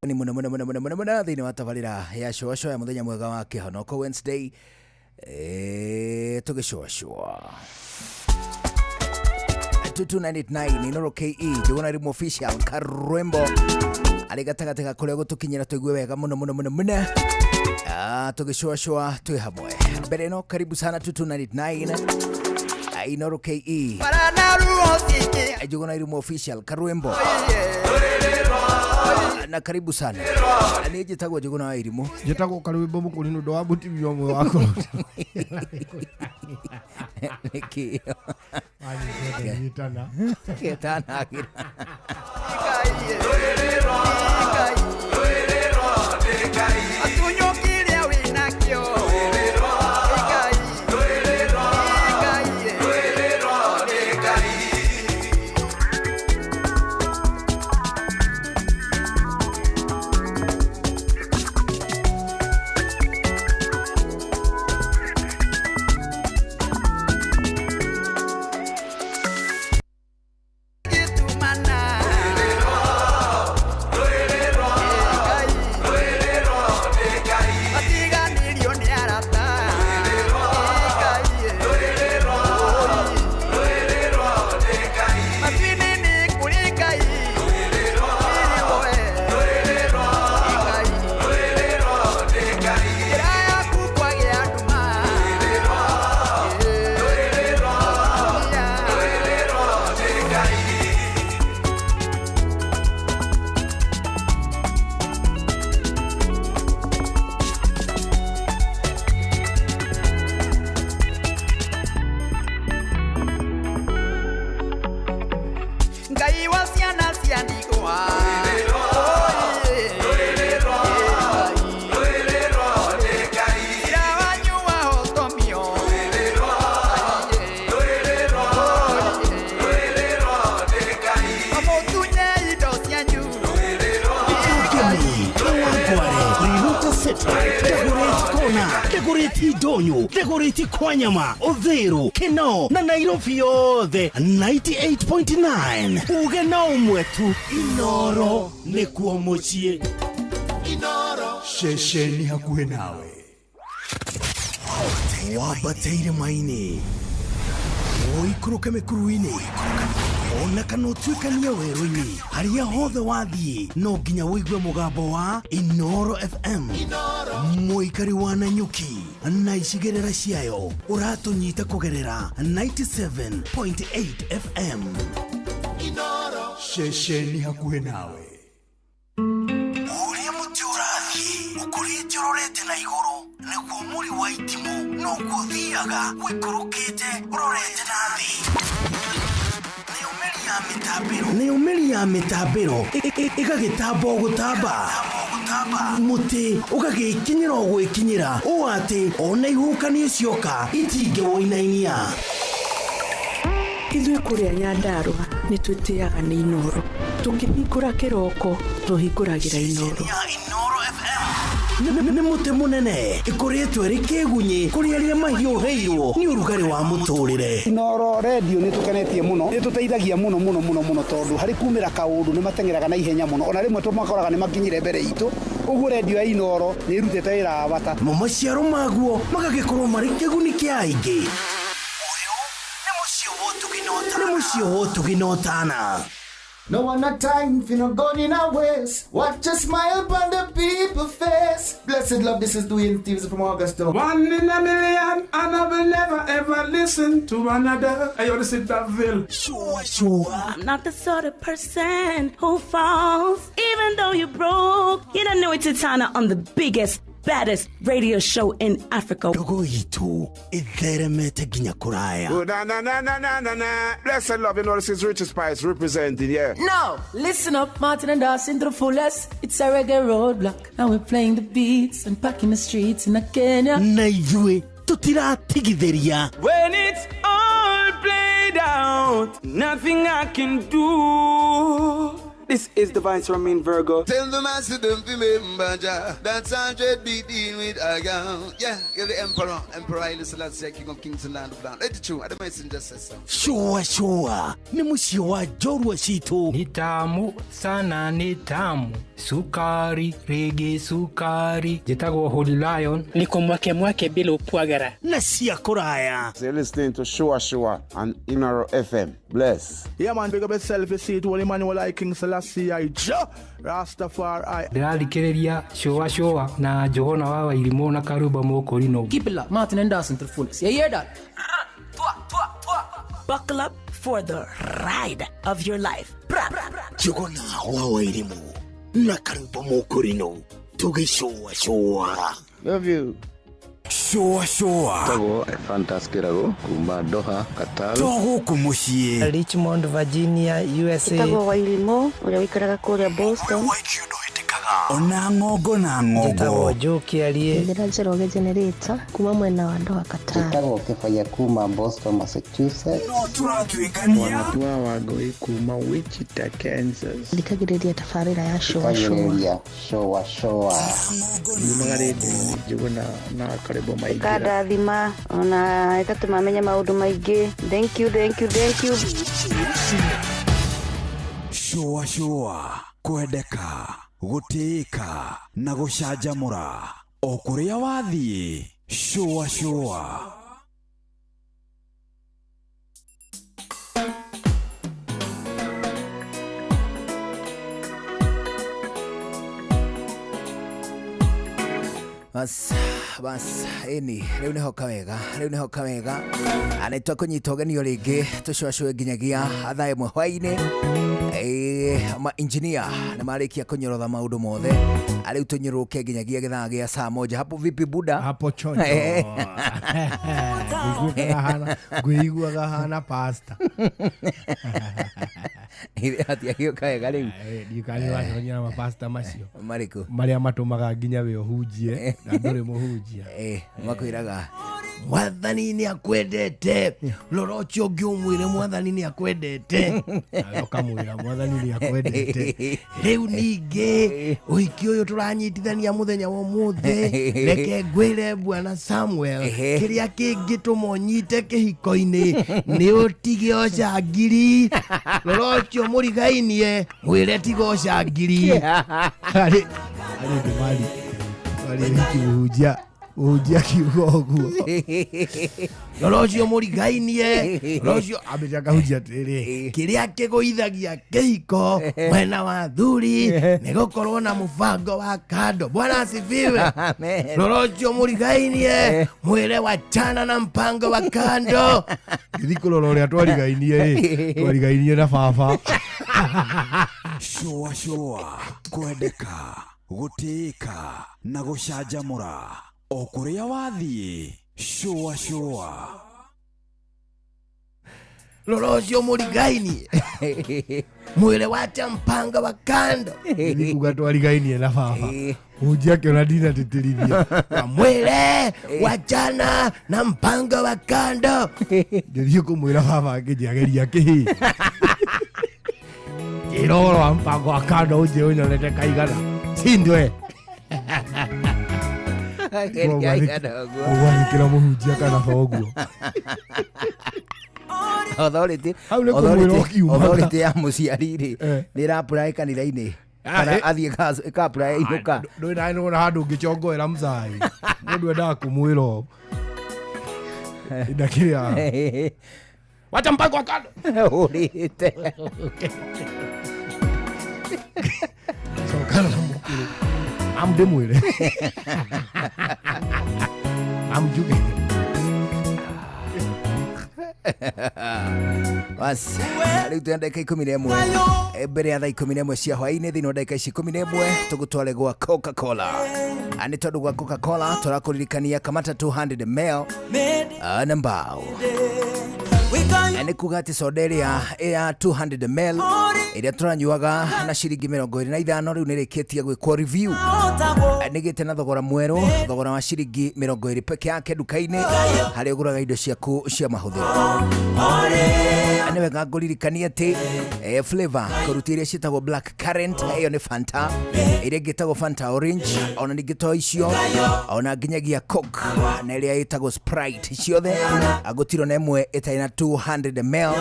Ũgeni mũno mũno mũno mũno mũno mũno thĩinĩ wa tabarĩra ya cũacũa ya mũthenya mwega wa kĩhonoko Wednesday, tũgĩcũacũa 22989 Inoro KE Njũgũna Rimũ Official karwimbo arĩ gatagatĩ ga kũrĩa gũtũkinyĩra tũigue wega mũno mũno mũno mũno. Tũgĩcũacũa twĩ hamwe mbere ĩno. Karibu sana 2299 Inoro KE Njũgũna Rimũ Official karwimbo na karibu sana. Niĩ njĩtagwo Njũgũna wa Irimũ. Njĩtagwo Karwĩmbo Mũkũri nĩ ũndũ wa mũtumia ũmwe wakwa. Nĩkĩ? Wanyitĩte nyitana. Getanagĩra. Ngai wa ciana cia ndigwa. Cira wanyu wahotomio. Mamũtunye indo cianyu. Kemi, Kawangware, Riruta Satellite, Dagoretti Kona, Dagoretti Donyo, Dagoretti Kwanyama, Uthiru, Kinoo na Nairobi yothe 98.9. Uge na ũmwe tu, Inoro nĩkuo mũciĩ. Ceceni hakuhĩ nawe. Wambate irĩma-inĩ, ũikũrũke mĩkuru-inĩ, ona kana ũtuĩkanie werũ-inĩ, harĩa hothe wathiĩ no nginya ũigue mũgambo wa Inoro FM. Mũikari wa Nanyuki na icigĩrĩra ciayo ũratũnyita kũgerera 97.8 FM. Ceceni hakuhĩ nawe. Ũrĩa mũtĩ ũrathiĩ ũkũrĩte ũrorete na igũrũ, nĩguo mũri wa itimũ noguo ũthiaga ũikũrũkĩte ũrorete na thĩ. Nayo mĩri ya mĩtambĩro ĩgagĩtamba o gũtamba, mũtĩ ũgagĩkinyĩra o gwĩkinyĩra ũũ atĩ ona ihuhũkanio cioka itingĩwũinainia. Ithuĩ kũrĩa Nyandarũa nĩ twĩtĩaga nĩ Inoro. Tũkĩhingũra kĩroko tũhingũragĩra Inoro. Nĩ mũtĩ mũnene ĩkũrĩtwo ĩrĩ kĩgunyĩ kũrĩ arĩa mahiũhĩirwo nĩ ũrugarĩ wa mũtũrĩre. Inoro Radio nĩ tũkenetie mũno, nĩ tũteithagia mũno mũno mũno mũno, tondũ harĩ kumĩra kaũndũ nĩ mateng'eraga na ihenya mũno, ona rĩmwe tũmakoraga nĩ makinyire mbere itũ. Ũguo redio ya Inoro nĩ ĩrutĩte wĩra wa bata. Mo maciaro maguo magagĩkorwo marĩ kĩguni kĩa aingĩ. Nĩ mũciĩ wa ũtugi na ũtana. No one a time for no gun in a waist. Watch a smile upon the people face. Blessed love, this is Dwayne Stevens from Augusta. One in a million, and I will never ever listen to another. Hey, yo, this is Daville. Sure. I'm not the sort of person who falls, even though you broke. You don't know it's Titana on the biggest, baddest radio show in Africa. Ndogo itũ ĩtheremete nginya kũraya. Oh, na na na na na na na. Blessed love, you know this is Richie Spice representing, yeah. Now, listen up, Martin and Dawson to the fullest. It's a reggae roadblock, and we're playing the beats and packing the streets in Kenya. Na ithuĩ tũtiratigithĩria. When it's all played out, nothing I can do. This is Divine Ramin Virgo. Tell the master don't remember Jah. That's 100 be dealing with a girl. Yeah, you're the emperor. Emperor Haile Selassie, King of Kings and Land of Land. Let it true. The messenger says so. Shua shua nĩ mũciĩ wa njorua citũ. Ni tamu sana, ni tamu sukari rĩngĩ sukari. Njĩtagwo Holy Lion. Niko mwake mwake bila upwagara na cia kũraya. So you're listening to Shua Shua on Inoro FM. Bless. Yeah, man, big up yourself. You see it, Holy Emmanuel I King Selassie I Jah Rastafari. Ndĩrathikĩrĩria cũa cũa na Njũgũna wa Wairimũ na Karumba Mũkũrinũ. Keep it locked. Martin and Dawson to the fullest. You hear that? Buckle up for the ride of your life. Bra, bra, bra. Njũgũna wa Wairimũ na Karumba Mũkũrinũ tũgĩcũa cũa. Love you. Shua shua Tagwo Fantas Kirago kuma Doha, Qatar. To gũkũ mũciĩ Richmond, Virginia, USA. Njĩtagwo Wairimũ ũrĩa ũikaraga kũrĩa Boston. Ona ng'ongo na ng'ongo. Njĩtagwo Joe Kĩarie. Njĩra Njoroge Generator kuma mwena wa Doha, Qatar. Njĩtagwo Kĩbaya kuma Boston, Massachusetts. No tũratuĩkania. Wanatua Wangũi kuma Wichita, Kansas. Thikagĩrĩria tabarĩra ya Shua Shua. Thikagĩrĩria Shua Shua. Nyumaga rĩndiũ Njũgũna na Karĩbo Maingĩra. Ĩkandathima ona ĩgatũma menye maũndũ maingĩ. Thank you, thank you, thank you. Shua shua kwendeka gũtĩĩka na gũcanjamũra o kũrĩa wathiĩ. Shua shua. Bas bas ĩni rĩu nĩho kawega rĩu nĩho kawega nĩ twakũnyita ũgeni o rĩngĩ tũcũacũe nginyagia thaa ĩmwe hwaĩ-inĩ. Ma engineer nĩ marĩkia kũnyorotha maũndũ mothe rĩu tũnyũrũke nginyagia gĩthaa gĩa saa moja. Hapo vipi buda? Hapo chonjo. Ngwĩiguaga hana pasta. Atiagĩũka wega rĩu. Ndiũĩ wacemania na mapasta macio marĩkũ marĩa matũmaga nginya we ũhunjie na ndũrĩ mũhunjia. Makwĩraga mwathani nĩ akwendete, rora ũcio ũngĩ ũmwĩre mwathani nĩ akwendete, nawe ũkamwĩra mwathani nĩ akwendete. Rĩu ningĩ ũhiki ũyũ tũranyitithania mũthenya wa ũmũthĩ, reke ngwĩre bwana Samuel kĩrĩa kĩngĩtũma ũnyite kĩhiko-inĩ nĩ ũtige ũcangiri. Rora ũcio mũrigainie mwĩre tiga ũcangiri. Harĩ ndĩ marĩ hiki mũhunjia mũhunjia kiugo ũguo rora ũcio mũrigainie rora ũcio ambĩte akahunjia atĩrĩrĩ kĩrĩa kĩgũithagia kĩhiko mwena wa thuri nĩ gũkorwo na mũbango wa kando. Bwana asifiwe. Rora ũcio mũrigainie mwĩre wachana na mpango wa kando. Ngĩthiĩ kũrora ũrĩa twarigainie rĩ twarigainie na baba. Shua shua kwendeka gũtĩĩka na gũcanjamũra o kũrĩa wathiĩ. Shua shua. Rora ũcio mũrigainie mwĩre wacha mpango wa kando. Nĩkuga twarigainie na baba hunjia akĩona ndinatĩtĩrithia mwĩre wachana na mpango wa kando. Ngĩthiĩ kũmwĩra baba akĩnjageria kĩhĩ njĩra ũhoro wa mpango wa kando ũnjĩ ũnyonete kaigana sindwe ũgwathĩkĩra mũhunjia kana thoguo. Authority Hau nĩ kũmwĩra ũkiumaga. Authority ya mũciari rĩ nĩ ĩra-apply kanitha-inĩ kana athiĩ ĩka-apply inũka. Ndũĩ nawe nĩwona handũ ũngĩchongoera mzai mũndũ endaga kũmwĩra ũũ ndakĩrĩ wacha mpango wa kando ũrĩte cokana na mũkũrũ amndĩmwĩre amnjuge. Bas rĩu twĩ ndagĩka 11 mbere ya thaa 11 cia hwaĩ-inĩ. Thĩinĩ wa ndagĩka ici 11 tũgũtware gwa Coca-Cola. Nĩ tondũ gwa Coca-Cola tũrakũririkania kamata 200 ml na mbao. Nĩ kuga atĩ soda ĩrĩa ya 200 ml Ĩrĩa tũranyuaga na ciringi 25 rĩu nĩrĩkĩtie gwĩkwo review. Nĩgĩte na thogora mwerũ, thogora wa ciringi 20 peke yake nduka-inĩ harĩa ũgũraga indo ciaku cia mahũthĩro. Nĩ wega ngũririkanie atĩ flavor kũruta iria ciĩtagwo black currant, ĩyo nĩ Fanta, ĩrĩa ĩngĩ ĩtagwo Fanta orange, ona ningĩ to icio, ona nginyagia Coke na ĩrĩa ĩtagwo Sprite, ciothe gũtirĩ ona ĩmwe ĩtarĩ na 200 ml.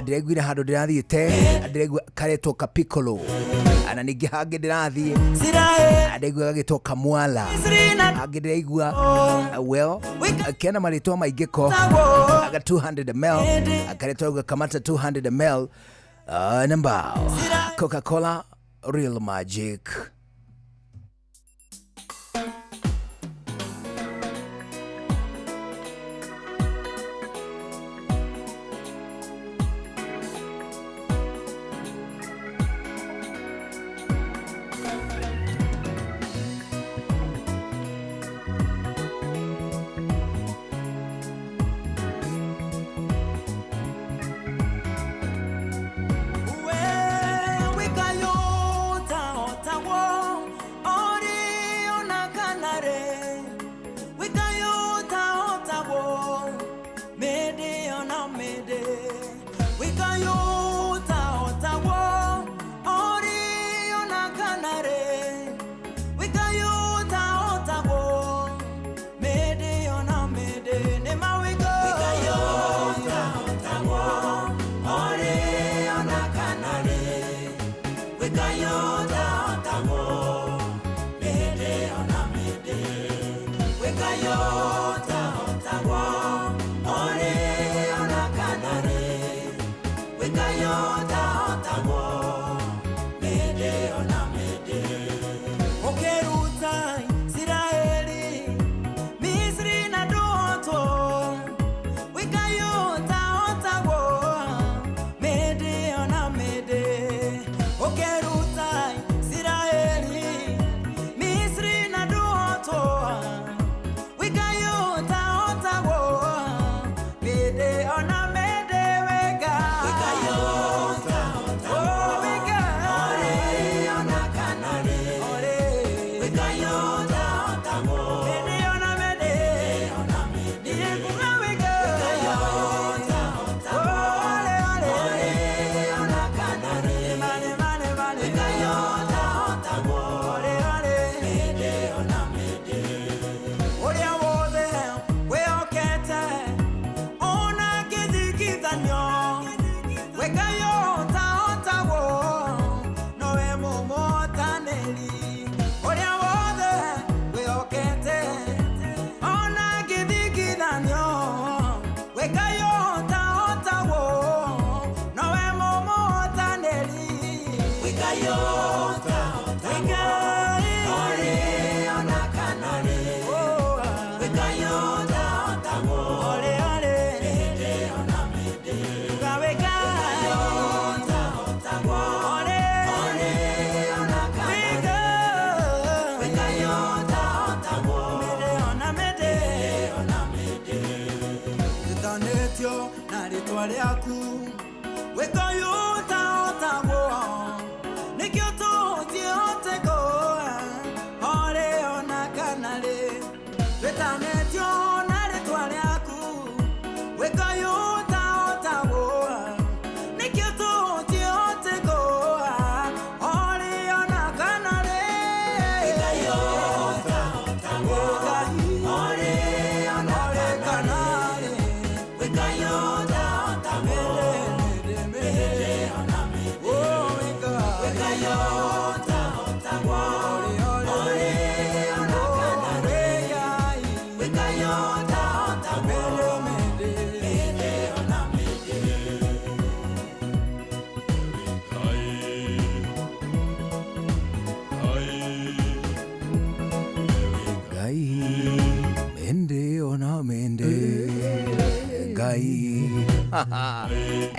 Ndĩraiguire handũ ndĩrathiĩte ndĩraigua karetwo kapicolo, na ningĩ hangĩ ndĩrathiĩ ndĩraigua gagĩtwo kamwala, hangĩ ndĩraigua well kena marĩtwa maingĩ ko aga 200 ml karetwo kamata 200 ml namba Coca-Cola Real Magic.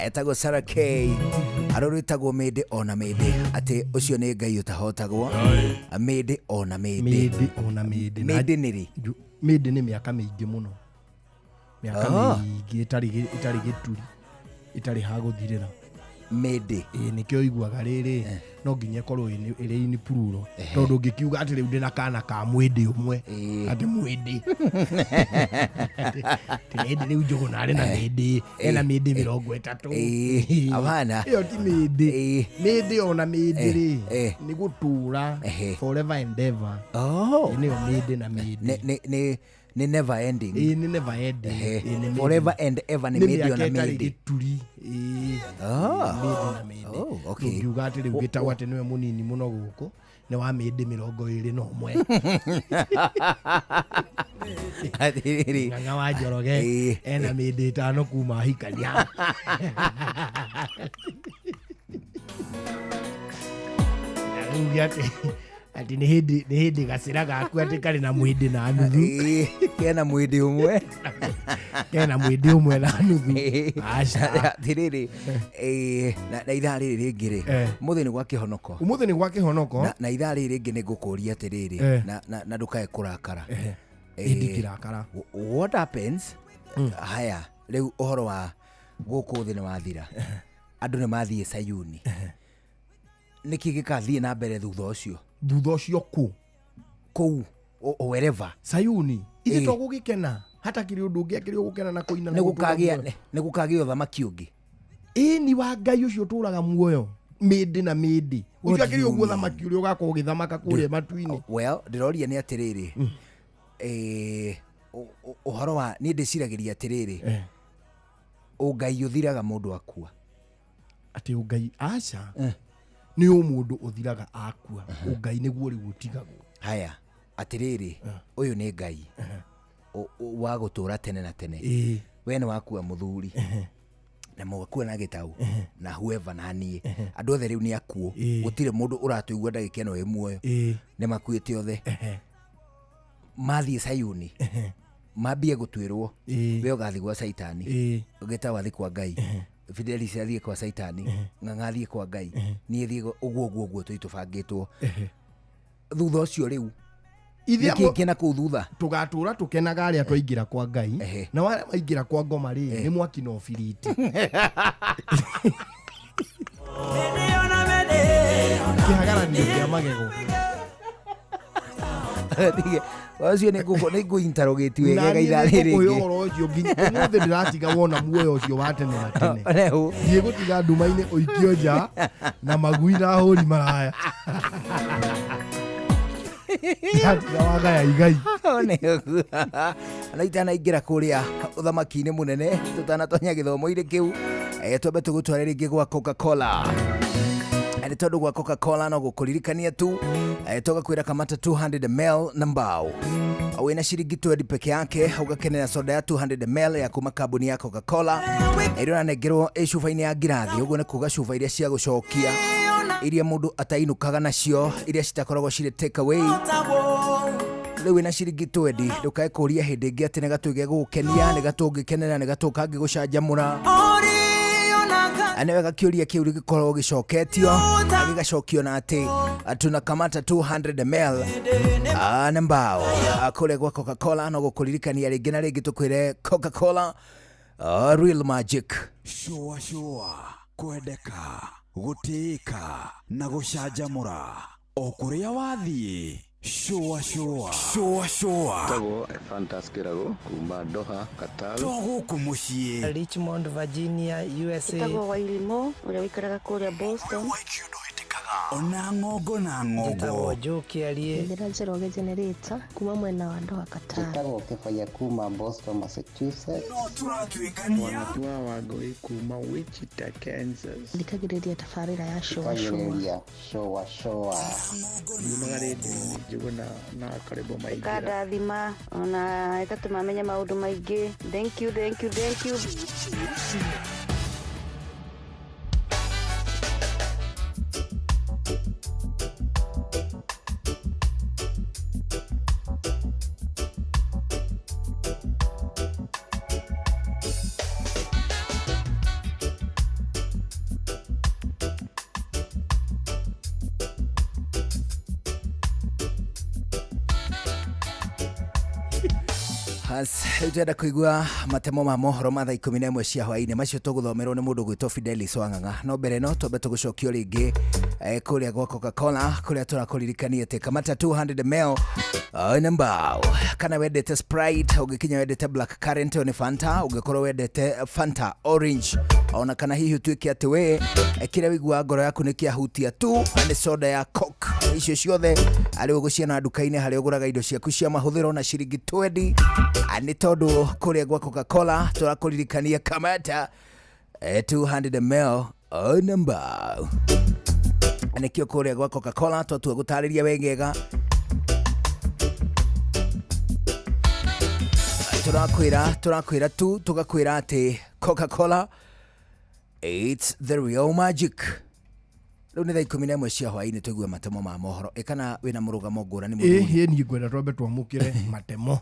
Etagwo Sarah K arorwĩtagwo mĩndĩ ona mĩndĩ atĩ ũcio nĩ Ngai ũtahotagwo mĩndĩ ona mĩndĩ mĩndĩ ona mĩndĩ. Mĩndĩ nĩ rĩ? Mĩndĩ nĩ mĩaka mĩingĩ mũno, mĩaka mĩingĩ ĩtarĩ gĩturi, ĩtarĩ ha gũthirĩra. Mĩndĩ. Ĩĩ nĩkĩo iguaga rĩrĩ no nginya ĩkorwo ĩrĩ in plural, tondũ ũngĩkiuga atĩ rĩu ndĩna kana ka mwĩndĩ ũmwe, atĩ mwĩndĩ atĩ hĩndĩ rĩu Njũgũna arĩ na mĩndĩ, ena mĩndĩ 30. Hapana. Ĩyo ti mĩndĩ. Mĩndĩ ona mĩndĩ rĩ nĩ gũtũra forever and ever. Oh. Nĩyo mĩndĩ na mĩndĩ. Nĩ never ending. Ĩĩ nĩ never ending. Ĩĩ, nĩ mĩndĩ. Forever and ever nĩ mĩndĩ ona mĩaka ĩtarĩ mĩndĩ. gĩturi. Ĩĩ. Mĩndĩ na mĩndĩ. Oh, okay. Ndũngiuga atĩ rĩu gĩtagwo atĩ nĩwe mũnini mũno gũkũ nĩ wa mĩndĩ 21. Atĩrĩrĩ. Ng'ang'a wa Njoroge ena mĩndĩ 5 kuma ahikania. Na rĩu atĩ atĩ nĩ hĩndĩ gacĩra gaku atĩ karĩ na mwĩndĩ na nuthu. Kena mwĩndĩ ũmwe. Kena mwĩndĩ ũmwe na nuthu. Aca. Atĩrĩrĩ, na ithaa rĩrĩ rĩngĩ rĩ, ũmũthĩ nĩ gwa kĩhonoko. Ũmũthĩ nĩ gwa kĩhonoko. Na ithaa rĩrĩ rĩngĩ nĩ ngũkũria atĩrĩrĩ, na ndũkae kũrakara. Ndingĩrakara. What happens? Haya, rĩu ũhoro wa gũkũ thĩ nĩ wathira. Andũ nĩ mathiĩ Sayuni. Nĩkĩ gĩkathiĩ na mbere thutha ũcio? Thutha ũcio kũ? Kũu, wherever. Sayuni. Ithe to gũgĩkena. Hatakĩrĩ ũndũ ũngĩ akĩrĩ gũkena na kũina na Nĩ gũtũũra gũkagĩa muoyo. nĩ gũkagĩa ũthamaki ũngĩ. Ĩni wa Ngai ũcio ũtũraga muoyo mĩndĩ na mĩndĩ. What Ũcio akĩrĩ do you ũguo mean? thamaki ũrĩa ũgakorwo ũgĩthamaka kũrĩa matu-inĩ. Well, ndĩroria nĩ atĩrĩrĩ, ũhoro wa niĩ ndĩciragĩria atĩrĩrĩ, ũngai ũthiraga mũndũ akua. Atĩ ũngai aca nĩ ũmũndũ ũthiraga akua. Ũngai nĩguo rĩu ũtigagwo. Haya, atĩrĩrĩ, ũyũ nĩ Ngai wa gũtũra tene na tene. We nĩ wakua mũthuri na mũgakua na gĩtau na whoever na niĩ, andũ othe rĩu nĩ akuũ. Gũtirĩ mũndũ ũratũigua ndagĩka ĩno ĩ muoyo, nĩ makuĩte othe. Mathiĩ Sayuni mambie gũtuĩrwo, we ũgathiĩ gwa Caitani, gĩtau athiĩ kwa Ngai, Fidelis athiĩ kwa Caitani, Ng'ang'a athiĩ kwa Ngai, niĩ thiĩ ũguo ũguo ũguo tũi tũbangĩtwo. Thutha ũcio rĩu nĩkĩ kĩna kũu thutha? Tũgatũra tũkenaga arĩa twaingĩra kwa Ngai, na arĩa maingĩra kwa ngoma rĩ nĩ mwaki na ũbiriti. Kĩhagaranio kĩa magego. Ũcio nĩ ngũ-interrogate wega ithaa rĩrĩ rĩngĩ. rĩngĩ. Ũhoro ũcio nginya ũmũthĩ ndĩratiga wona muoyo ũcio wa tene na tene. Rĩu. Thiĩ gũtiga nduma-inĩ ũikio nja na magui na hũri maraya. Ndĩratiga wagaya igai. Na itanaingĩra kũrĩa ũthamaki-inĩ mũnene tũtanatonya gĩthomo-inĩ kĩu, twambe tũgũtware rĩngĩ gwa Coca-Cola. Nĩ tondũ gwa Coca-Cola no gũkũririkania tu, tũgakwĩra kamata 200 ml na mbao wĩna ciringi 20 peke yake ũgakenera soda ya 200 ml ya kuma kambuni ya Coca-Cola ĩrĩa ũranengerwo ĩ cuba-inĩ ya ngirathi. Ũguo nĩ kuga cuba iria cia gũcokia, iria mũndũ atainũkaga nacio, iria citakoragwo cirĩ take away. Rĩu wĩna ciringi 20 ndũkae kũria hĩndĩ ĩngĩ atĩ nĩ gatũ gegũgũkenia, nĩ gatũ ũngĩkenera, nĩ gatũ kangĩgũcanjamũra. Nĩ wega kĩũria kĩu gĩkorwo gĩcoketio, gĩgacokio na atĩ tunakamata 200 ml na mbao kũrĩa gwa Coca-Cola. No gũkũririkania rĩngĩ na rĩngĩ tũkwĩre Coca-Cola, real magic. Shũa shũa, kwendeka, gũtĩĩka na gũcanjamũra o kũrĩa wathiĩ. Shũa shũa, shũa shũa. Tagwo Fantas Kĩrago kuma Doha, Qatar. To gũkũ mũciĩ. Richmond, Virginia, USA. Ĩtagwo Wairimũ ũrĩa ũikaraga kũrĩa Boston. Ona ng'ongo na ng'ongo. Njĩtagwo Joe Kĩarie. Njĩra Njoroge Generator kuma mwena wa Doha, Qatar. Njĩtagwo Kĩbaya kuma Boston, Massachusetts. No tũratuĩkania. Wanatua Wangũi kuma Wichita, Kansas. Thikagĩrĩria tabarĩra ya Shũa Shũa. Thikagĩrĩria Shũa Shũa. Yumaga rĩndiũ-inĩ Njũgũna na Karĩbo Maingĩra. Ĩkandathima ona ĩgatũma menye maũndũ maingĩ. Thank you, thank you, thank you. Rĩu twenda kũigua matemo ma mohoro ma thaa 11 cia hwaĩ-inĩ macio tũgũthomerwo nĩ mũndũ gwĩtwo Fidelis Wang'ang'a. No mbere no twambe tũgũcokio rĩngĩ kũrĩa gwa Coca-Cola kũrĩa tũrakũririkania atĩ kamata 200 ml nĩ mbao. Kana wendete Sprite, ũngĩkinya wendete Black Currant nĩ Fanta, ũngĩkorwo wendete Fanta Orange, ona kana hihi ũtuĩke atĩ we kĩrĩa wĩiguaga ngoro yaku nĩ kĩahutia tu nĩ soda ya Coke. Icio ciothe arĩ ũgũciona nduka-inĩ harĩa ũgũraga indo ciaku cia mahũthĩro na ciringi 20. Nĩ tondũ kũrĩa gwa Coca-Cola tũrakũririkania kamata 200 ml nĩ mbao. Nĩkĩo kũrĩa gwa Coca-Cola twatua gũtarĩria wegega. Tũrakwĩra tu tũgakwĩra atĩ Coca-Cola, it's the real magic. Rĩu nĩ thaa 11 cia hwaĩ-inĩ tũigue matemo ma mohoro. Ĩ kana wĩna mũrũgamo ngũrani mũthuri? Ĩ niĩ ngwenda twambe twamũkĩre matemo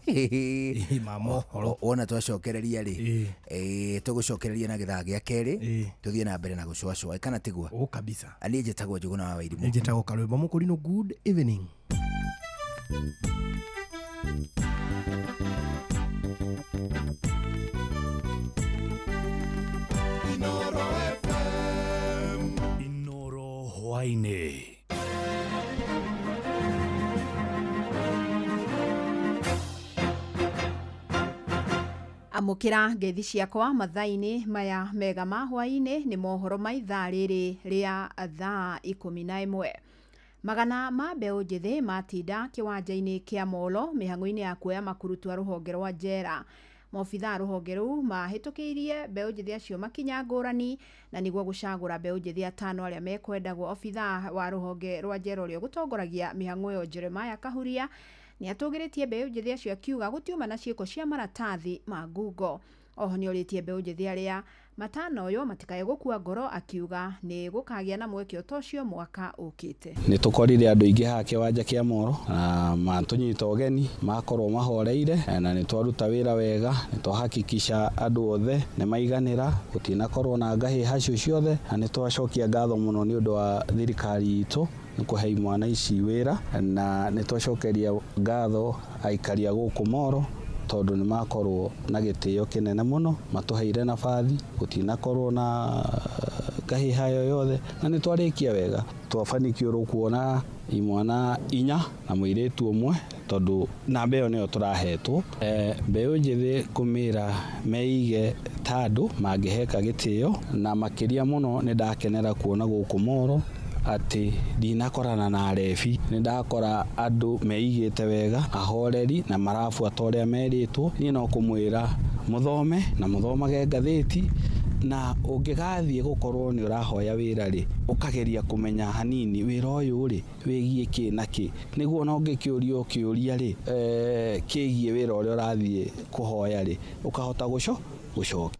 ma mohoro. Wona twacokereria rĩ, tũgũcokereria na gĩthaa gĩa kerĩ tũthiĩ na mbere na gũcũacũa. Kana tiguo? Ũ kabisa. Niĩ njĩtagwo Njũgũna wa Wairimu. Niĩ njĩtagwo Karwĩmbo Mũkũrinũ. Good evening. Inoro hwaĩ-inĩ. Amũkĩra ngeithi ciakwa mathaa-inĩ maya mega ma hwaĩ-inĩ nĩ mohoro ma ithaa rĩrĩ rĩa thaa 11. Magana ma mbeũ njĩthĩ matinda kĩwanja-inĩ kĩa Molo mĩhang'o-inĩ ya kuoya makurutu a rũhonge rwa njera. Maobithaa a rũhonge rũu mahĩtũkĩirie mbeũ njĩthĩ acio makinya ngũrani na nĩguo gũcagũra mbeũ njĩthĩ atano arĩa mekwendagwo. Obithaa wa rũhonge rwa njera ũrĩa ũgũtongoragia mĩhang'o ĩyo Jeremiah Kahuria nĩ atũgĩrĩtie mbeũ njĩthĩ acio akiuga gũtiuma na ciĩko cia maratathi ma ngungo. Oho nĩ orĩtie mbeũ njĩthĩ arĩa matanoywo matikae gũkua ngoro akiuga nĩ gũkagĩa na mweke ta ũcio mwaka ũkĩte. Nĩ tũkorire andũ aingĩ haha kĩwanja kĩa Moro na matũnyita ũgeni, makorwo mahoreire na nĩ twaruta wĩra wega, nĩ twahakikisha andũ othe nĩ maiganĩra, gũtinakorwo na ngahĩha cio ciothe, na nĩ twacokia ngatho mũno nĩ ũndũ wa thirikari itũ nĩ kũhe imwana ici wĩra, na nĩ twacokeria ngatho aikari a gũkũ Moro tondũ nĩ makorwo na gĩtĩo kĩnene mũno, matũheire nabathi, gũtinakorwo na ngahĩha yoyothe, na nĩ twarĩkia wega. Twabanikiũrwo kuona imwana 4 na mũirĩtu ũmwe tondũ namba ĩyo nĩyo tũrahetwo. Mbeũ njĩthĩ kũmĩra meige ta andũ mangĩheka gĩtĩo, na makĩria mũno nĩ ndakenera kuona gũkũ Moro atĩ ndinakorana na arebi, nĩ ndakora andũ meigĩte wega, ahoreri na marabuata ũrĩa merĩtwo. Niĩ no kũmwĩra mũthome na mũthomage ngathĩti, na ũngĩgathiĩ gũkorwo nĩ ũrahoya wĩra rĩ, ũkageria kũmenya hanini wĩra ũyũ rĩ wĩgiĩ kĩ na kĩ, nĩguo ona ũngĩkĩũrio kĩũria rĩ kĩgiĩ wĩra ũrĩa ũrathiĩ kũhoya rĩ, ũkahota gũcokia.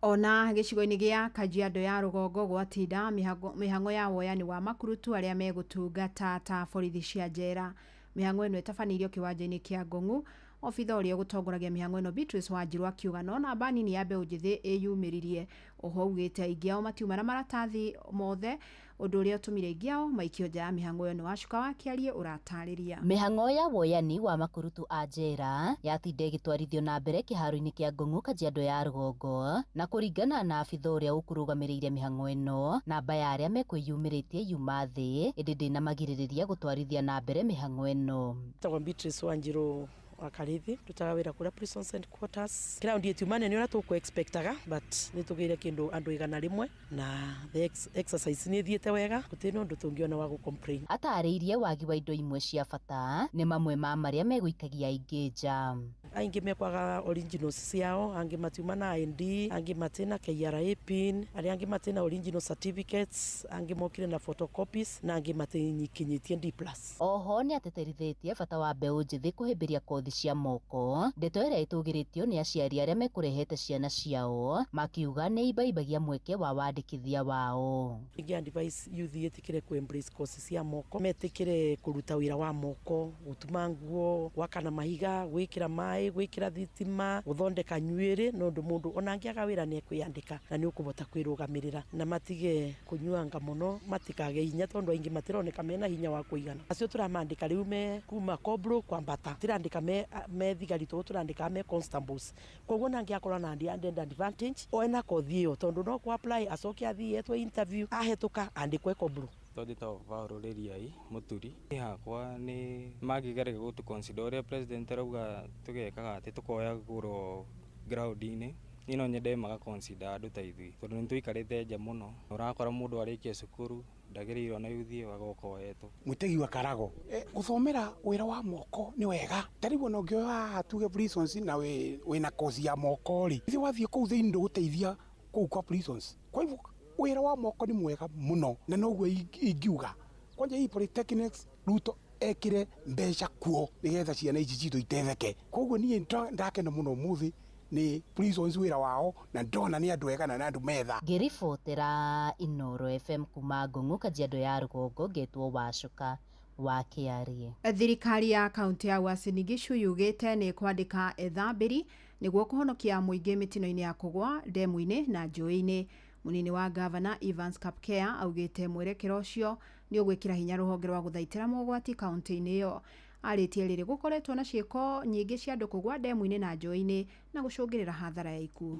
Ona gĩcigo-inĩ gĩa Kajiado ya rũgongo gwatinda mĩhang'o ya woyani wa makurutu arĩa megũtungata ta borithi cia njera. Mĩhang'o ĩno ĩtabanĩirio kĩwanja-inĩ kĩa Ngong'u. Obitha ũrĩa ũgũtongoragia mĩhang'o ĩno Beatrice Wanjiru akiuga no namba nini ya mbeũ njĩthĩ ĩyumĩririe. Oho augĩte aingĩ ao matiuma na maratathi mothe, ũndũ ũrĩa ũtũmire aingĩ ao maikio nja ya mĩhang'o ĩyo. Nĩ Wacuka wa Kĩarie ũratarĩria. Mĩhang'o ya woyani wa makurutu a njera yatinda ĩgĩtwarithio na mbere kĩharo-inĩ kĩa Ngong'u Kajiado ya rũgongo, na kũringana na abitha ũrĩa ũkũrũgamĩrĩire mĩhang'o ĩno, namba ya arĩa mekwĩyumĩrĩtie yuma thĩ, ĩndĩ ndĩnamagirĩrĩria gũtwarithia na mbere mĩhang'o ĩno. Njĩtagwo Beatrice Wanjiru wa Karithi, ndutaga wĩra kũrĩa Prisons and Quarters. Kĩraundi ĩtiuma nene ũrĩa tũkũ expectaga, but nĩ tũgĩire kĩndũ andũ 100 na the exercise nĩ ĩthiĩte wega, gũtirĩ na ũndũ tũngĩona wa gũ complain. Atarĩirie wagi wa indo imwe cia bata nĩ mamwe ma marĩa megũikagia aingĩ nja. Aingĩ mekwaga originals ciao, angĩ matiuma na ID, angĩ matina KRA pin, arĩa angĩ matina original certificates, angĩ mokire na photocopies na angĩ matinyikinyĩtie D+. Oho nĩ ateterithĩtie bata wa mbeũ njĩthĩ kũhĩmbĩria kothi cia moko, ndeto ĩrĩa ĩtũgĩrĩtio nĩ aciari arĩa mekũrehete ciana ciao makiuga nĩ imbaimbagia mweke wa wandĩkithia wao. Ingĩ advise youth yĩtĩkĩre kũ embrace courses cia moko, metĩkĩre kũruta wĩra wa moko, gũtuma nguo, gwaka na mahiga, gwĩkĩra maĩ, gwĩkĩra thitima, gũthondeka nywĩrĩ, nĩ ũndũ mũndũ ona angĩaga wĩra nĩ ekwĩyandĩka na nĩ ũkũhota kwĩrũgamĩrĩra, na matige kũnyuanga mũno, matikage hinya tondũ aingĩ matironeka mena hinya wa kũigana. Acio tũramandĩka rĩu me kuma Kobro kwambata, tirandĩka me me thigari tå tå me constables koguo na angĩakorwo na added advantage oe na kothi ĩyo tondũ no kũ apply acoke athiĩ etwo interview ahĩtũka andĩkwe kobro. Twajĩtagwo Paul Rĩriai Mũturi. Niĩ hakwa nĩ mangĩgeria gũtũ consider ũrĩa president arauga tũgekaga atĩ tũkoyagũrwo ground-inĩ. Niĩ no nyende maga consider andũ ta ithuĩ tondũ nĩ tũikarĩte nja mũno. Ũrakora mũndũ arĩkia cukuru ndagĩrĩirwo na yuthi ĩyo agoka oetwo. Mwĩtegi wa Karago, gũthomera wĩra wa moko nĩ wega. Ta rĩu ona ũngĩoya haha tuge prisons na wĩna kozi ya moko rĩ, ithe wathiĩ kũu thĩinĩ ndũgũteithia kũu kwa prisons. Kwa hivyo wĩra wa moko nĩ mwega mũno na noguo ingiuga kwanja hii polytechnics Ruto ekire mbeca kuo nĩgetha ciana ici citũ itetheke. Koguo niĩ ndakena mũno ũmũthĩ nĩ prisons wĩra wao na ndona nĩ andũ ega na nĩ andũ metha. Ngĩribotera Inoro FM kuma Ngong'u Kajiado ya rũgongo ngetwo Wacuka wa Kĩarie. Thirikari ya kaunti ya Uasin Gishu yugĩte nĩ kwandĩka ethambĩri nĩguo kũhonokia mũingĩ mĩtino-inĩ ya kũgwa ndemu-inĩ na njũĩ-inĩ. Munini wa gavana Evans Kapkea augĩte mwerekero ũcio nĩ ũgwĩkĩra hinya rũhonge rwa gũthaitĩra mogwati kaunti-inĩ ĩyo. Arĩtie rĩrĩ gũkoretwo na ciĩko nyingĩ cia andũ kũgwa ndemu-inĩ na njũĩ-inĩ na gũcũngĩrĩra hathara ya ikuũ.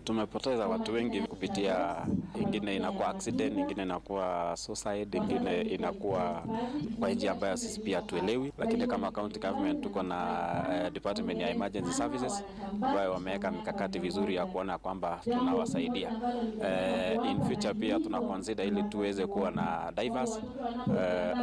Tumepoteza watu wengi kupitia, ingine inakuwa accident, ingine inakuwa suicide, ingine inakuwa kwa njia ambayo sisi pia hatuelewi, lakini kama county government tuko na department ya emergency services ambayo wameweka mikakati vizuri ya kuona kwamba tunawasaidia. In future pia tuna consider ili tuweze kuwa na divers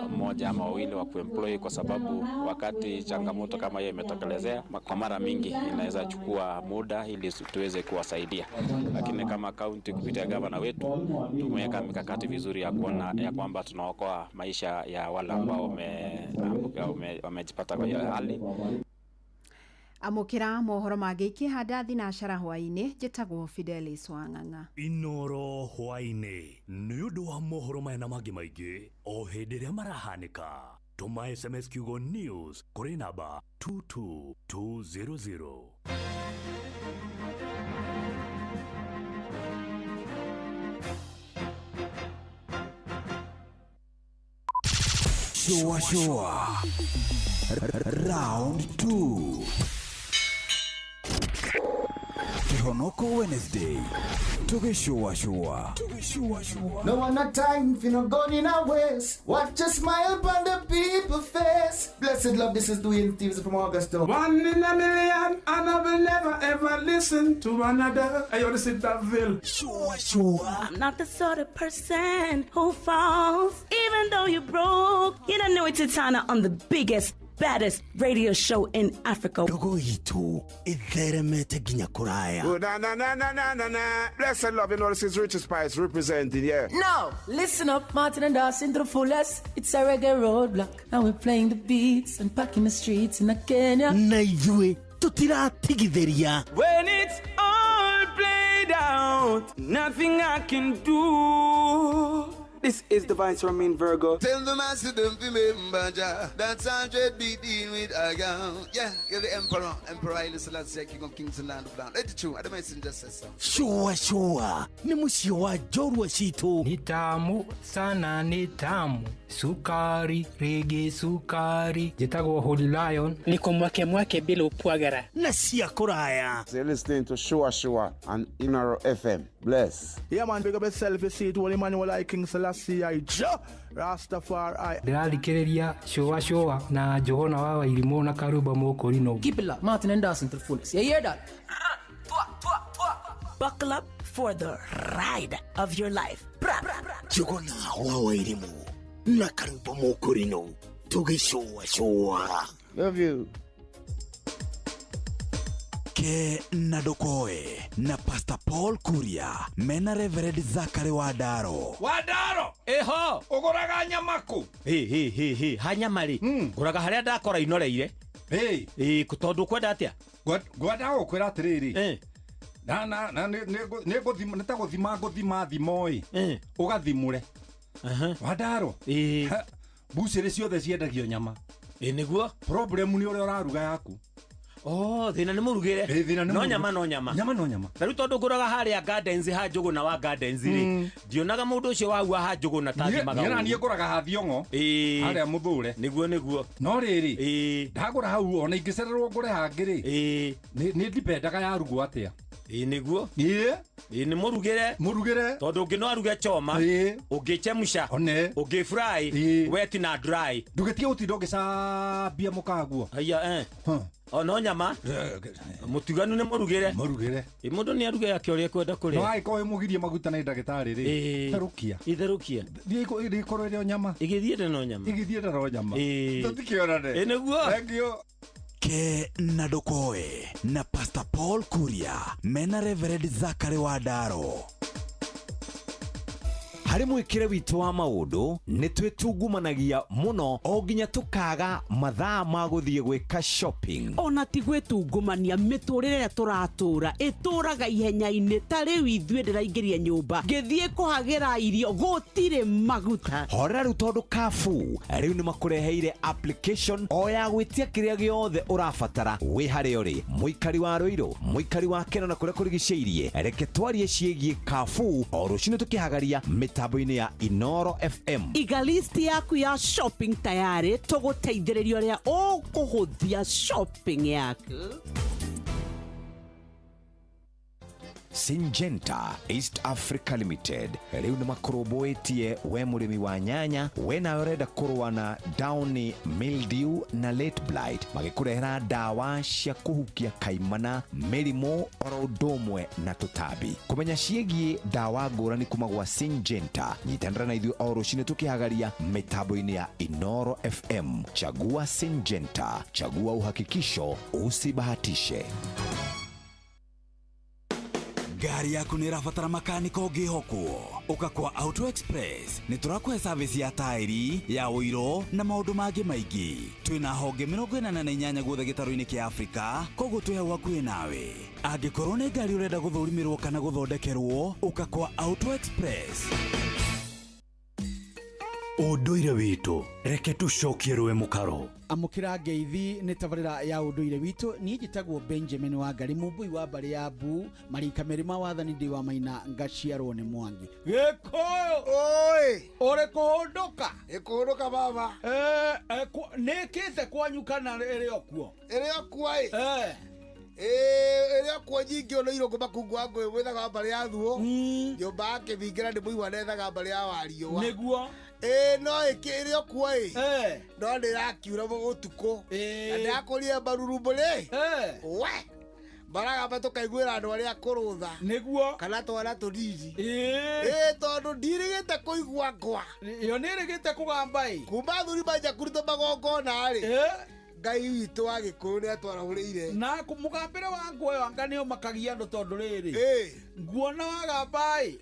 mmoja ama wawili wa kuemploy, kwa sababu wakati changamoto kama hiyo imetokelezea kwa mara mingi inaweza chukua muda ili tuweze kuwasaidia. Lakini kama county kupitia gavana wetu tumeweka mikakati vizuri ya kuona ya kwamba tunaokoa maisha ya wale ambao wamejipata kwa hiyo hali. Amũkĩra mohoro mangĩ ikĩhanda thinacara hwaĩ-inĩ. Njĩtagwo Fidelis Wang'ang'a. Inoro hwaĩ-inĩ nĩ ũndũ wa mohoro maya na mangĩ maingĩ o hĩndĩ ĩrĩa marahanĩka. Tũma SMS kiugo news kũrĩ namba 22200. Shua shua round 2 Kihonoko Wednesday tugishua shua. No one a time for no gun in our waist. Watch a smile upon the people face. Blessed love, this is Dwayne Stevens from Augusta. One in a million, and I will never ever listen to another. I ought to sit that bill. Shua shua. I'm not the sort of person who falls, even though you broke. You don't know it's Titana on the biggest, baddest radio show in Africa. Ndogo itu itheremete nginya kuraya. Oh, na na na na na na na. Blessed love, you know this is Richard Spice representing, yeah. No, listen up, Martin and Dawson to the fullest. It's a reggae roadblock, and we're playing the beats and packing the streets in Kenya. Na ithuĩ tutiratigithĩria. When it's all played out, nothing I can do. This is the Vice Romain Virgo. Tell the master don't remember Jah. That's 100 be dealing with a girl. Yeah, you're the emperor. Emperor Haile Selassie, King of Kings and Land of Land. Let it true. I don't messenger says so. Shua shua. Ni mũciĩ wa njorua citũ. Ni tamu sana, ni tamu. Sukari, rege sukari. Njĩtagwo Holy Lion. Niko mwake mwake bila upwagara. Na cia kũraya. So you're listening to Shua Shua on Inoro FM. Bless. Yeah man, big up yourself, you see it. Holy Emmanuel I King Selassie I Jah Rastafari. Ndĩrathikĩrĩria Shua Shua na Njũgũna wa Wairimũ na Karumba Mũkũrinũ. Keep it locked, Martin and Dawson to the fullest. You hear that? Buckle up for the ride of your life. Njũgũna wa Wairimũ na Karumba Mũkũrinũ tũgĩcũa cũa. Love you. Ke na Ndokoe na Pastor Paul Kuria mena Reverend Zachary Wadaro. Wadaro eho ugoraga nyama ku hi hi hi hi hanyama ri nguraga haria ndakora inoreire hi ĩ tondu kwenda atia ngwenda gukwira atiriri na na na ni nguthima ni ta guthima nguthima thimo ĩ ugathimure. Wadaro bucĩrĩ ciothe ciendagio nyama. Ĩ nĩguo problem ni ũrĩa ũraruga yaku. Oh, thina nĩ mũrugĩre. Ĩ, thĩna nĩ No mũruge. nyama no nyama. Nyama no nyama. Ta rĩu tondũ ngũraga harĩa gardens ha Njũgũna wa gardens rĩ, ndionaga mũndũ ũcio waua ha Njũgũna ta thimaga Niĩ na ũguo. niĩ ngũraga ha Thiong'o Ĩĩ. harĩa mũthũre. Nĩguo nĩguo. No rĩrĩ, ndagũra hau ona ingĩcererwo ngũre hangĩ rĩ, nĩ ndipendaga yarugwo atĩa. Ĩĩ nĩguo. Ĩĩ. Ĩĩ nĩ mũrugĩre. Mũrugĩre. Tondũ ũngĩ no aruge choma. Ũngĩ chemsha. One. Ũngĩ fry. Wet na dry. Ndũgĩtige gũtinda ũgĩcambia mũkaguo. Haiya eh. O no nyama. Mũtiganu nĩ mũrugĩre. Mũrugĩre. Ĩ mũndũ nĩ aruge yake ũrĩa ekwenda No kũrĩa. angĩkorwo wĩmũgirie maguta nĩ ndagĩtarĩ rĩ, Ĩĩ. therũkia. Itherũkia. Thiĩ ĩkorwo ĩrĩ o nyama. Ĩgĩthiĩte no nyama. Ĩgĩthiĩte no nyama. Ĩĩ. Tũtikĩonane. Ĩ nĩguo. Thank you. Ke na Ndokoe na Pastor Paul Kuria mena Reverend Zachary Wandaro. Harĩ mwĩkĩre witũ wa maũndũ nĩ twĩtungumanagia mũno o nginya tũkaga mathaa ma gũthiĩ gwĩka shopping. Ona ti gwĩtungumania, mĩtũrĩre ĩrĩa tũratũra ĩtũraga ihenya-inĩ. Ta rĩu ithuĩ ndĩraingĩria nyũmba ngĩthiĩ kũhagĩra irio gũtirĩ maguta. Horera rĩu tondũ Carrefour rĩu nĩ makũreheire application o ya gwĩtia kĩrĩa gĩothe ũrabatara wĩ harĩa ũrĩ, mũikari wa Rũirũ, mũikari wa Keno na kũrĩa kũrigicĩirie. Reke twarie ciĩgiĩ Carrefour o rũcinĩ tũkĩhagaria mĩtambo-inĩ ya Inoro FM. Iga list yaku ya shopping tayarĩ, tũgũteithĩrĩria ũrĩa ũkũhũthia shopping yaku. Syngenta East Africa Limited rĩu nĩ makũrũmbũĩtie we mũrĩmi wa nyanya, we nawe ũrenda kũrũa na downy mildew na late blight, magĩkũrehera ndawa cia kũhukia kaimana, mĩrimũ oro ũndũ ũmwe na tũtambi. Kũmenya ciĩgiĩ ndawa ngũrani kuma gwa Syngenta, nyitanĩra na ithuĩ o rũcinĩ tũkĩhagaria mĩtambo-inĩ ya Inoro FM. Chagua Syngenta, chagua uhakikisho, usibahatishe. Ngari yaku nä ĩrabatara makanika ũngĩhokwo, ũka kwa Auto Express. Nĩ tũrakũhe service ya taĩri ya ũiro na maũndũ mangĩ maingĩ. Twĩna honge 48 guothe gĩtarũ-inĩ kĩa Afrika, koguo twĩ hau hakuhĩ nawe. Angĩkorwo nĩ ngari ũrenda gũthũrimĩrwo kana gũthondekerwo, ũka kwa Auto Express. Ũndũire witũ reke tũcokie rũĩ mũkaro. Amũkĩra ngeithi nĩ tabarĩra ya ũndũire witũ. Niĩ njĩtagwo Benjamin Wangari, mũmbui wa mbarĩ ya mbu, marika merĩ ma wathani, ndĩ wa maina, ngaciarwo nĩ Mwangi Gĩkũyũ. Oi. Ũrĩ kũhũndũka? Ĩkũhũndũka baba. Nĩkĩte kwanyu kana ĩrĩ o kuo? Ĩrĩ o kuo ĩ. Ĩrĩ o kuo nyingĩ ona irũngũ makungu wa ngũyũ mwĩthaga wa mbarĩ ya thuo. Nyũmba ya kĩbingĩra nĩ mũigua nethaga mbarĩ ya wariũa. Nĩguo. Ĩ no ĩrĩ o kuo ĩ. No ndĩrakiura ũtukũ. Na ndĩrakũria mbarurumbu rĩ. We. Maragamba tũkaiguĩra andũ arĩa akũrũ tha. Nĩguo. Kana twana tũnini. Ĩ tondũ ndirĩgĩte kũigua ngwa. Ĩyo nĩrĩgĩte kũgamba ĩ. Kuma athuri manjia kũruta magongona rĩ. Ngai witũ wa Gĩkũyũ nĩ atwarahũrĩire. Na mũgambĩre wa nguo ĩyo anga nĩo makagia andũ tondũ rĩrĩ. Nguona wagamba ĩ.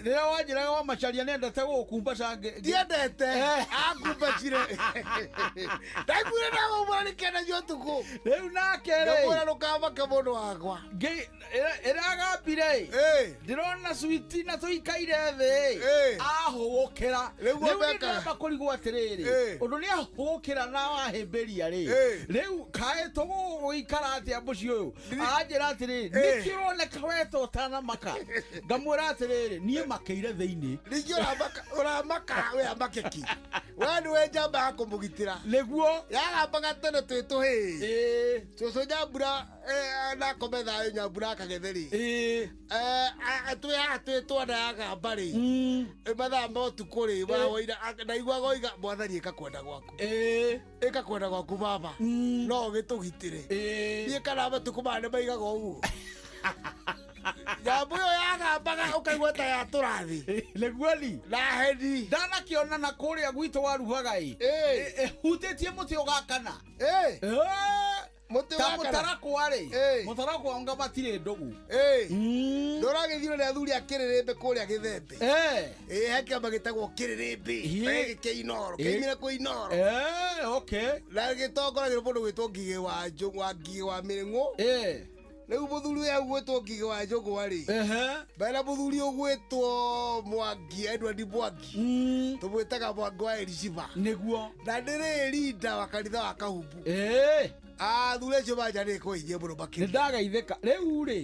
Rĩrĩa wanjĩraga wa Macharia nĩendete gũgũkumbaca Ndiendete. Akumbacire. Ndaiguire ndamũmũra nĩkenagia ũtukũ. Rĩu nake rĩ. Ndamwĩra ndũkamake mũndũ wakwa. Ĩragambire ĩ. Ndĩrona switi na tũikaire thĩ. Ahũgũkĩra. Rĩu Rĩu weka. nĩndĩramba kũrigwo atĩrĩrĩ. Ũndũ nĩ ahũgũkĩra na wahĩmbĩria rĩ. Rĩu kaĩ tũgũgũikara atĩa mũciĩ ũyũ? Aranjĩra atĩrĩrĩ, nĩkĩ ũroneka weta ũtanamaka? Ngamwĩra atĩrĩrĩ, niĩ makĩire thĩinĩ. Ningĩ ũramaka we amakeki. We nĩwe njamba ya kũmũgitĩra. Nĩguo. Yagambaga tene twĩ tũhĩĩ. Cũcũ Nyambura na akome thayũ, Nyambura akagetheri. Twĩ haha twĩ twana yagamba rĩ. Mathaa ma ũtukũ rĩ, ndaiguaga oiga mwathani ĩka kwenda gwaku. Ĩka kwenda gwaku baba. No ũgĩtũgitĩre. Niĩ kana matukũ maya nĩ maigaga ũguo. Nyamũ ĩyo yagambaga ũkaigua ta yatũrathi. Nĩguo ni. Na heni. Ndanakĩona na kũrĩa gwitũ warugaga ĩ. Ĩhutĩtie mũtĩ ũgakana. Mũtĩ Ta ũgakana. mũtarakwa rĩ. Mũtarakwa anga matirĩ ndũgũ. Ndũragĩthirwo nĩ athuri a kĩrĩrĩmbĩ kũrĩa gĩthembe. Ĩ he kĩama gĩtagwo kĩrĩrĩmbĩ. Gĩkĩ kĩa Inoro. Kĩaimire kwĩ Inoro. Okay. Na gĩtongoragio nĩ mũndũ gwĩtwo Ngigĩ wa Njũ wa Ngigĩ wa Mĩrĩng'ũ. Rĩu mũthuri ũyũ ũgwĩtwo Ngigĩ wa Njũgũa rĩ, mbere mũthuri ũgwĩtwo Mwangi, Edward Mwangi, tũmwĩtaga Mwangi wa Elisheba. Nĩguo. Na ndĩrĩ rinda wa kanitha wa Kahumbu. Athuri acio manjanĩrĩ kũinyie mũno makĩria. Nĩ ndagaithĩka rĩu rĩ,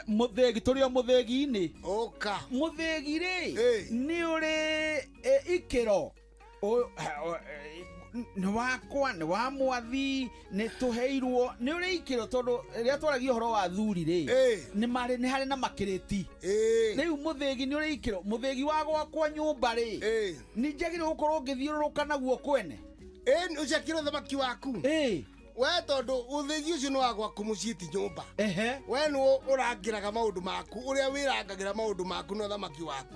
mũthĩgi tũrĩ o mũthĩgi-inĩ. Ũka. Mũthĩgi rĩ, nĩ ũrĩ ikĩro nĩ wakwa, nĩ wa mwathi, nĩ tũheirwo, nĩ ũrĩ ikĩro tondũ rĩrĩa twaragia ũhoro wa athuri rĩ, nĩ marĩ, nĩ harĩ na makĩrĩti. Rĩu mũthĩgi nĩ ũrĩ ikĩro. Mũthĩgi wa gwakwa nyũmba rĩ, nĩ njagĩrĩirwo gũkorwo ngĩthiũrũrũka naguo kwene. Ĩ, ũcio akĩrĩ ũthamaki waku. We tondũ ũthĩgi ũcio nĩ wa gwaku mũciĩ ti nyũmba. We nĩ ũrangĩraga maũndũ maku, ũrĩa wĩrangagĩra maũndũ maku na ũthamaki waku.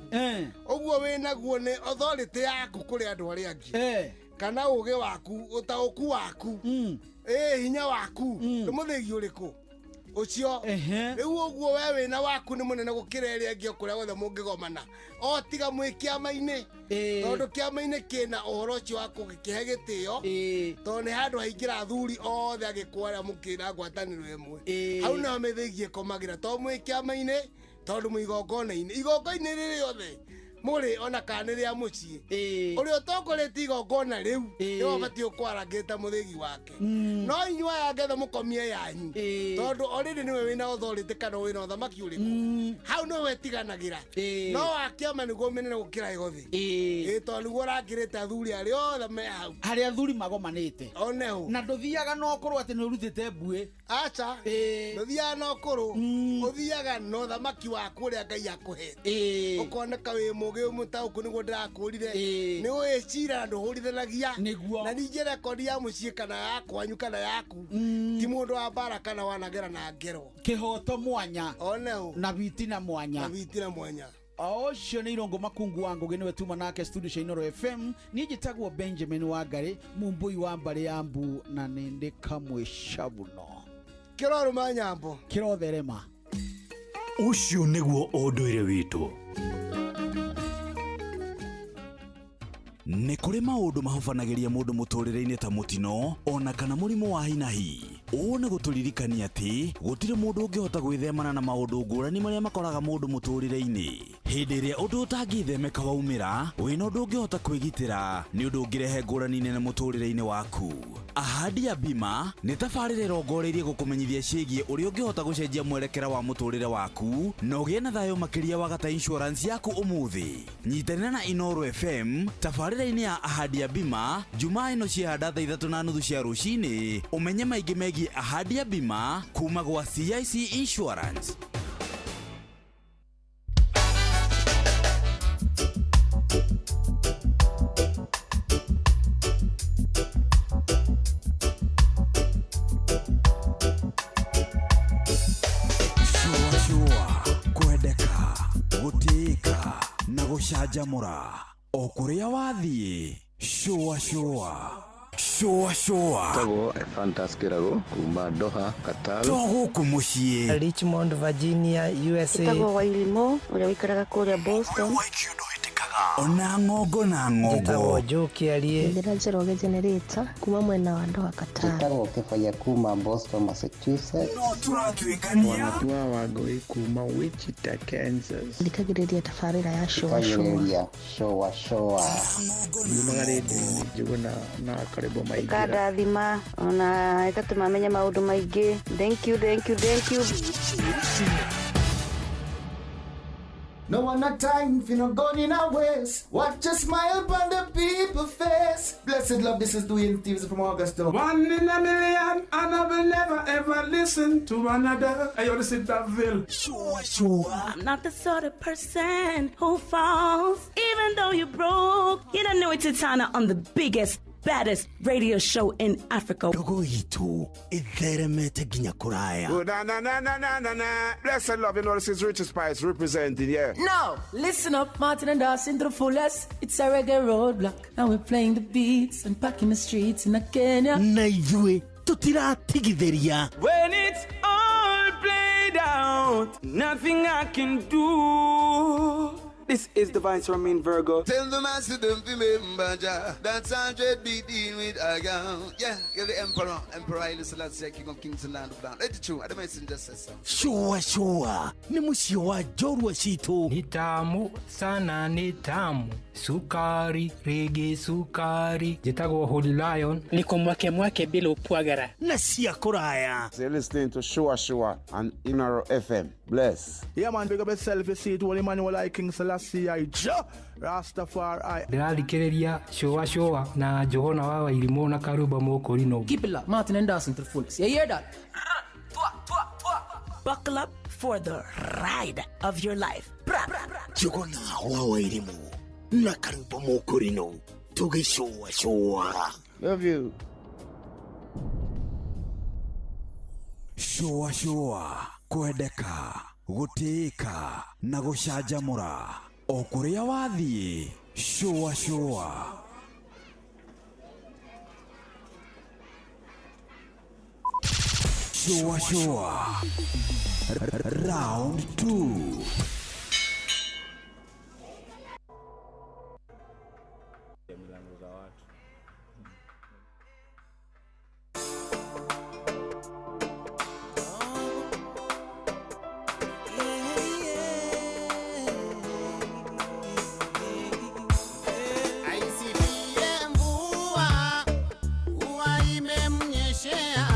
Ũguo wĩnaguo nĩ authority yaku kũrĩ andũ arĩa angĩ. Kana ũgĩ waku, ũtaũku waku, hinya waku, nĩ mũthĩgi ũrĩkũ ũcio. Rĩu ũguo we wĩna waku nĩ mũnene gũkĩra ĩrĩa ĩngĩ o kũrĩa guothe mũngĩgomana, o tiga mwĩ kĩama-inĩ. Tondũ kĩama-inĩ kĩna ũhoro ũcio wa kũgĩkĩhe gĩtĩo, tondũ nĩ handũ haingĩra athuri othe agĩkũũ arĩa mũkĩna ngwatanĩro ĩmwe. Hau nĩho mĩthĩgi ĩkomagĩra, tondũ mwĩ kĩama-inĩ, tondũ mwĩ igongona-inĩ. Igongona-inĩ rĩrĩ rĩothe mũrĩ, ona kana nĩ rĩa mũciĩ, ũrĩa ũtongoretie igongona rĩu nĩwe ũbatiĩ gũkorwo arangĩte mũthĩgi wake. No inyuĩ aya ngetha mũkomie yanyu, tondũ already nĩwe wĩna authority kana wĩna ũthamaki ũrĩkũ, hau nĩwe ĩtiganagĩra. No wa kĩama nĩguo mĩnene gũkĩra yothe. Tondũ nĩguo ũrangĩrĩte athuri arĩa othe me hau, harĩa athuri magomanĩte. Oneho. Na ndũthiaga na ũkũrũ atĩ nĩ ũrutĩte mbuĩ. Aca. Ndũthiaga na ũkũrũ, ũthiaga na ũthamaki waku ũrĩa Ngai akũhete. Ũkoneka wĩ mũgĩ, wĩ mũtaũku, nĩguo ndĩrakũrire. Nĩ ũĩ cira na ndũhũrithanagia. Nĩguo. Na ningĩ rekondi ya mũciĩ kana ya kwanyu kana yaku, ti mũndũ wa mbara kana wanagera na ngero. Kĩhoto mwanya. Oneho. Na witina mwanya. Na witina mwanya. Ũcio nĩ Irũngũ Makungu wa Ngũgĩ, nĩwe tuma nake studio cia Inooro FM. Niĩ njĩtagwo Benjamin Wangari, mũmbũi wa mbarĩ ya mbu, na nĩ ndĩ kamwe cabuno. Kĩrorũma nyambo. Kĩrotherema. Ũcio nĩguo ũndũire witũ. Nĩ kũrĩ maũndũ mahobanagĩria mũndũ mũtũrĩre-inĩ ta mũtino ona kana mũrimũ wa hinahi. Ũũ nĩ gũtũririkania atĩ gũtirĩ mũndũ ũngĩhota gwĩthemana na maũndũ ngũrani marĩa makoraga mũndũ mũtũrĩre-inĩ. Hĩndĩ ĩrĩa ũndũ ũtangĩthemeka waumĩra, wĩna ũndũ ũngĩhota kwĩgitĩra, nĩ ũndũ ũngĩrehe ngũrani nene mũtũrĩre-inĩ waku. Ahadi ya Bima nĩ tabarĩra ĩrongoreirie gũkũmenyithia ciĩgiĩ ũrĩa ũngĩhota gũcenjia mwerekera wa mũtũrĩre waku na ũgĩe na thayũ makĩria wagata insurance yaku ũmũthĩ. Nyitanĩra na Inooro FM tabarĩra-inĩ ya Ahadi ya Bima Jumaa ĩno ciehanda thaa 3:30 cia rũcinĩ, ũmenye maingĩ megiĩ Ahadi ya Bima kuma gwa CIC Insurance. Shua shua, kwendeka, gũtĩĩka na gũcanjamũra o kũrĩa wathiĩ. Shua shua, shua shua. Tagwo Fantas Kĩrago kuma Doha, Qatar. To gũkũ mũciĩ. Richmond, Virginia, USA. Tagwo Wairimo ũrĩa ũikaraga kũrĩa Boston. Ona ng'ongo na ng'ongo. Njĩtagwo Joe Kĩarie. Njĩra Njoroge Generator kuma mwena wa Doha, Qatar. Njĩtagwo Kĩbaya kuma Boston, Massachusetts. No tũratuĩkania. Wanatua Wangũi kuma Wichita, Kansas. Thikagĩrĩria tabarĩra ya Shua Shua. Thikagĩrĩria Shua Shua. Yumaga rĩndiũ-inĩ Njũgũna na Karĩbo Maingĩra. Ĩkandathima ona ĩgatũma menye maũndũ maingĩ. Thank you, thank you, thank you. No one a time for no gun in our waist. Watch a smile upon the people's face. Blessed love, this is Dwayne Stevens from Augusta. One in a million, and I will never ever listen to another. I ought to sit that Ville. Sure, sure. I'm not the sort of person who falls, even though you broke. You don't know it's Titana on the biggest, baddest radio show in Africa. Ndogo itu itheremete nginya kuraya. Oh, na na na na na na na. Blessed love, you know this is Richard Spice representing, yeah. No, listen up, Martin and Dawson to the fullest. It's a reggae roadblock, and we're playing the beats and packing the streets in Kenya. Na ithuĩ tutiratigithĩria. When it's all played out, nothing I can do. This is the Vice Main Virgo. Tell the master don't remember Jah. That's 100 be dealing with a girl. Yeah, you're the emperor. Emperor Haile Selassie, King of Kings and Land of Land. Let it true. I don't messenger says so. Shua shua nĩ mũciĩ wa njorua citũ. Ni tamu sana, ni tamu, sukari rege sukari. Njĩtagwo Holy Lion. Niko mwake mwake bila upwagara na cia kũraya. So you're listening to Shua Shua on Inoro FM. Bless. Yeah, man, big up yourself. You see it, Holy Emmanuel I King Selassie I Jah Rastafari. Ndĩrathikĩrĩria Shua Shua na Njũgũna wa Wairimũ na Karumba Mũkũrinũ. Keep it locked. Martin and Dawson to the fullest. You hear that? Buckle up for the ride of your life. Njũgũna wa Wairimũ na Karumba Mũkũrinũ tũgĩcũa cũa. Love you. Shua shua kwendeka gũtĩĩka na gũcanjamũra o kũrĩa wathiĩ. Shua shua. Shua shua round 2. Milango za watu. Aisifie mvua, huwa imemnyeshea.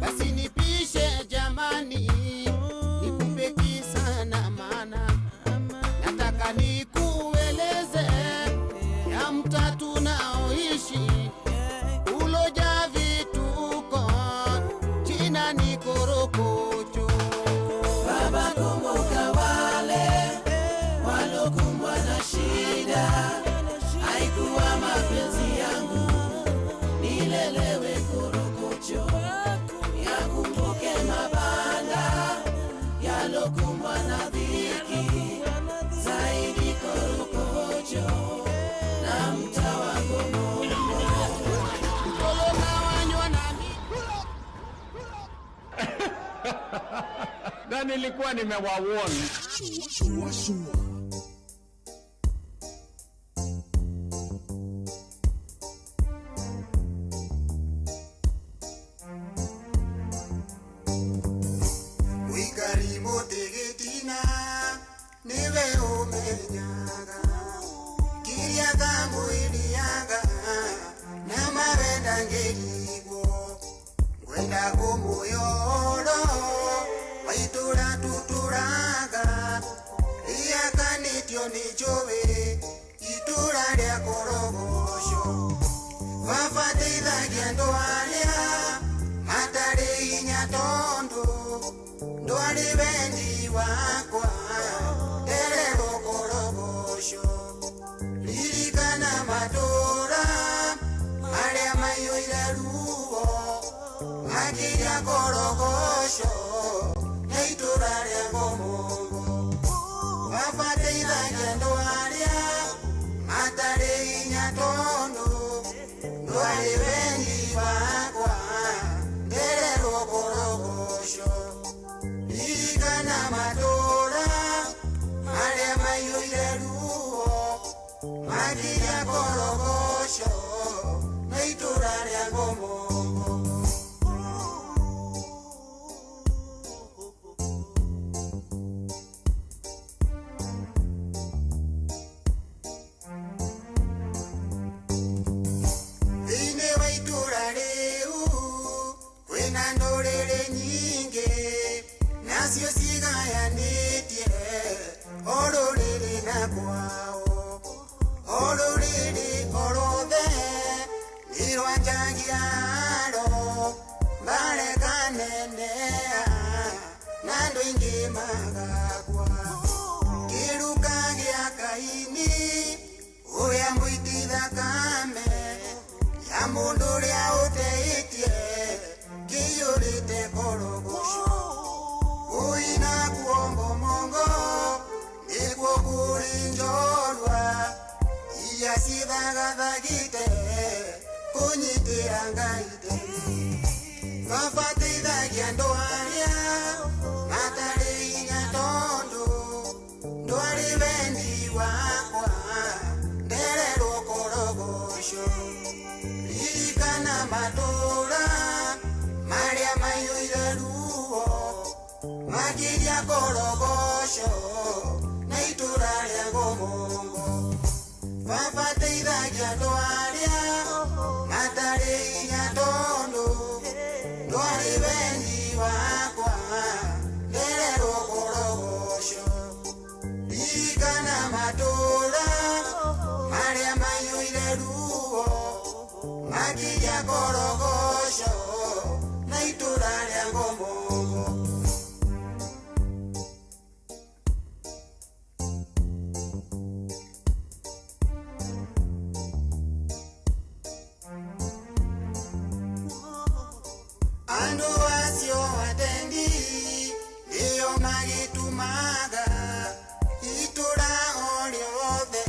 Basi nipishe jamani, nikupe kisa na maana. Nataka nikueleze ya mtaa tunaoishi, uloja vituko, jina ni korokocho. Baba kumbuka wale walokumbwa na shida, haikuwa mapenzi yangu nilelewe korokocho. Yakumbuke mabanda yalokumbwa na dhiki, zaidi korokocho na mtaa wa Ngomombo. Kologawanywa na Na nilikuwa nimewawarn. Shua shua. Wikarimu tigitina niwe umenyaga kiria kamwiriaga na mawenda ngirigwo ngwenda kumuyoro waitura tuturaga riakanitio ni njũĩ itura rĩa korogoco. Baba teithagia andũ arĩa matarĩ hinya tondũ ndwarĩ wendi wakwa ndererwo korogoco. Ririkana matũra marĩa maiyũire ruo makĩria korogoco na itũra rĩa Ngomombo. Baba teithagia andũ arĩa matarĩ hinya tondũ ndwarĩ wendi wakwa ndererwo korogoco. Ririkana matũra marĩa maiyũire ruo makĩria korogoco na itũra rĩa Ngomombo. Thĩinĩ wa itũra rĩu kwĩna ndũrĩrĩ nyingĩ nacio cigayanĩtie o rũrĩrĩ na kwao. O rũrĩrĩ o rwothe nĩ rwanjagia ro marekanenea na andũ aingĩ magakua. Kĩruka gĩa Kaini ũrĩa mũiti thakame ya mũndũ ũrĩa ũteĩtie kĩiyũrĩte korogoco. Kũina kuo Ngomongo nĩkuo kũrĩ njorua iria cithagathagĩte kũnyitĩra Ngai te. Baba teithagia andũ arĩa matarĩ hinya tondũ ndwarĩ wendi Makinya Korogoco na itũra rĩa Ngomongo. Baba teithagia andũ arĩa matarĩ hinya tondũ ndwarĩ wendi wakwa ndererwo Korogoco. Ririkana matũra marĩa maiyũire ruo makinya Korogoco na itũra rĩa Ngomongo. Andũ acio atendi nĩo magĩtũmaga itũra o rĩothe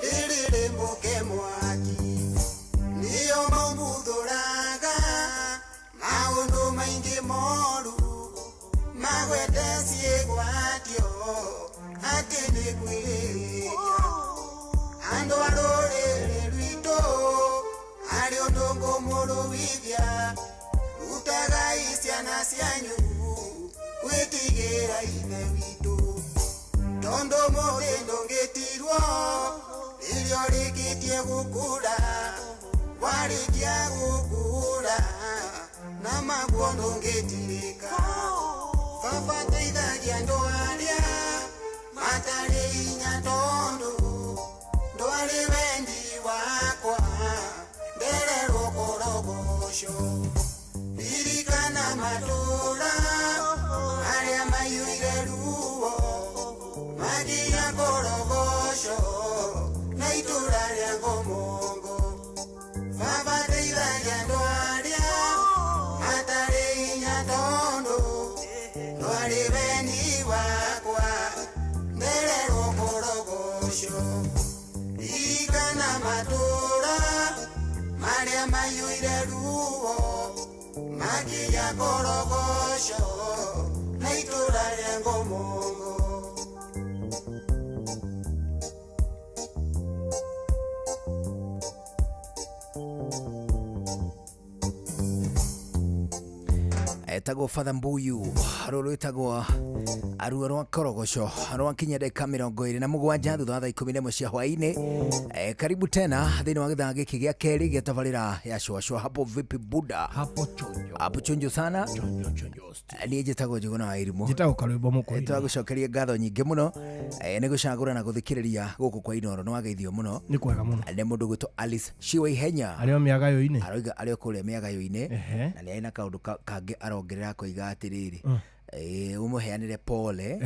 rĩrĩrĩmbũke mwaki. Nĩo maumbuthũraga maũndũ maingĩ moru magwete ciĩgwatio atĩ nĩ kwĩhia. Andũ a rũrĩrĩ rwitũ harĩ ũndũ ngũmũrũithia, rutagai ciana cianyu gwĩtigĩra Ithe witũ. Tondũ mũrĩ ndũngĩtirwo rĩrĩa ũrĩkĩtie gũkũra, warĩkia gũkũra na maguo ndũngĩtirĩka. Baba teithagia andũ arĩa matarĩ hinya tondũ ndwarĩ wendi wakwa ndererwo Korogoco. Ririkana matũra marĩa maiyũire ruo makinya Korogoco na itũra rĩa Ngomongo. Baba teithagia andũ arĩa matarĩ hinya tondũ ndwarĩ wendi wakwa ndererwo Korogoco. Ririkana matũra marĩa maiyũire ruo makinya Korogoco na itũra rĩa Ngomongo. Etagwo Father Mbuyu, rũrũ rwĩtagwo Aruo rwa Korogoco rwakinya ndagĩka 27 thutha wa thaa 11 cia hwaĩ-inĩ. Karibu tena thĩinĩ wa gĩthaa gĩkĩ gĩa kerĩ gĩa tabarĩra ya Shwashwa. Hapo vipi buda? Hapo chonjo. Hapo chonjo sana. Chonjo chonjo. Niĩ njĩtagwo Njũgũna wa Irimũ. Njĩtagwo Karwĩmbo Mũkũrinũ. Twagũcokeria ngatho nyingĩ mũno nĩ gũcagũra na gũthikĩrĩria gũkũ kwa Inooro. Nĩ wageithio mũno. Nĩ kwega mũno. Nĩ mũndũ gwĩtwo Alice Shiwa Ihenya. Arĩ o mĩagayo-inĩ. Aroiga arĩ o kũrĩa mĩagayo-inĩ. Na nĩ arĩ na kaũndũ kangĩ arongerera akoiga atĩrĩrĩ, ũmũheanĩre pole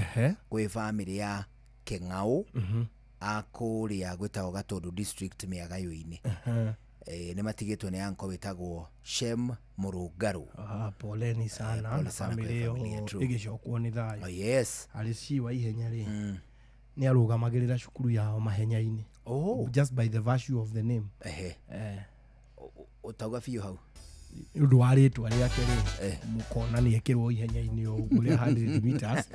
kwĩ bamĩrĩ ya Kĩng'aũ a kũrĩa gwĩtagwo Gatũndũ district mĩagayo-inĩ. Nĩ matigĩtwo nĩ anko wĩtagwo Shem Mũrũngarũ. Poleni sana na bamĩrĩ ĩyo ĩgĩcokwo nĩ thayũ. Yes. Arĩ Shiwa Ihenya rĩ, nĩ arũgamagĩrĩra cukuru yao mahenya-inĩ. Just by the virtue of the name. Ũtauga biũ hau. Nĩ ũndũ wa rĩtwa rĩake rĩ, mũkona nĩ ekĩrwo ihenya-inĩ o ũguo rĩa 100 meters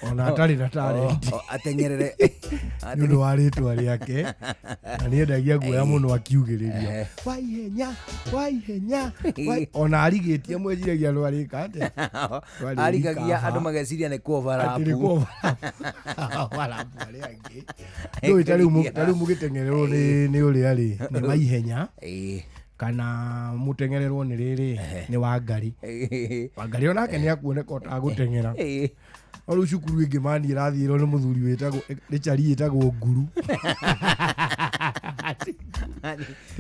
ona atarĩ na talent. Ateng'erere. Nĩ ũndũ wa rĩtwa rĩake na nĩendagia guoya mũno akiugĩrĩria wa ihenya wa ihenya ona arigĩtie mweciragia andũ arĩka atĩa. Arigagia andũ mageciria nĩ kuoverlap. Atĩ nĩ kuoverlap arĩa angĩ. Ndũĩ ta rĩu mũgĩteng'ererwo nĩ ũrĩa rĩ nĩ wa ihenya kana mũteng'ererwo nĩ rĩrĩ nĩ Wangari. Wangari onake nĩ akuoneka ũtagũteng'era. No rĩu cukuru ĩngĩ mani ĩrathiĩrwo nĩ mũthuri wĩtagwo nĩ chari ĩtagwo Nguru.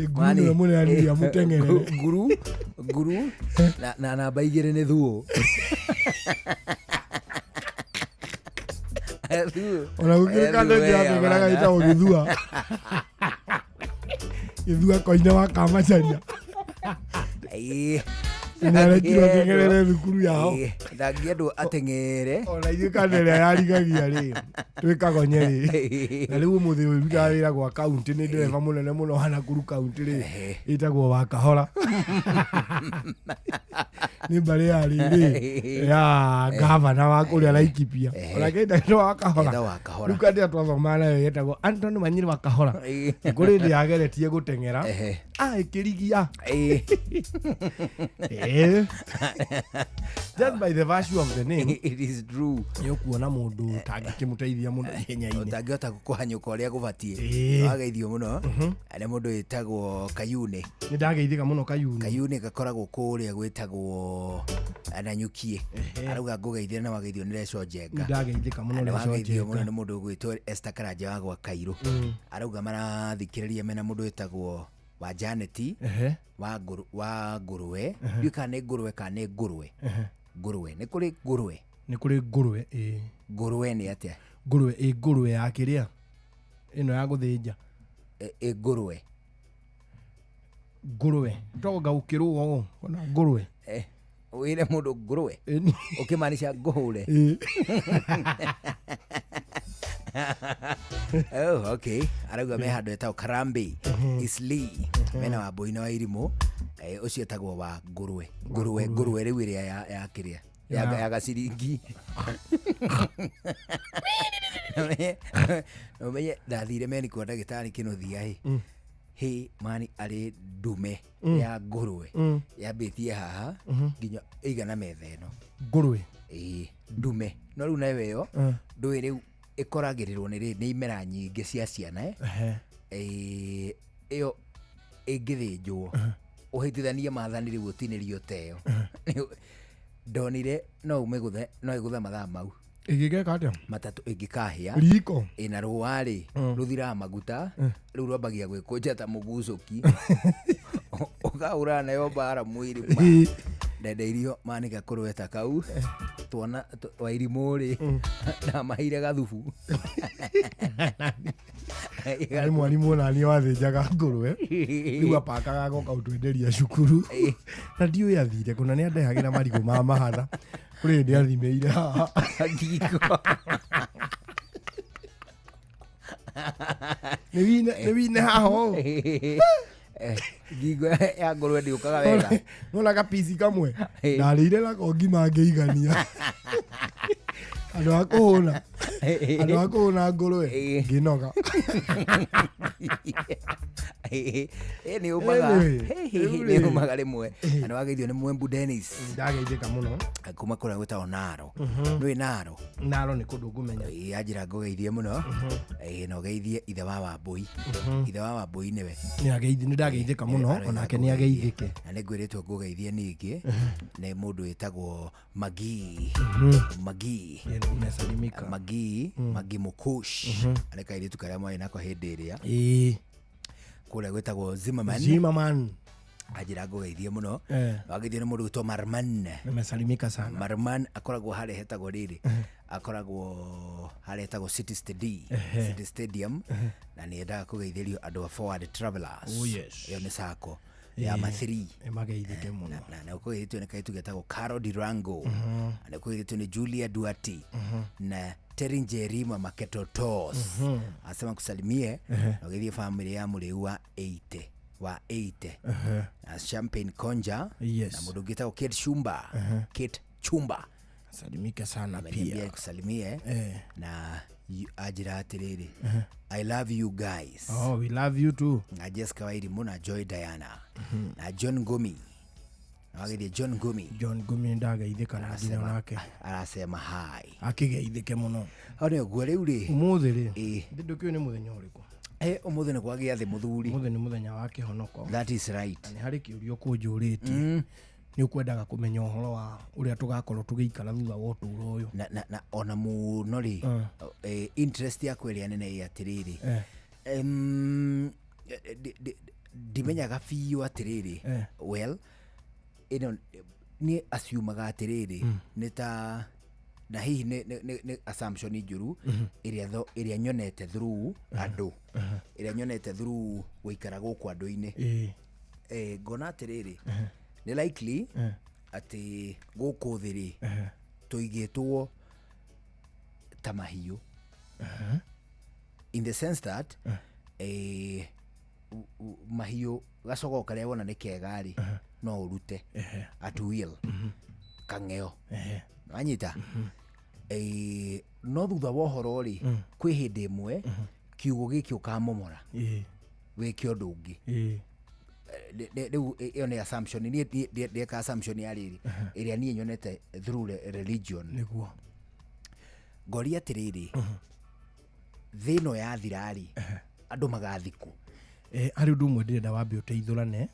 Nguru nĩwe mũneani ũrĩa mũteng'erere. Nguru Nguru na namba 2 nĩ Thuo. Ona gũkĩrĩ kandũ ĩngĩ yateng'eraga ĩtagwo Gĩthua. Gĩthua koine wa Kamacharia. Nĩarekirwo ateng'erere thukuru yao. Ndangĩendwo ateng'ere. Ona ithuĩ kana ĩrĩa yarigagia rĩ twĩkagonye rĩ. Na rĩu ũmũthĩ ũyũ ndutaga wĩra gwa kaunti, nĩ ndereba mũnene mũno wa Nakuru kaunti rĩ, ĩtagwo wa Kahora. Nĩ mbarĩ ya rĩrĩ ya gavana wa kũrĩa Laikipia. Onake etagwo wa Kahora. Etagwo wa Kahora. Rĩu kandĩ twathomaga nayo yetagwo Anton Manyiri wa Kahora. Kũrĩ hĩndĩ yageretie gũteng'era. Ĩkĩrigia. Just by the virtue of the name. It is true. Nĩ ũkuona mũndũ ũtangĩkĩmũteithia mũno ihenya-inĩ. Ũtangĩhota kũhanyũka ũrĩa gũbatiĩ. Wageithio mũno. Nĩ mũndũ wĩtagwo Kayune. Nĩ ndageithĩka mũno Kayune. Kayune gakoragwo kũrĩa gwĩtagwo Nanyukie. Arauga ngũgeithia na wageithio nĩ Leco Njenga. Nĩ ndageithĩka mũno Na Leco wageithio mũno Njenga. nĩ mũndũ ũgwĩtwo Esther Karanja wa gwa Kairũ. Arauga marathikĩrĩria mena mũndũ wĩtagwo wa Janeti wa ngũrwe. Ndiũĩ kana nĩ ngũrwe kana nĩ ngũrwe. Ngũrwe. Nĩ kũrĩ ngũrwe. Nĩ kũrĩ ngũrwe, ĩĩ. Ngũrwe nĩ atĩa? Ngũrwe, ĩ ngũrwe ya kĩrĩa? Ĩno ya gũthĩnja. Ĩ ngũrwe. Ngũrwe. Tonga ũkĩrũa ũũ, ona ngũrwe. Wĩre mũndũ ngũrwe. Ũkĩmaanisha ngũhũre. Oh, okay. Arauga me handũ etagwo Karambi, Isli, mena wa Mbũi na wa Irimũ. Ũcio etagwo wa ngũrwe. Ngũrwe, ngũrwe rĩu ĩrĩa ya kĩrĩa. Ya gaciringi. Ũmenye ndathire meni kwa ndagĩtarĩ Kĩnuthia ĩ. Hĩ mani arĩ ndume ya ngũrwe. Yambĩtie haha nginya ĩigana metha ĩno. Ngũrwe. Ĩĩ, ndume. No rĩu nayo ĩyo ndũĩ rĩu ĩkoragĩrĩrwo nĩ imera nyingĩ cia ciana. Ĩyo ĩngĩthĩnjwo ũhĩtithanie maathani rĩu ũtinĩrio ta ĩyo. Ndonire no ũmĩgũthe, no ĩgũthe mathaa mau. Ĩngĩgeka atĩa? Matatũ ĩngĩkahĩa. Riko. Ĩna rũa rĩ, rũthiraga maguta, rĩu rwambagia gwĩkũnja ta mũgucũki. Ũkahũrana nayo mbara mwĩrĩ ma. Ndendeirio manika kũrwe ta kau. Tuona wa Irimũ rĩ, ndamaheire gathubu. Arĩ mwarimũ onaniĩ wathĩnjaga ngũrwe. Rĩu apakaga agoka gũtwenderia cukuru. Na ndiũĩ athire kũna nĩ andehagĩra marigũ ma mahatha. Kũrĩ hĩndĩ athimĩire haha. Ngingo. Nĩ wine haha ũũ. Ngingo ya ngũrwe ndĩũkaga wega. Nona gapici kamwe. Ndarĩire nako ngima ngĩigania. Andũ a kũhũna. Andũ a kũhũna ngũrwe. Ngĩnoga. Nĩ ũmaga. Nĩ ũmaga rĩmwe. Andũ wageithio nĩ Mwembu Dennis. Ndageithĩka mũno. Kuma kũrĩa gwĩtagwo Naro. Nĩũĩ Naro? Naro nĩ kũndũ ngũmenya. Anjĩra ngũgeithie mũno. Na ũgeithie ithe wa Wambũi. Ithe wa Wambũi nĩwe. Nĩ ndageithĩka mũno onake nĩ ageithĩke. Na nĩ ngwĩrĩtwo ngũgeithie ningĩ nĩ mũndũ wĩtagwo Magi. Magi. Nimesalimika. Magi, Magi Mukush. Arĩ kairĩtu karĩa mwarĩ nako hĩndĩ ĩrĩa. Kũrĩa gwĩtagwo Zimmerman. Zimmerman. Anjĩra ngũgeithie mũno. Wageithio nĩ mũndũ gwĩtwo Marman. Nimesalimika sana. Marman akoragwo harĩa hetagwo rĩrĩ. Akoragwo harĩa hetagwo City Stadium. City Stadium. Na nĩ endaga kũgeithĩrio andũ a Forward Travelers. Oh yes. Ĩyo nĩ sacco ya Mathiri. Mageithĩke mũno. Na ũkũgeithĩtio nĩ kairĩtu getagwo Caro Dirango. Na ũkũgeithĩtio nĩ Julia Duarte. Na Terry Njerima Maketotos. Asema kusalimie na ũgeithie family ya mũrĩu wa 80. Wa 80. Na Champagne Konja. Yes. Na mũndũ ũngĩ wĩtagwo Kate Chumba. Kate Chumba. Salimike sana pia. Kusalimie na anjĩra atĩrĩrĩ. I love you guys. Oh, we love you too. Na Jessica Wairimu na Joy Diana. Na John Ngumi. Na wageithie John Ngumi. John Ngumi ndageithĩka na nginya nake. Arasema hi. Akĩgeithĩke mũno. Hau nĩ ũguo rĩu rĩ. Ũmũthĩ rĩ. Ndũkĩũĩ nĩ mũthenya ũrĩkũ? Ũmũthĩ nĩ kwa gĩathĩ mũthuri. Ũmũthĩ nĩ mũthenya wa kĩhonoko. That is right. Na nĩ harĩ kĩũria ũkũnjũrĩtie. Nĩ ũkwendaga kũmenya ũhoro wa ũrĩa tũgakorwo tũgĩikara thutha wa ũtũũro ũyũ. Na ona mũno rĩ, interest yakwa ĩrĩa nene ĩ atĩrĩrĩ. Ndimenyaga biũ atĩrĩrĩ. Well, ĩno nĩ assumaga atĩrĩrĩ nĩ ta na hihi nĩ assumption njũru ĩrĩa nyonete through andũ. Ĩrĩa nyonete through gũikara gũkũ andũ-inĩ. Ngona atĩrĩrĩ nĩ likely atĩ gũkũ thĩ rĩ tũigĩtwo ta mahiũ. In the sense that mahiũ gacogo karĩa wona nĩ kega rĩ No ũrute at will kang'eo wanyita. No thutha wa ũhoro rĩ, kwĩ hĩndĩ ĩmwe kiugo gĩkĩ ũkamomora wĩke ũndũ ũngĩ. Rĩu ĩyo nĩ assumption, niĩ ndeka assumption ya rĩrĩ ĩrĩa niĩ nyonete through religion. Nĩguo. Ngoria atĩrĩrĩ, thĩ ĩno yathira-rĩ, andũ magathikwo? Harĩ ũndũ ũmwe ndĩrenda wambe ũteithũrane,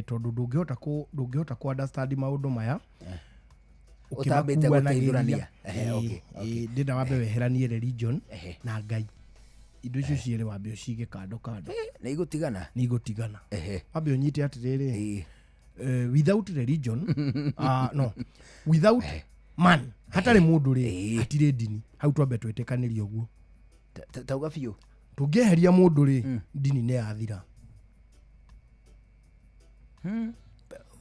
tondũ ndũngĩhota ku understand maũndũ maya ũtambĩte gũteithũrania. Ndĩrenda wambe weheranie religion na Ngai. Indo icio cierĩ wambe ũcige kando kando. Nĩ igũtigana. Nĩ igũtigana. Wambe ũnyite atĩrĩrĩ, without religion, no, without man, hatarĩ mũndũ rĩ, hatirĩ ndini. Hau twambe twĩtĩkanĩrie ũguo. Tauga biũ. Tũngĩeheria mũndũ rĩ, ndini nĩ yathira.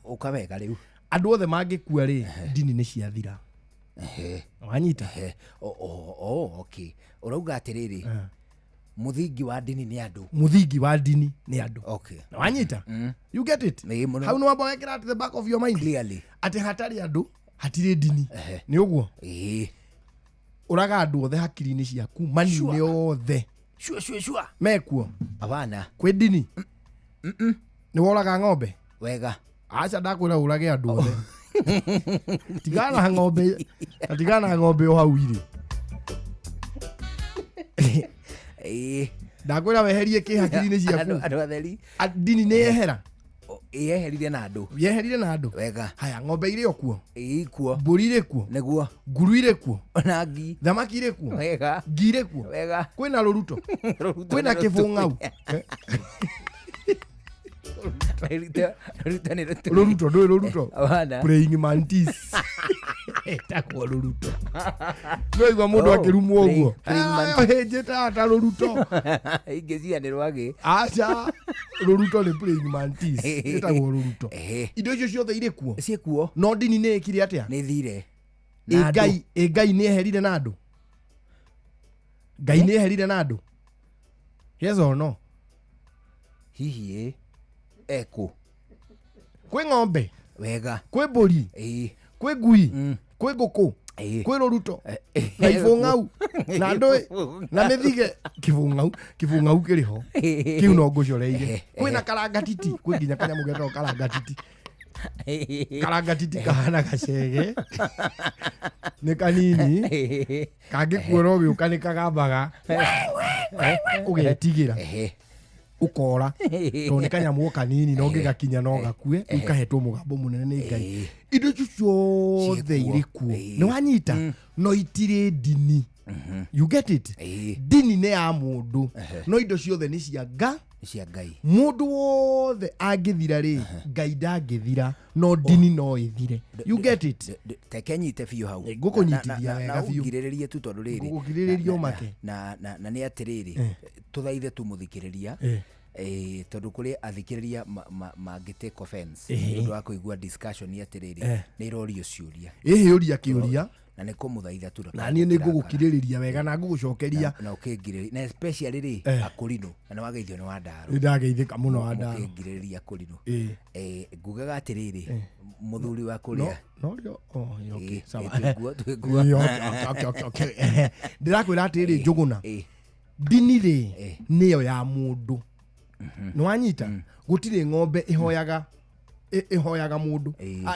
Ũka wega rĩu. Andũ othe mangĩkua rĩ, ndini nĩ ciathira. Wanyita? Okay. Ũrauga atĩrĩrĩ, mũthingi wa ndini nĩ andũ. Mũthingi wa ndini nĩ andũ. Okay. Wanyita? You get it? Hau nĩ wamba wekĩra at the back of your mind. Clearly. Atĩ hatarĩ andũ, hatirĩ ndini. Nĩ ũguo? Ũraga andũ othe hakiri-inĩ ciaku, manine othe. Sure, sure, sure. Mekuo. Abana. Kwĩ ndini? Nĩ woraga ng'ombe? Wega. Aca ndakwĩra ũrage andũ othe. Tigana ng'ombe, tigana ng'ombe o hau irĩ. Ndakwĩra weherie kĩ hakiri-inĩ ciaku. Andũ atheri. Ndini nĩ yehera. Yeherire na andũ. Yeherire na andũ. Wega. Haya, ng'ombe irĩ o kuo. Ikuo. Mbũri irĩ kuo. Nĩguo. Nguru irĩ kuo. Ona ngi. Thamaki irĩ kuo. Wega. Ngi irĩ kuo. Wega. Kwĩna rũruto. Kwĩna kĩbũng'au. Rũruto nĩ rũruto. Rũruto ndũĩ rũruto. Abana. Praying mantis. Ĩtagwo rũruto. Nĩwaigua mũndũ akĩrumwo ũguo. Hĩnjĩte ata rũruto. Ingĩcia nĩ rwagĩ. Aca, rũruto nĩ praying mantis. Ĩtagwo rũruto. Indo icio ciothe irĩ kuo. Ciĩkuo. No ndini nĩ ĩkire atĩa? Nĩ thire. Ĩ Ngai nĩ eherire na andũ? Ngai nĩ eherire na andũ? Yes or no? Hihi ĩ. Eko. Kwĩ ng'ombe. Wega. Kwĩ mbũri. Kwĩ ngui. Kwĩ ngũkũ. Kwĩ rũruto. Na ibũng'au. Na ndũĩ. Na mĩthige. Kĩbũng'au. Kĩbũng'au kĩrĩ ho. Kĩu no ngũcoreire. Kwĩna karangatiti. Kwĩ nginya kanyamũ getagwo karangatiti. Karangatiti kahana gacege. Nĩ kanini. Kangĩkuona ũgĩũka nĩ kagambaga. Ũgetigĩra. Ũkora tondũ nĩ kanyamũ kanini no ngĩgakinya no gakue, rĩu kahetwo mũgambo mũnene nĩ Ngai. Indo icio ciothe irĩ kuo, nĩ wanyita, no itirĩ ndini. You get it? Ndini nĩ ya mũndũ, no indo ciothe nĩ cia cia Ngai. Mũndũ wothe angĩthira rĩ, Ngai ndangĩthira, no ndini no ĩthire. You get it? Teke nyite biũ hau. Ngũkũnyitithia wega biũ. Ngirĩrĩrie tu tondũ rĩrĩ. Ngũgũkirĩrĩria ũmake. Na nĩ atĩrĩrĩ, tũthaithe tu mũthikĩrĩria, tondũ kũrĩ athikĩrĩria mangĩ take offense nĩ ũndũ wa kũigua discussion atĩrĩrĩ, nĩ irorio ciũria. Ĩhĩũria kĩũria. Na nĩ kũmũthaitha tu. Na niĩ nĩ ngũgũkirĩrĩria wega na ngũgũcokeria. Na ũkĩngirĩrĩria. Na especially rĩ, akũrinũ. Na nĩ wageithio nĩ Wandaro. Nĩ ndageithĩka mũno Wandaro. Mũkĩngirĩrĩria akũrinũ. Ngugaga atĩrĩrĩ, mũthuri wa kũrĩa. No rĩo, okay, sawa. Twĩkuo. Okay. Ndĩrakwĩra atĩrĩrĩ, Njũgũna. Ndini rĩ, nĩyo ya mũndũ. Nĩ wanyita? Gũtirĩ ng'ombe ĩhoyaga ĩhoyaga mũndũ,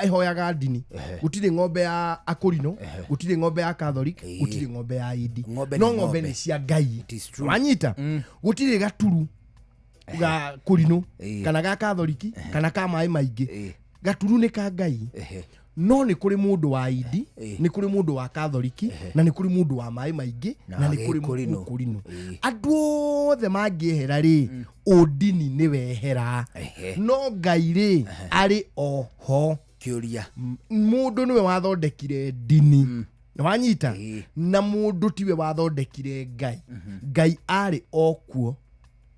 ĩhoyaga ndini. Gũtirĩ ng'ombe ya akũrinũ, gũtirĩ ng'ombe ya Catholic, gũtirĩ ng'ombe ya Indi. No ng'ombe nĩ cia Ngai. Wanyita? Gũtirĩ gaturu ga kũrinũ kana ga Catholic kana ka maĩ maingĩ. Gaturu nĩ ka Ngai. No nĩ kũrĩ mũndũ wa Indi, nĩ kũrĩ mũndũ wa Catholic, na nĩ kũrĩ mũndũ wa maĩ maingĩ, na nĩ kũrĩ mũkũrinũ. Andũ othe mangĩehera rĩ, ũndini nĩ wehera. No Ngai rĩ, arĩ oho. Kĩũria. Mũndũ nĩwe wathondekire ndini. Wanyita? Na mũndũ tiwe wathondekire Ngai. Ngai arĩ o kuo.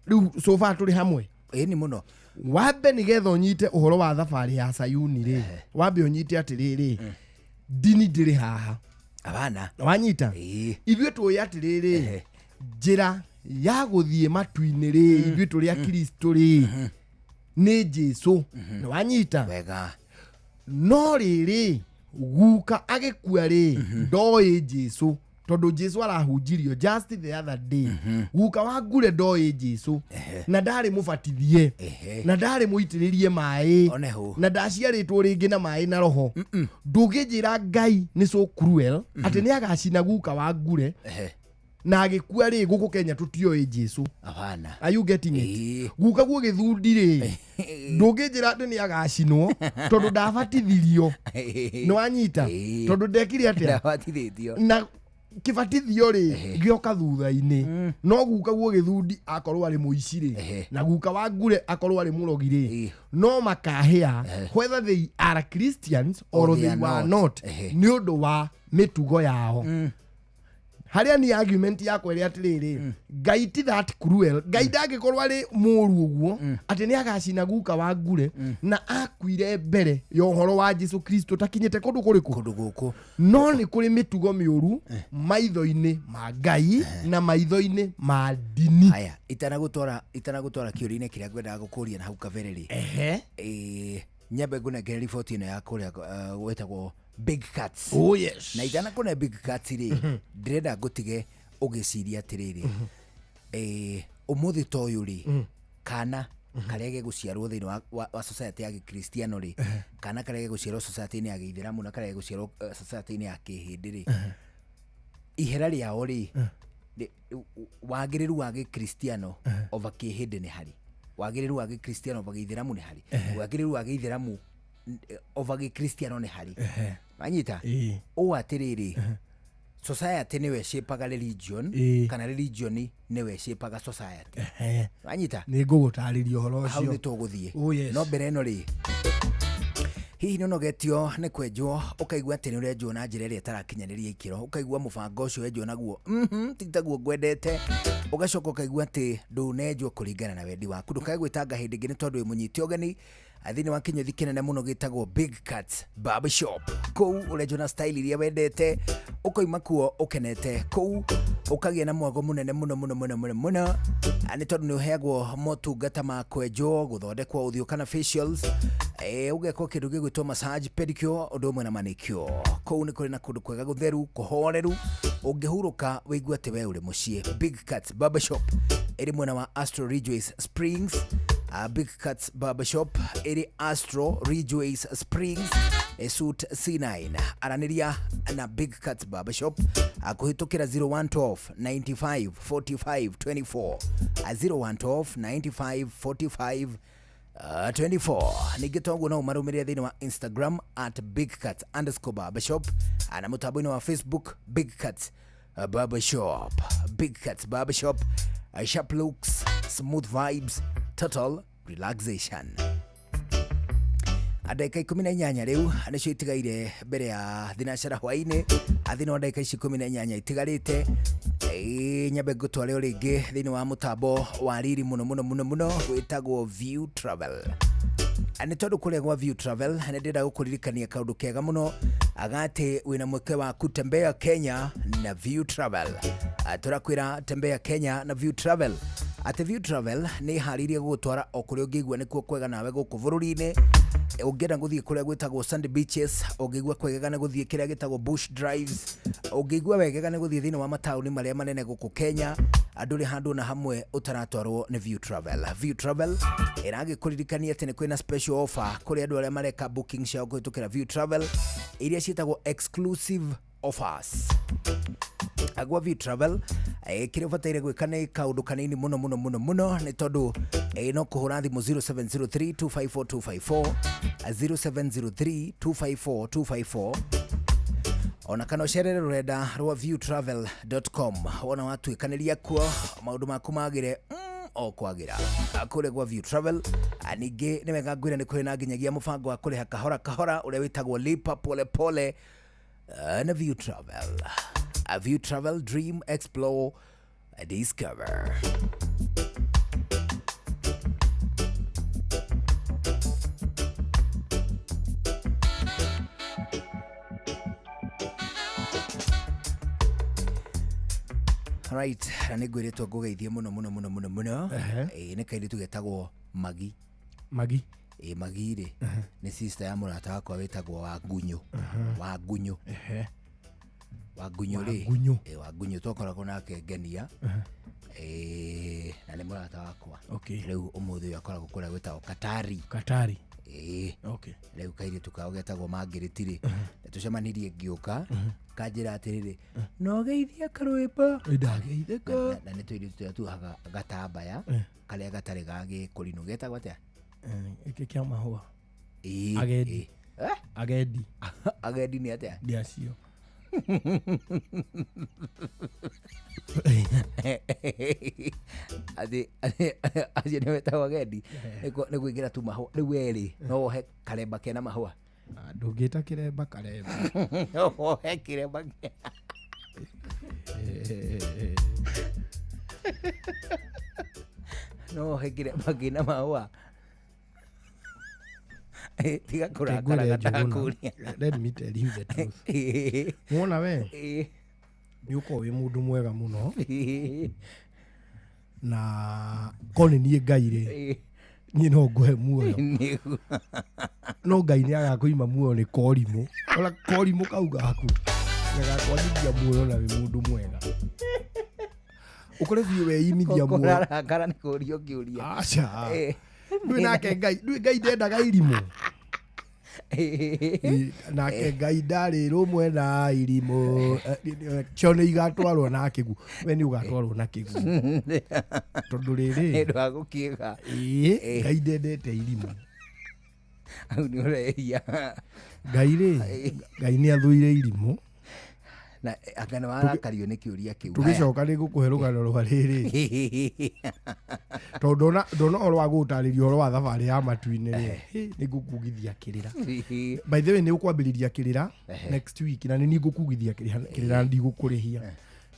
Rĩu so far tũrĩ hamwe. Ĩni mũno. Wambe nĩgetha ũnyite ũhoro wa thabarĩ ya Sayuni rĩ, wambe ũnyite atĩrĩrĩ, ndini ndĩrĩ haha. Abana. Wanyita? Ithuĩ tũĩ atĩrĩrĩ, njĩra ya gũthiĩ matu-inĩ rĩ, ithuĩ tũrĩ a Kristo rĩ, Nĩ Jesu. Nĩ wanyita? Wega. No rĩrĩ, guka agĩkua rĩ, ndoĩ Jesu, tondũ Jesu arahunjirio just the other day. Guka wa ngure ndoĩ Jesu, na ndarĩ mũbatithie, na ndarĩ mũitĩrĩrie maĩ, Oneho. na ndaciarĩtwo rĩngĩ na maĩ na roho. Ndũngĩnjĩra Ngai nĩ so cruel atĩ nĩ agacina guka wa ngure na agĩkua rĩ. Gũkũ Kenya tũtioĩ Jesu. Hapana. Are you getting it? Guka guo gĩthundi rĩ, ndũngĩnjĩra atĩ nĩ agacinwo, tondũ ndabatithirio. Nĩ wanyita? Tondũ ndekire atĩa? Ndabatithĩtio. Na kĩbatithio rĩ, gĩoka thutha-inĩ. No guka guo gĩthundi akorwo arĩ mũici rĩ, na guka wa ngure akorwo arĩ mũrogi rĩ, no makahĩa whether they are Christians or Or they they are were not. not, nĩ ũndũ wa mĩtugo yao. Harĩa ni argument yakwa ĩrĩa atĩrĩrĩ, Ngai ti that cruel. Ngai ndangĩkorwo arĩ mũũru ũguo atĩ nĩ agacina guka wa ngure na akuire mbere ya ũhoro wa Jesu Kristo takinyĩte kũndũ kũrĩkũ? Kũndũ gũkũ. No nĩ kũrĩ mĩtugo mĩũru maitho-inĩ ma Ngai na maitho-inĩ ma ndini. Haya, itanagũtwara kĩũria-inĩ kĩrĩa ngwendaga gũkũria na hau kabere rĩ, nyambe ngũnengere riboti ĩno ya kũrĩa gwĩtagwo Big Cats. Oh, yes. Na itanakũne Big Cats rĩ, ndĩrenda ngũtige ũgĩciria atĩrĩrĩ, ũmũthĩ ta ũyũ rĩ, kana karĩa gegũciarwo thĩinĩ wa society ya gĩkristiano rĩ, kana karĩa gegũciarwo society-inĩ ya gĩithĩramu, na karĩa gegũciarwo society-inĩ ya kĩhĩndĩ rĩ, ihera rĩao rĩ, wagĩrĩru wa gĩkristiano over kĩhĩndĩ nĩ harĩ, wagĩrĩru wa gĩkristiano over gĩithĩramu nĩ harĩ, wagĩrĩru wa gĩithĩramu over gĩkristiano nĩ harĩ. Wanyita? Ũũ atĩrĩrĩ, society nĩwe ĩshapaga religion, kana religion nĩwe ĩshapaga society? Wanyita? Nĩ ngũgũtarĩria ũhoro Hau ũcio. nĩ tũgũthiĩ. Oh, yes. No mbere ĩno rĩ, hihi nĩ ũnogetio nĩ kwenjwo, ũkaigua atĩ nĩ ũrenjwo na njĩra ĩrĩa ĩtarakinyanĩria ikĩro, ũkaigua mũbango ũcio wenjwo naguo ti taguo ngwendete, ũgacoka ũkaigua atĩ ndũnenjwo kũringana na wendi waku? Ndũkae gwĩtanga hĩndĩ ĩngĩ, nĩ tondũ wĩ mũnyite ũgeni thĩinĩ wa kĩnyũthi kĩnene mũno gĩtagwo Big Cats Barber Shop. Kũu ũrenjwo na style iria wendete, ũkoima kuo ũkenete. Kũu ũkagĩa na mwago mũnene mũno mũno mũno mũno mũno. Nĩ tondũ nĩ ũheagwo motungata ma kwenjwo, gũthondekwo ũthiũ kana facials, ũgekwo kĩndũ gĩgwĩtwo massage, pedicure, ũndũ ũmwe na manicure. Kũu nĩ kũrĩ na kũndũ kwega gũtheru kũhoreru, ũngĩhurũka wĩigue atĩ we ũrĩ mũciĩ. Big Cats Barber Shop ĩrĩ mwena wa Astro Ridgeways Springs. Big Cats Barber Shop ĩrĩ Astro Ridgeways Springs, Suite C9. Aranĩria na Big Cats Barber Shop kũhĩtũkĩra 0112 95 45 24, 0112 95 45 24. Ningĩ toguo no ũmarũmĩrĩre thĩinĩ wa Instagram @bigcat_barbershop, na mũtambo-inĩ wa Facebook Big Cats Barbershop. Big Cats Barbershop, sharp looks, smooth vibes, total relaxation. Ndagĩka 18 rĩu nĩcio itigaire mbere ya thinacara hwaĩ-inĩ. Thĩinĩ wa ndagĩka ici 18 itigarĩte, nyambe ngũtware o rĩngĩ thĩinĩ wa mũtambo wa riri mũno mũno mũno mũno wĩtagwo View Travel. Nĩ tondũ kũrĩa gwa View Travel nĩ ndĩrenda gũkũririkania kaũndũ kega mũno, agate wĩna mweke wa kutembea Kenya na View Travel. Tũrakwĩra tembea Kenya na View Travel, atĩ View Travel nĩ ĩharĩirie gũgũtwara o kũrĩa ũngĩigua nĩkuo kwega nawe gũkũ bũrũri-inĩ. Ũngĩenda gũthiĩ kũrĩa gwĩtagwo Sandy Beaches, ũngĩigua kwegega nĩ gũthiĩ kĩrĩa gĩtagwo Bush Drives, ũngĩigua wegega nĩ gũthiĩ thĩinĩ wa mataũni marĩa manene gũkũ Kenya, ndũrĩ handũ na hamwe ũtaratwarwo nĩ View Travel. View Travel ĩragĩkũririkania atĩ nĩ kwĩna special offer kũrĩ andũ arĩa mareka booking ciao kũhĩtũkĩra View Travel, iria ciĩtagwo exclusive offers. Agwa View Travel, kĩrĩa ũbataire gwĩka nĩ kaũndũ kanini mũno mũno mũno mũno, nĩ tondũ no kũhũra thimũ 0703 254 254, 0703 254 254, ona kana ũcerere rũrenda rwa viewtravel.com. Wona watuĩkanĩria kuo, maũndũ maku magĩre o kwagĩra kũrĩa gwa View Travel. Ningĩ nĩ wega ngwĩre nĩ kũrĩ na nginyagia mũbango wa kũrĩha kahora kahora ũrĩa wĩtagwo lipa pole pole na View Travel. View Travel, dream, explore, discover. Right, na nĩ ngwĩrĩtwo ngũgeithie mũno mũno mũno mũno mũno. Nĩ kairĩtu getagwo Magi. Magi. Ĩ Magi rĩ nĩ sister ya mũrata wakwa wĩtagwo Wangunyũ. Wangunyũ. Wangunyũ rĩ. Wangunyũ. Ĩ Wangunyũ twakoragwo nake ngenia. Ĩ na nĩ mũrata wakwa. Okay. Rĩu ũmũthĩ ũyũ akoragwo kũrĩa gwĩtagwo Katari. Katari. Ĩ. Okay. Rĩu kairĩtu kao getagwo Margaret rĩ, nĩtũcemanirie ngĩũka, kanjĩra atĩrĩrĩ, no geithie karwĩmbo. Ndageithĩka. Na nĩ tũirĩtu tũrĩa tuohaga gatambaya karĩa gatarĩ ga gĩkũrinũ getagwo atĩa? Gĩkĩ kĩa mahũa. Ĩ, Agendi. ĩ. Agendi. Agendi nĩ atĩa? Nĩ acio. Atĩ acio nĩ metagwo agendi nĩ gwĩkĩra tu mahũa rĩu werĩ no wohe karemba kena mahũa. Ndũngĩta kĩremba karemba. No wohe kĩremba no wohe kĩremba kĩna mahũa. Tiga kũrakara gatakũria. Let me tell you the truth. Wona we nĩ ũkorwo wĩ mũndũ mwega mũno na korwo nĩ niĩ Ngai rĩ niĩ no ngũhe muoyo no Ngai nĩ agakũima muoyo nĩ korimũ ona korimũ kau gaku gagakwagithia muoyo na wĩ mũndũ mwega ũkore biũ weimithia muoyo. Kũrarakara nĩ kũrio kĩũria. Aca. Ndũĩ nake Ngai ndũĩ Ngai ndendaga irimũ. Nake Ngai ndarĩ rũmwe na irimũ cio nĩ igatwarwo na kĩgu we nĩ ũgatwarwo na kĩgu tondũ rĩrĩ Nĩ ũndũ wa gũkĩga. Ĩĩ, Ngai ndendete irimũ. Hau nĩ ũrehia. Ngai rĩ Ngai nĩ athũire irimũ. Na anga nĩ warakario nĩ kĩũria kĩu. Tũgĩcoka nĩ ngũkũhe rũgano rwa rĩrĩ tondũ ndona ũhoro wa gũgũtarĩria ũhoro wa thabarĩ ya matu-inĩ rĩ nĩ ngũkugithia kĩrĩra. By the way nĩ ũkwambĩrĩria kĩrĩra next week na nĩ niĩ ngũkugithia kĩrĩra na ndigũkũrĩhia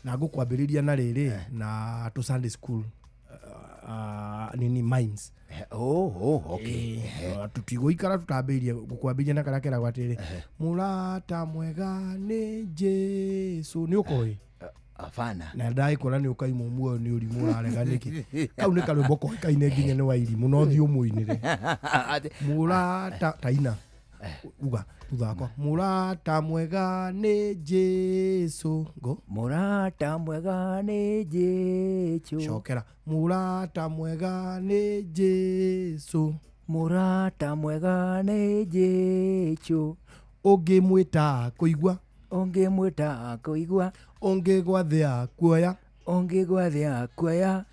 na ngũkwambĩrĩria na rĩrĩ na tũ Sunday school nini mimes. Oh, okay. Tũtigũikara tũtambĩrĩrie gũkwambĩrĩria na karĩa keragwo atĩrĩ mũrata mwega nĩ Jesũ nĩ ũkoĩ? Hapana. Na ndagĩkora nĩ ũkaimwo muoyo nĩ ũrimũ ũrarega nĩkĩ? Kau nĩ karwĩmbo koĩkaine nginya nĩ wa irimũ no thiĩ ũmũinĩre. Mũrata taina uga thutha wakwa mũrata mwega nĩ Jesũ ngo Mũrata mwega nĩ Jesũ. Cokera mũrata mwega nĩ Jesũ. Mũrata mwega nĩ Jesũ. Ũngĩmwĩta kũigua. Ũngĩmwĩta kũigua. Ũngĩgwathĩa kuoya. Ũngĩgwathĩa kuoya.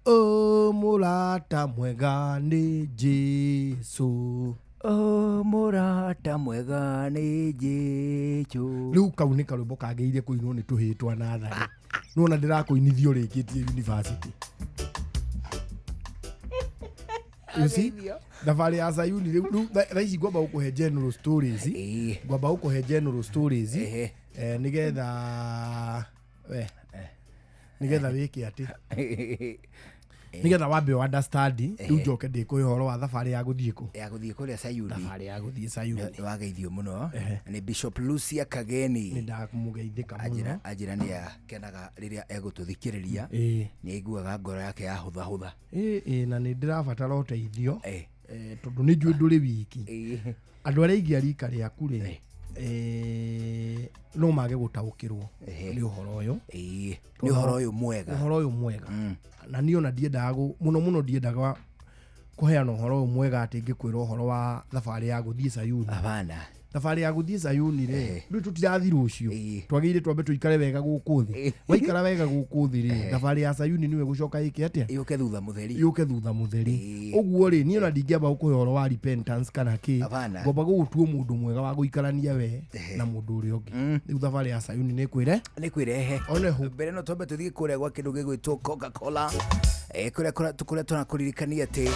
Ũ mũrata mwega nĩ Jesũ. Ũ mũrata mwega nĩ Jesũ. Rĩu kau nĩ karwĩmbo kagĩrĩire kũinwo nĩ tũhĩĩ twa natharĩ. Nĩwona ndĩrakũinithia ũrĩkĩtie university. You see? Thabarĩ ya Sayuni rĩu thaa ici ngwamba gũkũhe general stories. Ngwamba gũkũhe general stories nĩgetha we nĩgetha wĩke atĩ nĩgetha wambe understand rĩu njoke ndĩkũhe ũhoro wa thabarĩ ya gũthiĩ kũ ya gũthiĩ kũrĩa Sayuni. Thabarĩ ya gũthiĩ Sayuni. Nĩ wageithio mũno nĩ Bishop Lucia Kageni. Nĩ ndamũgeithĩka mũno. Anjĩra nĩ akenaga rĩrĩa egũtũthikĩrĩria. Nĩ aiguaga ngoro yake yahũthahũtha. Ĩĩ na nĩ ndĩrabatara ũteithio tondũ nĩ njũĩ ndũrĩ wiki. Andũ arĩa aingĩ a rika rĩaku rĩ no mage gũtaũkĩrwo nĩ ũhoro ũyũ. Nĩ ũhoro ũyũ mwega. Ũhoro ũyũ mwega. Na niĩ ona ndiendaga mũno mũno ndiendaga kũheana ũhoro ũyũ mwega atĩ ngĩkwĩra ũhoro wa thabarĩ ya gũthiĩ Sayuni. Hapana. Thabarĩ ya gũthiĩ Sayuni rĩ rĩu tũtirathiĩ rũciũ twagĩrĩire twambe tũikare wega gũkũ thĩ. Waikara wega gũkũ thĩ rĩ thabarĩ ya Sayuni nĩwe gũcoka ĩke atĩa? Yũke thutha mũtheri. Yũke thutha mũtheri. Ũguo rĩ niĩ ona ndingĩamba gũkũhe ũhoro wa repentance kana kĩ. Ngwamba gũgũtua mũndũ mwega wa gũikarania we na mũndũ ũrĩa ũngĩ. Rĩu thabarĩ ya Sayuni nĩ kwĩre nĩ kwĩrehe one hu mbere no twambe tũthiĩ kũrĩa gwa kĩndũ gĩgwĩtwo Coca-Cola. Kũrĩa tũrakũririkania atĩ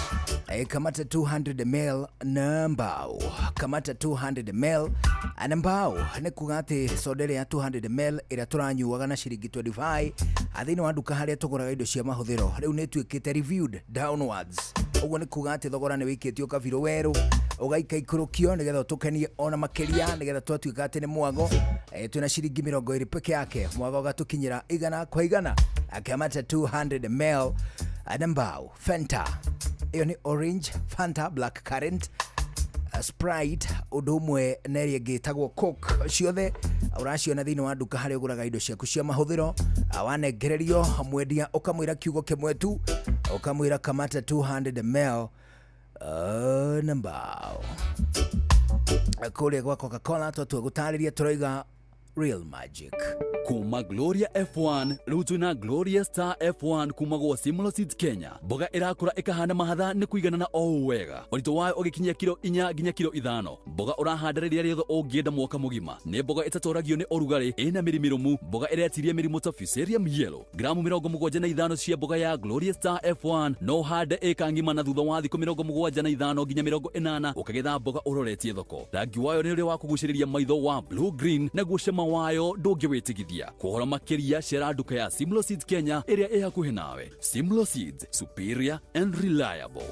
kamata 200 ml na mbao. Kamata 200 ml na mbao nĩ kuga atĩ soda ĩrĩa ya 200 ml ĩrĩa tũranyuaga na ciringi 25 thĩinĩ wa nduka harĩa tũgũraga indo cia mahũthĩro rĩu nĩ ĩtuĩkĩte reviewed downwards. Ũguo nĩ kuga atĩ thogora nĩ wĩikĩtio kabirũ werũ ũgaikaikũrũkio nĩgetha ũtũkenie ona makĩria nĩgetha twatuĩka atĩ nĩ mwago twĩna ciringi 20 peke yake mwago ũgatũkinyĩra 100 kwa 100. Kamata 200 ml na mbao Fanta. Ĩyo nĩ orange, Fanta, black currant, Sprite, ũndũ ũmwe na ĩrĩa ĩngĩ ĩtagwo Coke. Ciothe ũraciona thĩinĩ wa nduka harĩa ũgũraga indo ciaku cia mahũthĩro. Wanengererio mwendia ũkamwĩra kiugo kĩmwe tu, ũkamwĩra kamata 200 ml na mbao. Kũrĩa gwa Coca-Cola twatua gũtarĩria tũroiga real magic. Kuma Gloria F1 rĩu twĩna Gloria Star F1 kuma gwa Simlo Seeds Kenya. Mboga ĩrakũra ĩkahana mahatha nĩ kũiganana o ũũ wega, ũritũ wayo ũgĩkinyia kiro 4 nginya kiro 5. Mboga ũrahanda rĩrĩa rĩothe ũngĩenda mwaka mũgima. Nĩ mboga ĩtatoragio nĩ ũrugarĩ, ĩna mĩri mĩrũmu, mboga ĩretiria mĩrimũ ta Fusarium yellow. Gramu 75 cia mboga ya Gloria Star F1 no ũhande ĩka ng'ima, na thutha wa thikũ 75 nginya 80 ũkagetha mboga ũroretie thoko. Rangi wayo nĩ ũrĩa wa kũgucĩrĩria maitho wa blue green, naguo cama wayo ndũngĩwĩtigithia. Kũhoro makĩria cera nduka ya Simlo Seeds Kenya ĩrĩa ĩ hakuhĩ nawe. Simlo Seeds, superior and reliable.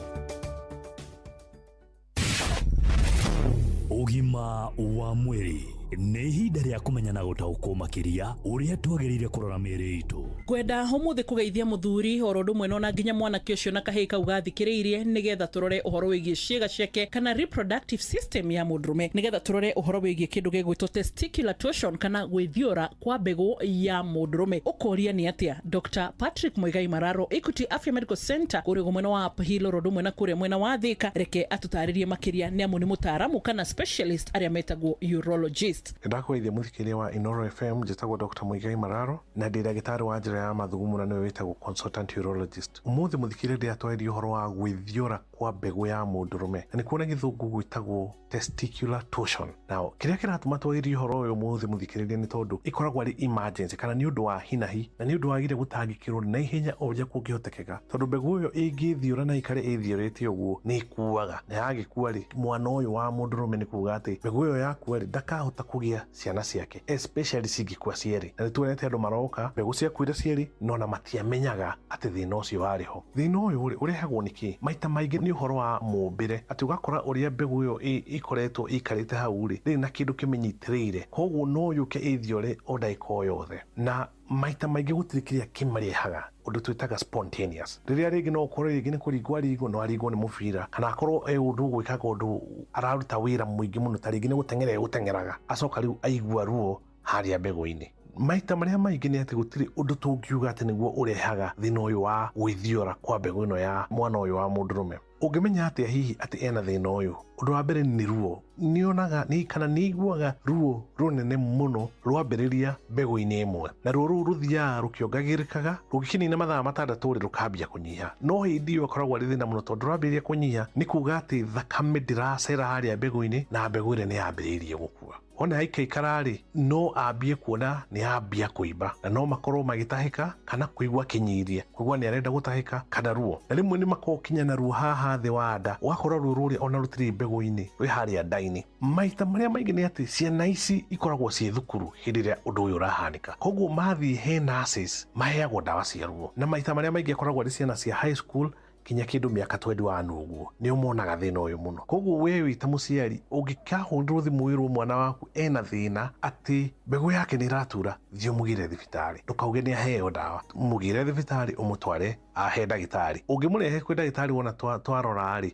Ũgima wa mwĩrĩ nĩ ihinda rĩa kũmenya na gũtaũkwo makĩria ũrĩa twagĩrĩire kũrora mĩĩrĩ itũ. Ngwenda ũmũthĩ kũgeithia mũthuri oro ũndũ ũmwe na nginya mwanake ũcio na kahĩĩ kau gathikĩrĩirie, nĩgetha tũrore ũhoro wĩgiĩ ciĩga ciake kana reproductive system ya mũndũrũme, nĩgetha tũrore ũhoro wĩgiĩ kĩndũ gĩgwĩtwo testicular torsion kana gwĩthiora kwa mbegũ ya mũndũrũme. Ũkoria nĩ atĩa? Dr Patrick Muigai Mararo, Equity Afya Medical Center kũrĩa mwena wa Uphill oro ũndũ ũmwe na kũrĩa mwena wa Thika, reke atũtarĩrie makĩria nĩ amu nĩ mũtaaramu kana specialist arĩa metagwo urologist. Ndakũgeithia mũthikĩrĩria wa Inoro FM. Njĩtagwo Dr Muigai Mararo na ndĩ ndagĩtarĩ wa njĩra ya mathugumo na nĩwe wĩtagwo consultant urologist. Ũmũthĩ mũthikĩrĩria ndĩratwarĩria ũhoro wa gwĩthiora kwa mbegũ ya mũndũrũme, na nĩkuo na gĩthũngũ gwĩtagwo testicular torsion. Now, kĩrĩa kĩratũma twarĩrie ũhoro ũyũ ũmũthĩ mũthikĩrĩria nĩ tondũ ĩkoragwo arĩ emergency kana nĩ ũndũ wa hinahi, na nĩ ũndũ wagĩrĩire gũtangĩkĩrwo na ihenya o ũrĩa kũngĩhotekeka, tondũ mbegũ ĩyo ĩngĩthiũra na ĩikare ĩthiũrĩte ũguo nĩ ĩkuaga, na yagĩkua rĩ, mwana ũyũ wa mũndũrũme nĩ kuga atĩ mbegũ ĩyo yakua rĩ, ndakahota kũgĩa ciana ciake, especially cingĩkua cierĩ. Na nĩ tuonete andũ maroka mbegũ ciakuire cierĩ no na matiamenyaga atĩ thĩna ũcio warĩ ho. Thĩna ũyũ rĩ, ũrehagwo nĩ kĩ? Maita maingĩ nĩ ũhoro wa mũmbĩre, atĩ ũgakora ũrĩa mbegũ ĩyo ĩkoretwo ĩikarĩte hau rĩ, ndĩrĩ na kĩndũ kĩmĩnyitĩrĩire, koguo no yũke ĩthiore o ndagĩka o yothe. Na maita maingĩ gũtirĩ kĩrĩa kĩmarehaga, ũndũ twĩtaga spontaneous. Rĩrĩa rĩngĩ no ũkorwo rĩngĩ nĩ kũringwo aringwo, no aringwo nĩ mũbira, kana akorwo e ũndũ ũgwĩkaga ũndũ araruta wĩra mũingĩ mũno, ta rĩngĩ nĩ gũteng'era egũteng'eraga, acoka rĩu aigua ruo harĩa mbegũ-inĩ. Maita marĩa maingĩ nĩ atĩ gũtirĩ ũndũ tũngiuga atĩ nĩguo ũrehaga thĩna ũyũ wa gwĩthiora kwa mbegũ ĩno ya mwana ũyũ wa mũndũrũme. Ũngĩmenya atĩa hihi atĩ ena thĩna ũyũ? Ũndũ wa mbere nĩ ruo. Nĩonaga nĩ kana nĩaiguaga ruo rũnene mũno rwambĩrĩria mbegũ-inĩ ĩmwe, na ruo rũu rũthiaga rũkĩongagĩrĩkaga, rũgĩkinina mathaa 6 rĩ, rũkambia kũnyiha. No hĩndĩ ĩyo ĩkoragwo arĩ thĩna mũno, tondũ rwambĩrĩria kũnyiha nĩ kuga atĩ thakame ndĩracera harĩa mbegũ-inĩ, na mbegũ ĩrĩa nĩ yambĩrĩirie gũkua. Wona yaikaikara rĩ, no ambie kuona nĩ yambia kũimba, na no makorwo magĩtahĩka kana kũigua kĩnyiria, kũigua nĩ arenda gũtahĩka kana ruo, na rĩmwe nĩ makoragwo kinya na ruo haha thĩ wa nda, ũgakora ruo rũrĩa ona rũtirĩ mbegũ-inĩ, rwĩ harĩa nda-inĩ. Maita marĩa maingĩ nĩ atĩ ciana ici ikoragwo ciĩ thukuru hĩndĩ ĩrĩa ũndũ ũyũ ũrahanĩka, koguo mathiĩ he nurses maheagwo ndawa cia ruo, na maita marĩa maingĩ akoragwo arĩ ciana cia high school kinya kĩndũ mĩaka 21 ũguo nĩo monaga thĩna ũyũ mũno. Koguo we wĩ ta mũciari ũngĩkahũrĩrwo thimũ wĩrwo mwana waku ena thĩna atĩ mbegũ yake nĩ ĩratura, thiĩ ũmũgĩre thibitarĩ, ndũkauge nĩ aheo ndawa, mũgĩre thibitarĩ ũmũtware ahe ndagĩtarĩ. Ũngĩmũrehe kwĩ ndagĩtarĩ wona twarora rĩ,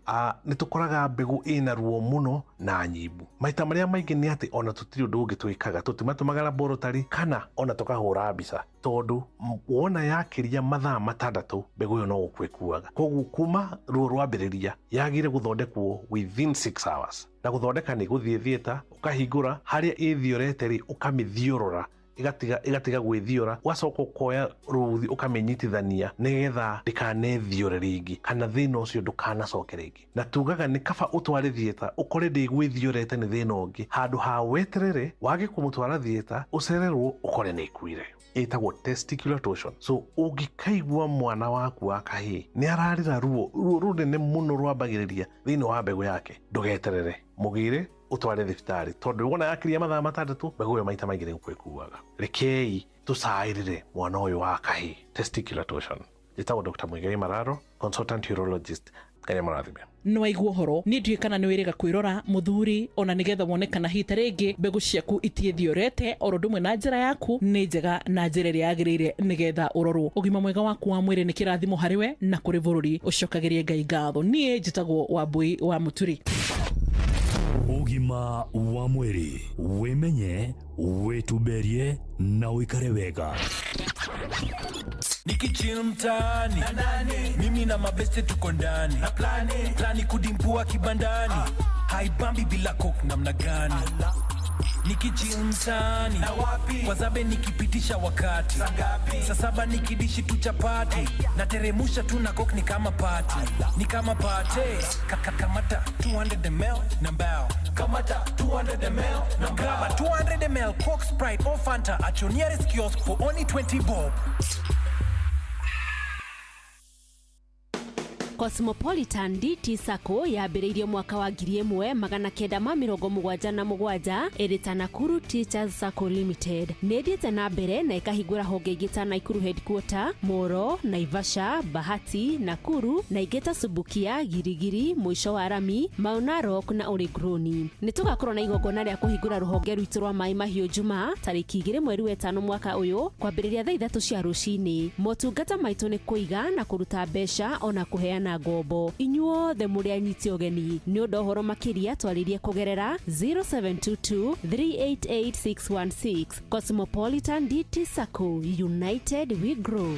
nĩ tũkoraga mbegũ ĩna ruo mũno na nyimbu. Maita marĩa maingĩ nĩ atĩ ona tũtirĩ ũndũ ũngĩ twĩkaga, tũtimatũmaga laboratory kana ona tũkahũra mbica, tondũ wona yakĩria mathaa 6 mbegũ ĩyo no gũkua ĩkuaga. Koguo kuma ruo rwambĩrĩria yagĩrĩire gũthondekwo within 6 hours, na gũthondeka nĩ gũthiĩ theatre ũkahingũra harĩa ĩthiorete rĩ, ũkamĩthiũrũra ĩgatiga gwĩthiora, ũgacoka ũkoya rũthi ũkamĩnyitithania nĩgetha ndĩkanethiore rĩngĩ kana thĩna ũcio ndũkanacoke rĩngĩ. Na tugaga nĩ kaba ũtware theatre ũkore ndĩgwĩthiorete nĩ thĩna ũngĩ, handũ ha weterere wage kũmũtwara theatre ũcererwo ũkore nĩ ĩkuire. Ĩtagwo testicular torsion. So ũngĩkaigua mwana waku wa kahĩĩ nĩ ararĩra ruo ruo rũnene mũno rwambagĩrĩria thĩinĩ wa mbegũ yake, ndũgeterere, mũgĩre ũtware thibitarĩ, tondũ wona yakĩria mathaa 6 mbegũ ĩyo maita maingĩ nĩ gũkua ĩkuaga. Rekei tũcaĩrĩre mwana ũyũ wa kahĩĩ testicular torsion. Njĩtagwo Dr Muigai Mararo, consultant urologist Ngai amũrathime. Nĩ waigua ũhoro, niĩ ndiũĩ kana nĩ wĩrĩga kwĩrora mũthuri, ona nĩgetha wone kana hita rĩngĩ mbegũ ciaku itiĩthiorete oro ũndũ ũmwe na njĩra yaku nĩ njega na njĩra ĩrĩa yagĩrĩire nĩgetha ũrorwo ũgima mwega waku wa mwĩrĩ. Nĩ kĩrathimo harĩ na kũrĩ bũrũri. Ũcokagĩrie Ngai ngatho. Niĩ njĩtagwo Wambui wa Mũturi. Ũgima wa mwĩrĩ, wĩmenye, wĩtumberie na ũikare wega. Nikichill mtaani, mimi na mabeste tuko ndani na plani kudimpua kibandani, haibambi bila coke namna gani? Nikichill mtaani wazabe, nikipitisha wakati saa 7 nikidishi tu chapati nateremusha tu na coke, ni kama party, ni kama party. Kamata 200 ml na mbao, kamata 200 ml na grab a 200 ml Coke, Sprite or Fanta at your nearest kiosk for only 20 bob. Cosmopolitan DT Sacco yambĩrĩirio mwaka wa 1977 ĩrĩ ta Nakuru Teachers Sacco Limited. Nĩ ĩthiĩte na mbere na ĩkahingũra honge ingĩ ta Nakuru Headquarter, Moro, Naivasha, Bahati, Nakuru na ingĩ ta Subukia, Girigiri, Mũico wa Rami, Mau Narok na Oregroni. Nĩ tũgakorwo na igongona rĩa kũhingũra rũhonge rwitũ rwa Maĩ Mahiũ Jumaa tarĩki 2 mweri wa 5 mwaka ũyũ kwambĩrĩria thaa 3 cia rũcinĩ. Motungata maitũ nĩ kũiga na kũruta mbeca ona kũheana ngombo. Inyuothe mũrĩ anyiti ũgeni. Nĩ ũndũ ũhoro makĩria twarĩrie kũgerera 0722 388616. Cosmopolitan DT Sacco, united we grow.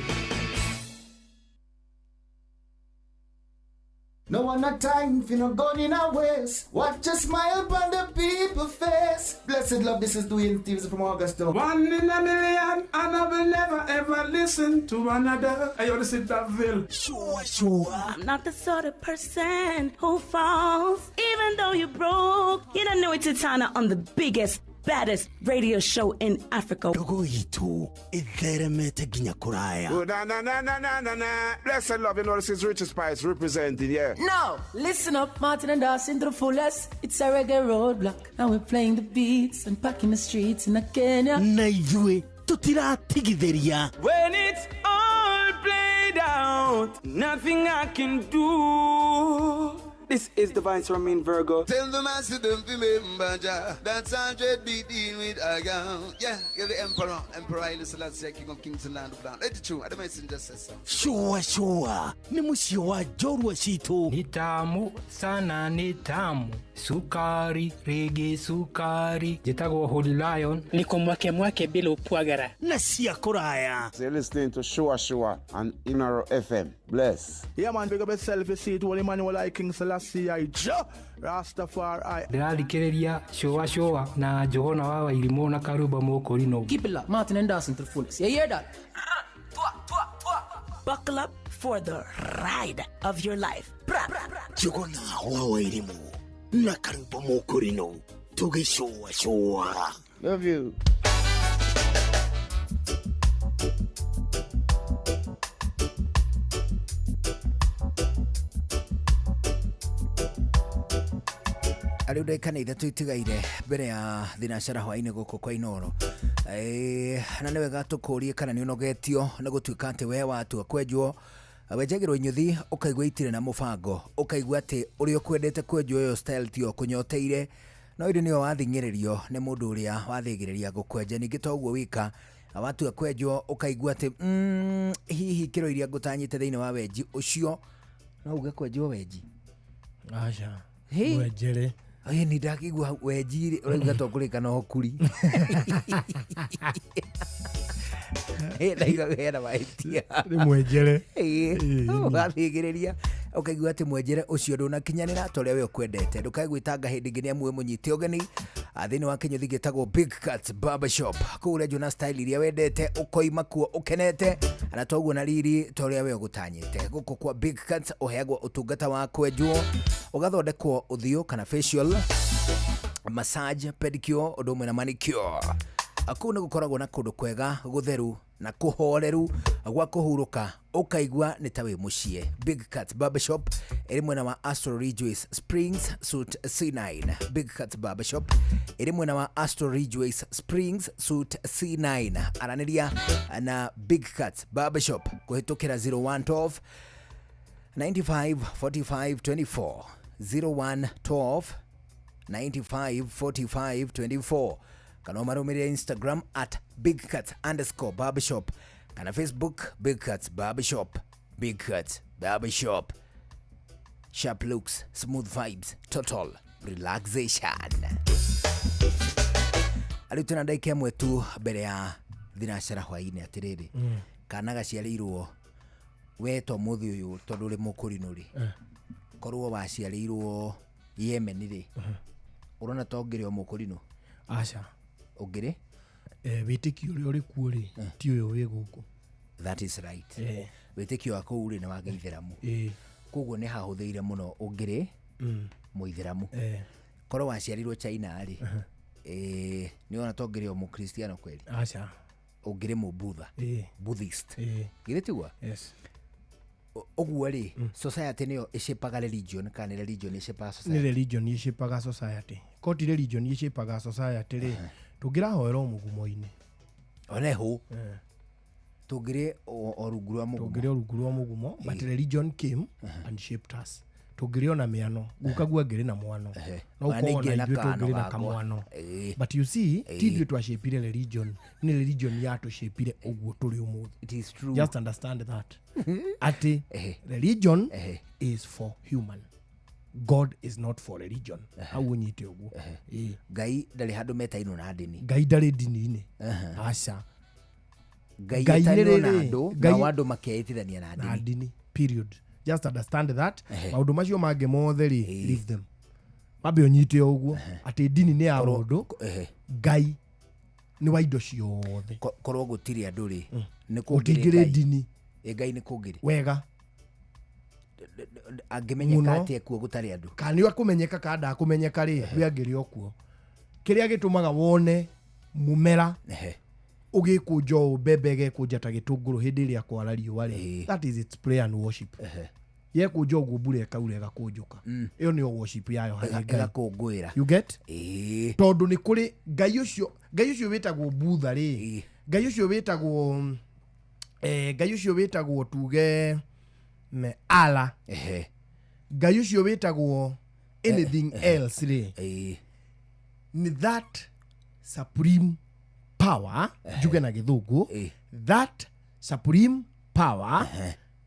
No one a time for no gun in our waist. Watch a smile upon the people face. Blessed love, this is Dwayne Stevens from Augusta. One in a million, and I will never ever listen to another. I ought to sit that ville. Sure, sure. I'm not the sort of person who falls, even though you broke. You don't know it's Titana on the biggest, baddest radio show in Africa. Ndogo itu itheremete nginya kuraya. Oh, na na na na na na na. Blessed love, you know this is Richard Spice representing, yeah. No, listen up, Martin and Dawson to the fullest. It's a reggae roadblock, and we're playing the beats and packing the streets in Kenya. Na ithuĩ tutiratigithĩria. When it's all played out, nothing I can do. This is the Vice Ramin Virgo. Tell the master them remember Jah. That's 100 be deal with a girl. Yeah, you're the emperor, Emperor Haile Selassie, King of Kings and Land of Land. Let it true. I don't messenger says so. Sure, sure. Ni mũciĩ wa njorua citũ. Ni tamu sana, ni tamu. Sukari, rege sukari. Njĩtagwo Holy Lion. Niko mwake mwake bila upwagara. Na cia kũraya. So you're listening to Shua Shua on Inoro FM. Bless. Yeah, man, big up yourself. You see it, Holy Emmanuel I, King Selassie I, Jah Rastafari. Ndĩrathikĩrĩria Shua Shua na Johana wa Wairimũ na Karuba Mũkũrinũ. Keep it locked, Martin and Dawson to the fullest. You hear that? Buckle up for the ride of your life. Johana wa Wairimũ na Karuba Mũkũrinũ tũgĩcũa cũa. Love you. Arä u ndagä nä 3 itigaire mbere ya thinacara hwainä gå kå kwa Inoro. Na nä wega tå kå rie kana nä å nogetio nä gå tuä ka atä we watua kwenjwo wenjagä rwo inyuthi å kaigua itirä na må bango, å kaigua atä å rä a å kwendete kwenjwo ä yo style tio kå nyoteire, no ĩndĩ nĩyo wathing'ĩrĩrio nĩ mũndũ ũrĩa wathĩgĩrĩria gũkwenja. Ningĩ toguo wika watua kwenjwo ũkaigua atĩ hihi kĩro iria ngũtanyĩte thĩinĩ wa wenji ũcio no uge kwenjwo wenji. Aca mwenjere. Ĩ ni ndakigua wenji ũrauga to kũrĩka no kuri. Ndaiga hena mahĩtia. Nĩ mwenjere. Ũgathĩgĩrĩria ũkaigua atĩ mwenjere ũcio ndũnakinyanĩra ta ũrĩa we ũkwendete. Ndũkae gwĩtanga hĩndĩ ĩngĩ nĩ amu wĩ mũnyite ũgeni thĩinĩ wa kĩnyũthi gĩtagwo Big Cat Barbershop. Kũu ũrenjwo na style iria wendete, ũkoima kuo ũkenete na toguo na riri ta ũrĩa we ũgũtanyĩte. Gũkũ kwa Big Cat ũheagwo ũtungata wa kwenjwo, ũgathondekwo ũthiũ kana facial, massage, pedicure, ũndũ ũmwe na manicure. Kũu nĩ gũkoragwo na kũndũ kwega gũtheru na kũhoreru gwa kũhurũka, ũkaigua nĩ ta wĩ mũciĩ. Big Cat Barbershop ĩrĩ mwena wa Astro Ridgeways Springs Suite C9. Big Cat Barbershop ĩrĩ mwena wa Astro Ridgeways Springs Suite C9. Aranĩria na Big Cat Barbershop kũhĩtũkĩra 0112 95 45 24 01 12 95 45 24 kana ũmarũmĩrĩre Instagram at bigcuts underscore barbershop kana Facebook Big Cuts Barbershop. Big Cuts Barbershop, sharp looks, smooth vibes, total relaxation. Arĩu twĩna ndagĩka ĩmwe tu mbere ya thinacara hwainĩ. Atĩrĩrĩ, kana gaciarĩirwo we to mũthĩ ũyũ, tondũ ũrĩ mũkũrinũ rĩ, korwo waciarĩirwo Yemen rĩ, ũrona to ũngĩrĩ o mũkũrinũ? Aca. Ũngĩrĩ? Wĩtĩkio ũrĩa ũrĩ kuo rĩ, ti ũyũ wĩ gũkũ. That is right. Wĩtĩkio wa kũu rĩ nĩ wa gĩithĩramu, koguo nĩ hahũthĩire mũno ũngĩrĩ mũithĩramu. Korwo waciarirwo China rĩ, nĩ wona to ũngĩrĩ o mũkristiano kweli? Aca. Ũngĩrĩ mũbudha, Buddhist. Githĩ tiguo? Yes. Ũguo rĩ, society nĩyo ĩshapaga religion kana nĩ religion ĩshapaga Nĩ society? Religion ĩshapaga society. Ko ti religion ĩshapaga society rĩ, tũngĩrahoera o mũgumo-inĩ. Oneho tũngĩrĩ o rungu rwa mũgumo. Tũngĩrĩ o rungu rwa mũgumo, but religion came and shaped us. Tũngĩrĩ ona mĩano, guka guo angĩrĩ na mwano, no Ona ũkorwo ningĩ ona na ithuĩ kano tũngĩrĩ na gakwa. kamwano. But you see, ti ithuĩ twashapire religion, nĩ religion yatũshapire ũguo tũrĩ ũmũthĩ. It is true. Just understand that atĩ religion is for human, God is not for religion. Hau ũnyite ũguo. Ngai ndarĩ handũ metainwo na ndini. Ngai ndarĩ ndini-inĩ, aca. Ngai Ngai nĩ etanirwo na rĩrĩ, andũ, Ngai- nao andũ makeĩtithania na na ndini. Ndini, period. Just understand that. Maũndũ macio mangĩ mothe rĩ, leave them. Mambe ũnyite o ũguo atĩ ndini nĩ ya mũndũ, Ngai nĩ wa indo ciothe. Korwo gũtirĩ andũ rĩ, nĩ kũngĩrĩ Gũtingĩrĩ Ngai? ndini. Ĩ Ngai nĩ kũngĩrĩ? Wega. Angĩmenyeka Mũno. atĩa kuo gũtarĩ andũ? Kana nĩ akũmenyeka kana ndakũmenyeka rĩ, we angĩrĩ o kuo. Kĩrĩa gĩtũmaga wone mũmera ũgĩkũnja ũũ, mbembe ĩgekũnja ta gĩtũngũrũ hĩndĩ ĩrĩa kwara riũa rĩ, that is its prayer and worship. Yekũnja ũguo, mbura ĩkaura ĩgakũnjũka. Ĩyo nĩyo worship yayo harĩ Ngai. Ĩgakũngũĩra. You get? Tondũ nĩ kũrĩ Ngai ũcio, Ngai ũcio wĩtagwo Budha rĩ, Ngai ũcio wĩtagwo Ngai ũcio wĩtagwo tuge Allah, Ngai ũcio wĩtagwo anything else rĩ, nĩ that supreme power, njuge na gĩthũngũ, that supreme power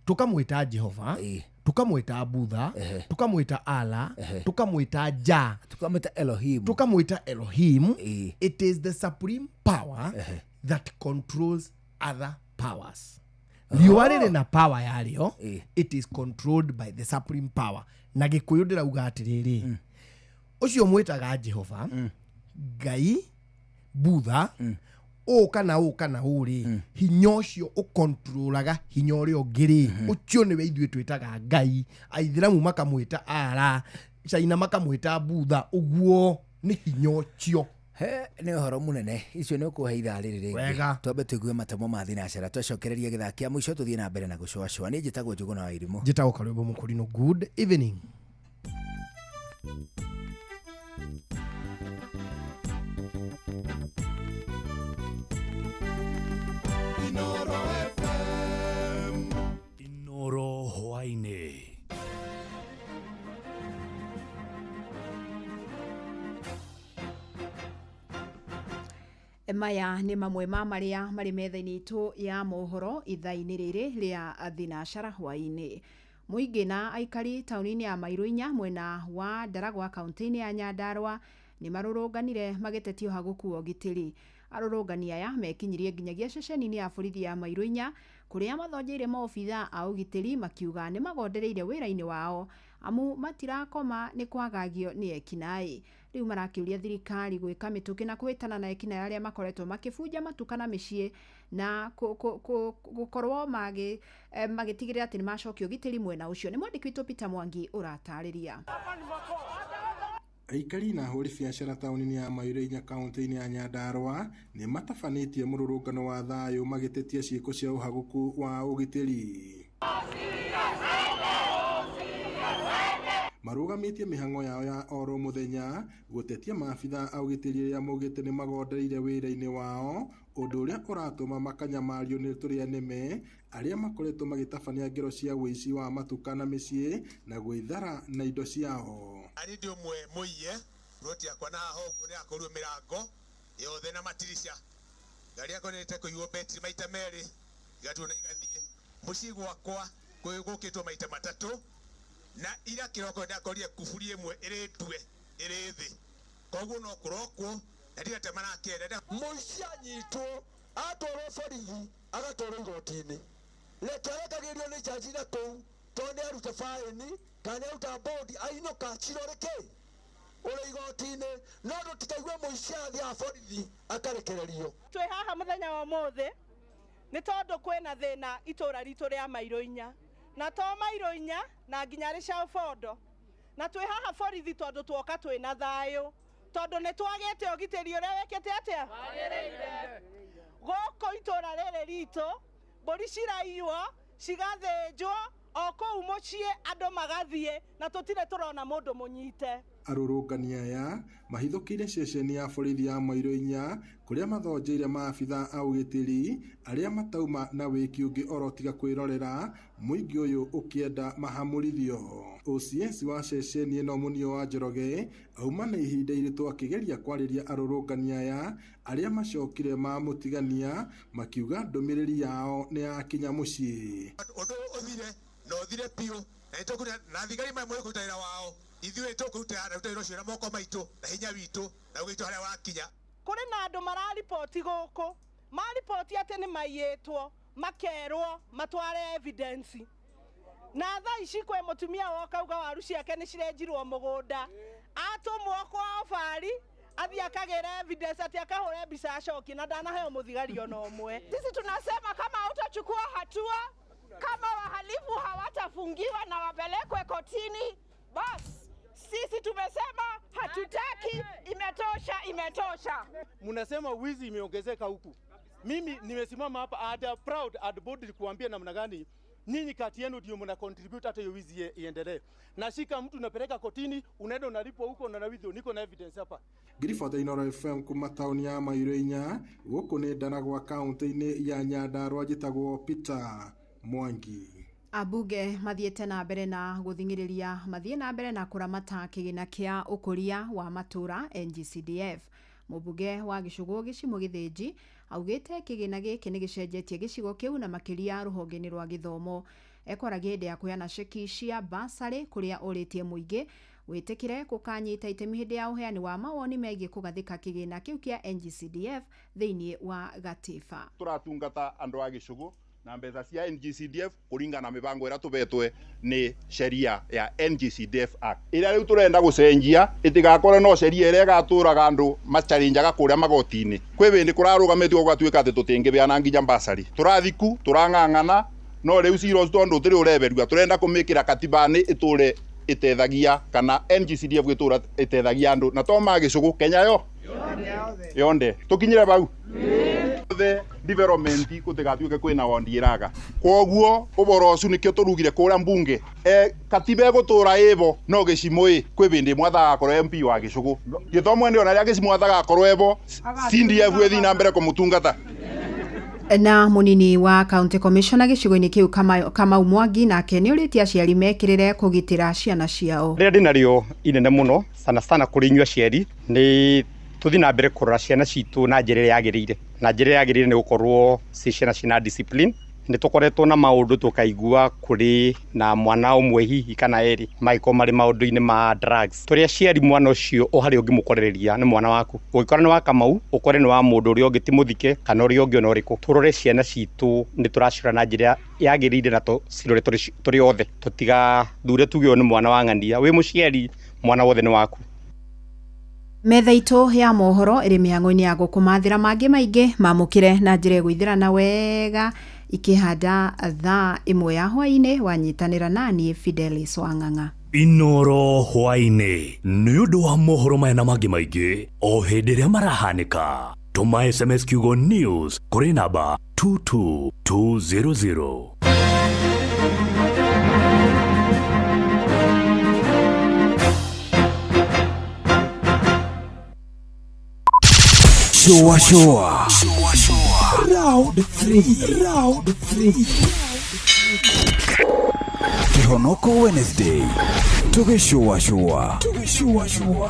tukamwĩta Jehova, tukamwĩta Budha, tukamwĩta Allah, tukamwĩta Ja, tukamwĩta Elohim, tukamwĩta Elohim. It is the supreme power that controls other powers. Riũa rĩrĩ na power yarĩo. It is controlled by the supreme power. Na gĩkũyũ ndĩrauga atĩrĩrĩ, ũcio mwĩtaga Jehova, Ngai, Budha, ũũ kana ũũ kana ũũ rĩ, hinya ũcio ũkontrolaga hinya ũrĩa ũngĩ rĩ, ũcio nĩwe ithuĩ twĩtaga Ngai. Aithĩramu makamwĩta Ara, China makamwĩta Budha. Ũguo nĩ hinya ũcio. He nĩ ũhoro mũnene. Icio nĩ ũkũhe ithaa rĩrĩ rĩngĩ. Wega. Twambe tũigue matemo ma thinacara, twacokereria gĩthaa kĩa mũico tũthiĩ na mbere na gũcũacũa. Niĩ njĩtagwo Njũgũna wa Irimũ. Njĩtagwo Karwĩmbo Mũkũrinũ. Good evening. Inoro hwaini. Maya nĩ mamwe ma marĩa marĩ metha-inĩ itũ ya mohoro ithaa-inĩ rĩrĩ rĩa thinacara hwaĩ-inĩ. Mũingĩ na aikari taũni-inĩ ya Mairũ inya mwena wa Ndaragwa kaunti-inĩ ya Nyandarua nĩ marũrũnganire magĩtetia ũhagũku wa ũgitĩri. Arũrũngani aya mekinyirie nginyagia ceceni-inĩ ya borithi ya Mairũ inya kũrĩa mathonjeire maobitha a ũgitĩri makiuga nĩ magondereire wĩra-inĩ wao amu matirakoma nĩ kwagagio nĩ ekinaĩ. Rĩu marakĩũria thirikari gwĩka mĩtũkĩ na kũhĩtana na ekinaĩ arĩa makoretwo makĩbunja matuka na mĩciĩ na gũkorwo magĩtigĩrĩra atĩ nĩ macokia ũgitĩri mwena ũcio. Nĩ mwandĩki witũ Peter Mwangi ũratarĩria. Aikari na ahũri biacara taũni-inĩ ya Mairũ inya kaunti-inĩ ya Nyandarua nĩ matabanĩtie mũrũrũngano wa thayũ magĩtetia ciĩko cia ũhagũku wa ũgitĩri. Marũgamĩtie mĩhang'o yao ya oro mũthenya gũtetia maabitha a ũgitĩri arĩa maugĩte nĩ magondereire wĩra-inĩ wao, ũndũ ũrĩa ũratũma makanyamario nĩ tũrĩa nĩme arĩa makoretwo magĩtabania ngero cia ũici wa matuka na mĩciĩ na gwĩthara na indo ciao. Arĩ ndĩ ũmwe mũiye roti yakwa na haha ũguo nĩyakorirwo mĩrango yothe na matirica, ngari yakwa nĩrĩte kũiywo betiri maita merĩ igatuo na igathiĩ mũciĩ gwakwa gũkĩtwo maita matatũ, na ira kĩroko ndakorire kuburi ĩmwe ĩrĩ ndue ĩrĩ thĩ, koguo no kũrokwo na ndirete marakĩenda. Mũici anyitwo atwarwo borithi agatwarwo igoti-inĩ, reke arekagĩrio nĩ jaji na kũu tondũ nĩ aruta baĩni kana nĩ aruta bodi ainũka cirore kĩ ũrĩ igoti-inĩ, no tũtikaigue mũici athiaga borithi akarekererio. Twĩ haha mũthenya wa ũmũthĩ nĩ tondũ kwĩna thĩna itũra ritũ rĩa mairũ inya, na to mairũ inya na nginya rĩcaũbondo, na twĩ haha borithi tondũ tuoka twĩna thayũ, tondũ nĩ twagĩte ũgitĩri ũrĩa wĩkĩte atĩa gũkũ itũra rĩrĩ ritũ. Mbũri ciraiywo cigathĩnjwo o kũu mũciĩ andũ magathiĩ na tũtirĩ tũrona mũndũ mũnyite. Arũrũngani aya mahithũkĩire ceceni ya borithi ya mairũ inya kũrĩa mathonjeire maabitha a ũgitĩri arĩa matauma na wĩki ũngĩ oro tiga kwĩrorera mũingĩ ũyũ ũkĩenda mahamũrithio. OCS wa ceceni ĩno Munio wa Njoroge auma na ihinda iritũ akĩgeria kwarĩria arũrũngani aya arĩa macokire mamũtigania makiuga ndũmĩrĩri yao nĩ yakinya mũciĩ. Ũndũ ũthire na ũthire biũ na nĩtũkũruta na thigari mamwe kũruta wĩra wao, ithuĩ tũkũruta wĩra ũcio na moko maitũ na hinya witũ na ũgĩ witũ harĩa wakinya. Kũrĩ na andũ marariboti gũkũ, mariboti atĩ nĩ maiyĩtwo makerwo matware evidence, na thaa ici kwĩ mũtumia woka uga waru ciake nĩ cirenjirwo mũgũnda, atũmwo kwa obari athiĩ akagĩra evidence atĩ akahũre mbica acokie na ndanaheo mũthigari ona ũmwe. Sisi tunasema kama hutachukua hatua, kama wahalifu hawatafungiwa na wapelekwe kotini, bas sisi tumesema hatutaki, imetosha, imetosha. Mnasema wizi imeongezeka huku. Mimi nimesimama hapa and proud and boldly kuambia namna gani nyinyi kati yenu ndio mna contribute hata hiyo wizi iendelee. Nashika mtu napeleka kotini, unaenda unalipwa huko na nawidhi, niko na evidence hapa. Ngiribota Inooro FM kuma tauni ya Mairũ inya gũkũ nĩ Ndaragwa kaunti-inĩ ya Nyandarua, njĩtagwo Peter Mwangi. Ambunge mathiĩte na mbere na gũthing'ĩrĩria mathiĩ na mbere na kũramata kĩgĩna kĩa ũkũria wa matũra NGCDF. Mũmbunge wa gĩcũgũ Gĩcimũ Gĩthĩnji augĩte kĩgĩna gĩkĩ nĩ gĩcenjetie gĩcigo kĩu na makĩria rũhonge-inĩ rwa gĩthomo. Ekwaragia hĩndĩ ya kũheana ceki cia basarĩ kũrĩa ũrĩtie mũingĩ wĩtĩkĩre gũkanyita itemi hĩndĩ ya ũheani wa mawoni megiĩ kũgathĩka kĩgĩna kĩu kĩa NGCDF thĩinĩ wa gatiba. Tũratungata andũ a gĩcũgũ na mbeca cia NGCDF kuringana na mibango ĩrĩa tũbetwe nĩ sheria ya NGCDF Act ĩrĩa rĩu tũrenda gũcenjia ĩtigakorwo no sheria ĩrĩa ĩgatũraga andũ macharenjaga kũrĩa magoti-inĩ. Kwĩ bĩndĩ kũrarũgamĩtio gũgatuĩka atĩ tũtingĩbeana nginya mbasari, tũrathiku tũrang'ang'ana, no rĩu cira ũcio tondũ tũrĩ ũreberua tũrenda kũmĩkĩra katiba-inĩ ĩtũre ĩtethagia kana NGCDF gĩtũra ĩtethagia andũ na to ma gĩcũgũ Kenya yo yonde tũkinyire bau the development kutigatuike kwina wondi iraga. Koguo uboro ucu nikio turugire kuria mbunge katiba igutura ibo no gicimo i kwi bindi mwathaga MP wa gicugu githomo ndi ona ria gicimo athaga akorwo ebo CDF ithi na mbere kumutungata. Na munini wa county commissioner gicigo-inĩ kĩu Kamau Mwangi nake nĩ ũrĩtie aciari mekĩrĩre kũgitĩra ciana ciao. Rĩrĩa ndĩnarĩo inene mũno sana sana kũrĩ inyuĩ aciari nĩ tũthiĩ na mbere kũrora ciana citũ na njĩra ĩrĩa yagĩrĩire, na njĩra ĩrĩa yagĩrĩire nĩ gũkorwo ci ciana cina discipline. Nĩ tũkoretwo na maũndũ tũkaigua kũrĩ na mwana ũmwe hihi kana erĩ mangĩkorwo marĩ maũndũ-inĩ ma drugs. Tũrĩ aciari mwana ũcio o harĩa ũngĩmũkorereria nĩ mwana waku, ũngĩkora nĩ wa Kamau ũkore nĩ wa mũndũ ũrĩa ũngĩ ti mũthike kana ũrĩa ũngĩ ona ũrĩkũ. Tũrore ciana citũ nĩ tũracirora na njĩra yagĩrĩire na tũcirore tũrĩ othe, tũtigathure tuge ũyũ nĩ mwana wa ng'ania. Wĩ mũciari mwana wothe nĩ waku. Metha itũ ya mohoro ĩrĩ mĩhang'o-inĩ ya gũkũmathĩra mangĩ maingĩ mamũkĩre na njĩra ĩgũithĩrana wega ikĩhanda thaa 1 ya hwaĩ-inĩ. Wanyitanĩra naniĩ Fidelis Wang'ang'a. Inooro hwaĩ-inĩ nĩ ũndũ wa mohoro maya na mangĩ maingĩ o hĩndĩ ĩrĩa marahanĩka. Tũma SMS kiugo news kũrĩ namba 22200. Shua shua. Round 3. Round 3. Kihonoko Wednesday. Tugishua shua. Tugishua shua.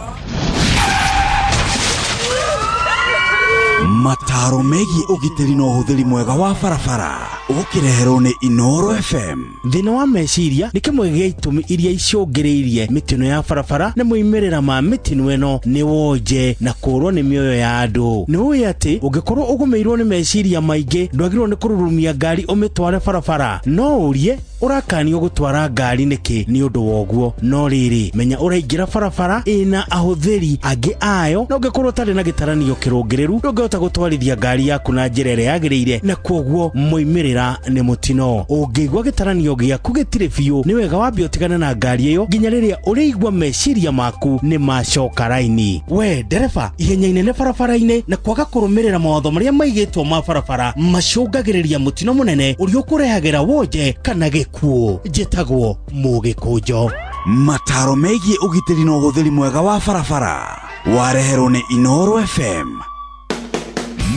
Mataro megiĩ ũgitĩri na ũhũthĩri mwega wa barabara ũkĩreherwo nĩ Inoro FM. Thĩna wa meciria nĩ kĩmwe gĩa itũmi iria icũngĩrĩirie mĩtino ya barabara na moimĩrĩra ma mĩtino ĩno nĩ wonje na kũũrwo nĩ mĩoyo ya andũ. Nĩ ũĩ atĩ ũngĩkorwo ũgũmĩirwo nĩ meciria maingĩ ndwagĩrĩirwo nĩ kũrurumia ngari ũmĩtware barabara. No ũrie ũrakanio gũtwara ngari nĩkĩ nĩ ũndũ wa ũguo. No rĩrĩ, menya ũraingĩra barabara ĩna ahũthĩri angĩ ayo na ũngĩkorwo ũtarĩ na gĩtaranio kĩrũngĩrĩru ndũngĩhota gũtwarithia ngari yaku na njĩra ĩrĩa yagĩrĩire na kwoguo moimĩrĩra nĩ mũtino. Ũngĩigua gĩtaranio gĩaku gĩtirĩ biũ nĩ wega wambe ũtigane na ngari ĩyo nginya rĩrĩa ũrĩigua meciria maku nĩ macoka raini. We ndereba, ihenya inene barabara-inĩ na kwaga kũrũmĩrĩra mawatho marĩa maigĩtwo ma barabara macũngagĩrĩria mũtino mũnene ũrĩa ũkũrehagĩra wonje kana gĩkuũ. Njĩtagwo Mũgĩkũnjo. Mataro megiĩ ũgitĩri na ũhũthĩri mwega wa barabara wareherwo nĩ Inoro FM.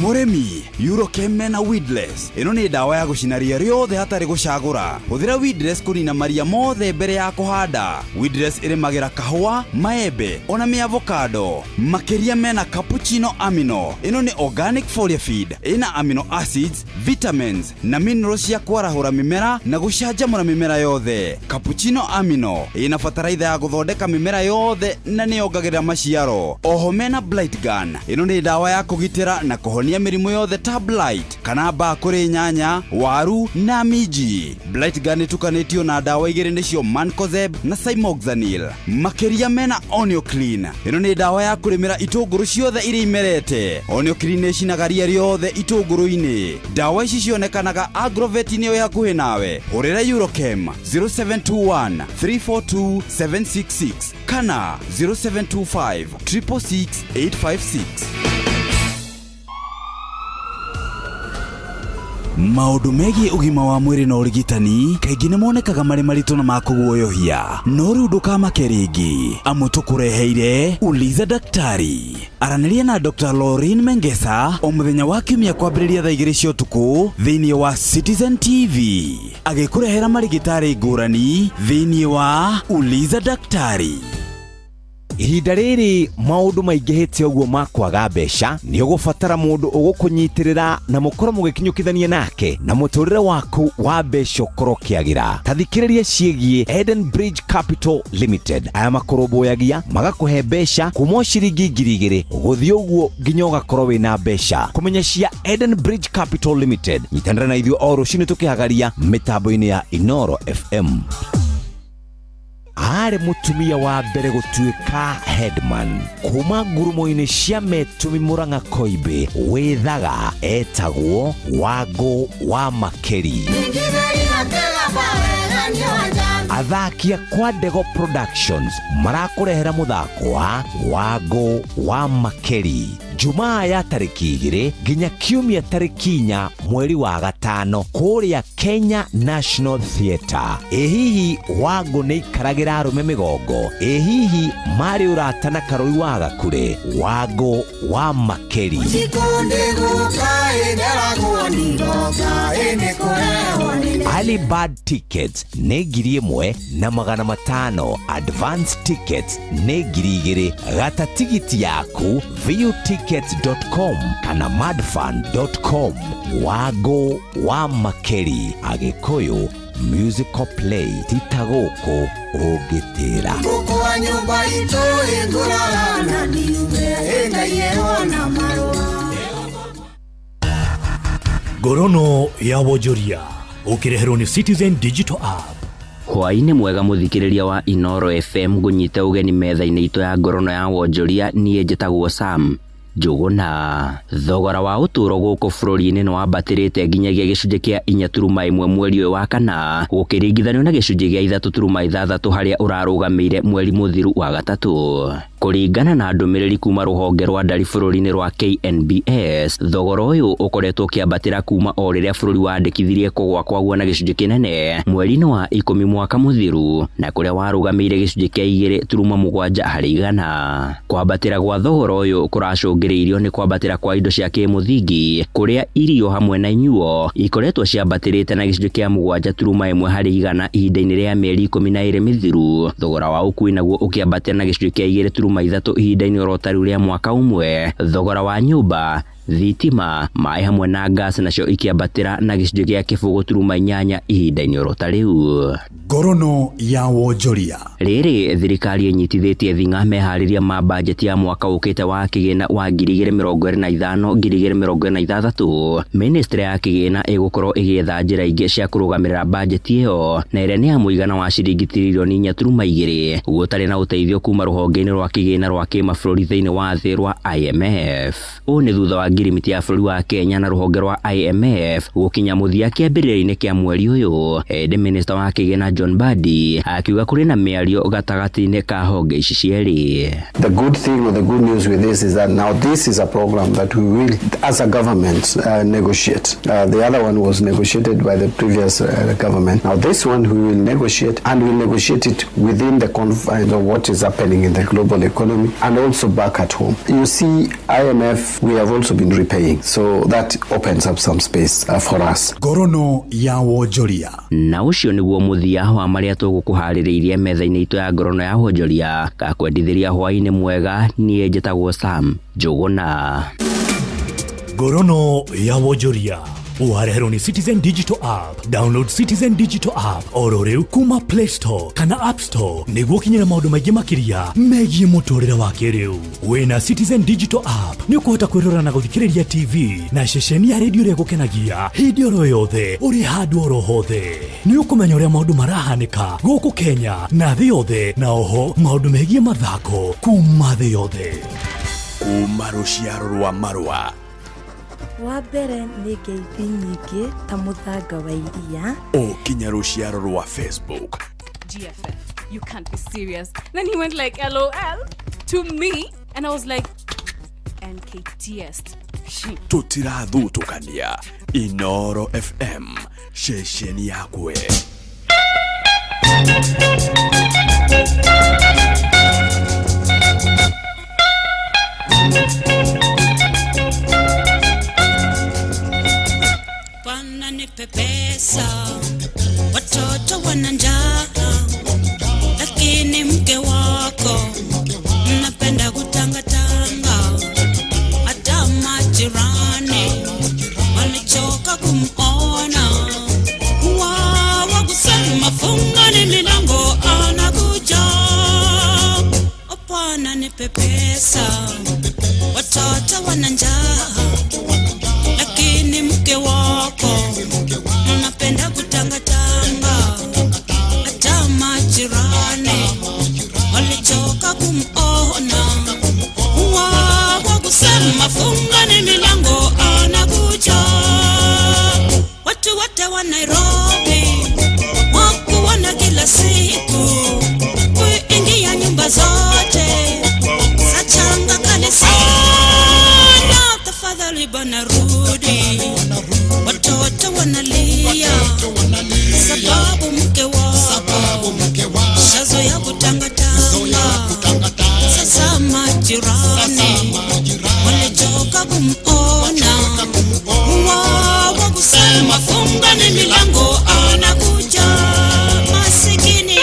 Mũrĩmi, Eurochem mena weedless. Ĩno nĩ ndawa ya gũcina ria rĩothe hatarĩ gũcagũra. Hũthĩra weedless kũnina maria mothe mbere ya kũhanda. Weedless ĩrĩmagĩra kahũa, maembe ona mĩavocado. Makĩria mena cappuccino amino. Ĩno nĩ organic foliar feed. Ĩna amino acids, vitamins na minerals cia kwarahũra mĩmera na gũcanjamũra mĩmera yothe. Cappuccino amino ĩna bataraitha ya gũthondeka mĩmera yothe na nĩyongagĩrĩra maciaro. Oho mena blight gun. Ĩno nĩ ndawa ya kũgitĩra na kũhonia mĩrimũ yothe ta blight kana mbaa kũrĩ nyanya, waru na minji. Blight gun ĩtukanĩtio na ndawa igĩrĩ nĩcio mancozeb na cymoxanil. Makĩria mena Onioclean. Ĩno nĩ ndawa ya kũrĩmĩra itũngũrũ ciothe iria imerete. Onioclean nĩĩcinaga ria rĩothe itũngũrũ-inĩ. Ndawa ici cionekanaga agrovet-inĩ ĩyo ĩ hakuhĩ nawe. Hũrĩra Eurochem 0721 342 766 kana 0725 666 856. Maũndũ megiĩ ũgima wa mwĩrĩ na ũrigitani kaingĩ nĩ monekaga marĩ maritũ na ma kũguoyohia, no rĩu ndũkamake rĩngĩ amu tũkũreheire Uliza Daktari. Aranĩria na Dr. Lauren Mengesa o mũthenya wa kiumia kwambĩrĩria thaa 2 cia ũtukũ thĩinĩ wa Citizen TV, agĩkũrehera marigĩtarĩ ngũrani thĩinĩ wa Uliza Daktari. Ihinda rĩrĩ maũndũ maingĩhĩte ũguo ma kwaga mbeca, nĩ ũgũbatara mũndũ ũgũkũnyitĩrĩra na mũkorwo mũgĩkinyũkithania nake na mũtũrĩre waku wa mbeca ũkorwo ũkĩagĩra. Ta thikĩrĩria ciĩgiĩ Eden Bridge Capital Limited. Aya makũrũmbũyagia magakũhe mbeca kuma o ciringi 2,000 gũthiĩ ũguo nginya ũgakorwo wĩna mbeca. Kũmenya cia Eden Bridge Capital Limited, nyitanĩra na ithuĩ o rũcinĩ tũkĩhagaria mĩtambo-inĩ ya Inoro FM. Arĩ mũtumia wa mbere gũtuĩka headman kuma ngurumo-inĩ cia Metumi Murang'a Koimbĩ wĩthaga etagwo Wangũ wa Makeri. Athaki a kwa Ndego Productions marakũrehera mũthako wa Wangũ wa Makeri Jumaa ya tarĩki 2 nginya Kiumia tarĩki 4 mweri wa 5 kũrĩa Kenya National Theatre. Ĩ hihi Wangũ nĩ ikaragĩra arũme mĩgongo? Ĩ hihi marĩ ũrata na Karũri wa Gakure? Wangũ wa Makeri. Early bird tickets nĩ 1,500, advance tickets nĩ 2,000. Gata tigiti yaku viewtickets.com kana madfun.com. Wangũ wa Makeri, Agĩkũyũ musical play tita gũkũ ũngĩtĩra. Ngũkũ wa nyũmba itũ ĩngũrara na ndiume ĩngaiyĩrwo na marũa. Ngorono ya wonjoria ũkĩreherwo nĩ Citizen Digital App. Hwaĩ-inĩ mwega mũthikĩrĩria wa Inoro FM, ngũnyite ũgeni metha-inĩ itũ ya ngorono ya wonjoria. Niĩ njĩtagwo Sam Njũgũna. Thogora wa ũtũũro gũkũ bũrũri-inĩ nĩ wambatĩrĩte nginyagia gĩcunjĩ kĩa 4.1 mweri ũyũ wa 4 gũkĩringithanio na gĩcunjĩ gĩa 3.6 harĩa ũrarũgamĩire mweri mũthiru wa 3. Kũringana na ndũmĩrĩri kuma rũhonge rwa ndari bũrũri-inĩ rwa KNBS, thogora ũyũ ũkoretwo ũkĩambatĩra kuma o rĩrĩa bũrũri wandĩkithirie kũgũa kwaguo na gĩcunjĩ kĩnene mweri-inĩ wa 10 mwaka mũthiru, na kũrĩa warũgamĩire gĩcunjĩ kĩa 2.7 harĩ igana. Kwambatĩra gwa thogora ũyũ kũracũngĩrĩirio nĩ kwambatĩra kwa indo cia kĩmũthingi, kũrĩa irio hamwe na inyuo ikoretwo ciambatĩrĩte na gĩcunjĩ kĩa 7.1 harĩ igana ihinda-inĩ rĩa mĩeri 12 mĩthiru. Thogora wa ũkui naguo ũkĩambatĩra na gĩcunjĩ kĩa 2.3 ihinda-inĩ oro ta rĩu rĩa mwaka ũmwe. Thogora wa nyũmba, thitima, maĩ hamwe na gas nacio ikĩambatĩra na gĩcunjĩ kĩa 0.8 ihinda-inĩ oro ta rĩu. Ngorono ya wonjoria. Rĩrĩ thirikari ĩnyitithĩtie thing'a meharĩria ma bajeti ya mwaka ũkĩte wa kĩgĩna wa 2025 2026. Ministry ya kĩgĩna ĩgũkorwo ĩgĩetha njĩra ingĩ cia kũrũgamĩrĩra bajeti ĩyo, na ĩrĩa nĩ ya mũigana wa ciringi tiririoni 4.2, gũtarĩ na ũteithio kuma rũhonge-inĩ rwa kĩgĩna rwa kĩmabũrũri thĩinĩ wa thĩ rwa IMF. Ũũ nĩ thutha wa ngirimiti ya bũrũri wa Kenya na rũhonge rwa IMF gũkinya mũthia kĩambĩrĩria-inĩ kĩa mweri ũyũ. Ĩndĩ minista wa kĩgĩna John Mbadi akiuga kũrĩ na mĩario gatagatĩ-inĩ ka honge ici cierĩ. The good thing or the good news with this is that now this is a program that we will, as a government, negotiate. The other one was negotiated by the previous government. Now this one we will negotiate, and we'll negotiate it within the confines of what is happening in the global economy and also back at home. You see, IMF, we have also been repaying, so that opens up some space for us. Ngorono ya wonjoria. Na ũcio nĩguo mũthia wa marĩa tũgũkũharĩrĩirie metha-inĩ itũ ya ngorono ya wonjoria. Gakwendithĩria hwaĩ-inĩ mwega, niĩ njĩtagwo Sam Njũgũna. Ngorono ya wonjoria wareherwo nĩ Citizen Digital App. Download Citizen Digital App oro rĩu kuma Play Store kana App Store nĩguo ũkinyĩre maũndũ maingĩ makĩria megiĩ mũtũrĩre wa kĩrĩu. Wĩna Citizen Digital App nĩ ũkũhota kwĩrora na gũthikĩrĩria TV na ceceni ya redio ĩrĩa ĩgũkenagia hĩndĩ oro yothe ũrĩ handũ oro hothe. Nĩ ũkũmenya ũrĩa maũndũ marahanĩka gũkũ Kenya na thĩ yothe, na oho maũndũ megiĩ mathako kuma thĩ yothe. Kuma rũciaro rwa marũa. Wa mbere nĩ ngeithi nyingĩ ta mũthanga wa iria. O kinya rũciaro rwa Facebook. GFF, you can't be serious. Then he went like LOL to me, and I was like NKTS. Tũtirathutũkania. Inoro FM, ceceni yakwe. Bwana nipe pesa, watoto wana njaa, lakini mke wako mnapenda kutangatanga, hata majirani walichoka kumuona. Wawa kusema fungani milango anakuja. Bwana nipe pesa, watoto wana njaa, lakini mke wako mnapenda kutangatanga, hata majirani walichoka kumuona. Wawa kusema fungani milango anakuja. Watu wote wa Nairobi wakuona kila siku, kuingia nyumba zote za changa kale sana. Tafadhali bwana rudi, watoto wanalia sababu mke wako shazo ya kutangatanga. Sasa majirani walichoka kumuona, wawa kusema fungani milango anakuja. Masikini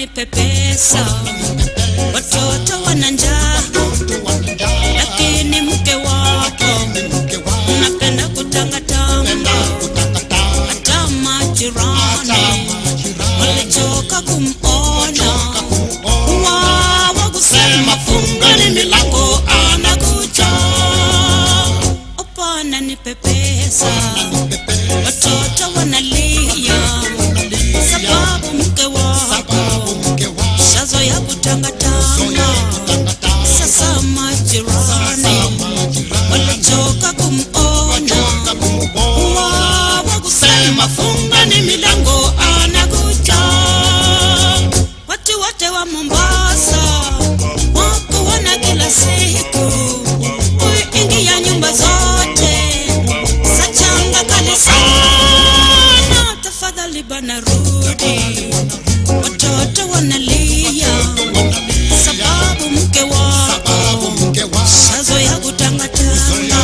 nipe pesa, watoto wana njaa, lakini mke wako unapenda kutangatanga, hata majirani walichoka kumona, wao kusema fungani milango anakuja. Hapana, nipe pesa, watoto wanalia, sababu mke wako shazoea kutangatanga. Sasa majirani walichoka kumona, wao kusema fungani milango anakuja. Watu wote wa Mombasa wako wana kila siku kuingia nyumba zote za changa kali sana. Tafadhali bana rudi, watoto wanalia, sababu mke wako shazoea kutangatanga.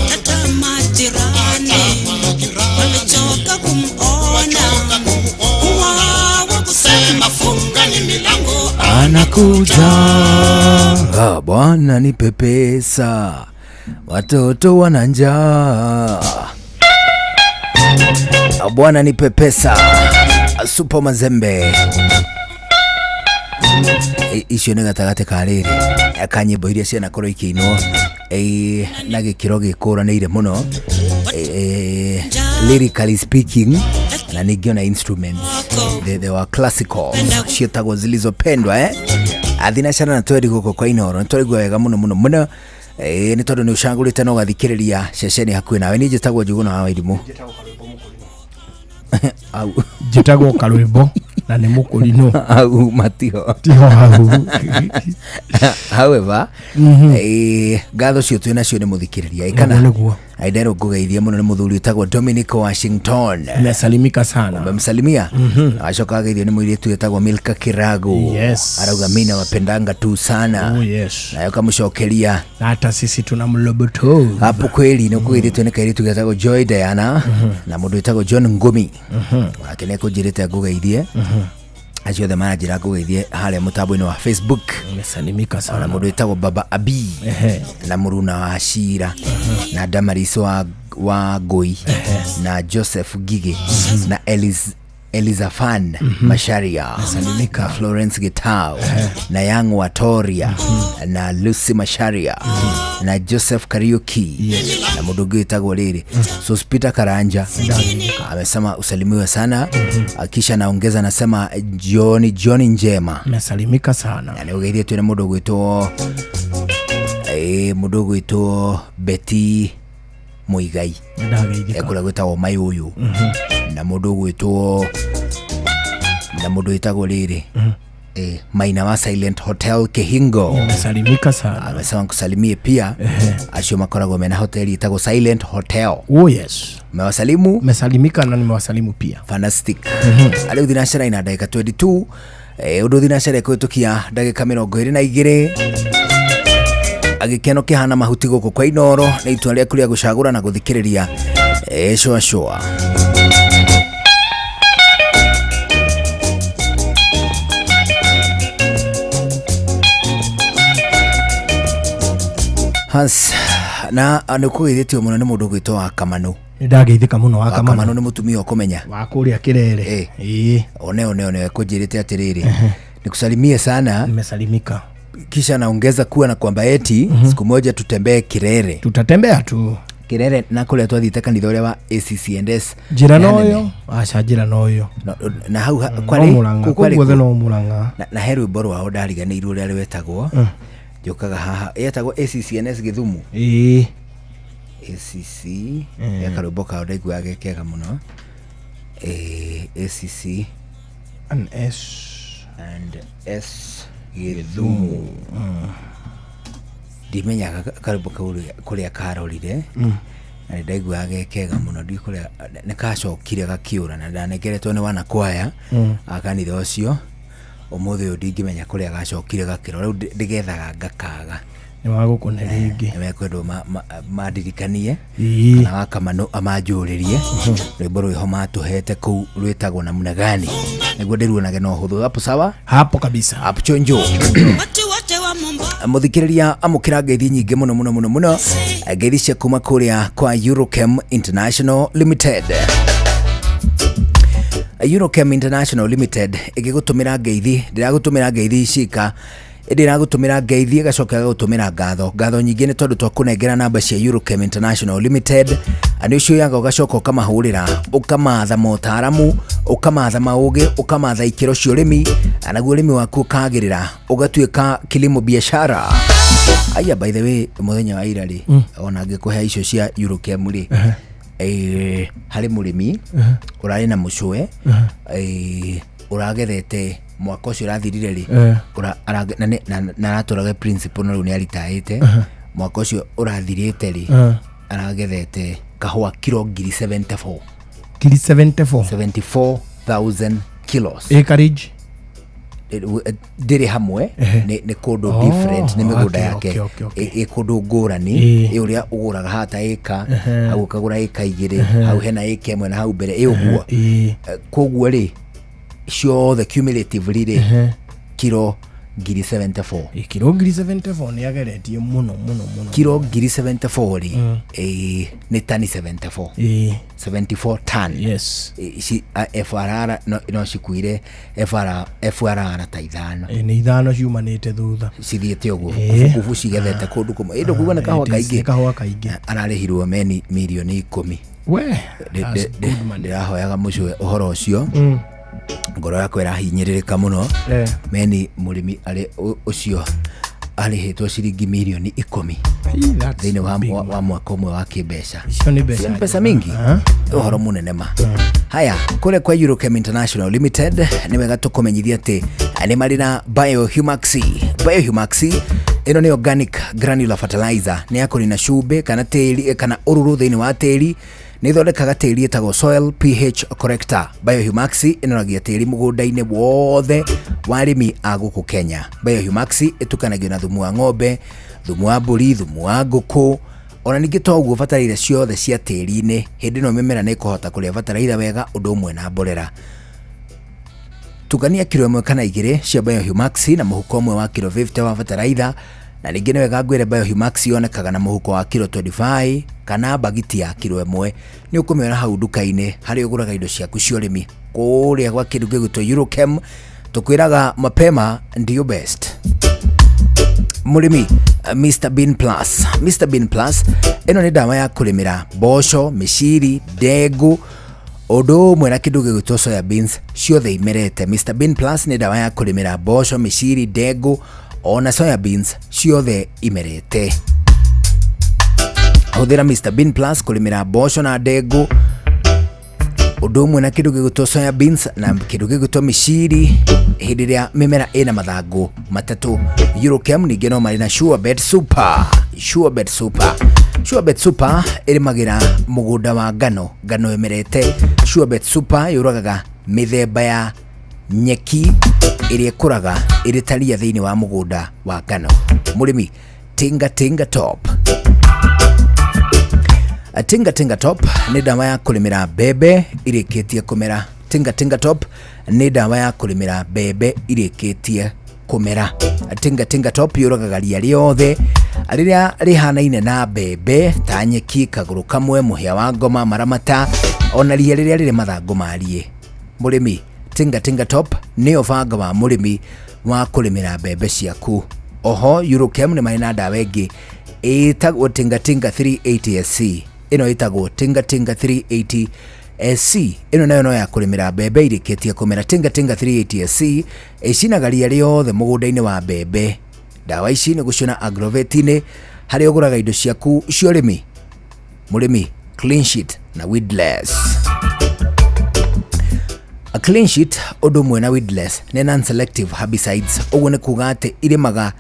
Hata majirani walichoka kumona, wao kusema fungani milango anakuja. Ah, Bwana nipe pesa, watoto wana njaa. Ah, Bwana nipe pesa, Super Mazembe. Icio nĩ gatagatĩ ka rĩrĩ ka nyĩmbo iria cianakorwo ikĩinwo na gĩkĩro gĩkũranĩire mũno, lyrically speaking, na ningĩ ona instruments they were classical, ciĩtagwo zilizopendwa. Athinacara na tweri gũkũ kwa Inooro nĩtwaigua wega mũno mũno mũno, nĩ tondũ nĩ ũcagũrĩte na ũgathikĩrĩria ceceni hakuhĩ nawe. Niĩ njĩtagwo Njũgũna wa Wairimũ. Au njĩtagwo Karwĩmbo na nĩ mũkũrinũ. Au matiho tiho hau. However, ngatho cio twĩ nacio nĩ mũthikĩrĩria kana nĩguo aenderwo ngũgeithia mũno nĩ mũthuri wĩtagwo Dominic Washington. Nimesalimika sana. Umemsalimia? Acoka ageithio nĩ mũirĩtu wĩtagwo Milka Kirago. Yes. Arauga mimi nawapendanga tu sana. Oh yes. Nayo kamũcokeria na hata sisi tuna mloboto hapo kweli. Nĩ kũgeithĩtio nĩ kairĩtu getagwo Joy Diana na mũndũ wĩtagwo John Ngumi. Wake nĩ ekũnjĩrĩte ngũgeithie. Acio othe maranjĩra ngũgeithie harĩa mũtambo-inĩ wa Facebook. Nimesalimika sana. Na mũndũ wĩtagwo Baba Abi na mũruna wa Shira na Damaris wa Ngũi na Joseph Gige na Elizafan Masharia na Florence Gitau na Yang Watoria na Lucy Masharia na Joseph Kariuki na mũndũ ũngĩ wĩtagwo rĩrĩ Sospita Karanja amesema usalimiwe sana. Kisha naongeza nasema jioni jioni njema. Nimesalimika sana. Na nĩũgeithĩtio nĩ mũndũ ũgwĩtwo mũndũ ũgwĩtwo Betty Muigai ekũrĩa gwĩtagwo Mayũyũ na mũndũ ũgwĩtwo na mũndũ wĩtagwo rĩrĩ Maina wa Silent Hotel Kihingo. Nimesalimika sana. Amesema nkusalimie pia acio makoragwo mena hoteli ĩtagwo Silent Hotel. Oh yes. Mewasalimu? Nimesalimika na nimewasalimu pia. Fantastic. Rĩu thinacara ina ndagĩka 22, ũndũ thinacara ĩkũhĩtũkia ndagĩka 22. Agĩkeno kĩhana mahuti gũkũ kwa Inooro nĩ itua rĩaku rĩa gũcagũra na gũthikĩrĩria shua shua. Hans na nĩ kũgeithĩtio mũno nĩ mũndũ ũgwĩtwo wa Kamanu. Nĩndageithĩka mũno wa Kamanu Kamanu nĩ mũtumia ũkũmenya wa kũrĩa Kĩrere. Ĩĩ. One one one kũnjĩrĩte atĩrĩrĩ, nikusalimie sana. Nimesalimika. Kisha naongeza kuwa na kwamba eti siku moja tutembee Kirere. Tutatembea tu Kirere na kũrĩa twathiĩte kanitha ũrĩa wa ACCNS. Njĩra noyo aca njĩra noyo na hau kwarĩ kũu kwarĩ guothe no Murang'a na he rwĩmbo rwao ndariganĩirwo ũrĩa rwetagwo. Njũkaga haha yetagwo ACCNS Gĩthumo. Ĩĩ. ACC ya karwĩmbo kao ndaiguaga ge kega mũno. ACC and S and S Gĩthumo. Ndimenyaga karwĩmbo kau kũrĩa karorire na nĩndaiguaga ge kega mũno. Ndiũĩ kũrĩa nĩ kacokire gakiũra na ndanengeretwo nĩ wanakwaya a kanitha ũcio. Ũmũthĩ ũyũ ndingĩmenya kũrĩa gacokire gakĩrora, rĩu ndĩgethaga ngakaga. Nĩ wagũkũne rĩngĩ. Nĩmekwendwo mandirikanie kana wa Kamanu amanjũrĩrie rwĩmbo rwĩho matũhete kũu rwĩtagwo namna gani. Nĩguo ndĩruonage na ũhũthũ. Hapo sawa? Hapo kabisa. Hapo chonjo. Watu wote wa Mombasa Mũthikĩrĩria, amũkĩra ngeithi nyingĩ mũno mũno mũno mũno, ngeithi cia kuma kũrĩa kwa Eurochem International Limited. Eurochem International Limited ĩgĩgũtũmĩra ngeithi, ndĩragũtũmĩra ngeithi cika ĩndĩ ĩragũtũmĩra ngeithi ĩgacoka ĩgagũtũmĩra ngatho, ngatho nyingĩ nĩ tondũ twakũnengera namba cia Eurochem International Limited nĩ ũcioyaga ũgacoka ũkamahũrĩra, ũkamatha motaramu, ũkamatha maũgĩ, ũkamatha ikĩro cia ũrĩmi, naguo ũrĩmi waku ũkagĩrĩra, ũgatuĩka kilimo biashara. Aya, by the way, mũthenya wa ira rĩ, ona ngĩkũhe icio cia Eurochem rĩ, harĩ mũrĩmi ũrarĩ na mũcũe, ũragethete mwaka ũcio ũrathirire rĩ, na aratũraga principal no rĩu nĩ aritaĩte. Mwaka ũcio ũrathirĩte rĩ, aragethete kahũa kiro ngiri 74. Ngiri 74? 74,000 kilos. Acreage? Ndĩrĩ hamwe, nĩ kũndũ different, nĩ mĩgũnda yake ĩ kũndũ ngũrani. Ĩ ũrĩa ũgũraga hata ĩka, hau ũkagũra ĩka 2, hau hena ĩka 1 na hau mbere ĩ ũguo. Koguo rĩ, ciothe cumulatively rĩ, kiro ngiri 74. Kiro ngiri 74 nĩ ageretie mũno mũno mũno. Kiro ngiri 74 rĩ, nĩ tani 74. 74 ton. Yes. Ici FRR no cikuire FR, FRR ta 5. Nĩ 5 ciumanĩte thutha. Cithiĩte ũguo kubu cigethete kũndũ kũmwe, ĩndũ kuga nĩ kahũa kaingĩ. Nĩ kahũa kaingĩ. Ararĩhirwo meni mirioni 10. We, that's good money. Ndĩrahoyaga mũcũe ũhoro ũcio, ngoro yakwa ĩrahinyĩrĩrĩka mũno. Meni mũrĩmi arĩ ũcio arĩhĩtwo ciringi mirioni 10 That's thĩinĩ wa, big. wa mwaka ũmwe wa kĩmbeca. Icio nĩ mbeca Cio nĩ mbeca njega. mingi, ũhoro mũnene ma. Haya, kũrĩa kwa Eurochem International Limited nĩ wega tũkũmenyithia atĩ nĩ marĩ na Biohumaxi. Biohumaxi ĩno nĩ organic granular fertilizer, nĩ ya kũnina cumbĩ kana tĩri kana ũrũrũ thĩinĩ wa tĩri. Nĩ ĩthondekaga tĩri ĩtagwo soil pH corrector. Biohumaxi ĩnoragia tĩri mũgũnda-inĩ wothe wa arĩmi a gũkũ Kenya. Biohumaxi ĩtukanagio na thumu wa ng'ombe, thumu wa mbũri, thumu wa ngũkũ, ona ningĩ to ũguo bataraitha ciothe cia tĩri-inĩ. Hĩndĩ ĩno mĩmera nĩ ĩkũhota kũrĩa bataraitha wega ũndũ ũmwe na mborera. Tukania kiro 1 kana 2 cia Biohumaxi na mũhuko ũmwe wa kiro 50 wa bataraitha, na ningĩ nĩ wega ngwĩre Biohumaxi yonekaga na mũhuko wa kiro 25 kana bagiti ya kiro 1. Nĩ ũkũmĩona hau nduka-inĩ harĩa ũgũraga indo ciaku cia ũrĩmi kũrĩa gwa kĩndũ gĩgwĩtwo Eurochem. Tũkwĩraga mapema ndio best. Mũrĩmi, Mr Bean Plus. Mr Bean Plus ĩno nĩ ndawa ya kũrĩmĩra mboco, mĩciri, ndengũ, ũndũ ũmwe na kĩndũ gĩgwĩtwo soya beans, ciothe imerete. Mr Bean Plus nĩ ndawa ya kũrĩmĩra mboco, mĩciri, ndengũ ona soya beans, ciothe imerete. Hũthĩra Mr Bean Plus kũrĩmĩra mboco na ndengũ ũndũ ũmwe na kĩndũ gĩgwĩtwo soya beans na kĩndũ gĩgwĩtwo mĩciri hĩndĩ ĩrĩa mĩmera ĩna mathangũ matatũ. Eurochem ningĩ no marĩ na Surebet Super. Surebet Super, Surebet Super ĩrĩmagĩra mũgũnda wa ngano, ngano ĩmerete. Surebet Super yũragaga mĩthemba ya nyeki ĩrĩa ĩkũraga ĩrĩ ta ria thĩinĩ wa mũgũnda wa ngano. Mũrĩmi, Tinga Tinga Top. Tinga Tinga Top nĩ ndawa ya kũrĩmĩra mbembe irĩkĩtie kũmera. Tinga Tinga Top nĩ ndawa ya kũrĩmĩra mbembe irĩkĩtie kũmera. Tinga Tinga Top yũragaga ria rĩothe rĩrĩa rĩhanaine na mbembe ta nyeki, kagũrũ kamwe, mũhĩa wa ngoma, maramata, ona ria rĩrĩa rĩrĩ mathangũ mariĩ. Mũrĩmi, Tinga Tinga Top nĩyo banga wa mũrĩmi wa kũrĩmĩra mbembe ciaku. Oho Eurochem nĩ marĩ na ndawa ĩngĩ ĩtagwo Tinga Tinga 380 SC. Ĩno ĩtagwo Tinga Tinga 380 SC, ĩno nayo no ya kũrĩmĩra mbembe irĩkĩtie kũmera. Tinga Tinga 380 SC ĩcinaga ria rĩothe mũgũnda-inĩ wa mbembe. Ndawa ici nĩ gũciona agrovet-inĩ harĩa ũgũraga indo ciaku cia ũrĩmi. Mũrĩmi, clean sheet na weedless. A clean sheet ũndũ ũmwe na weedless nĩ non-selective herbicides, ũguo nĩ kuga atĩ irĩmaga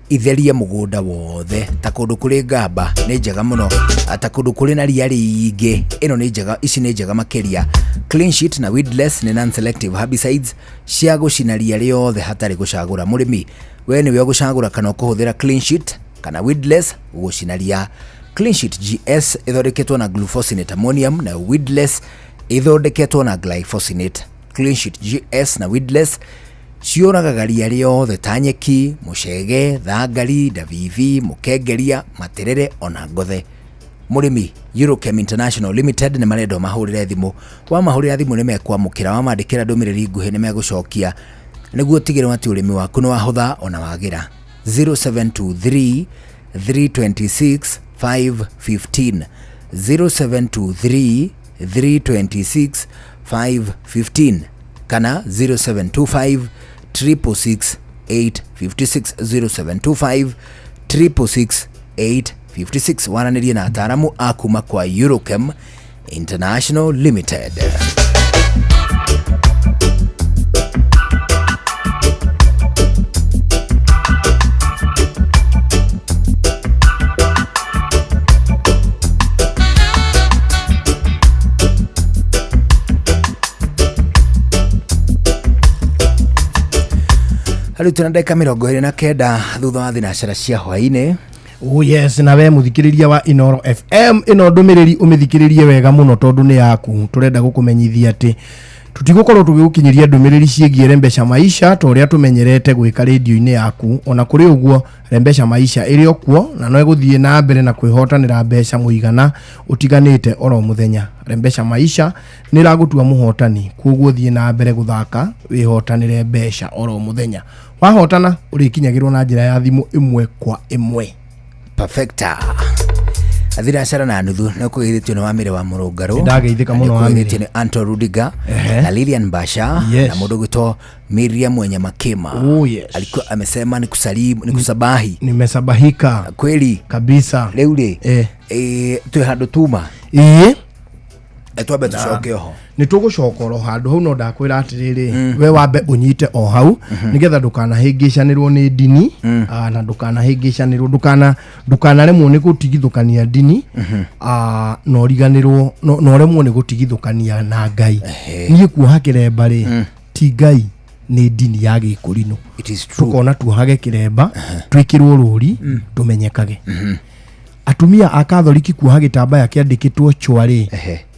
itherie mũgũnda wothe. Ta kũndũ kũrĩ ngamba nĩ njega mũno, ta kũndũ kũrĩ na ria rĩingĩ ĩno nĩ njega, ici nĩ njega makĩria. Clean sheet na weedless nĩ non-selective herbicides cia gũcina ria rĩothe hatarĩ gũcagũra. Mũrĩmi, we nĩwe ũgũcagũra kana ũkũhũthĩra clean sheet kana weedless gũcina ria. Clean sheet GS ĩthondeketwo na glufosinate ammonium na weedless ĩthondeketwo na glyphosate. Clean Sheet GS na Weedless ciũragaga ria rĩothe ta nyeki, mũcege, thangari, ndavivi, mũkengeria, materere ona ngothe. Mũrĩmi, Eurochem International Limited nĩ marenda ũmahũrĩre thimũ. Wamahũrĩra thimũ nĩ mekwamũkĩra, wamandĩkĩra ndũmĩrĩri nguhĩ nĩ megũcokia nĩguo ũtigĩrĩrwo atĩ ũrĩmi waku nĩ wahũtha ona wagĩra. 0723 326 515, 0723 326 515 kana 0725 666 856, 0725 666 856. Waranĩrie na ataaramu a kuma kwa Eurochem International Limited. Rĩu twĩna ndagĩka 29 thutha wa thinacara cia hwaĩ-inĩ. Oh yes, na we muthikiriria wa Inoro FM, ino ndumiriri umithikiririe wega muno tondu ni yaku. Turenda gukumenyithia ati tutigukorwo tugigukinyiria ndumiriri ciĩgiĩ Rembesha Maisha ta ũrĩa tũmenyerete gwĩka rĩndio-inĩ yaku. Ona kũrĩ ũguo, Rembesha Maisha ĩrĩ o kuo na no ĩgũthiĩ na mbere na kwĩhotanĩra mbeca mũigana ũtiganĩte oro mũthenya. Rembesha Maisha nĩ ĩragũtua mũhotani, koguo thiĩ na mbere gũthaka wĩhotanĩre mbeca oro mũthenya. Wahotana ũrĩkinyagĩrwo na njĩra ya thimũ ĩmwe kwa ĩmwe. Perfecta. Thinacara na nuthu nĩ ũkũgeithĩtio nĩ Wamĩrĩ wa Mũrũngarũ. Nĩndageithĩka mũno Wamĩrĩ. Nĩũkũgeithĩtio nĩ Anto Rudiger na Lilian Basha Yes. na mũndũ ũgwĩtwo Miriam Mwenye Makema. Oh, yes. Alikuwa amesema ni kusalimu, ni kusabahi. Nimesabahika kweli kabisa. Rĩu rĩ, twĩ handũ tuma. Ĩĩ. Twambe tũcoke oho. Nĩ tũgũcoka oro handũ hau, no ndakwĩra atĩrĩrĩ, we wambe ũnyite o hau nĩgetha ndũkanahĩngĩcanĩrwo nĩ ndini, na ndũkanahĩngĩcanĩrwo, ndũkanaremwo nĩ gũtigithũkania ndini, na ũriganĩrwo, na ũremwo nĩ gũtigithũkania na Ngai. Niĩ kuoha kĩremba rĩ, ti Ngai, nĩ ndini ya gĩkũrinũ. Tũkona tuohage kĩremba, twĩkĩrwo rũri, tũmenyekage. Atumia a Katholiki kuoha gĩtambaya kĩandĩkĩtwo chwa rĩ,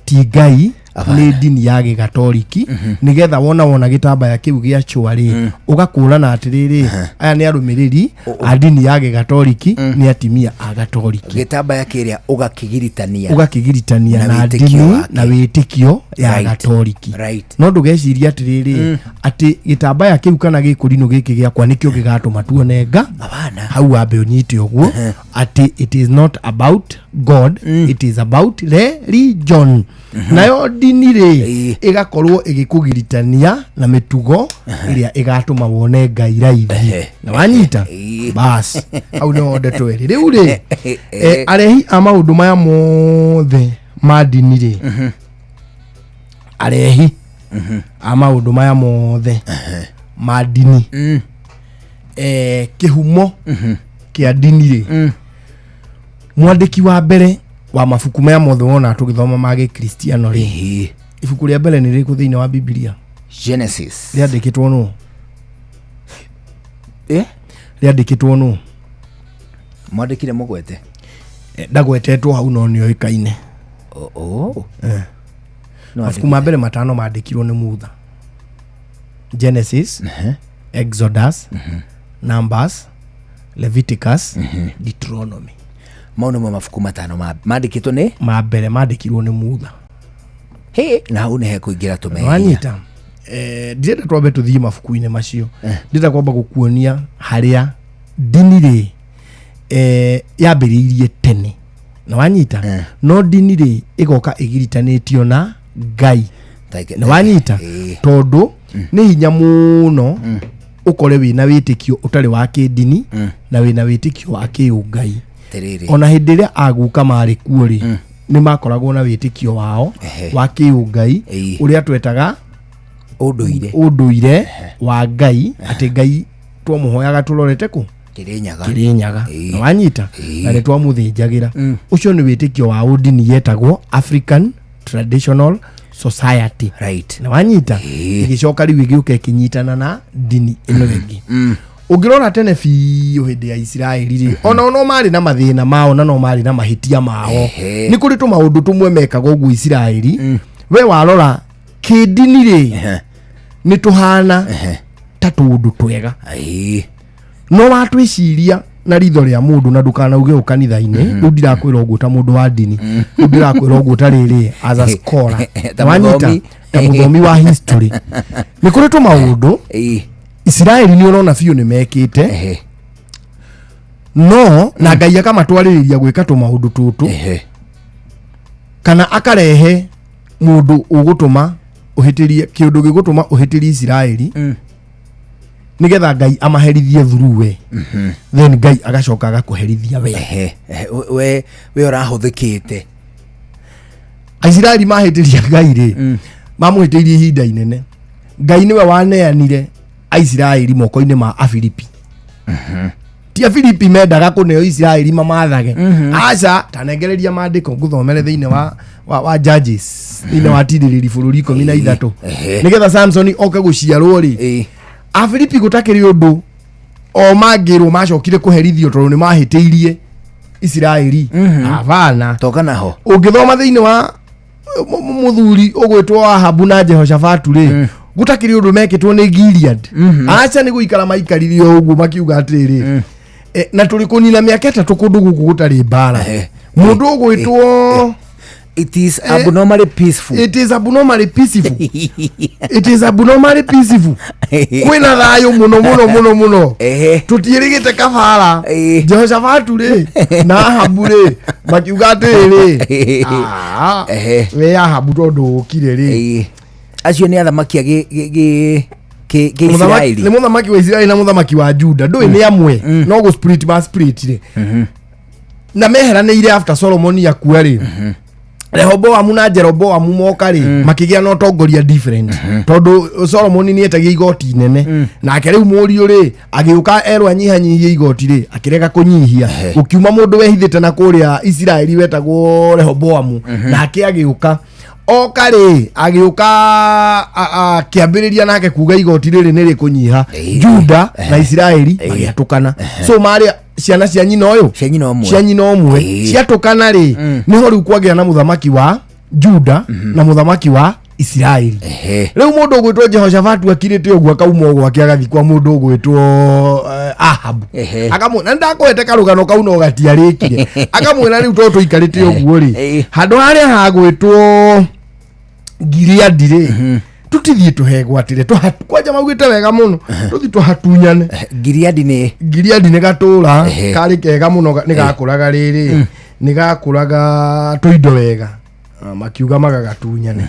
ti Ngai, nĩ ndini ya gĩgatoliki, nĩgetha wona gĩtambaya kĩu gĩa chwa rĩ, ũgakũrana atĩrĩrĩ, aya nĩ arũmĩrĩri a ndini ya gĩgatoliki, nĩ atimia a gatoliki. Gĩtambaya kĩrĩa ũgakĩgiritania. Ũgakĩgiritania Na na wĩtĩkio ndini wake. na wĩtĩkio ya Right. gatoliki. Right. No ndũgecirie atĩrĩrĩ, atĩ gĩtambaya kĩu kana gĩkũrinũ gĩkĩ gĩakwa nĩkĩo gĩgatũma tuone nga. Hau wambe ũnyite ũguo atĩ it is not about God, it is about religion. Nayo ndini rĩ, ĩgakorwo ĩgĩkũgiritania na mĩtugo ĩrĩa ĩgatũma wone Ngai raithi. Na wanyita bas, hau nĩho ndeto ĩrĩ. Rĩu rĩ, arehi a maũndũ maya mothe ma ndini rĩ, arehi a maũndũ maya mothe ma ndini, kĩhumo kĩa ndini rĩ, mwandĩki wa mbere wa mabuku maya mothe wona tũgĩthoma ma gĩkristiano rĩ, ibuku rĩa mbere nĩ rĩrĩkũ thĩinĩ wa Bibilia? Genesis. Rĩandĩkĩtwo nũ? Rĩandĩkĩtwo nũ? Mwandĩkire mũgwete? Ndagwetetwo hau no nĩoĩkaine. No Mabuku ma mbere matano mandĩkirwo nĩ Mutha: Genesis, Exodus, Numbers, Leviticus, Deuteronomy. Mau nĩmo mabuku matano mandĩkĩtwo nĩ ma mbere mandĩkirwo nĩ Mutha. Hĩ, na hau nĩ hekũingĩra tũmehia. Wanyita. Ndirenda twambe tũthiĩ mabuku-inĩ macio, ndĩrenda kwamba gũkuonia harĩa ndini rĩ, yambĩrĩirie tene. Na wanyita, no ndini rĩ ĩgoka ĩgiritanĩtio na Ngai. Na wanyita, tondũ nĩ hinya mũno ũkore wĩna wĩtĩkio ũtarĩ wa kĩndini na wĩna wĩtĩkio wa kĩũngai. Atĩrĩrĩ. Ona hĩndĩ ĩrĩa aguka marĩ kuo rĩ, nĩ makoragwo na wĩtĩkio wao wa kĩũngai ũrĩa twetaga ũndũire, ũndũire wa Ngai, atĩ Ngai twamũhoyaga tũrorete kũ? Kĩrĩnyaga. Kĩrĩnyaga. Na wanyita, na nĩ twamũthĩnjagĩra. Ũcio nĩ wĩtĩkio wa ũndini yetagwo African Traditional Society. Right. Na wanyita, ĩgĩcoka rĩu ĩgĩũka ĩkĩnyitana na ndini ĩno ĩngĩ. Ũngĩrora tene biũ hĩndĩ ya Isiraeli rĩ, ona no marĩ na mathĩna mao na no marĩ na mahĩtia mao. Nĩ kũrĩ tũmaũndũ tũmwe mekaga ũguo Isiraeli. We warora kĩndini rĩ, Nĩ tũhana ta tũũndũ twega, no watwĩciria na ritho rĩa mũndũ, na ndũkanauge ũ kanitha-inĩ. Rĩu ndirakwĩra ũguo ta mũndũ wa ndini, rĩu ndĩrakwĩra ũguo ta rĩrĩ as a scholar. Ta Wanyita? mũthomi. Ta mũthomi wa history, nĩ kũrĩ tũmaũndũ Isiraeli nĩ ũrona biũ nĩ mekĩte, no na Ngai akamatwarĩrĩria gwĩka tũmaũndũ tũtũ, kana akarehe mũndũ ũgũtũma ũhĩtĩrie kĩũndũ gĩgũtũma ũhĩtĩrie Isiraeli, nĩgetha Ngai amaherithie through we, then Ngai agacoka agakũherithia we. We ũrahũthĩkĩte. Aisiraeli mahĩtĩria Ngai rĩ, mamũhĩtĩirie ihinda inene. Ngai nĩwe waneanire Aisiraeli moko-inĩ ma Afilipi. Ti Afilipi mendaga kũneo Isiraeli mamathage, aca. Tanengereria maandĩko ngũthomere thĩinĩ wa Judges, thĩinĩ wa tirĩrĩri bũrũri 13, nĩgetha Samsoni oke gũciarwo rĩ, Afilipi gũtakĩrĩ ũndũ o mangĩrwo macokire kũherithio tondũ nĩ mahĩtĩirie Isiraeli. Abana. Toka naho. Ũngĩthoma thĩinĩ wa mũthuri ũgwĩtwo Ahabu na Jehoshafatu rĩ, gũtakĩrĩ ũndũ mekĩtwo nĩ Gilead, aca. Nĩ gũikara maikarire o ũguo makiuga atĩrĩrĩ, na tũrĩ kũnina mĩaka 3 kũndũ gũkũ gũtarĩ mbara. Mũndũ ũgwĩtwo It is abnormally peaceful. It is abnormally peaceful, it is abnormally peaceful. Kwĩna thayũ mũno mũno mũno mũno, tũtiĩrĩgĩte kabara. Jehoshafatu rĩ na Ahabu rĩ makiuga atĩrĩrĩ, "Ah, we Ahabu, tondũ ũkire rĩ." Acio nĩ athamaki a gĩ Isiraeli. Nĩ mũthamaki wa Isiraeli na mũthamaki wa Juda, ndũĩ nĩ amwe, no gũ split ma split rĩ, na meheranĩire after Solomon akua rĩ. Rehoboamu na Jeroboamu moka rĩ, makĩgĩa na ũtongoria different, tondũ Solomon nĩ etagia igoti inene, nake rĩu mũriũ rĩ agĩũka erwo anyihanyihie igoti rĩ, akĩrega kũnyihia. Gũkiuma mũndũ wehithĩte na kũrĩa Isiraeli wetagwo Rehoboamu, nake agĩũka oka rĩ, agĩũka akĩambĩrĩria nake kuga igoti rĩrĩ nĩ rĩkũnyiha. Juda na Isiraeli magĩatũkana, so marĩa ciana cia nyina ũyũ, cia nyina ũmwe, cia nyina ũmwe, ciatũkana rĩ, nĩho rĩu kwagĩa na mũthamaki wa Juda na mũthamaki wa Isiraeli. Rĩu mũndũ ũgwĩtwo Jehoshafatu akirĩte ũguo, akauma gwake agathiĩ kwa mũndũ ũgwĩtwo Ahabu, akamwĩra, ndakũhete karũgano kau no gatiarĩkire, akamwĩra rĩu tondũ tũikarĩte ũguo rĩ, handũ harĩa hagwĩtwo Gileadi rĩ, tutithiĩ tũhegwatĩre kwanja maugĩte wega mũno, tũthiĩ tũhatunyane. Gileadi nĩ? Gileadi nĩ gatũra karĩ kega mũno, nĩ gakũraga rĩrĩ, nĩ gakũraga tũindo wega. Ah, makiuga magagatunyane.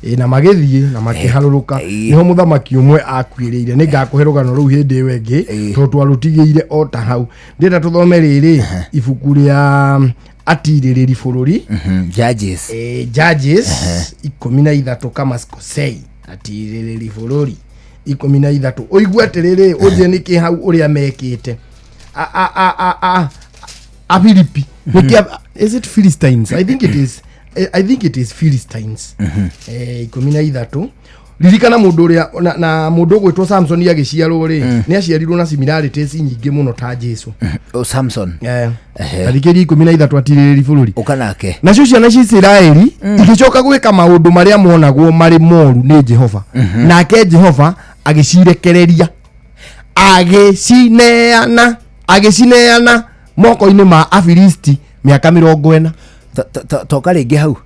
Ĩ, na magĩthiĩ na makĩharũrũka, nĩho mũthamaki ũmwe akuĩrĩire. Nĩ ngakũhe rũgano rũu hĩndĩ ĩyo ĩngĩ, tondũ twarũtigĩire o ta hau. Ndĩrenda tũthome rĩrĩ ibuku rĩa atirĩrĩri bũrũri. Judges. Judges 13 kama sikosei, atirĩrĩri bũrũri 13. Ũigue atĩrĩrĩ, ũnjie nĩkĩ hau ũrĩa mekĩte Afilipi nĩkĩ. Is it Philistines? I think it is, I think it is Philistines. 13. Ririkana mũndũ ũrĩa na mũndũ ũgwĩtwo Samson agĩciarwo rĩ, nĩ aciarirwo na similarities nyingĩ mũno ta Jesu. Oh, Samson. Tarikĩria 13 atirĩrĩri bũrũri. Ũka nake. Nacio ciana cia Isiraeli igĩcoka gwĩka maũndũ marĩa monagwo marĩ moru nĩ Jehova, nake Jehova agĩcirekereria, agĩcineana moko-inĩ ma Afilisti mĩaka 40. Toka rĩngĩ hau.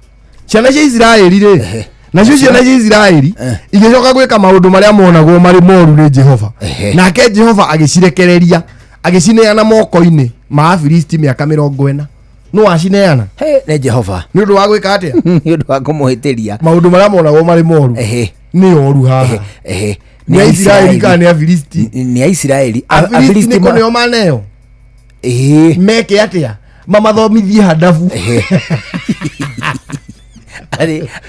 Ciana cia Isiraeli rĩ, nacio ciana cia Isiraeli igĩcoka gwĩka maũndũ marĩa monagwo marĩ moru nĩ Jehova, nake Jehova agĩcirekereria, agĩcineana moko-inĩ ma Afilisti mĩaka 40. Nũ wacineana? Nĩ Jehova. Nĩ ũndũ wa gwĩka atĩa? Nĩ ũndũ wa kũmũhĩtĩria. Maũndũ marĩa monagwo marĩ moru nĩ oru haha. Nĩ Aisiraeli kana nĩ Afilisti? Nĩ Aisiraeli. Afilisti nĩ kũneo maneo meke atĩa? Mamathomithie hadabu.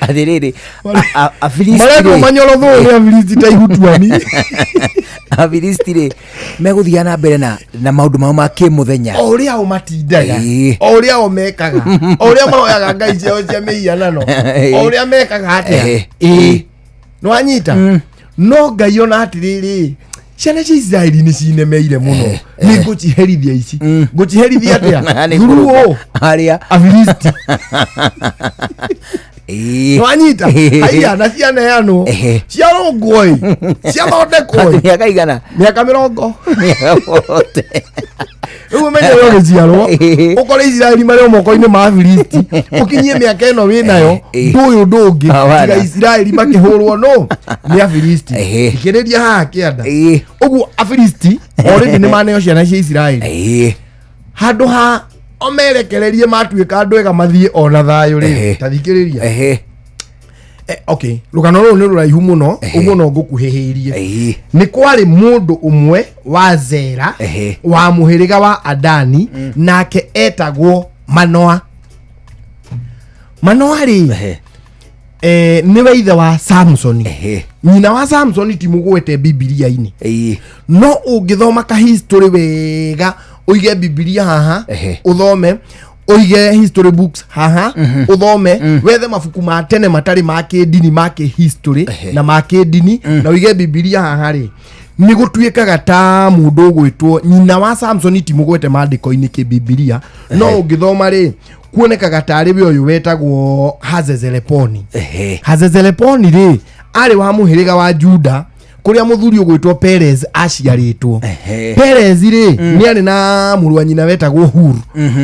Atĩrĩrĩ, Afilisti marendwo rĩ- manyorothwo nĩ Afilisti ta ihutuani. Afilisti rĩ, megũthiaga na mbere na maũndũ mao ma kĩmũthenya. O ũrĩa o matindaga, o ũrĩa o mekaga, o ũrĩa mahoyaga ngai ciao cia mĩhianano, o ũrĩa mekaga atĩa, ĩĩ, nĩwanyita? No Ngai ona atĩrĩrĩ, ciana cia Isiraeli nĩ cinemeire mũno, nĩ ngũciherithia ici. Ngũciherithia atĩa? Nĩ Through kũrũnga ũ? Arĩa Afilisti. Nwanyita haiya na cianeanwo ciarũngwo ĩ, ciathondekwo ĩ. Mĩaka igana? Mĩaka 40. Rĩu ũmenye we ũgĩciarwo ũkore Isiraeli marĩ o moko-inĩ ma Afilisti, ũkinyie mĩaka ĩno wĩnayo ndũyũ ndũngĩ tiga Isiraeli makĩhũrwo no nĩ Afilisti. Thikĩrĩria haha kĩanda. Ũguo Afilisti already nĩ maneo ciana cia Isiraeli, handũ ha omerekererie matuĩka andũ ega mathiĩ ona thayũ rĩ. Ta thikĩrĩria. Okay, rũgano rũrũ nĩ rũraihu mũno, ũguo no ngũkuhĩhĩirie. Nĩ kwarĩ mũndũ ũmwe wa Zera wa mũhĩrĩga wa Adani, nake etagwo Manoa. Manoa rĩ, nĩwe ithe wa Samsoni. Nyina wa Samsoni ti mũgwete Bibilia-inĩ, no ũngĩthoma ka history wega, ũige Bibilia haha ũthome, ũige history books haha ũthome, wethe mabuku ma tene matarĩ ma kĩndini, ma kĩhistory na ma kĩndini, na ũige Bibilia haha rĩ, nĩ gũtuĩkaga ta mũndũ ũgwĩtwo nyina wa Samsoni ti mũgwete maandĩko-inĩ kĩbibilia, no ũngĩthoma rĩ, kuonekaga tarĩ we ũyũ wetagwo Hazezeleponi. Hazezeleponi rĩ, arĩ wa mũhĩrĩga wa Juda, kũrĩa mũthuri ũgwĩtwo Perez aciarĩtwo. Perez rĩ, nĩ arĩ na mũrũ wa nyina wetagwo Huru.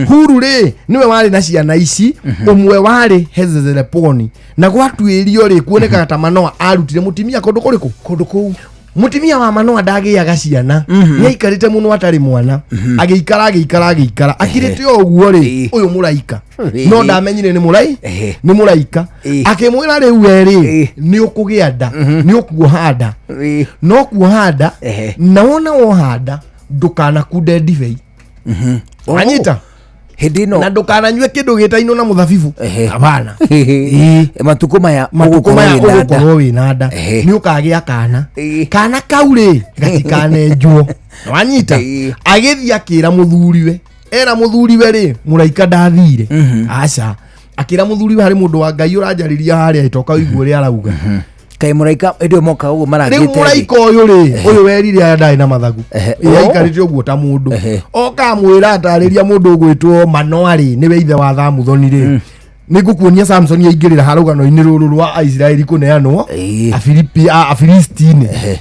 Huru rĩ, nĩwe warĩ na ciana ici, ũmwe warĩ Hazezeleponi. Na gwatuĩrio rĩ, kuonekaga ta Manoa arutire mũtimia kũndũ kũrĩkũ? Kũndũ kũu. Mũtimia wa Manoa ndagĩaga ciana, nĩ aikarĩte mũno atarĩ mwana, agĩikara agĩikara agĩikara akirĩte o ũguo rĩ, ũyũ mũraika no ndamenyire nĩ nĩ mũraika, akĩmwĩra rĩu we rĩ, nĩ ũkũgĩa nda, nĩ ũkuoha nda, no kuoha nda, na wona woha nda ndũkanakunde ndibei. Anyita hĩndĩ ĩno, na ndũkananyue kĩndũ gĩtainwo na mũthabibu. Hapana. Matukũ maya matukũ maya ũgũkorwo wĩna nda, nĩ ũkagĩa kana, kana kau rĩ gatikanenjwo. Wanyita? Agĩthiĩ akĩra mũthuriwe, era mũthuriwe rĩ, mũraika ndathire, aca. Akĩra mũthuriwe harĩ mũndũ wa Ngai ũranjarĩria harĩa, ĩtoka ũigue ũrĩa arauga. Kaĩ mũraika hĩndĩ ĩyo moka ũguo marangĩte rĩu mũraika ũyũ rĩ, ũyũ werire aya ndarĩ na mathagu, aikarĩte ũguo ta mũndũ, oka amwĩra atarĩria mũndũ ũgwĩtwo Manoa rĩ, nĩwe ithe wa Samusoni rĩ, nĩ ngũkuonia Samsoni aingĩrĩra harũgano-inĩ rũrũ rwa Aisiraeli kũneanwo Afilisti-inĩ.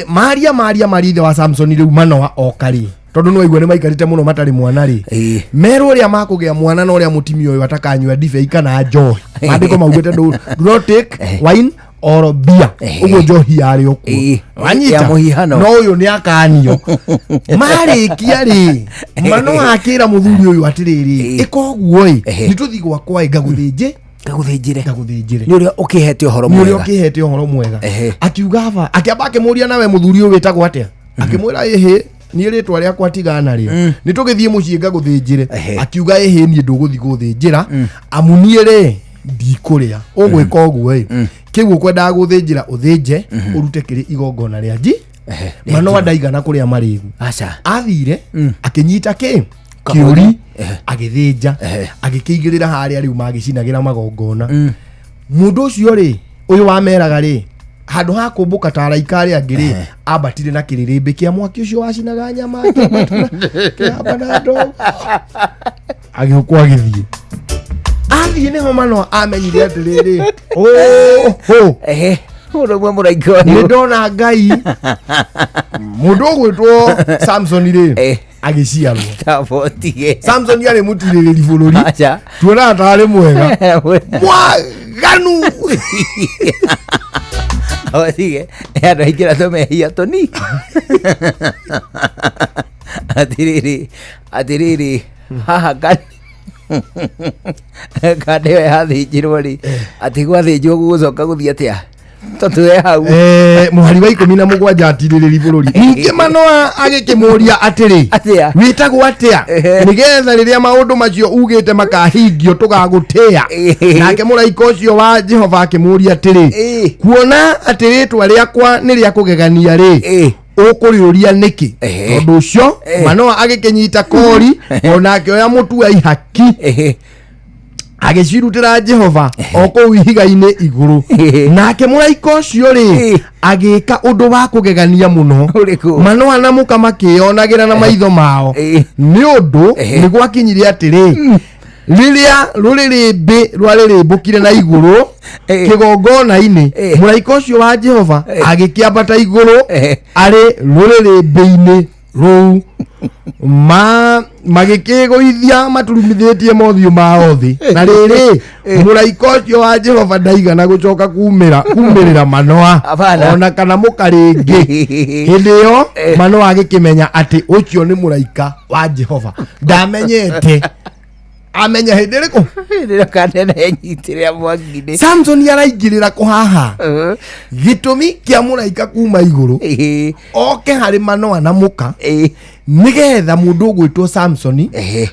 Maria maria maria ithe wa Samsoni rĩu Manoa oka rĩ, tondũ nĩ waigua nĩ maikarĩte mũno matarĩ mwana rĩ, merwo ũrĩa makũgĩa mwana na ũrĩa mũtimia ũyũ atakanyua ndibei kana njohi. Maandĩko maugĩte do not take wine or beer, ũguo njohi yarĩ o kuo. Wanyita? No ũyũ nĩ akanio. Marĩkia rĩ, Manoa akĩra mũthuri ũyũ atĩrĩrĩ, ĩka ũguo ĩ, nĩ tũthiĩ gwakwa ĩ, ngagũthĩnjĩ ngagũthĩnjĩre ngagũthĩnjĩre nĩ ũrĩa ũkĩhete ũhoro mwega, nĩ ũrĩa ũkĩhete ũhoro mwega. Akiuga aba, akĩamba akĩmũria nawe mũthuri ũyũ wĩtagwo atĩa? Akĩmwĩra ĩhĩ, niĩ rĩtwa rĩakwa tigana rĩo, nĩ tũgĩthiĩ mũciĩ ngagũthĩnjĩre. Akiuga ĩhĩ, niĩ ndũgũthiĩ gũthĩnjĩra, amu niĩ rĩ ndikũrĩa. Ũgwĩka ũguo ĩ, kĩu ũkwendaga gũthĩnjĩra ũthĩnje, ũrute kĩrĩ igongona rĩa nji. Manoa ndaigana kũrĩa marĩgu. Athire akĩnyita kĩ kĩũri, agĩthĩnja, agĩkĩigĩrĩra harĩa rĩu magĩcinagĩra magongona. Mũndũ ũcio rĩ, ũyũ wameraga rĩ, handũ ha kũmbũka ta araika arĩa angĩ rĩ, ambatire na kĩrĩrĩmbĩ kĩa mwaki ũcio wacinaga nyama, kĩamba na ndogo, agĩũkwo agĩthiĩ. Athiĩ nĩho Manoa amenyire atĩrĩrĩ, oho, nĩ ndona Ngai. Mũndũ ũgwĩtwo Samsoni rĩ, agĩciarwo. Samsoni arĩ mũtirĩrĩri bũrũri, tuonaga tarĩ mwega, mwaganu. Otige andũ aingĩ na tũmehia tũni. Atĩrĩrĩ, atĩrĩrĩ, haha kanda ĩyo yathĩnjirwo rĩ, atĩ gwathĩnjwo gũgũcoka gũthiĩ atĩa? Tondũ we hau Mũhari wa 17 atirĩrĩri bũrũri. Ningĩ Manoa agĩkĩmũũria atĩrĩ, wĩtagwo atĩa, nĩgetha rĩrĩa maũndũ macio ugĩte makahingio tũgagũtĩĩa? Nake mũraika ũcio wa Jehova akĩmũũria atĩrĩ, kuona atĩ rĩtwa rĩakwa nĩ rĩa kũgegania rĩ, ũkũrĩũria nĩkĩ? Tondũ ũcio Manoa agĩkĩnyita kori, ona akĩoya mũtu wa ihaki, agĩcirutĩra Jehova o kũu ihiga-inĩ igũrũ. Nake mũraika ũcio rĩ, agĩka ũndũ wa kũgegania mũno, Manoa na mũka makĩyonagĩra na maitho mao, nĩ ũndũ nĩ gwakinyire atĩrĩ, Rĩrĩa rũrĩrĩmbĩ rwarĩrĩmbũkire na igũrũ kĩgongona-inĩ, mũraika ũcio wa Jehova agĩkĩambata igũrũ arĩ rũrĩrĩmbĩ-inĩ rũu, magĩkĩgũithia maturumithĩtie mothiũ mao thĩ. Na rĩrĩ, mũraika ũcio wa Jehova ndaigana gũcoka kumĩrĩra Manoa Hapana. ona kana mũka rĩngĩ. Hĩndĩ ĩyo Manoa agĩkĩmenya atĩ ũcio nĩ mũraika wa Jehova. Ndamenyete, amenya hĩndĩ ĩrĩkũ? Hĩndĩ ĩrĩa kanene enyitĩrĩra mwaki-inĩ. Samson araingĩrĩra kũ haha? Gĩtũmi kĩa mũraika kuma igũrũ oke harĩ Manoa na mũka nĩgetha mũndũ ũgwĩtwo Samsoni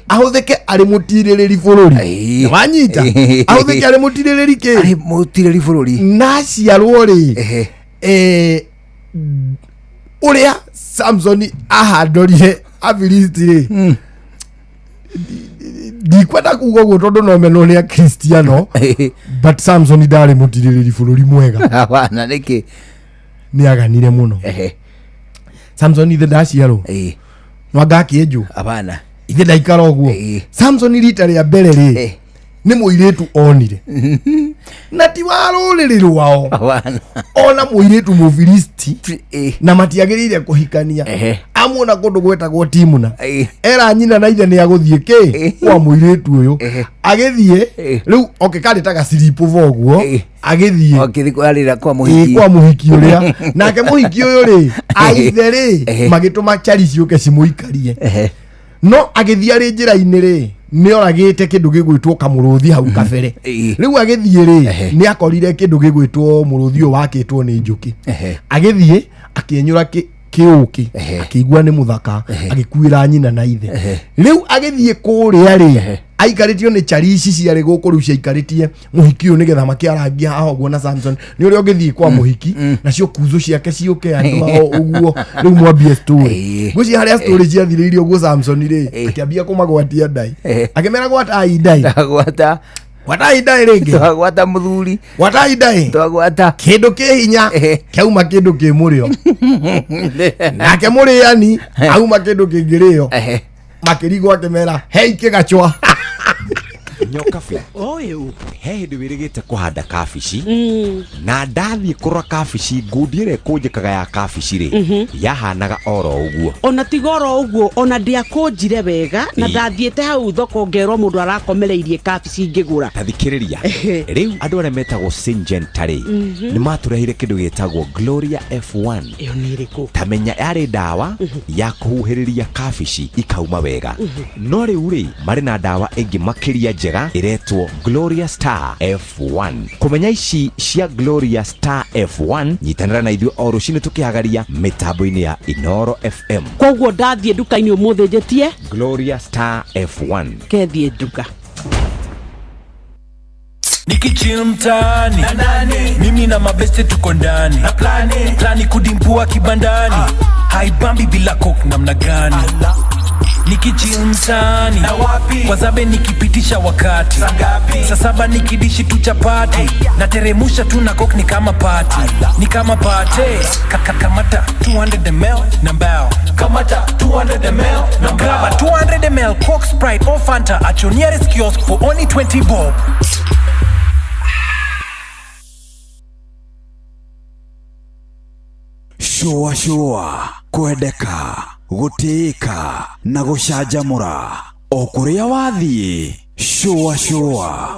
ahũthĩke arĩ mũtirĩrĩri bũrũri. Wanyita? Ahũthĩke arĩ mũtirĩrĩri kĩ? Arĩ mũtirĩrĩri bũrũri. Na aciarwo rĩ, ũrĩa Samsoni ahandorire Afilisti rĩ, ndikwenda kuga ũguo tondũ no menwo nĩ Akristiano, but Samson ndarĩ mũtirĩrĩri bũrũri mwega. Hapana, nĩkĩ? Nĩ aganire mũno. Samson ithe ndaciarwo no anga akĩenjwo? Hapana. Ithe ndaikara ũguo. Samson rita rĩa mbere rĩ, nĩ mũirĩtu onire na ti wa rũrĩrĩ rwao, ona mũirĩtu Mũfilisti na matiagĩrĩire kũhikania. Amuona kũndũ gwetagwo Timuna, era nyina na ithe nĩ agũthiĩ kĩ kwa mũirĩtu ũyũ. Agĩthiĩ rĩu oke karĩ ta gaciripo ũguo, agĩthiĩ Akĩthiĩ kwarĩra kwa mũhiki. Kwa mũhiki ũrĩa, nake mũhiki ũyũ rĩ, aithe rĩ, magĩtũma chari ciũke cimũikarie, no agĩthiĩ arĩ njĩra-inĩ rĩ, nĩ oragĩte kĩndũ gĩgwĩtwo kamũrũthi hau kabere. Rĩu agĩthiĩ rĩ, nĩ akorire kĩndũ gĩgwĩtwo mũrũthi ũyũ wakĩtwo nĩ njũkĩ. Agĩthiĩ akĩenyũra kĩũkĩ, akĩigua nĩ mũthaka, agĩkuĩra nyina na ithe. Rĩu agĩthiĩ kũrĩa rĩ, aikarĩtio nĩ chari ici ciarĩ gũkũ, rĩu ciaikarĩtie mũhiki ũyũ nĩgetha makĩarangia haha ũguo na Samson nĩ ũrĩa ũngĩthiĩ kwa mũhiki nacio kuzo ciake ciũke andũ ao ũguo, rĩu mwambie story. Ngwĩciria harĩa story ciathirĩirie ũguo, Samson rĩ, akĩambia kũmagwatia ndai, akĩmera gwatai ndai. Twagwata. Gwatai ndai rĩngĩ. Twagwata mũthuri. Gwatai ndai. Twagwata. Kĩndũ kĩ hinya kĩauma kĩndũ kĩ mũrĩo, nake mũrĩani auma kĩndũ kĩngĩrĩo. Makĩrigwo, akĩmera hei kĩgacwa. Nyokabi ũyũ, he hĩndĩ wĩrĩgĩte kũhanda kabici, na ndathiĩ kũrora kabici, ngundi ĩrĩa ĩkũnjĩkaga ya kabici rĩ, yahanaga oro ũguo. Ona tiga oro ũguo, ona ndiakũnjire wega na ndathiĩte hau thoko ngerwo mũndũ arakomereirie kabici ngĩgũra. Ta thikĩrĩria, rĩu andũ arĩa metagwo Syngenta rĩ, nĩ matũreheire kĩndũ gĩtagwo Gloria F1. Ĩyo nĩ ĩrĩkũ? Tamenya yarĩ ndawa ya kũhuhĩrĩria kabici ikauma wega. No rĩu rĩ, marĩ na ndawa ĩngĩ makĩria njega ĩretwo Gloria Star F1. Kũmenya ici cia Gloria Star F1, nyitanĩra na ithuĩ o rũcinĩ tũkĩhagaria mĩtambo-inĩ ya Inoro FM. Koguo ndathiĩ nduka-inĩ ũmũthĩ njĩtie Gloria Star F1. Kethiĩ nduka. Nikichill mtaani, mimi na mabeste tuko ndani na plani kudimpua kibandani, haibambi bila coke namna gani? Nikichill mtaani kwa zabe, nikipitisha wakati saa 7, nikidishi tu chapati nateremusha tu na coke, ni kama party, ni kama party. Kamata 200 ml na mbao, kamata 200 ml na grab a 200 ml Coke, Sprite or Fanta at your nearest kiosk for only 20 bob. Shũa shũa, kwendeka, gũtĩĩka na gũcanjamũra o kũrĩa wathiĩ. Shũa shũa.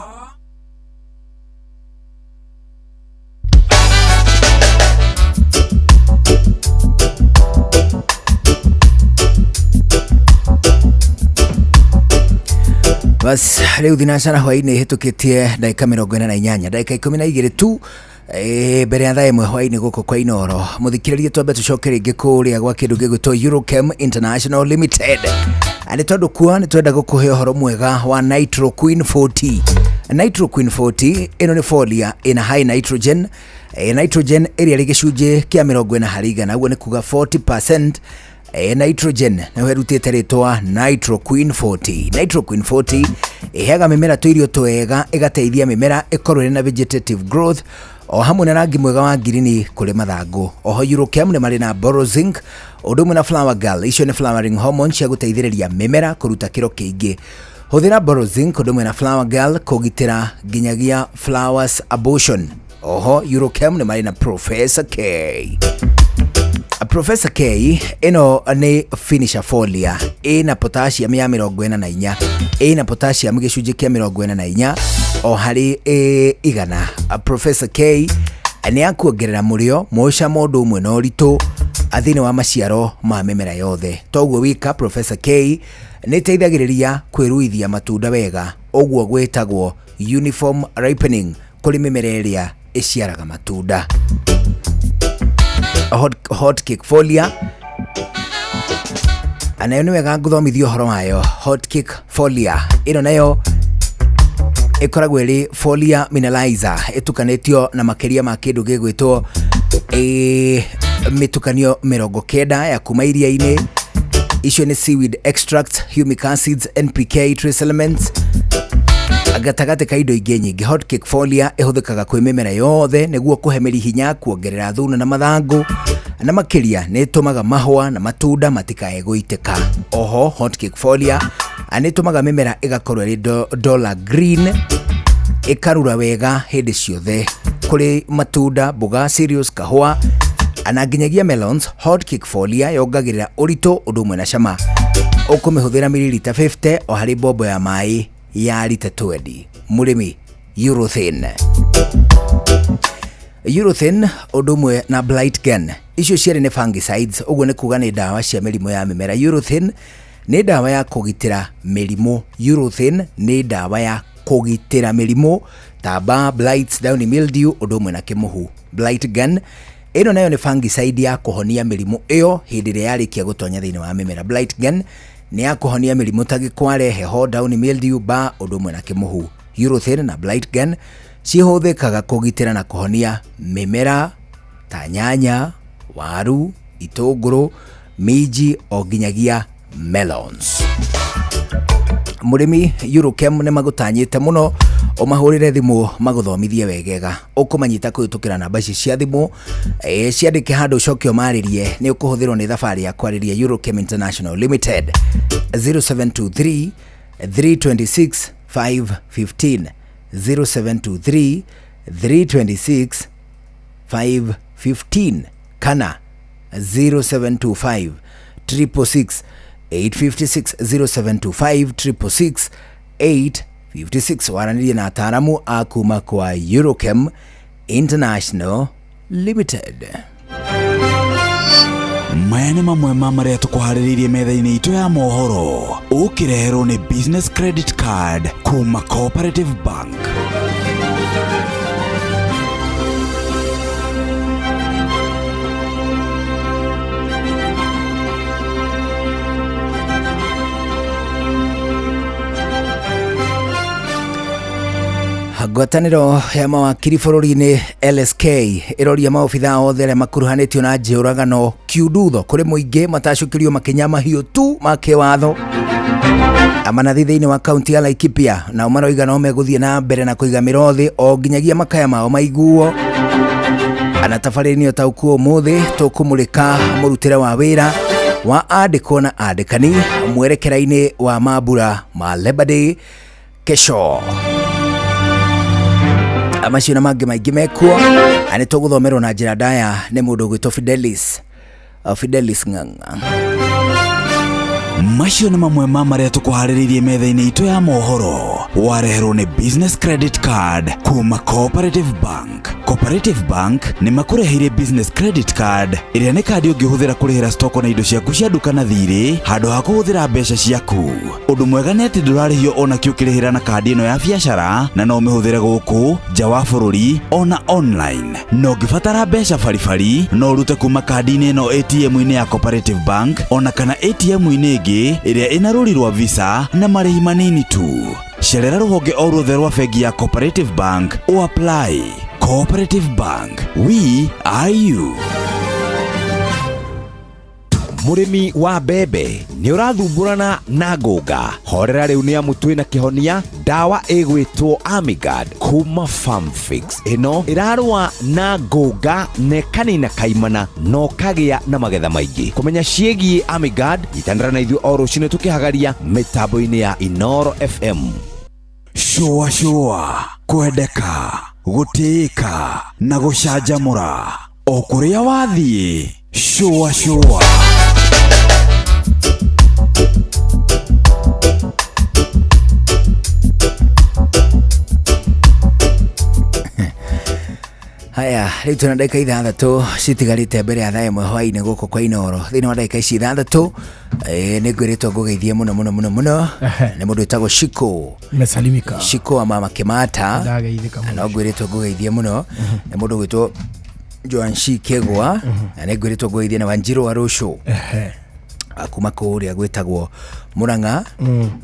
Bas rĩu thinacara hwainĩ hĩtũkĩtie ndagĩka 48, ndagĩka 12 tu mbere ya thaa 1 hwainĩ gũkũ kwa Inoro. Mũthikĩrĩrie, twambe tũcoke rĩngĩ kũrĩa gwa kĩndũ gĩgwĩtwo Eurochem International Limited. Na nĩ tondũ kuo nĩ twenda gũkũhe ũhoro mwega wa Nitro Queen 40. Nitro Queen 40 ĩno nĩ folia ĩna high nitrogen, nitrogen ĩrĩa ĩrĩ gĩcunjĩ kĩa 40%, ũguo nĩ kuga 40% nitrogen, nayo ĩrutĩte rĩtwa Nitro Queen 40. Nitro Queen 40 ĩheaga mĩmera tũirio twega, ĩgateithia mĩmera ĩkorwo ĩrĩ na vegetative growth o hamwe na rangi mwega wa ngirini kũrĩ mathangũ. Oho Eurochem nĩ marĩ na Borozinc ũndũ ũmwe na Flower Girl, icio nĩ flowering hormone cia gũteithĩrĩria mĩmera kũruta kĩro kĩingĩ. Hũthĩra Borozinc ũndũ ũmwe na Flower Girl kũgitĩra nginyagia flowers abortion. Oho Eurochem nĩ marĩ na Professor K. Professor K ĩno nĩ finisher folia ĩna potassium ya 44, ĩna potassium gĩcunjĩ kĩa 44 o harĩ 100. Professor K nĩ ya kuongerera mũrĩo, mũcamo ũndũ ũmwe na ũritũ thĩinĩ wa maciaro ma mĩmera yothe. Toguo wika, Professor K nĩ ĩteithagĩrĩria kwĩruithia matunda wega, ũguo gwĩtagwo uniform ripening kũrĩ mĩmera ĩrĩa ĩciaraga matunda. Hot cake folia nayo nĩ wega ngũthomithia ũhoro wayo. Hot cake folia ĩno nayo ĩkoragwo ĩrĩ folia mineralizer ĩtukanĩtio na makĩria ma kĩndũ gĩgwĩtwo mĩtukanio 90 ya kuma iria-inĩ. Icio nĩ seaweed extract, humic acids, NPK, trace elements gatagatĩ ka indo ingĩ nyingĩ. Hot cake folia ĩhũthĩkaga kwĩ mĩmera yothe nĩguo kũhe mĩri hinya, kuongerera thuna na mathangũ, na makĩria nĩ ĩtũmaga mahũa na matunda matikae gũitĩka. Oho hot cake folia nĩ ĩtũmaga mĩmera ĩgakorwo ĩrĩ dollar green, ĩkarura wega hĩndĩ ciothe kũrĩ matunda, mboga, cereals, kahũa na nginyagia melons. Hot cake folia yongagĩrĩra ũritũ ũndũ ũmwe na cama. Ũkũmĩhũthĩra mililita 50 o harĩ mbombo ya maĩ ya rita 20. Mũrĩmi, Urethane ũndũ ũmwe na Blight Gun, icio cierĩ nĩ fungicides, ũguo nĩ kuga nĩ ndawa cia mĩrimũ ya mĩmera. Urethane nĩ ndawa ya kũgitĩra mĩrimũ. Urethane nĩ ndawa ya kũgitĩra mĩrimũ ta bar, blights, downy mildew ũndũ ũmwe na kĩmũhu. Blight Gun ĩno nayo nĩ fungicide ya kũhonia mĩrimũ ĩyo hĩndĩ ĩrĩa yarĩkia gũtonya thĩinĩ wa mĩmera. Blight Gun nĩ ya kũhonia mĩrimũ ta gĩkware, heho, downy mildew, bar ũndũ ũmwe na kĩmũhu. Urethane na Blight Gun cihũthĩkaga kũgitĩra na kũhonia mĩmera ta nyanya, waru, itũngũrũ, minji o nginyagia melons. Mũrĩmi, Eurochem nĩ magũtanyĩte mũno ũmahũrĩre thimũ magũthomithie wegega. Ũkũmanyita kũhĩtũkĩra namba ici cia thimũ, ciandĩke handũ ũcoke ũmarĩrie. Nĩ ũkũhũthĩrwo nĩ thabarĩ ya kwarĩria Eurochem International Limited. 0723 326 515, 0723 326 515 kana 0725 666 856, 0725 666 856. Waranĩrie na ataaramu a kuma kwa Eurochem International Limited. Maya nĩ mamwe ma marĩa tũkũharĩrĩirie metha-inĩ itũ ya mohoro, ũkĩreherwo nĩ business credit card kuma Cooperative Bank. Ngwatanĩro ya mawakiri bũrũri-inĩ LSK ĩroria maobitha othe arĩa makuruhanĩtio na njũragano kiundutho kũrĩ mũingĩ matacũkĩrio makinya mahiũ tu ma kĩwatho. Amanathi thĩinĩ wa kaunti ya Laikipia nao maroiga no megũthiĩ na mbere na kũiga mĩro thĩ o nginyagia makaya mao maiguo. Anatabarĩri ũtaũku ũmũthĩ tũkũmũrĩka mũrutĩre wa wĩra wa andĩkwo na andĩkani mwerekera-inĩ wa mambura ma Labor Day kesho. Macio na mangĩ maingĩ mekuo na nĩ tũgũthomerwo na njĩra ndaya nĩ mũndũ ũgwĩtwo Fidelis Ng'ang'a. Macio nĩ mamwe ma marĩa tũkũharĩrĩirie metha-inĩ itũ ya mohoro, wareherwo nĩ business credit card kuma Cooperative Bank. Cooperative Bank nĩ makũreheire business credit card ĩrĩa nĩ kandi ũngĩhũthĩra kũrĩhĩra stoko na indo ciaku cia nduka na thirĩ handũ ha kũhũthĩra mbeca ciaku. Ũndũ mwega nĩ atĩ ndũrarĩhio ona kĩ ũkĩrĩhĩra na kandi ĩno ya biacara, na no ũmĩhũthĩre gũkũ nja wa bũrũri ona online. Na ũngĩbatara mbeca baribari no ũrute kuma kandi-inĩ ĩno ATM-inĩ ya Cooperative Bank ona kana ATM-inĩ ĩngĩ ĩrĩa ĩna rũri rwa Visa na marĩhi manini tu. Cerera rũhonge o ruothe rwa bengi ya Cooperative Bank o apply. Cooperative Bank, we are you. Mũrĩmi wa mbembe nĩ ũrathumbũrana na ngũnga, horera rĩu nĩ amu twĩna kĩhonia, ndawa ĩgwĩtwo Amigard kuma Farmfix. Ĩno ĩrarũa na ngũnga na ĩkanina kaimana na ũkagĩa na magetha maingĩ. Kũmenya ciĩgiĩ Amigard, nyitanĩra na ithuĩ o rũcinĩ tũkĩhagaria mĩtambo-inĩ ya Inoro FM. Shũa shũa, kwendeka, gũtĩĩka na gũcanjamũra o kũrĩa wathiĩ. Shũa shũa. Haya, rĩu twĩna ndagĩka 6 citigarĩte mbere ya thaa 1 hwaĩ-inĩ gũkũ kwa Inoro. Thĩinĩ wa ndagĩka ici 6 nĩ ngwĩrĩtwo ngũgeithie mũno mũno mũno mũno nĩ mũndũ wĩtagwo Shiko. Mesalimika. Shiko wa Mama Kimata. Ndageithĩka mũno. Na ngwĩrĩtwo ngũgeithie mũno nĩ mũndũ gwĩtwo Joanshi Kegwa, na nĩ ngwĩrĩtwo ngũgeithie na Wanjiru wa Rũcũ kuma kũrĩa gwĩtagwo Murang'a.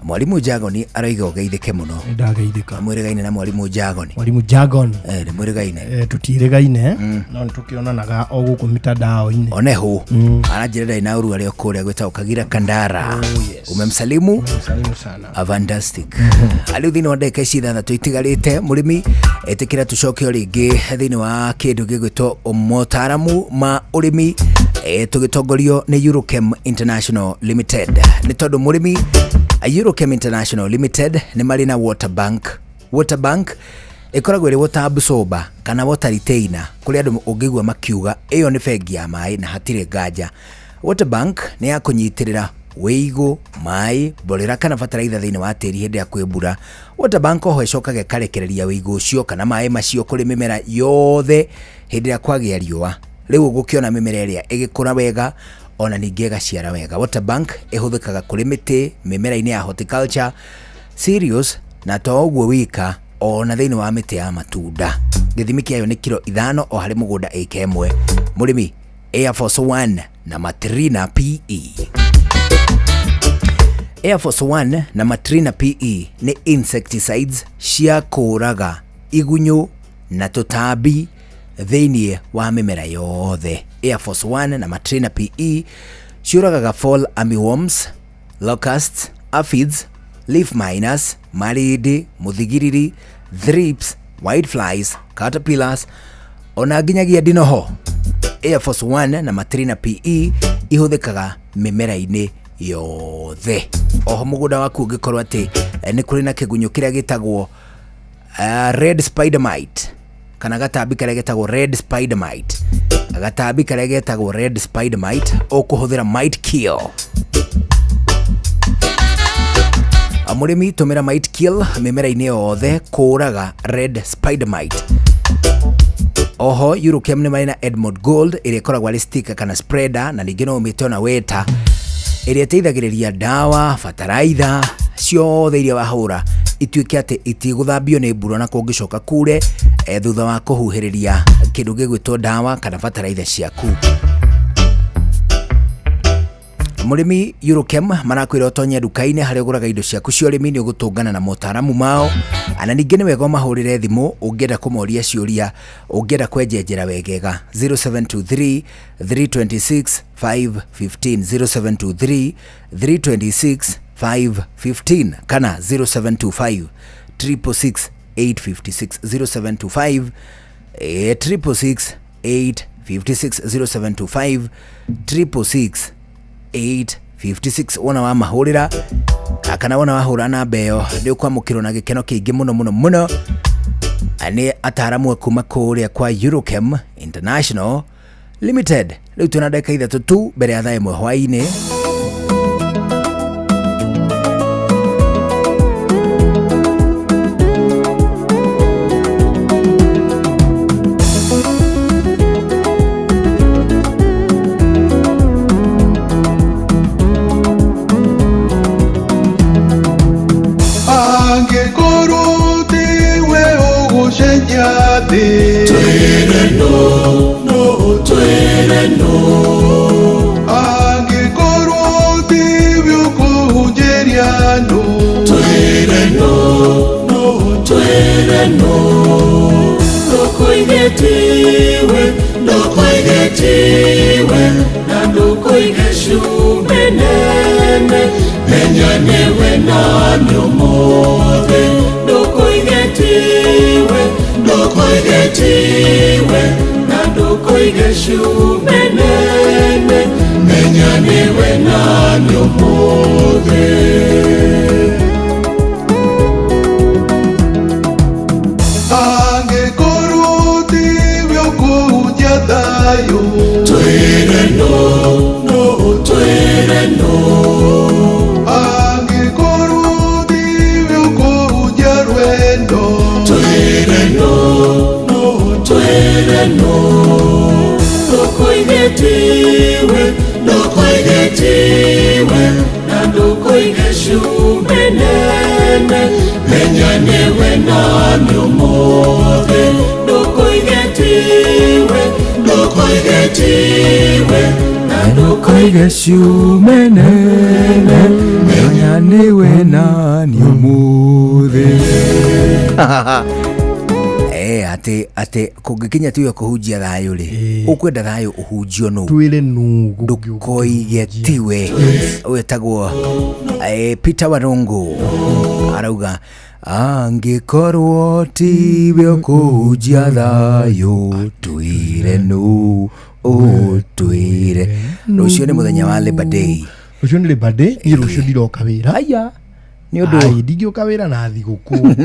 Mwalimu Jagoni aroiga ũgeithĩke mũno. Ndageithĩka. Mwĩrĩgaine na Mwalimu Jagoni. Mwalimu Jagon. Nĩ mwĩrĩgaine. Tũtirĩgaine no nĩtũkĩonanaga o gũkũ mitandao-inĩ. Onehu aranjĩra ndarĩ na ũru arĩ o kũrĩa gwĩtagwo Kagira Kandara. Umemsalimu? Umemsalimu sana. Fantastic. Rĩu thĩinĩ wa ndagĩka ici 6 itigarĩte, mũrĩmi ĩtĩkĩra tũcoke o rĩngĩ thĩinĩ wa kĩndũ gĩgwĩtwo motaramu ma ũrĩmi, tũgĩtongorio nĩ Eurochem International Limited. Nĩ tondũ mũrĩmi, Eurochem International Limited nĩ marĩ na water bank. Water bank ĩkoragwo ĩrĩ water absorber kana water retainer, kũrĩa andũ ũngĩigua makiuga ĩyo nĩ bengi ya maĩ na hatirĩ nganja. Water bank nĩ ya kũnyitĩrĩra wĩigũ, maĩ, mborera kana bataraitha thĩinĩ wa tĩri hĩndĩ ya kwĩ mbura. Water bank oho ĩcokaga ĩkarekereria wĩigũ ũcio kana maĩ macio kũrĩ mĩmera yothe hĩndĩ ĩrĩa kwagĩa riũa. Rĩu ũgũkĩona mĩmera ĩrĩa ĩgĩkũra wega ona ningĩ ĩgaciara wega. Water bank ĩhũthĩkaga kũrĩ mĩtĩ, mĩmera-inĩ ya horticulture, cereals, na to ũguo wika ona thĩinĩ wa mĩtĩ ya matunda. Gĩthimi kĩayo nĩ kiro 5 o harĩ mũgũnda ĩka 1. Mũrĩmi, Air Force 1 na Matrina PE. Air Force 1 na Matrina PE nĩ insecticides cia kũũraga igunyũ na tũtambi thĩinĩ wa mĩmera yothe. Air Force 1 na Matrina PE ciũragaga fall armyworms, locusts, aphids, leaf miners, marĩndĩ, mũthigiriri, thrips, whiteflies, caterpillars ona nginyagia ndinoho. Air Force 1 na Matrina PE ihũthĩkaga mĩmera-inĩ yothe. Oho mũgũnda waku ũngĩkorwo atĩ nĩ kũrĩ na kĩgunyũ kĩrĩa gĩtagwo red spider mite, kana gatambi karĩa getagwo red spider mite, gatambi karĩa getagwo red spider mite, ũkũhũthĩra mite kill. Mũrĩmi, tũmĩra mite kill mĩmera-inĩ yothe kũũraga red spider mite. Oho Eurochem nĩ marĩ na Edmond Gold ĩrĩa ĩkoragwo arĩ sticker kana spreader, na ningĩ no ũmĩte ona weta, ĩrĩa ĩteithagĩrĩria ndawa, bataraitha ciothe iria wahũra ituĩke atĩ itigũthambio nĩ mbura na kũngĩcoka kure thutha wa kũhuhĩrĩria kĩndũ gĩgwĩtwo ndawa kana bataraitha ciaku. Mũrĩmi, Eurochem marakwĩra ũtonye nduka-inĩ harĩa ũgũraga indo ciaku cia ũrĩmi, nĩ ũgũtũngana na motaramu mao. Na ningĩ nĩ wega ũmahũrĩre thimũ ũngĩenda kũmoria ciũria, ũngĩenda kwenjenjera wegega. 0723 326 515, 0723 326 515 kana 0725 666 856, 0725 666 856, 0725 666 856. Wona wa mahũrĩra kana wona wahũra namba ĩyo nĩ ũkwamũkĩrwo na gĩkeno kĩingĩ mũno mũno mũno nĩ ataramu kuma kũrĩa kwa Eurochem International Limited. Rĩu twĩna ndagĩka 3 tu mbere ya thaa 1 hwaĩ-inĩ. Angĩkorwo tiwe ũgũcenjia thĩ, twĩre no, no, twĩre no. Angĩkorwo tiwe ũkũhunjĩria andũ, twĩre no, no, twĩre no. Ndũkoige tiwe, ndũkoige tiwe, na ndũkoige sure. nene menya nĩwe nani ũmũthĩ ndũkoige tiwe ndũkoige tiwe na ndũkoige cume nene menya nĩwe nani ũmũthĩ. Angĩkorwo tiwe ũkũhunjia thayũ twĩre no no twĩre no angĩkorwo tiwe ũkũhunjia rwendo twĩre no no twĩre no ndũkoige tiwe ndũkoige tiwe na ndũkoige cume nene menya nĩwe nani ũmũthĩ ndũkoige tiwe ndũkoige tiwe na ndũkoige cume nene menya nĩwe nani ũmũthĩ. Atĩ kũngĩkinya tiwe kũhunjia thayũ rĩ, ũkwenda thayũ ũhunjio nũ? Twĩre nũ? Ndũkoige tiwe. Wĩtagwo Peter Warungu arauga angĩkorwo tiwe ũkũhunjia thayũ twĩre nũ ũtwĩre. Rũciũ nĩ mũthenya wa Labor Day. Rũciũ nĩ Labor Day, niĩ rũciũ ndiroka wĩra. Aya, nĩ ũndũ ndingĩũka wĩra na thigũkũ.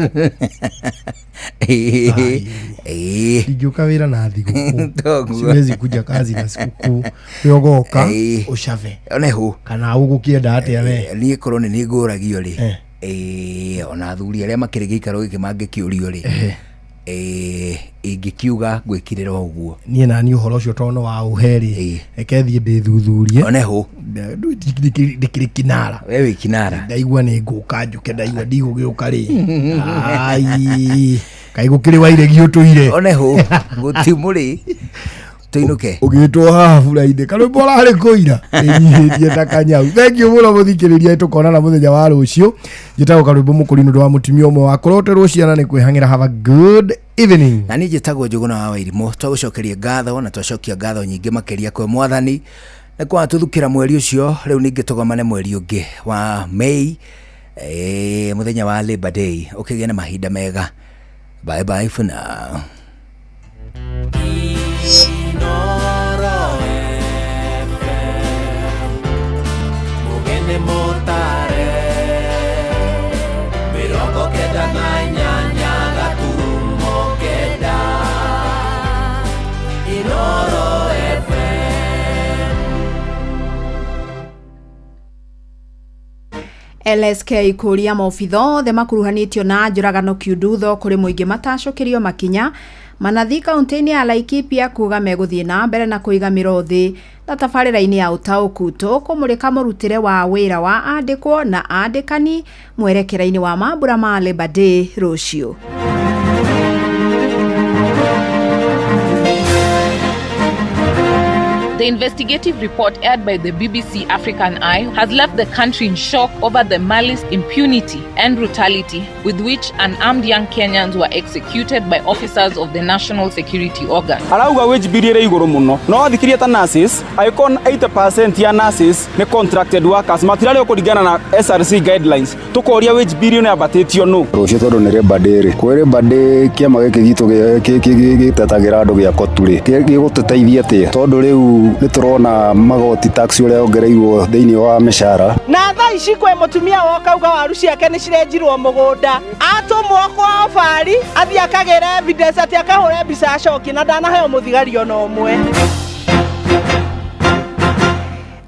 Ndingĩũka wĩra na thigũkũ. Siwezi kuja kazi na sikukuu. We ũgoka ũcave. Oneho. Kana ũgũkĩenda atĩa we? Niĩ korwo nĩ ngũragio rĩ, ona athuri arĩa makĩrĩ gĩikaro gĩkĩ mangĩkĩũrio rĩ, ingĩkiuga ngwĩkirĩra ũguo. Niĩ naniĩ ũhoro ũcio tondũ nĩ wa ũhe rĩ, reke thiĩ ndĩthuthurie. Oneho. Ndĩkĩrĩ kinara. We wĩ kinara. Ndaigua nĩ ngũka njũke, ndaigua ndigũgĩũka rĩ. Ai, kaĩ gũkĩrĩ wa iregi ũtũire. Oneho, gũtimũrĩ. Tũinũke. Ũgĩtwo haha bura-inĩ karwĩmbo ũrarĩ kũira ĩnyihĩtie ta kanyau. Thank you mũno mũthikĩrĩria, tũkonana mũthenya wa rũciũ. Njĩtagwo Karwĩmbo Mũkũri nĩ ũndũ wa mũtumia ũmwe wa kũroterwo ciana nĩ kwĩhang'ĩra. Have a good evening. Na niĩ njĩtagwo Njũgũna wa Wairimũ. Twagũcokeria ngatho na twacokia ngatho nyingĩ makĩria kwĩ Mwathani nĩ kwatũthukĩra mweri ũcio. Rĩu ningĩ tũgomane mweri ũngĩ wa May, mũthenya wa Labor Day. Ũkĩgĩe na mahinda mega. Bye bye for now. LSK kũria maobitha othe makuruhanĩtio na njũragano Kiundutho kũrĩ mũingĩ matacũkĩrio makinya manathi kaunti-inĩ ya Laikipia kuga megũthiĩ na mbere na kũiga mĩro thĩ na tabarĩra-inĩ ya ũtaũku. Tũkũmũrĩka mũrutĩre wa wĩra wa andĩkwo na andĩkani mwerekera-inĩ wa mambura ma Labor Day rũciũ. The investigative report aired by the BBC African Eye has left the country in shock over the malice, impunity and brutality with which unarmed young Kenyans were executed by officers of the National Security Organ. Arauga wage bill ĩrĩ igũrũ mũno. No wathikirie ta nurses, angĩkorwo 80% ya nurses nĩ contracted workers, matirarĩhwo kũringana na SRC guidelines. Tũkoria wage bill ĩno yambatĩtio nũ? Rũciũ tondũ nĩ Labor Day rĩ, kwĩ Labor Day kĩama gĩkĩ gitũ gĩtetagĩra andũ gĩa KOTU rĩ, gĩgũtũteithia atĩa? Tondũ rĩu nĩ tũrona magoti tax ũrĩa yongereirwo thĩinĩ wa mĩcara. Na thaa ici kwĩ mũtumia woka uga waru ciake nĩ cirenjirwo mũgũnda, atũmwo kwa obari athiĩ akagĩre evidence atĩ akahũre mbica acokie na ndanaheo mũthigari ona ũmwe.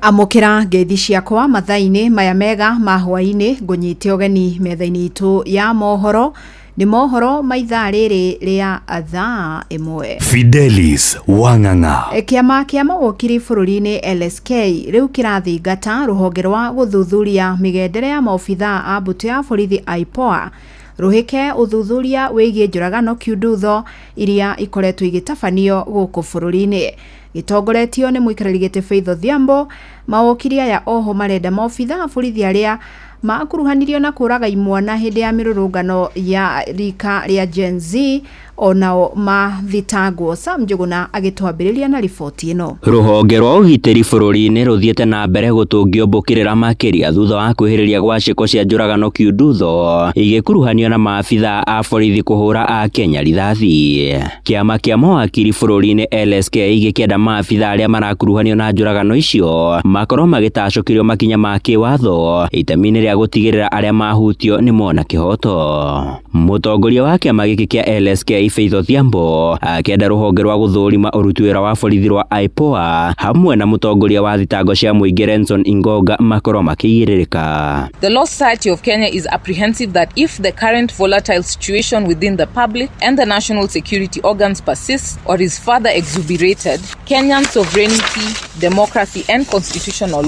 Amũkĩra ngeithi ciakwa mathaa-inĩ maya mega ma hwaĩ-inĩ, ngũnyite ũgeni metha-inĩ itũ ya mohoro. Nĩ mohoro ma ithaa rĩrĩ rĩa thaa 1. Fidelis Wang'ang'a. Kĩama kĩa mawokiri bũrũri-inĩ LSK rĩu kĩrathingata rũhonge rwa gũthuthuria mĩgendere ya maobitha a mbũtũ ya borithi IPOA rũhĩke ũthuthuria wĩgiĩ njũragano Kiundutho iria ikoretwo igĩtabanio gũkũ bũrũri-inĩ. Gĩtongoretio nĩ mũikarĩri gĩtĩ Faith Odhiambo, mawokiri aya oho marenda maobitha a borithi arĩa Makuruhanirio na kũraga imwana hĩndĩ ya mĩrũrũngano ya rika rĩa Gen Z onao mathitangwo. Sam Njũgũna agĩtwambĩrĩria na riboti ĩno. Rũhonge rwa ũgitĩri bũrũri-inĩ rũthiĩte na mbere gũtũngio mbũkĩrĩra makĩria thutha wa kwĩhĩrĩria gwa ciĩko cia njũragano kiundutho igĩkuruhanio na maabitha a borithi kũhũra Akenya rithathi. Kĩama kĩa mawakiri bũrũri-inĩ LSK gĩkĩenda maabitha arĩa marakuruhanio na njũragano icio makorwo magĩtacũkĩrio makinya ma kĩwatho itemi-inĩ rĩa gũtigĩrĩra arĩa mahutio nĩ mona kĩhoto. Mũtongoria wa kĩama gĩkĩ kĩa LSK Faith Odhiambo akĩenda rũhonge rwa gũthũrima ũruti wĩra wa borithi rwa IPOA hamwe na mũtongoria wa thitango cia mũingĩ Renson Ingonga makorwo makĩigĩrĩrĩka. The Law Society of Kenya is apprehensive that if the current volatile situation within the public and the national security organs persists or is further exuberated, Kenyan sovereignty, democracy and constitutional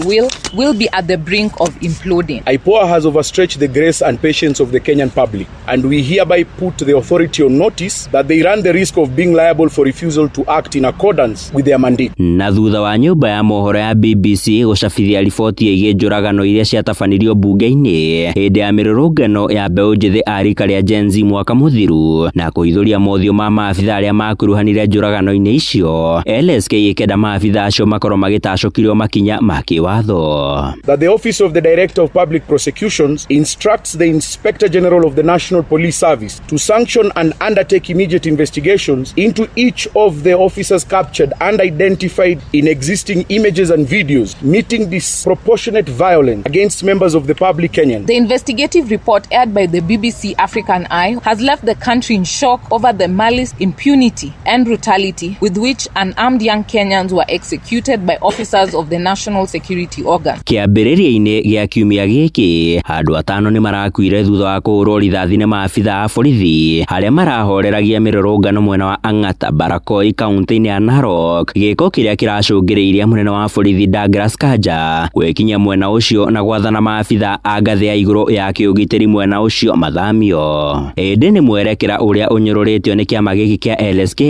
will be at the brink of imploding. IPOA has overstretched the grace and patience of the Kenyan public, and we hereby put the authority on notice that they run the risk of being liable for refusal to act in accordance with their mandate. Na thutha wa nyũmba ya mohoro ya BBC gũcabithia riboti ĩgiĩ njũragano iria ciatabanirio mbunge-inĩ hĩndĩ ya mĩrũrũngano ya mbeũ njĩthĩ a rika rĩa Gen Z mwaka mũthiru na kũhithũria mothiũ ma maabitha arĩa makuruhanire njũragano-inĩ icio, LSK ĩkĩenda maabitha acio makorwo magĩtacũkĩrio makinya ma kĩwatho. That the Office of the Director of Public Prosecutions instructs the Inspector General of the National Police Service to sanction and undertake immediate investigations into each of the officers captured and identified in existing images and videos meeting disproportionate violence against members of the public Kenyan. The investigative report aired by the BBC African Eye has left the country in shock over the malice, impunity and brutality with which unarmed young Kenyans were executed by officers of the national security organ. Kĩambĩrĩria-inĩ gĩa kiumia gĩkĩ andũ atano nĩ marakuire thutha wa kũhũrwo rithathi nĩ maabitha a borithi arĩa marahoreragia mĩrũrũngano mwena wa Ang'ata Barakoi kaunti-inĩ ya Narok, gĩko kĩrĩa kĩracũngĩrĩirie mũnene wa borithi Douglas Kanja gwĩkinyia mwena ũcio na gwathana maabitha a ngathĩ ya igũrũ ya kĩũgitĩri mwena ũcio mathamio. Ĩndĩ nĩ mwerekera ũrĩa ũnyũrũrĩtio nĩ kĩama gĩkĩ kĩa LSK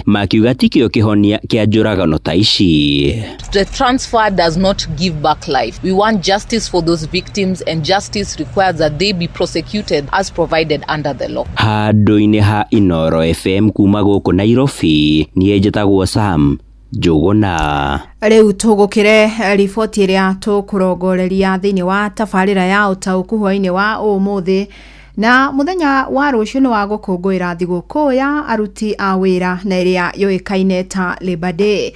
makiuga tikĩo kĩhonia kĩa njũragano ta ici. The transfer does not give back life. We want justice for those victims, and justice requires that they be prosecuted as provided under the law. Handũ-inĩ ha Inoro FM kuma gũkũ Nairobi, niĩ njĩtagwo Sam Njũgũna. Rĩu tũgũkĩre riboti ĩrĩa tũkũrongoreria thĩinĩ wa tabarĩra ya ũtaũku hwainĩ wa ũmũthĩ. Na mũthenya wa rũciũ nĩ wa gũkũngũĩra thigũkũ ya aruti a wĩra na ĩrĩa yũĩkaine ta Labor Day.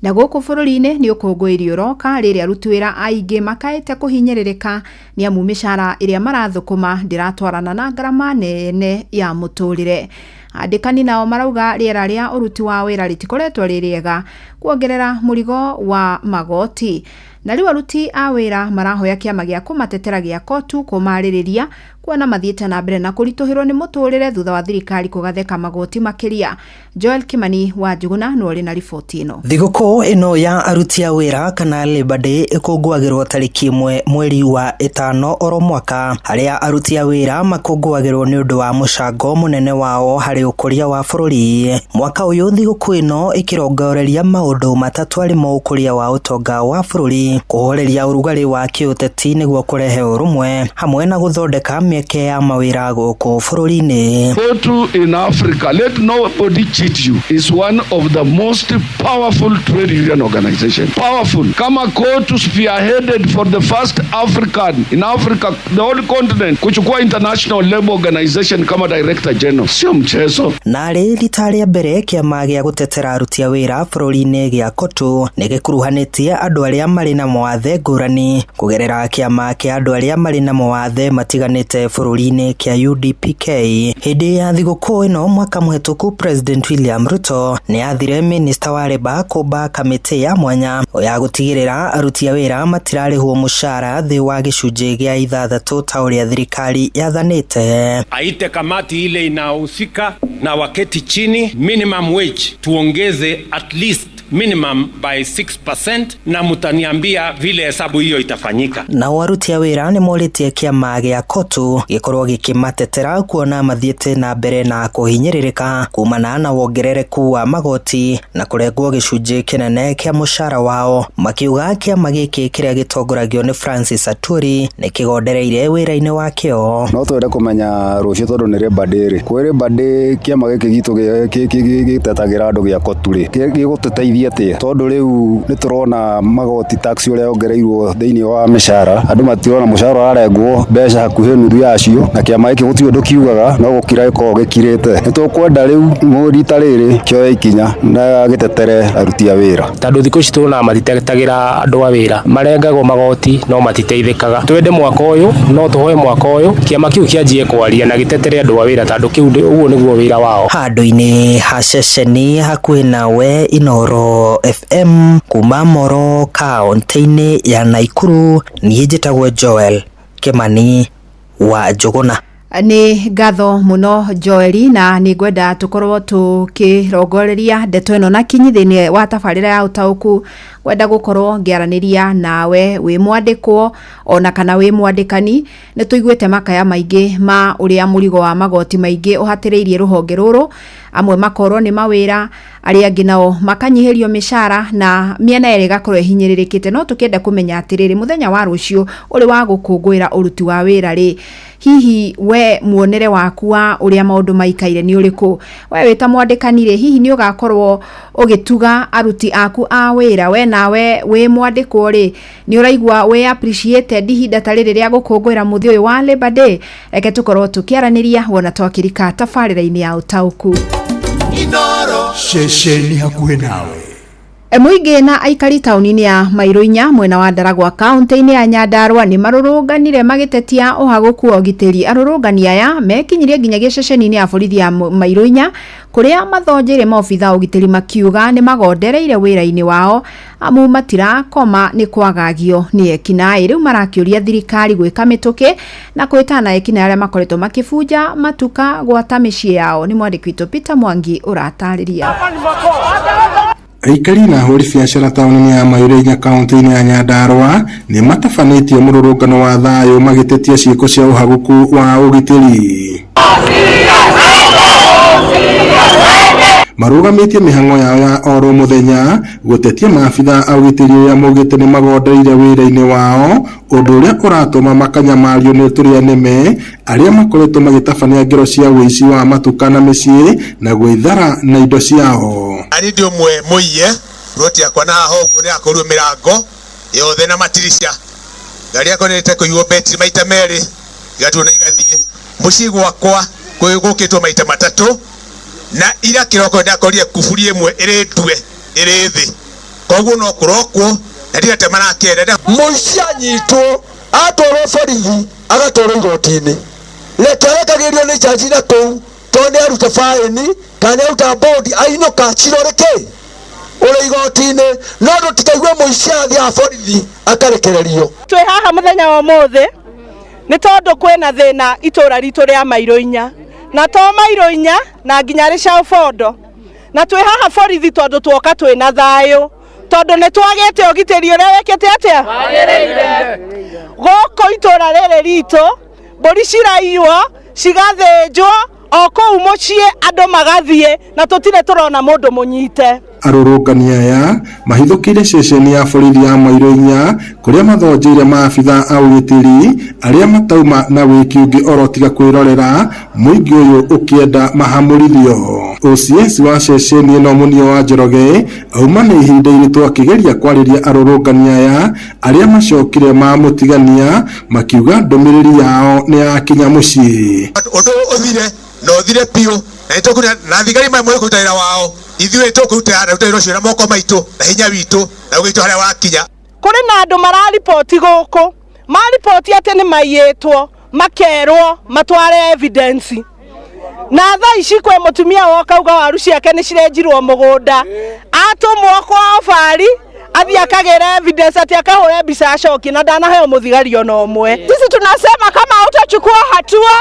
Na gũkũ bũrũri-inĩ nĩ ũkũngũĩri ũroka rĩrĩa aruti wĩra aingĩ makaĩte kũhinyĩrĩrĩka nĩ amu mĩcara ĩrĩa marathũkũma ndĩratwarana na ngarama nene ya mũtũrĩre. Andĩkani nao marauga rĩera rĩa ũruti wa wĩra rĩtikoretwo rĩ rĩega kuongerera mũrigo wa magoti. Na rĩu aruti a wĩra marahoya kĩama gĩa kũmatetera gĩa KOTU kũmarĩrĩria kuona mathiĩte na mbere na kũritũhĩrwo nĩ mũtũrĩre thutha wa thirikari kũgatheka magoti makĩria. Joel Kimani wa Njũgũna nĩwe ũrĩ na riboti ĩno. Thigũkũ ĩno ya aruti a wĩra kana Labor Day ĩkũngũagĩrwo tarĩki 1 mweri wa 5 oro mwaka, harĩa aruti a wĩra makũngũagĩrwo nĩ ũndũ wa mũcango mũnene wao harĩ ũkũria wa bũrũri. Mwaka ũyũ thigũkũ ĩno ĩkĩrongoreria maũndũ matatũ arĩmo ũkũria wa ũtonga wa bũrũri, kũhoreria ũrugarĩ wa kĩũteti nĩguo kũrehe ũrũmwe, hamwe na gũthondeka mĩeke ya mawĩra gũkũ bũrũri-inĩ. KOTU in Africa, let nobody cheat you, is one of the most powerful trade union organization. Powerful. Kama KOTU spearheaded for the first African in Africa, the whole continent, kuchukua International Labour Organization kama Director General. Sio mchezo. Narĩ rita rĩa mbere kĩama gĩa gũtetera aruti a wĩra bũrũri-inĩ gĩa KOTU nĩ gĩkuruhanĩtie andũ arĩa marĩ na mawathe ngũrani kũgerera kĩama kĩa andũ arĩa marĩ na mawathe matiganĩte bũrũri-inĩ kĩa UDPK. Hĩndĩ ya thigũkũ ĩno mwaka mũhetũku, President William Ruto nĩ athire Minister wa Labour kũmba kamĩtĩ ya mwanya ya gũtigĩrĩra aruti a wĩra matirarĩhwo mũcara thĩ wa gĩcunjĩ gĩa 6 ta ũrĩa thirikari yathanĩte. Aite kamati ile inahusika na waketi chini, minimum wage tuongeze at least minimum by 6%, na mutaniambia vile hesabu hiyo itafanyika. Nao aruti a wĩra nĩ morĩtie kĩama gĩa KOTU gĩkorwo gĩkĩmatetera kuona mathiĩte na mbere na kũhinyĩrĩrĩka kumana na wongerereku wa magoti na kũrengwo gĩcunjĩ kĩnene kĩa mũcara wao, makiuga kĩama gĩkĩ kĩrĩa gĩtongoragio nĩ Francis Aturi nĩ kĩgondereire wĩra-inĩ wakĩo. No twende kũmenya rũciũ tondũ nĩ Labour Day rĩ, kwĩ Labour Day kĩama gĩkĩ gitũ gĩtetagĩra andũ gĩa KOTU rĩ, gĩgũtũteithia atĩa? Tondũ rĩu nĩ tũrona magoti tax ũrĩa yongereirwo thĩinĩ wa mĩcara, andũ matirona mũcara ũrarengwo mbeca hakuhĩ nuthu yacio, na kĩama gĩkĩ gũtirĩ ũndũ kiugaga no gũkira gĩkoragwo gĩkirĩte. Nĩ tũkwenda rĩu rita rĩrĩ kĩoe ikinya na gĩtetere aruti a wĩra. Tondũ thikũ ici tuonaga matitetagĩra andũ a wĩra, marengagwo magoti no matiteithĩkaga. Twende mwaka ũyũ, no tũhoe mwaka ũyũ kĩama kĩu kĩanjie kwaria na gĩtetere andũ a wĩra, tondũ kĩu ũguo nĩguo wĩra wao. Handũ-inĩ ha ceceni hakuhĩ nawe Inooro FM kuma Moro kaunti-inĩ ya Naikuru, niĩ njĩtagwo Joel Kimani wa Njũgũna. Nĩ ngatho mũno Joeli, na nĩ ngwenda tũkorwo tũkĩrongoreria ndeto ĩno na kinyi thĩinĩ wa tabarĩra ya ũtaũku. Ngwenda gũkorwo ngĩaranĩria nawe wĩ mwandĩkwo ona kana wĩ mwandĩkani. Nĩ tũiguĩte makaya maingĩ ma ũrĩa mũrigo wa magoti maingĩ ũhatĩrĩirie rũhonge rũrũ, amwe makorwo nĩ mawĩra, arĩa angĩ nao makanyihĩrio mĩcara na mĩena ĩrĩ ĩgakorwo ĩhinyĩrĩrĩkĩte. No tũkĩenda kũmenya atĩrĩrĩ, mũthenya wa rũciũ ũrĩ wa gũkũngũĩra ũruti wa wĩra rĩ, hihi we muonere waku wa ũrĩa maũndũ maikaire nĩ ũrĩkũ? We wĩ ta mwandĩkani rĩ, hihi nĩ ũgakorwo ũgĩtuga aruti aku a wĩra? We nawe wĩ mwandĩkwo rĩ, nĩ ũraigua wĩ appreciated ihinda ta rĩrĩ rĩa gũkũngũĩra mũthĩ ũyũ wa Labour Day? Reke tũkorwo tũkĩaranĩria wona twakĩrika tabarĩra-inĩ ya ũtaũku. Ceceni hakuhĩ nawe. Mũingĩ na aikari taũni-inĩ ya Mairũ-Inya mwena wa Ndaragwa kaunti-inĩ ya Nyandarua nĩ marũrũnganire magĩtetia ũhagũku wa ũgitĩri. Arũrũngani aya mekinyirie nginyagia ceceni-inĩ ya borithi ya Mairũ-Inya kũrĩa mathonjeire maobitha a ũgitĩri makiuga nĩ magondereire wĩra-inĩ wao amu matirakoma nĩ kwagagio nĩ ekinaĩ. Rĩu marakĩũria thirikari gwĩka mĩtũkĩ na kwĩtana ekinaĩ arĩa makoretwo makĩbunja matuka gwata mĩciĩ yao. Nĩ mwandĩki witũ Peter Mwangi ũratarĩria. Aikari na ahũri biacara taũni-inĩ ya Mairũ-Inya kaunti-inĩ ya Nyandarua nĩ matabanĩtie mũrũrũngano wa thayũ magĩtetia ciĩko cia ũhagũku wa ũgitĩri. Marũgamĩtie mĩhang'o yao ya oro mũthenya gũtetia maabitha a ũgitĩri ũrĩa maugĩte nĩ magondereire wĩra-inĩ wao, ũndũ ũrĩa ũratũma makanyamario nĩ tũrĩa nĩme arĩa makoretwo magĩtabania ngero cia ũici wa matuka na mĩciĩ na gwĩthara na indo ciao. Ani ndi ũmwe mũiye roti yakwa na haha ũguo nĩyakorirwo mĩrango yothe na matirica, ngari yakwa nĩrĩte kũiywo betiri maita merĩ igatuo na igathiĩ mũciĩ gwakwa gũkĩtwo maita matatũ, na ira kĩroko ndakorire kuburi ĩmwe ĩrĩ ndue ĩrĩ thĩ, koguo no kũrokwo na ndirate marakĩenda. Mũici anyitwo atwarwo borithi agatwarwo igoti-inĩ, reke arekagĩrio nĩ jaji na kũu tondũ nĩ aruta baĩni kana nĩ aruta bodi ainũka cirore kĩ ũrĩ igoti-inĩ, no tũtikaigue mũici athiaga borithi akarekererio. Twĩ haha mũthenya wa ũmũthĩ nĩ tondũ kwĩna thĩna itũra ritũ rĩa Mairũ-Inya, na to Mairũ-Inya na nginya Rĩcaũ na twĩ haha borithi tondũ tuoka twĩna thayũ, tondũ nĩ twagĩte ũgitĩri ũrĩa wĩkĩte atĩa gũkũ itũra rĩrĩ ritũ. Mbũri ciraiywo cigathĩnjwo o kũu mũciĩ, andũ magathiĩ na tũtirĩ tũrona mũndũ mũnyite. Arũrũngani aya mahithũkĩire ceceni ya borithi ya Mairũ-Inya kũrĩa mathonjeire maabitha a ũgitĩri arĩa matauma na wĩki ũngĩ oro tiga kwĩrorera mũingĩ ũyũ ũkĩenda mahamũrithio. OCS wa ceceni ĩno Mũnio wa Njoroge auma na ihinda iritũ akĩgeria kwarĩria arũrũngani aya arĩa macokire mamũtigania makiuga ndũmĩrĩri yao nĩ yakinya mũciĩ. Ũndũ ũthire na ũthire biũ, na nĩtũkũruta na thigari mamwe kũruta wĩra wao, ithuĩ tũkũruta wĩra ũcio na moko maitũ na hinya witũ na ũgitũ harĩa wakinya. Kũrĩ na andũ marariboti gũkũ, mariboti atĩ nĩ maiyĩtwo makerwo matware evidence, na thaa ici kwĩ mũtumia woka uga waru ciake nĩ cirenjirwo mũgũnda, atũmwo kwa bari athiĩ akagĩra evidence atĩ akahũre mbica acokie na ndanaheo mũthigari ona ũmwe. Sisi tunasema kama hutachukua hatua,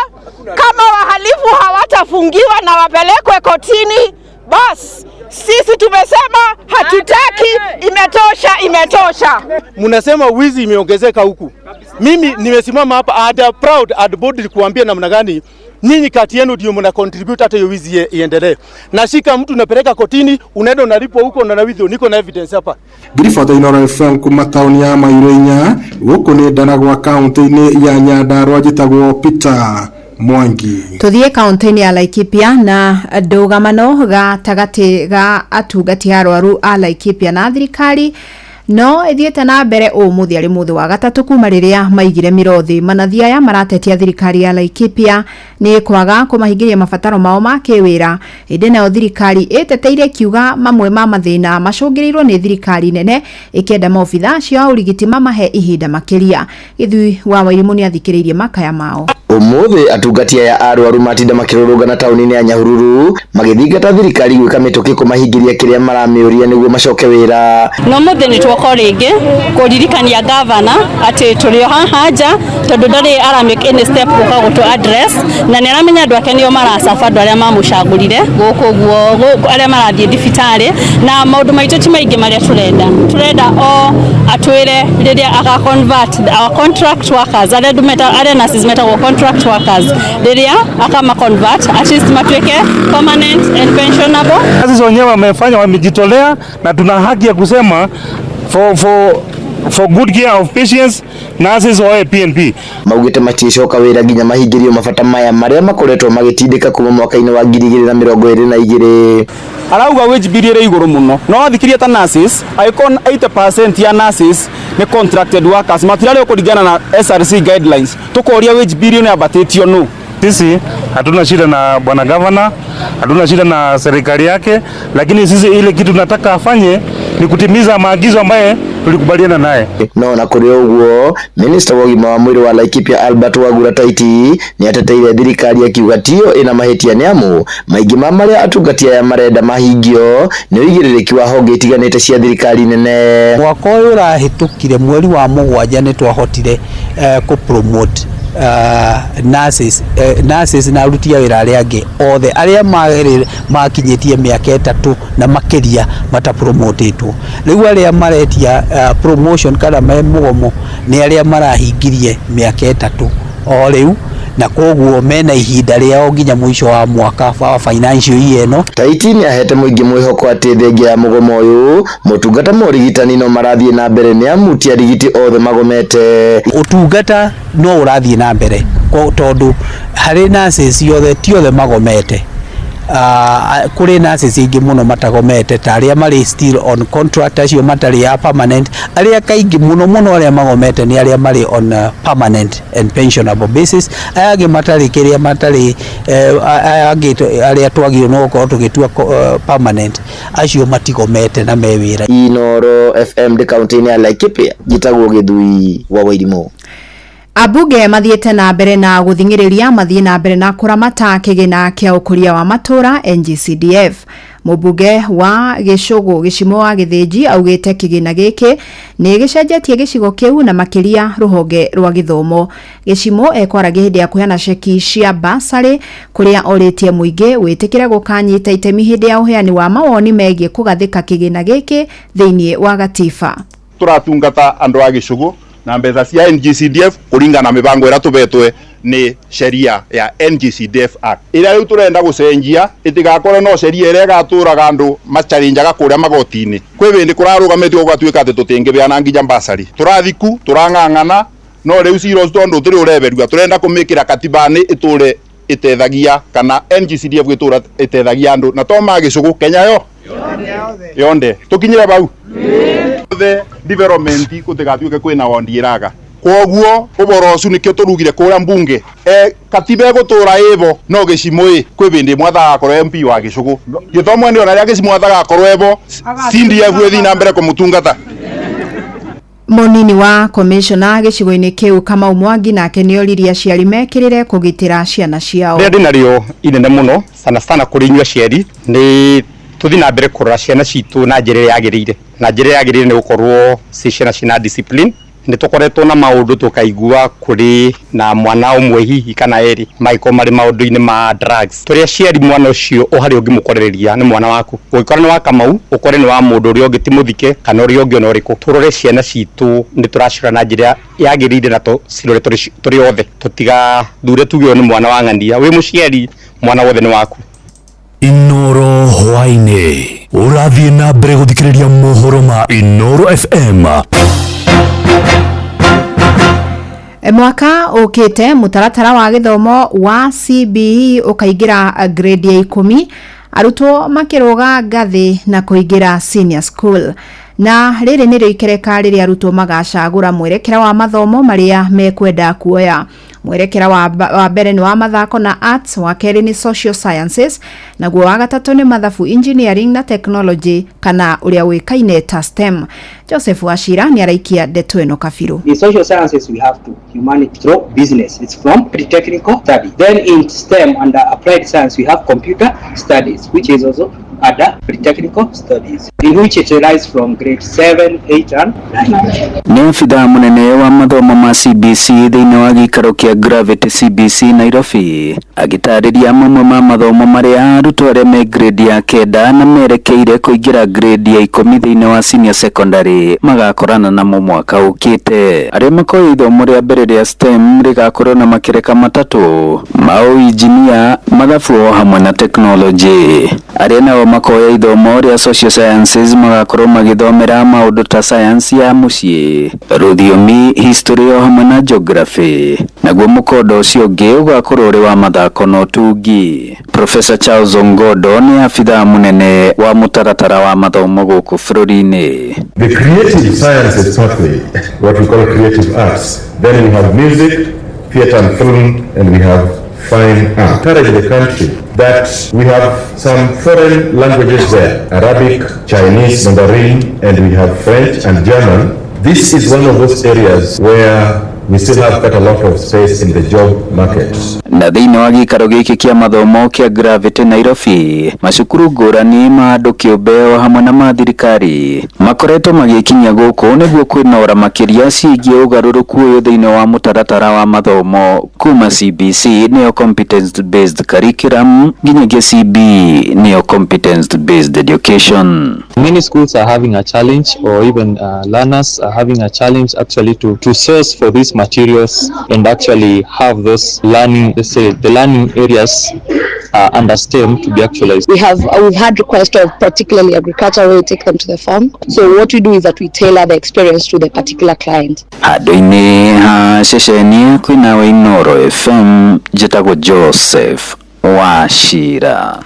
kama wahalifu hawatafungiwa na wapelekwe kotini, Bas, sisi tumesema hatutaki, imetosha, imetosha. Mnasema wizi imeongezeka huku. Mimi nimesimama hapa and I'm proud and boldly kuambia namna gani nyinyi kati yenu ndio mna contribute hata hiyo wizi iendelee. Nashika mtu napeleka kotini, unaenda unalipwa huko na nawithio, niko na evidence hapa. Ngiribota Inooro FM kuma taũni ya Mairũ inya gũkũ nĩ Ndaragwa kaũntĩ-inĩ ya Nyandarua njĩtagwo Peter Mwangi. Tuthiĩ kaunti-inĩ ya Laikipia na ndũgamano gatagatĩ ga atungati arwaru a Laikipia na thirikari no ĩthiĩte na mbere ũmũthĩ arĩ mũthĩ wa gatatũ kuma rĩrĩa maigire mĩrothi. Manathi aya maratetia thirikari ya Laikipia nĩ kwaga kũmahingĩria mabataro mao ma kĩwĩra, ĩndĩ nayo thirikari ĩteteire ĩkiuga mamwe ma mathĩna macũngĩrĩirwo nĩ thirikari nene ĩkĩenda maobitha acio a ũrigiti mamahe ihinda makĩria. Gĩthui wa Wairimũ nĩathikĩrĩirie makaya mao. Umuthi atungati aya arwaru matinda makirurungana tauni-inĩ ya Nyahururu magĩthingata thirikari gwĩka mĩtũkĩ kũmahingĩria kĩrĩa maramĩũria nĩguo macoke wĩra. No mũthĩ nĩ twoka rĩngĩ kũririkania gavana atĩ tũrĩ o haha nja tondũ ndarĩ ara make any step gũka gũtũ address, na nĩ aramenya andũ ake nĩo maracaba andũ arĩa mamũcagũrire gũkũ ũguo arĩa marathiĩ thibitarĩ, na maũndũ maitũ ti maingĩ marĩa tũrenda. Tũrenda o atwĩre rĩrĩa aga convert our contract workers arĩa nurses metagwo contract workers, rĩrĩa akama convert at least matuĩke permanent and pensionable. Sisi wenyewe wamefanya, wamejitolea na tuna haki ya kusema for good care of patients, nurses wawe PNP. Maugite maticoka wira nginya mahingĩrio mabata maya marĩa makoretwo magĩtindĩka kuma mwaka-inĩ wa 2022. Arauga wage bill ĩrĩ igũrũ mũno, no athikirie ta nurses angĩkorwo 80% ya nurses nĩ contracted workers matirarĩhwo kũringana na SRC guidelines, tũkoria wage bill nĩ yambatĩtio nũ? Sisi hatuna shida na bwana governor, hatuna shida na serikali yake, lakini sisi ile kitu tunataka afanye ni kutimiza maagizo ambaye tulikubaliana naye. No na kuri uguo minister wa ũgima wa mwĩrĩ wa Laikipia Albert Wagura Taiti nĩ ateteire thirikari akiuga tiyo ĩna mahĩtia nĩ amu maingĩ ma marĩa atungati aya marenda mahingio nĩ ũigĩrĩrĩki wa honge itiganĩte cia thirikari nene. Mwaka ũyũ ũrahĩtũkire mweri wa mũgwanja nĩ twahotire kũ promote nurses na aruti a wĩra arĩa angĩ othe arĩa makinyĩtie mĩaka 3 na makĩria matapromotetwo. Rĩu arĩa maretia promotion kana me mũgomo nĩ arĩa marahingirie mĩaka 3 o rĩu, na koguo mena ihinda rĩao nginya mũico wa mwaka wa financial year ĩno. Taiti nĩ ahete mũingĩ mwĩhoko atĩ thengia ya mũgomo ũyũ motungata ma ũrigitani no marathiĩ na mbere nĩ amu ti arigiti othe magomete. Ũtungata no ũrathiĩ na mbere tondũ harĩ nurses othe ti othe magomete. Kũrĩ nurses aingĩ mũno matagomete ta arĩa marĩ still on contract, acio matarĩ a permanent. Arĩa kaingĩ mũno mũno arĩa magomete nĩ arĩa marĩ on permanent and pensionable basis. Aya angĩ matarĩ kĩrĩa matarĩ aya angĩ arĩa twagĩrĩirwo nĩ gũkorwo tũgĩtua permanent, acio matigomete na me wĩra. Inooro FM ndĩ kaunti-inĩ ya Laikipia, njĩtagwo Gĩthui wa Wairimũ. Ambunge mathiĩte na mbere na gũthing'ĩrĩria mathiĩ na mbere na kũramata kĩgĩna kĩa ũkũria wa matũra NGCDF. Mũmbunge wa Gĩcũgũ Gĩcimo wa Gĩthĩnji augĩte kĩgĩna gĩkĩ nĩ gĩcenjetie gĩcigo kĩu na makĩria rũhonge rwa gĩthomo. Gĩcimo ekwaragia hĩndĩ ya kũheana ceki cia basarĩ kũrĩa orĩtie mũingĩ wĩtĩkĩre gũkanyita itemi hĩndĩ ya ũheani wa mawoni megiĩ kũgathĩka kĩgĩna gĩkĩ thĩinĩ wa gatiba. Tũratungata andũ a Gĩcũgũ na mbeca cia NGCDF kuringana na mibango ira tubetwe ni sheria ya NGCDF Act ira riu turenda gucenjia itigakorwo no sheria ira igaturaga andu macharinjaga kuria magoti-ini. Kwi bindi kurarugamitio gugatuika ati tutingibeana nginya basari turathiku turang'ang'ana no riu cira ucio tondu turi ureberua turenda kumikira katibani iture itethagia kana NGCDF gitura itethagia andu na to ma Gĩcũgũ Kenya yo yonde tukinyire bau the development kutigatuike kwina wondi iraga. Koguo uboro ucu nikio turugire kuria mbunge katiba igutura ibo no gicimo i kwi bindi mwathaga akorwo MP wa Gĩcũgũ githomo ni ona ria gicimo athaga akorwo ebo CDF ithi na mbere kumutungata. Munini wa komishona gĩcigo-inĩ kĩu Kamau Mwangi nake nĩoririe aciari mekĩrĩre kũgitĩra ciana ciao. Rĩrĩa ndĩnarĩo inene mũno sana sana kũrĩ inyuĩ aciari nĩ tũthiĩ na mbere kũrora ciana citũ na njĩra ĩrĩa yagĩrĩire, na njĩra ĩrĩa yagĩrĩire nĩ gũkorwo ci ciana cina discipline, Nĩ tũkoretwo na maũndũ tũkaigua kũrĩ na mwana ũmwe hihi kana erĩ mangĩkorwo marĩ maũndũ-inĩ ma drugs. Tũrĩ aciari mwana ũcio ũharĩa ũngĩmũkorereria nĩ mwana waku. Ũngĩkora nĩ wa Kamau, ũkore nĩ wa mũndũ ũrĩa ũngĩ ti mũthike kana ũrĩa ũngĩ ona ũrĩkũ. Tũrore ciana citũ nĩ tũracirora na njĩra yagĩrĩire na tũcirore tũrĩ othe. Tũtigathure tuge ũyũ nĩ mwana wa ng'ania. Wĩ mũciari mwana wothe nĩ waku. Inoro hwaĩ-inĩ ũrathiĩ na mbere gũthikĩrĩria mohoro ma Inoro FM. Mwaka ũkĩte mũtaratara wa gĩthomo wa CBE ũkaingĩra grade ya 10, arutwo makĩrũga ngathĩ na kũingĩra senior school, na rĩrĩ nĩrĩo ikereka rĩrĩa arutwo magacagũra mwerekera wa mathomo marĩa mekwenda kuoya. Mwerekera wa mbere nĩ wa mathako na arts, wa kerĩ nĩ social sciences, naguo wa gatatũ nĩ mathabu, engineering na technology, kana ũrĩa ũĩkaine ta STEM. Joseph Wachira nĩ araikia ndeto ĩno kabirũ. In social sciences, we have two, humanity through business. It's from pre-technical study. Then in STEM and applied science, we have computer studies, which is also under pre-technical studies, in which it lies from grade 7, 8, and 9. Nĩ abithaa mũnene wa mathomo ma CBC thĩinĩ wa gĩikaro kĩa Gravity CBC Nairobi, agĩtarĩria mamwe ma mathomo marĩa arutwo arĩa me grade ya 9 na merekeire kũingĩra grade ya 10 thĩinĩ wa senior secondary magakorana namo mwaka ũkĩte. Arĩa makoya ithomo rĩa mbere rĩa STEM rĩgakorwo na makereka matatũ ma ũinjinia, mathabu o hamwe na tekinoronjĩ. Arĩa nao makoya ithomo rĩa social sciences magakorwo magĩthomera maũndũ ta science ya mũciĩ, rũthiomi, history o hamwe na geography. Naguo mũkondo ũcio ũngĩ ũgakorwo ũrĩ wa mathako na ũtungi. Professor Charles Ongondo nĩ abithaa mũnene wa mũtaratara wa mathomo gũkũ bũrũri-inĩ. The creative sciences pathway, what we call creative arts. Then we have music, theater and film, and we have fine art. Encourage the country that we have some foreign languages there, Arabic, Chinese, Mandarin, and we have French and German. This is one of those areas where we still have quite a lot of space in the job market. Na thĩinĩ wa gĩikaro gĩkĩ kĩa mathomo kĩa Gravity Nairobi, macukuru ngũrani ma andũ kĩũmbe o hamwe na ma thirikari makoretwo magĩkinyia gũkũ nĩguo kwĩnora makĩria ciĩgiĩ ũgarũrũku ũyũ thĩinĩ wa mũtaratara wa mathomo kuma CBC nĩyo Competence Based Curriculum nginyagia CBE nĩyo Competence Based Education. Many schools are having a challenge, or even learners are having a challenge actually to source for these materials and actually have those learning, let's say the learning areas under STEM to be actualized. We've had requests of particularly agriculture where we take them to the farm. So what we do is that we tailor the experience to the particular client. Handũ-inĩ ha ceceni kwĩna wa Inoro FM, njĩtagwo Joseph Wachira.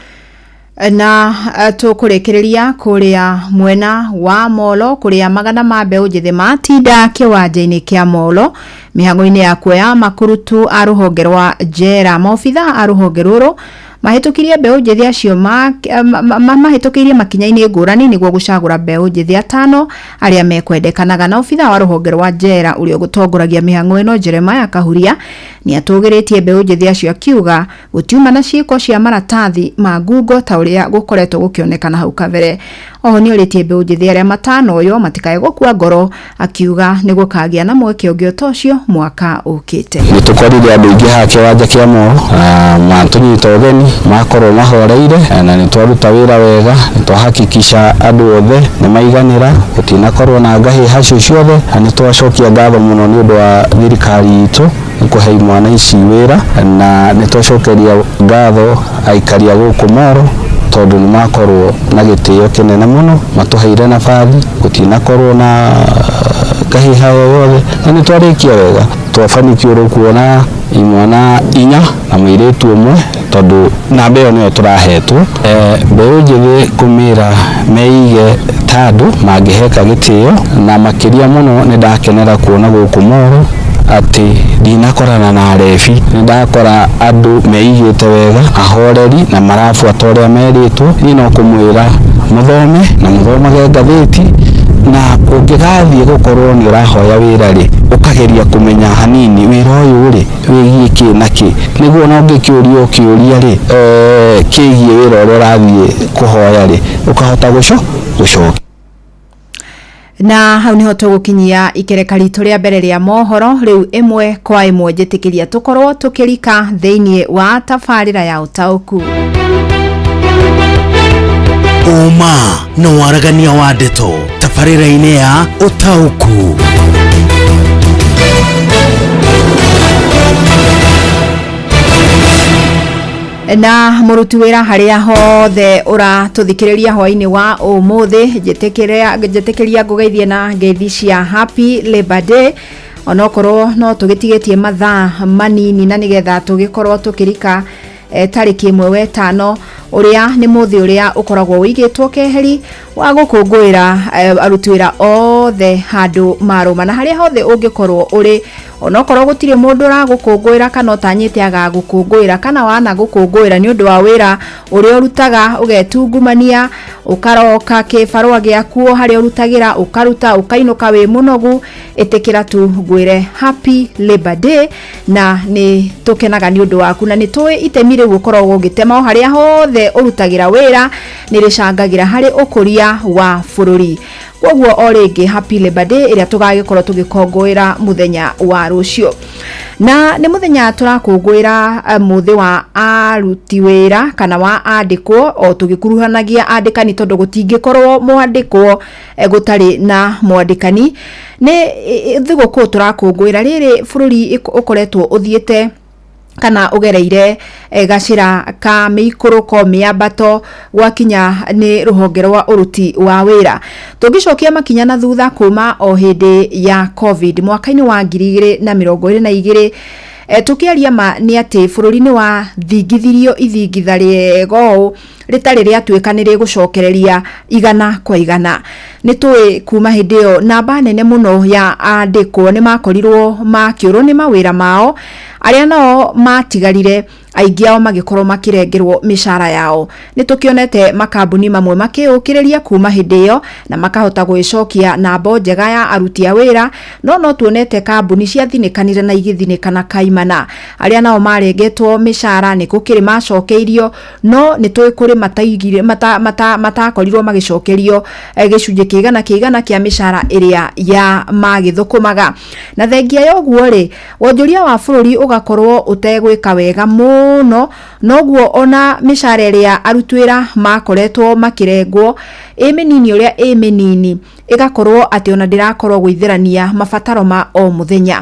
Na tũkũrĩkĩrĩria kũrĩa mwena wa Molo, kũrĩa magana ma mbeũ njĩthĩ matinda kĩwanja-inĩ kĩa Molo mĩhang'o-inĩ ya kuoya makurutu a rũhonge rwa njera. Maobitha a rũhonge rũrũ mahĩtũkirie mbeũ njĩthĩ acio mahĩtũkĩirie makinya-inĩ ngũrani nĩguo gũcagũra mbeũ njĩthĩ 5 arĩa mekwendekanaga. Na obitha wa rũhonge rwa njera ũrĩa ũgũtongoragia mĩhang'o ĩno, Jeremiah Kahuria, nĩ atũgĩrĩtie mbeũ njĩthĩ acio akiuga gũtiuma na ciĩko cia maratathi ma ngungo ta ũrĩa gũkoretwo gũkĩonekana hau kabere. Oho nĩ orĩtie mbeũ njĩthĩ arĩa matanoywo matikae gũkua ngoro, akiuga nĩ gũkagĩa na mweke ũngĩ ta ũcio mwaka ũkĩte. Nĩ tũkorire andũ aingĩ haha kĩwanja kĩa Molo matũnyita ũgeni, makorwo mahoreire, na nĩ twaruta wĩra wega, nĩ twahakikisha andũ othe nĩ maiganĩra, gũtinakorwo na ngahĩha ciothe, na nĩ twacokia ngatho mũno nĩ ũndũ wa thirikari itũ nĩ kũhe imwana ici wĩra, na nĩ twacokeria ngatho aikari a gũkũ Molo tondũ nĩ makorwo na gĩtĩo kĩnene mũno, matũheire nabathi, gũtinakorwo na ngahĩha o yothe, na nĩ twarĩkia wega. Twabanikiwo kuona imwana 4 na mũirĩtu ũmwe tondũ namba ĩyo nĩyo tũrahetwo. Mbeũ njĩthĩ kũmĩra meige ta andũ mangĩheka gĩtĩo, na makĩria mũno nĩ ndakenera kuona gũkũ Molo atĩ ndinakorana na arebi, nĩ ndakora andũ meigĩte wega, ahoreri na marabuata ũrĩa merĩtwo. Niĩ no kũmwĩra mũthome na mũthomage ngathĩti, na ũngĩgathiĩ gũkorwo nĩ ũrahoya wĩra rĩ, ũkageria kũmenya hanini wĩra ũyũ rĩ wĩgiĩ kĩ na kĩ, nĩguo ona ũngĩkĩũrio kĩũria rĩ, kĩgiĩ wĩra ũrĩa ũrathiĩ kũhoya rĩ, ũkahota gũcokia. Na hau niho tũgũkinyia ikereka ritũ rĩa mbere rĩa mohoro. Rĩu ĩmwe kwa ĩmwe njĩtĩkĩria tũkorwo tũkĩrika thĩinĩ wa tabarĩra ya ũtaũku. Ũma na waragania wa ndeto tabarĩra-inĩ ya ũtaũku. Na mũruti wĩra harĩa hothe ũratũthikĩrĩria hwainĩ wa ũmũthĩ, njĩtĩkĩria ngũgeithie na ngeithi cia Happy Labor Day, onokorwo no tũgĩtigĩtie mathaa manini na nĩgetha tũgĩkorwo tũkĩrika tarĩki 1 wetano ũrĩa nĩ mũthĩ ũrĩa ũkoragwo ũigĩtwo keheri wa gũkũngũĩra aruti wĩra othe handũ marũma na harĩa hothe ũngĩkorwo ũrĩ, onokorwo gũtirĩ mũndũ ũragũkũngũĩra kana ũtanyĩte agagũkũngũĩra kana wana gũkũngũĩra nĩ ũndũ wa wĩra ũrĩa ũrutaga, ũgetungumania ũkaroka kĩbarũa gĩaku harĩa ũrutagĩra ũkaruta ũkainũka wĩ mũnogu, ĩtĩkĩra tu ngwĩre Happy Labor Day, na nĩ tũkenaga nĩ ũndũ waku na nĩ tũĩ itemi rĩu ũkoragwo ũgĩtema o harĩa hothe ũrutagĩra wĩra nĩ rĩcangagĩra harĩ ũkũria wa bũrũri. Koguo o rĩngĩ Happy Labor Day ĩrĩa tũgagĩkorwo tũgĩkũngũĩra mũthenya wa rũciũ. Na nĩ mũthenya tũrakũngũĩra mũthĩ wa aruti wĩra kana wa andĩkwo, o tũgĩkuruhanagia andĩkani tondũ gũtingĩkorwo mwandĩkwo gũtarĩ na mwandĩkani. Nĩ thigũkũ tũrakũngũĩra rĩrĩ bũrũri ũkoretwo ũthiĩte kana ugereire gacira ka mĩikũrũko mĩambato gwakinya nĩ rũhonge rwa ũruti wa wĩra. Tũngĩcokia makinya na thutha kuma o hĩndĩ ya COVID mwaka-inĩ wa 2022, tũkĩaria ma nĩ atĩ bũrũri nĩ wathingithirio ithingitha rĩega ũũ rĩtarĩ rĩatuĩka nĩ rĩgũcokereria 100 kwa 100. Nĩ tũĩ kuma hĩndĩ ĩyo namba nene mũno ya andĩkwo nĩ makorirwo makĩũrwo nĩ mawĩra mao, arĩa nao matigarire aingĩ ao magĩkorwo makĩrengerwo mĩcara yao. Nĩ tũkĩonete makambuni mamwe makĩũkĩrĩria kuma hĩndĩ ĩyo na makahota gwĩcokia namba njega ya aruti a wĩra, no tuonete kambuni ciathinĩkanire na igĩthinĩkana kaimana. Arĩa nao marengetwo mĩcara nĩ gũkĩrĩ macokeirio, no nĩ tũĩ kũrĩ mataigire matakorirwo magĩcokerio gĩcunjĩ kĩigana kĩa mĩcara ĩrĩa ya magĩthũkũmaga. Na thengia ya ũguo rĩ, wonjoria wa bũrũri ũgakorwo ũtegwĩka wega mũno, noguo ona mĩcara ĩrĩa aruti wĩra makoretwo makĩrengwo ĩ mĩnini ũrĩa ĩ mĩnini ĩgakorwo atĩ ona ndĩrakorwo gũithĩrania mabataro ma o mũthenya.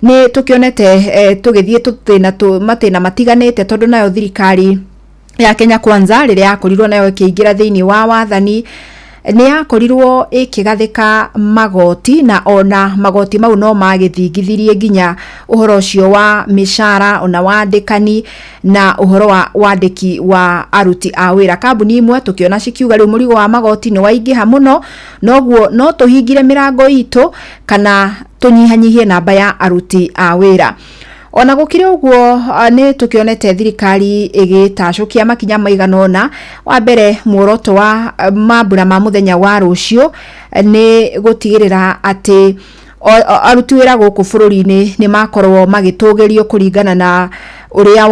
Nĩ tũkĩonete tũgĩthiĩ tũtĩna matĩna matiganĩte tondũ nayo thirikari ya Kenya Kwanza rĩrĩa yakorirwo nayo ĩkĩingĩra thĩinĩ wa wathani nĩ yakorirwo ĩkĩgathĩka magoti, na ona magoti mau no magĩthingithirie nginya ũhoro ũcio wa mĩcara ona wandĩkani na ũhoro wa wandĩki wa aruti a wĩra. Kambuni imwe tũkĩona cikiuga rĩu mũrigo wa magoti nĩ waingĩha mũno, noguo no tũhingire mĩrango itũ kana tũnyihanyihie namba ya aruti a wĩra. Ona gũkĩrĩ ũguo nĩ tũkĩonete thirikari ĩgĩtacũkia makinya maigana ũna. Wa mbere, muoroto wa mambura ma mũthenya wa rũciũ nĩ gũtigĩrĩra atĩ aruti wĩra gũkũ bũrũri-inĩ nĩ makorwo magĩtũgĩrio kũringana na ũrĩa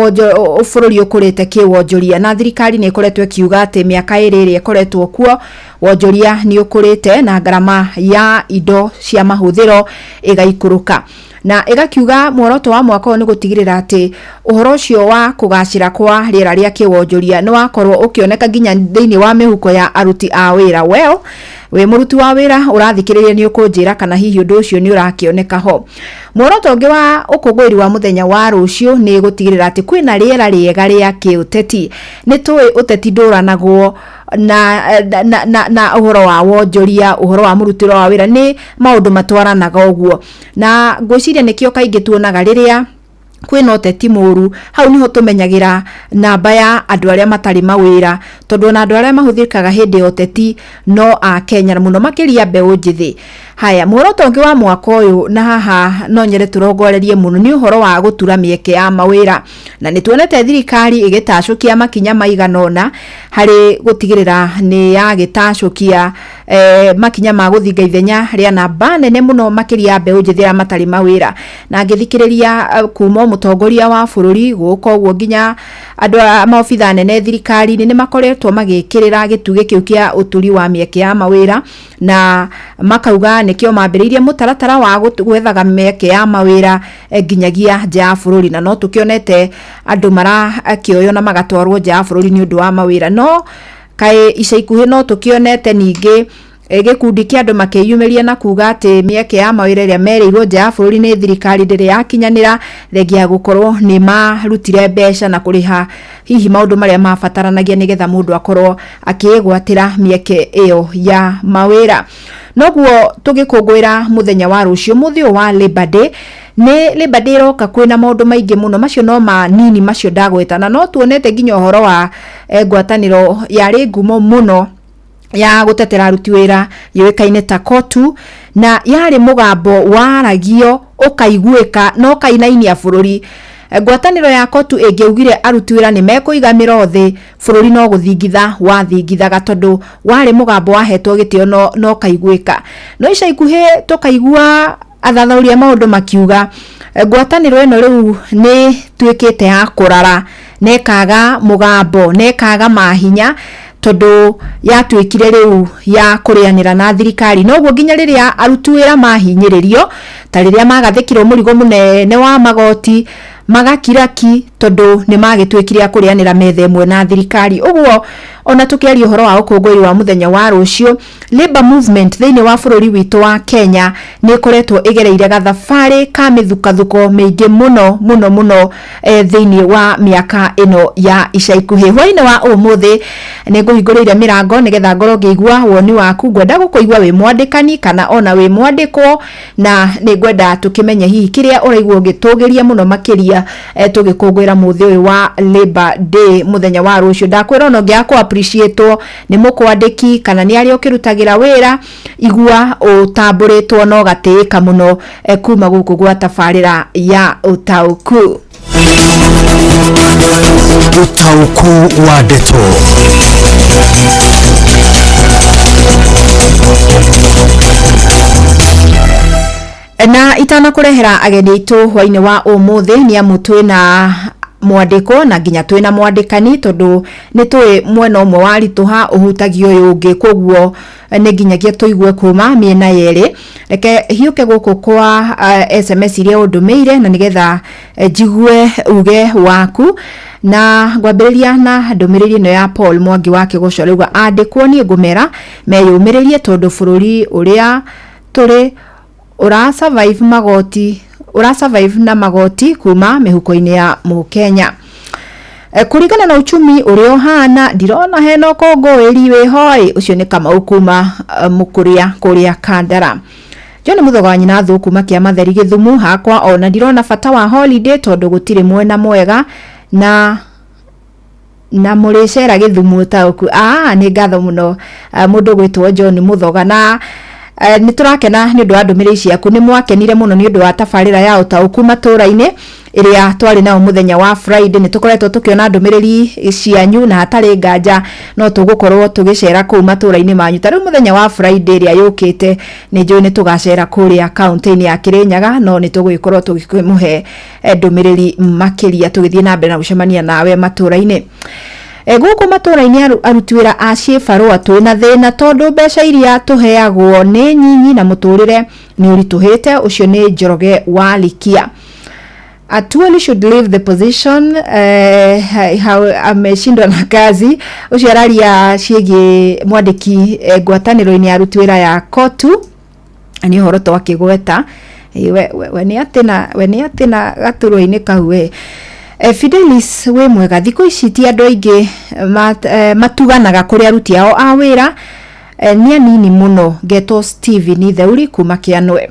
bũrũri ũkũrĩte kĩwonjoria, na thirikari nĩ ĩkoretwo ĩkiuga atĩ mĩaka ĩrĩ ĩrĩa ĩkoretwo kuo wonjoria nĩ ũkũrĩte na ngarama ya indo cia mahũthĩro ĩgaikũrũka, na ĩgakiuga muoroto wa mwaka ũyũ nĩ gũtigĩrĩra atĩ ũhoro ũcio wa kũgacĩra kwa rĩera rĩa kĩwonjoria nĩ wakorwo ũkĩoneka nginya thĩinĩ wa mĩhuko ya aruti a wĩra. Well, wĩ mũruti wa wĩra ũrathikĩrĩria nĩ ũkũnjĩra kana hihi ũndũ ũcio nĩ ũrakĩoneka ho. Muoroto ũngĩ wa ũkũngũĩri wa mũthenya wa rũciũ nĩ gũtigĩrĩra atĩ kwĩna rĩera rĩega rĩa kĩũteti. Nĩ tũĩ ũteti ndũranagwo na ũhoro wa wonjoria, ũhoro wa mũrutĩro wa wĩra, nĩ maũndũ matwaranaga ũguo, na ngwĩciria nĩkĩo kaingĩ tuonaga rĩrĩa kwĩna ũteti mũru, hau niho tũmenyagĩra namba ya andũ arĩa matarĩ mawĩra, tondũ ona andũ arĩa mahũthĩkaga hĩndĩ ya ũteti no a Kenya mũno makĩria mbeũ njĩthĩ. Haya, muoroto ũngĩ wa mwaka ũyũ na haha no nyende tũrongorerie mũno nĩ ũhoro wa gũtura mĩeke ya mawĩra, na nĩ tuonete thirikari ĩgĩtacũkia makinya maigana ũna harĩ gũtigĩrĩra nĩ yagĩtacũkia makinya ma gũthinga ithenya rĩa namba nene mũno makĩria ya mbeũ njĩthĩ arĩa matarĩ mawĩra. Na ngĩthikĩrĩria kuma mũtongoria wa bũrũri gũka ũguo nginya andũ a maobitha nene thirikari-inĩ nĩ makoretwo magĩkĩrĩra gĩtugĩ kĩu kĩa ũturi wa mĩeke ya mawĩra, na makauga nĩkĩo mambĩrĩirie mũtaratara wa gwethaga mĩeke ya mawĩra nginyagia nja ya bũrũri. Na no tũkĩonete andũ marakĩoywo na magatwarwo nja ya bũrũri nĩ ũndũ wa mawĩra. No kaĩ ica ikuhĩ no tũkĩonete ningĩ gĩkundi kĩa andũ makĩyumĩria na kuga atĩ mĩeke ya mawĩra ĩrĩa merĩirwo nja ya bũrũri nĩ thirikari ndĩrĩ yakinyanĩra, thengia ya gũkorwo nĩ marutire mbeca na kũrĩha hihi maũndũ marĩa mabataranagia nĩgetha mũndũ akorwo akĩĩgwatĩra mĩeke ĩyo ya mawĩra. Noguo tũgĩkũngũĩra mũthenya wa rũciũ, mũthĩ ũyũ wa Labor Day, nĩ Labor Day ĩroka kwĩna maũndũ maingĩ mũno, macio no manini macio ndagweta, na no tuonete nginya ũhoro wa ngwatanĩro yarĩ ngumo mũno ya gũtetera aruti wĩra yũĩkaine ta KOTU, na yarĩ mũgambo waragio ũkaiguĩka na ũkainainia bũrũri. Ngwatanĩro ya KOTU ĩngĩaugire aruti wĩra nĩ mekũiga mĩro thĩ, bũrũri no gũthingitha wathingithaga, tondũ warĩ mũgambo wahetwo gĩtĩo no ũkaiguĩka. No ica ikuhĩ tũkaigua athathaũri a maũndũ makiuga ngwatanĩro ĩno rĩu nĩ tuĩkĩte ya kũrara na ĩkaga mũgambo na ĩkaga mahinya, tondũ yatuĩkire rĩu ya kũrĩanĩra na thirikari. Noguo nginya rĩrĩa aruti wĩra mahinyĩrĩrio, ta rĩrĩa magathĩkirwo mũrigo mũnene wa magoti, magakiraki tondũ nĩ magĩtuĩkire a kũrĩanĩra metha ĩmwe na thirikari. Ũguo ona tũkĩaria ũhoro wa ũkũngũĩri wa mũthenya wa rũciũ, Labour movement thĩinĩ wa bũrũri witũ wa Kenya nĩ ĩkoretwo ĩgereire gathabarĩ ka mĩthukathuko mĩingĩ mũno mũno mũno thĩinĩ wa mĩaka ĩno ya ica ikuhĩ. Hwaĩ-inĩ wa ũmũthĩ nĩ ngũhingũrĩire mĩrango nĩgetha ngorwo ngĩigua woni waku. Ngwenda gũkũigua wĩ mwandĩkani kana ona wĩ mwandĩkwo, na nĩ ngwenda tũkĩmenye hihi kĩrĩa ũraigua ũgĩtũgĩria mũno makĩria tũgĩkũngũĩra mũthĩ ũyũ wa Labor Day mũthenya wa rũciũ. Ndakwĩra ona ũngĩaga kũ appreciate nĩ mũkwandĩki kana nĩ arĩa ũkĩrutagĩra wĩra, igua ũtambũrĩtwo na ũgatĩĩka mũno kuma gũkũ gwa tabarĩra ya Ũtaũku. Ũtaũku wa ndeto. Na itanakũrehera ageni aitũ hwaĩ-inĩ wa ũmũthĩ, nĩ amu twĩna mwandĩko na nginya twĩna mwandĩkani, tondũ nĩ tũĩ mwena ũmwe wa ritũha ũhutagia ũyũ ũngĩ, koguo nĩ nginyagia tũigue kuma mĩena yerĩ. Reke hiũke gũkũ kwa SMS iria ũndũmĩire na nĩgetha njigue uge waku. Na ngwambĩrĩria na ndũmĩrĩri ĩno ya Paul Mwangi wa Kĩgoco, rauga andĩkwo niĩ ngũmera meyũmĩrĩrie tondũ bũrũri ũrĩa tũrĩ ũra survive magoti, ũra survive na magoti kuma mĩhuko-inĩ ya mũkenya. Kũringana na uchumi ũrĩa ũhana, ndirona hena ũkũngũĩri wĩho ĩ. Ũcio nĩ Kamau kuma Mũkũrĩa kũrĩa Kandara. John Mũthoga wa nyina thũ kuma kĩa Matheri Gĩthumu, hakwa ona ndirona bata wa holiday tondũ gũtirĩ mwena mwega na mũrĩcera Gĩthumu Ũtaũku. Nĩ ngatho mũno mũndũ gwĩtwo John Mũthoga, na nĩ tũrakena nĩ ũndũ wa ndũmĩrĩri ciaku. Nĩ mwakenire mũno nĩ ũndũ wa tabarĩra ya Ũtaũku matũũra-inĩ ĩrĩa twarĩ nayo mũthenya wa Friday. Nĩ tũkoretwo tũkĩona ndũmĩrĩri cianyu na hatarĩ nganja no tũgũkorwo tũgĩcera kũu matũũra-inĩ manyu. Ta rĩu mũthenya wa Friday ĩrĩa yũkĩte nĩ njũĩ nĩ tũgacera kũrĩa kaunti-inĩ ya Kĩrĩnyaga, no nĩ tũgũgĩkorwo tũgĩkĩmũhe ndũmĩrĩri makĩria tũgĩthiĩ na mbere na gũcemania nawe matũũra-inĩ. Gũkũ matũũra-inĩ aruti wĩra a ciĩbarũa twĩna thĩna tondũ mbeca iria tũheagwo nĩ nyinyi na mũtũrĩre nĩ ũritũhĩte. Ũcio nĩ Njoroge wa Likia. Atuoli should leave the position, ameshindwa na kazi. Ũcio araria ciĩgiĩ mwandĩki ngwatanĩro-inĩ ya aruti wĩra ya KOTU, nĩ ũhoro twakĩgweta. We nĩ atĩ na gaturwa-inĩ kau we. Fidelis wĩ mwega. Thikũ ici ti andũ aingĩ matuganaga kũrĩ aruti ao a wĩra, nĩ anini mũno. Ngetwo Steven Theuri kuma Kĩanwe.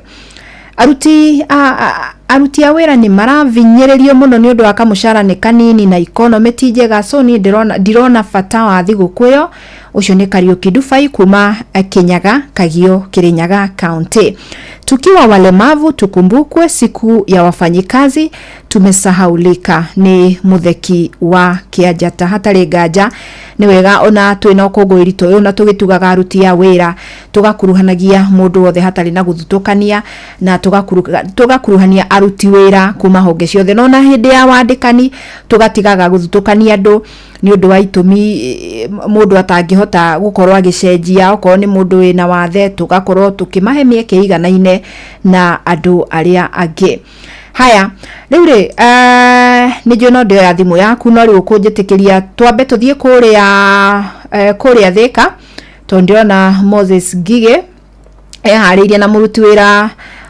Aruti a wĩra nĩ maravinyĩrĩrio mũno nĩ ũndũ wa kamũcara nĩ kanini na economy ti njega, so niĩ ndirona bata wa thigũkũ ĩyo. Ũcio nĩ Kariuki Dubai kuma Kinyaga Kagio Kirinyaga County. Tukiwa walemavu tukumbukwe, siku ya wafanyikazi tumesahaulika. Nĩ Mutheki wa Kĩanjata. Hatarĩ nganja nĩ wega ona twĩna ũkũngũĩri ta ũyũ na tũgĩtugaga aruti a wĩra, tũgakuruhanagia mũndũ wothe hatarĩ na gũthutũkania, na tũgakuruhania aruti wĩra kuma honge ciothe, no na hĩndĩ ya wandĩkani tũgatigaga gũthutũkania andũ nĩ ũndũ wa itũmi mũndũ atangĩhota gũkorwo agĩcenjia. Okorwo nĩ mũndũ wĩna wathe, tũgakorwo tũkĩmahe mĩeke ĩiganaine na andũ arĩa angĩ. Haya, rĩu rĩ, nĩ njũĩ no ndĩoya thimũ yaku, no rĩu ũkũnjĩtĩkĩria twambe tũthiĩ kũrĩa Thĩka, tondũ ndĩrona Moses Ngigĩ eharĩirie na mũruti wĩra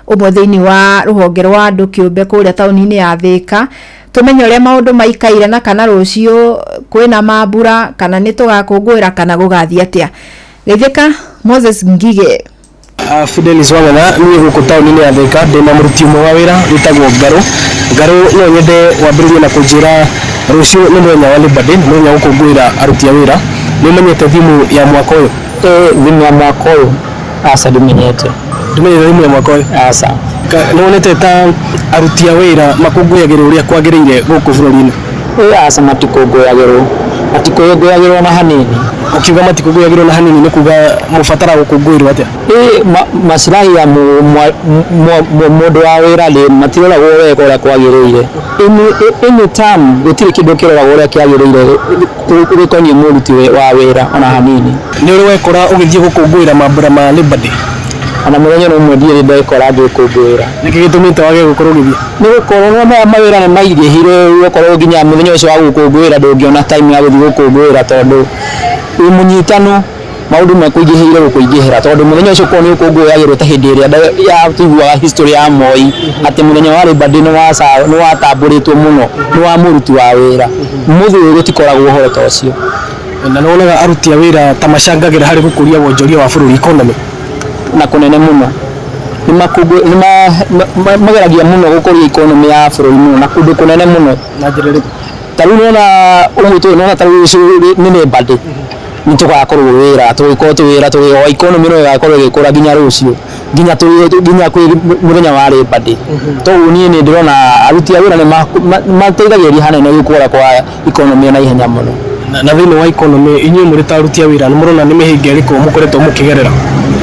ũmwe thĩinĩ wa rũhonge rwa andũ kĩũmbe kũrĩa taũni-inĩ ya Thĩka, tũmenye ũrĩa maũndũ maikaire na kana rũciũ kwĩna mambura, kana nĩ tũgakũngũĩra, kana gũgathiĩ atĩa. Geithĩka Moses Ngigĩ. Fidelis Wang'ang'a, niĩ gũkũ taũni-inĩ ya Thĩka ndĩna mũruti ũmwe wa wĩra wĩtagwo Ngarũ. Ngarũ, no nyende wambĩrĩrie na kũnjĩra rũciũ nĩ mũthenya wa Labour Day, nĩ mũthenya wa gũkũngũĩra aruti a wĩra. Nĩ ũmenyete thimu ya mwaka ũyũ? Thimu ya mwaka ũyũ? Aca, ndimenyete. Ndũmenyete thimu ya mwaka ũyũ? Aca. Nĩ wonete ta aruti a wĩra makũngũyagĩrwo ũrĩa kwagĩrĩire gũkũ bũrũri-inĩ? Aca, matikũngũyagĩrwo. Matikũngũyagĩrwo na hanini. Ũkiuga matikũngũyagĩrwo na hanini nĩ kuga mũbatara gũkũngũĩrwo atĩa? Maslahi ya mũndũ wa wĩra rĩ, matiroragwo wega ũrĩa kwagĩrĩire. Any term gũtirĩ kĩndũ kĩroragwo ũrĩa kĩagĩrĩire gĩkoniĩ mũruti wa wĩra ona hanini. Nĩ ũrĩ wekora ũgĩthiĩ gũkũngũĩra mambura ma Labour Day? Ona mũthenya ona ũmwe ndirĩ ndekora ngĩkũngũĩra. Nĩkĩ gĩtũmĩte wage gũkorwo ũgĩthiĩ? Nĩ gũkorwo maya mawĩra nĩ maingĩhire, ũgakorwo nginya mũthenya ũcio wa gũkũngũĩra ndũngĩona time ya gũthiĩ gũkũngũĩra, tondũ wĩ mũnyitanu, maũndũ mekũingĩhĩire gũkũingĩhĩra, tondũ mũthenya ũcio korwo nĩ ũkũngũyagĩrwo ta hĩndĩ ĩrĩa ya tũiguaga history ya Moi, atĩ mũthenya wa Labour Day nĩ watambũrĩtwo mũno, nĩ wa mũruti wa wĩra. Mũthĩ ũyũ gũtikoragwo ũhoro ta ũcio. Na nĩ wonaga aruti a wĩra ta macangagĩra harĩ gũkũria wonjoria wa bũrũri, economy? Na kũnene mũno. Nĩ mageragia mũno gũkũria economy ya bũrũri mũno na kũndũ kũnene mũno. Na njĩra ĩrĩkũ? Ta rĩu nĩwona ũguo tũĩ, nĩwona ta rĩu rũciũ nĩ Labour Day, nĩ tũgakorwo wĩra, tũgĩkorwo twĩ wĩra, tũgĩ economy no ĩgakorwo ĩgĩkũra nginya rũciũ, nginya kwĩ mũthenya wa Labour Day. Toguo niĩ nĩ ndĩrona aruti a wĩra nĩ mateithagĩrĩria hanene gũkũra kwa economy na ihenya mũno. Na thĩinĩ wa economy, inyuĩ mũrĩ ta aruti a wĩra nĩ mũrona nĩ mĩhĩnga ĩrĩkũ mũkoretwo mũkĩgerera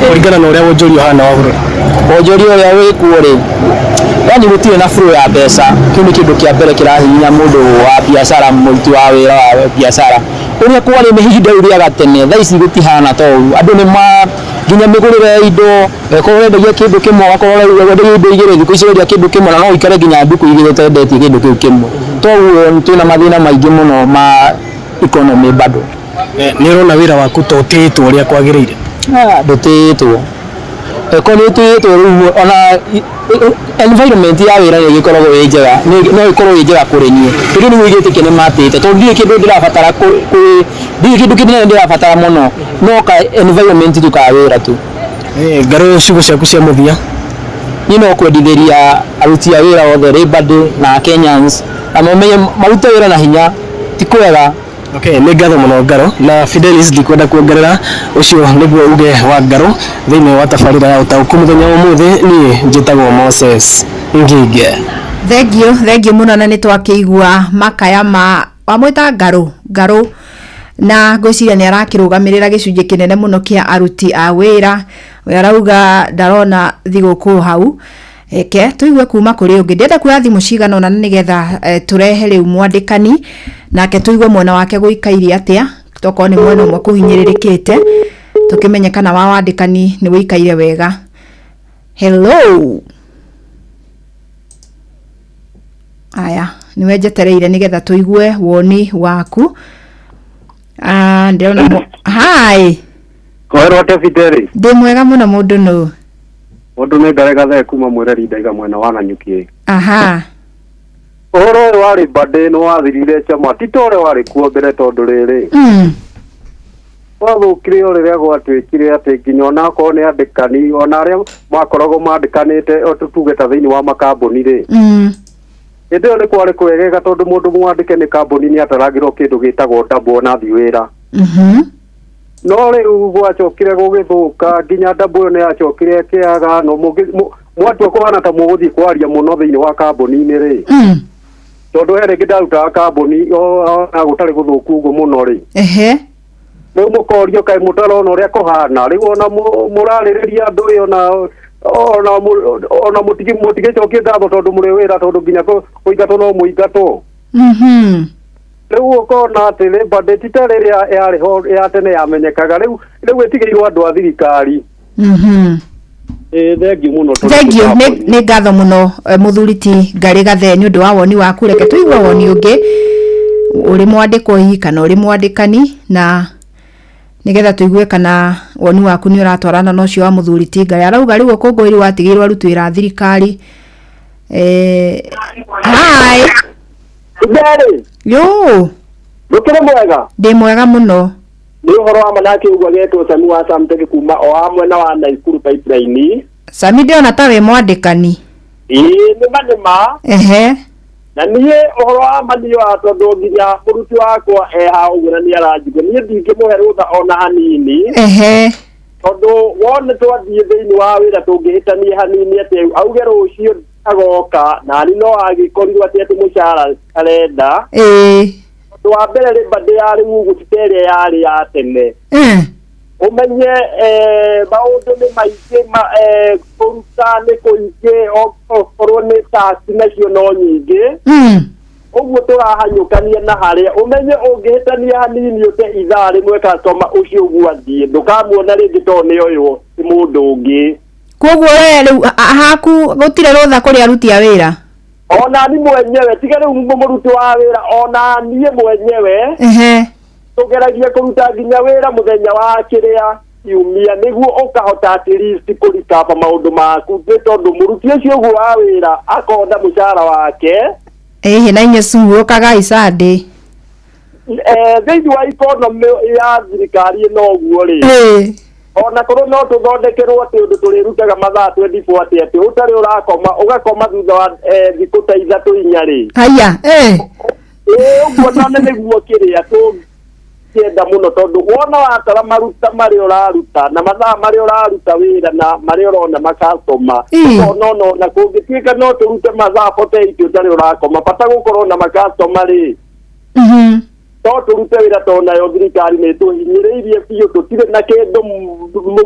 kũringana na ũrĩa wonjoria ũhana wa bũrũri? Wonjoria ũrĩa wĩkuo rĩ, yani gũtirĩ na flow ya mbeca. Kĩu nĩ kĩndũ kĩa mbere kĩrahihinya mũndũ wa biacara, mũruti wa wĩra wa biacara. Ũrĩa kwarĩ nĩ ihinda rĩu rĩa gatene, thaa ici gũtihana ta ũguo. Andũ nĩ ma nginya mĩgũrĩre ya indo, ũgakorwo ũrendagia kĩndũ kĩmwe, ũgakorwo ũrendagia indo igĩrĩ, thikũ ici ũrendia kĩndũ kĩmwe na no ũikare nginya ndukũ igĩrĩ ũtendetie kĩndũ kĩu kĩmwe. Toguo twĩna mathĩna maingĩ mũno ma economy bado. Nĩ ũrona wĩra waku ta ũtĩĩtwo ũrĩa kwagĩrĩire? Ndũtĩĩtwo. Eko nĩ ũtĩĩtwo rĩu, ona environment ya wĩra nĩ ĩgĩkoragwo ĩ njega, no ĩkorwo ĩ njega kũrĩ niĩ. Rĩu nĩguo igĩtĩkia nĩ matĩĩte, tondũ ndirĩ kĩndũ ndĩrabatara ndirĩ kĩndũ kĩnene ndĩrabatara mũno, no ka environment tu ka wĩra tu. Ngarũ, ciugo ciaku cia mũthia? Niĩ no kwendithĩria aruti a wĩra othe Labour Day na Kenyans, na mamenye marute wĩra na hinya, ti kwega. Okay, nĩ ngatho mũno Ngaro. Na Fidelis, ndikwenda kuongerera, ũcio nĩguo uge wa Ngaro thĩinĩ wa tabarĩra ya ũtaũku mũthenya wa ũmũthĩ. Niĩ njĩtagwo Moses Ngige. Thengio, thengio mũno, na nĩ twakĩigua makaya ma wamwĩta Ngaro. Ngaro na ngwĩciria nĩ arakĩrũgamĩrĩra gĩcunjĩ kĩnene mũno kĩa aruti a wĩra. We arauga ndarona thigũkũ hau. Eke tũigue kuma kũrĩ ũngĩ. Ndĩrenda kuoya thimũ cigana ũna nĩgetha tũrehe rĩu mwandĩkani nake tũigue mwena wake gũikaire atĩa, tokorwo nĩ mwena ũmwe kũhinyĩrĩrĩkĩte, tũkĩmenye kana wa wandĩkani nĩ wĩikaire wega. Hello. Aya, nĩwe njetereire nĩgetha tũigue woni waku. Ndĩrona hi. Koherwo atĩa Fideli? Ndĩ mwega mũno mũndũ nũ. Mũndũ nĩ Ngarega Thee kuma Mwĩreri ndaiga mwena wa Nanyuki. Aha. Ũhoro ũyũ wa Labour Day nĩ wathirire chama, ti ta ũrĩa warĩ kuo mbere, tondũ rĩrĩ gwathũkire o rĩrĩa gwatuĩkire atĩ nginya onakorwo nĩ andĩkani, ona arĩa makoragwo mandĩkanĩte, o tuge ta thĩinĩ wa makambuni rĩ, hĩndĩ ĩyo nĩ kwarĩ kwegega, tondũ mũndũ mwandĩke nĩ kambuni nĩ ataragĩrwo kĩndũ gĩtagwo double ona athiĩ wĩra. No rĩu gwacokire gũgĩthũka nginya ndambu ĩyo nĩ yacokire ĩkĩaga no mwatua kũhana ta mũgũthiĩ kwaria mũno thĩinĩ wa kambuni-inĩ rĩ, tondũ he rĩngĩ ndarutaga kambuni ona gũtarĩ gũthũku ũguo mũno rĩ, rĩu mũkorio kaĩ mũtarona ũrĩa kũhana rĩu, ona mũrarĩrĩria andũ ĩ, ona mũtigĩcokie ngatho tondũ mũrĩ wĩra, tondũ nginya kũingatwo no mũingatwo. Rĩu ũkona atĩ Labour Day ti ta rĩrĩa yarĩ ho ya tene yamenyekaga, rĩu ĩtigĩirwo andũ a thirikari. Ĩ, thengiũ mũno tũrĩ Thengiũ, nĩ kambuni. Nĩ ngatho mũno, mũthuri ti Ngarĩ Gathe, nĩ ũndũ wa woni waku. Reke tũigue woni ũngĩ, ũrĩ mwandĩkwo hihi kana ũrĩ mwandĩkani, na nĩgetha tũigue kana woni waku nĩ ũratwarana na ũcio wa mũthuri ti Ngarĩ. Arauga rĩu ũkũngũĩri watigĩirwo aruti wĩra a thirikari. Hi. Nderi. Yo. Ndũkĩrĩ mwega? Ndĩ mwega mũno. Nĩ ũhoro wa manake ũguo getwo Sami wa Samtech kuma o wa mwena wa Naikuru Pipeline. Sami, ndĩrona ta wĩ mwandĩkani. Ĩĩ, nĩ ma nĩ ma. Na niĩ ũhoro wa ma niĩ wa tondũ nginya mũruti wakwa e haha ũguo na nĩ aranjigua, niĩ ndingĩmũhe rũtha ona hanini. Tondũ wone twathiĩ thĩinĩ wa wĩra tũngĩhĩtania hanini atĩ auge rũciũ agoka nani no agĩkorirwo atĩ mũcara arenda. Ũndũ wa mbere, Labour Day ya rĩu ũguo ti ta ĩrĩa yarĩ ya tene. Ũmenye maũndũ nĩ maingĩ, kũruta nĩ kũingĩ, okorwo nĩ tax nacio no nyingĩ. Ũguo tũrahanyũkania na harĩa ũmenye ũngĩhĩtania hanini ũte ithaa rĩmwe, customer ũcio ũguo athiĩ ndũkamuona rĩngĩ tondũ nĩ oywo nĩ mũndũ ũngĩ. Koguo we rĩu haku gũtirĩ rũtha kũrĩ aruti a wĩra? Ona ni mwenyewe, tiga rĩu mũruti wa wĩra, ona niĩ mwenyewe tũgeragia kũruta nginya wĩra mũthenya wa kĩrĩa kiumia nĩguo ũkahota at least kũrikaba maũndũ maku, nĩ tondũ mũruti ũcio ũguo wa wĩra akona mũcara wake. Ĩhĩ, na inyuĩ cuhũkaga icandĩ. Thĩinĩ wa economy ya thirikari ĩno ũguo rĩ, ona korwo no tũthondekerwo atĩ ũndũ tũrĩrutaga mathaa 24, atĩ ũtarĩ ũrakoma ũgakoma thutha wa thikũ ta 3 4 rĩ. Haya. Ĩĩ, ũguo na nĩ nĩguo kĩrĩa tũngĩenda mũno, tondũ wona watara maruta marĩa ũraruta na mathaa marĩa ũraruta wĩra na marĩa ũrona makastoma, ũkona ona kũngĩtuĩka no tũrute mathaa 48 ũtarĩ ũrakoma, bata gũkorwo na makastoma rĩ, no tũrute wĩra, tondũ nayo thirikari nĩ tũhinyĩrĩirie biũ, tũtirĩ na kĩndũ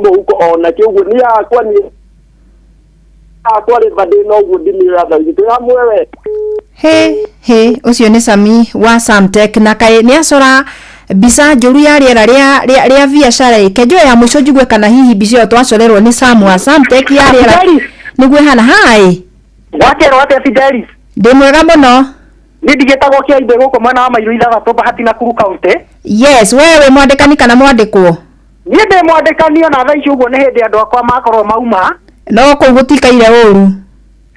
mũhuko ona kĩ. Ũguo niĩ hakwa, niĩ hakwa rĩ, ndĩ na ũguo ndimĩoya thaa ici twĩ hamwe we. He he, ũcio nĩ Sami wa Samtech, na kaĩ nĩ acora mbica njũru ya rĩera rĩa biacara ĩ. Kenjoe ya mũico njigue kana hihi mbica ĩyo twacorerwo nĩ Sam wa Samtech ya rĩera nĩguo ĩhana. Hi. Wakerwo atĩa, Fidelis? Ndĩ mwega mũno. Niĩ ndigĩtagwo Kĩaimbe gũkũ mwena wa Mairũ 6, Bahati, Nakuru County. Yes, we wĩ mwandĩkani kana mwandĩkwo? Niĩ ndĩ mwandĩkani, ona thaa ici ũguo nĩ hĩndĩ andũ akwa makorwo mauma. No kũu gũtikaire ũru?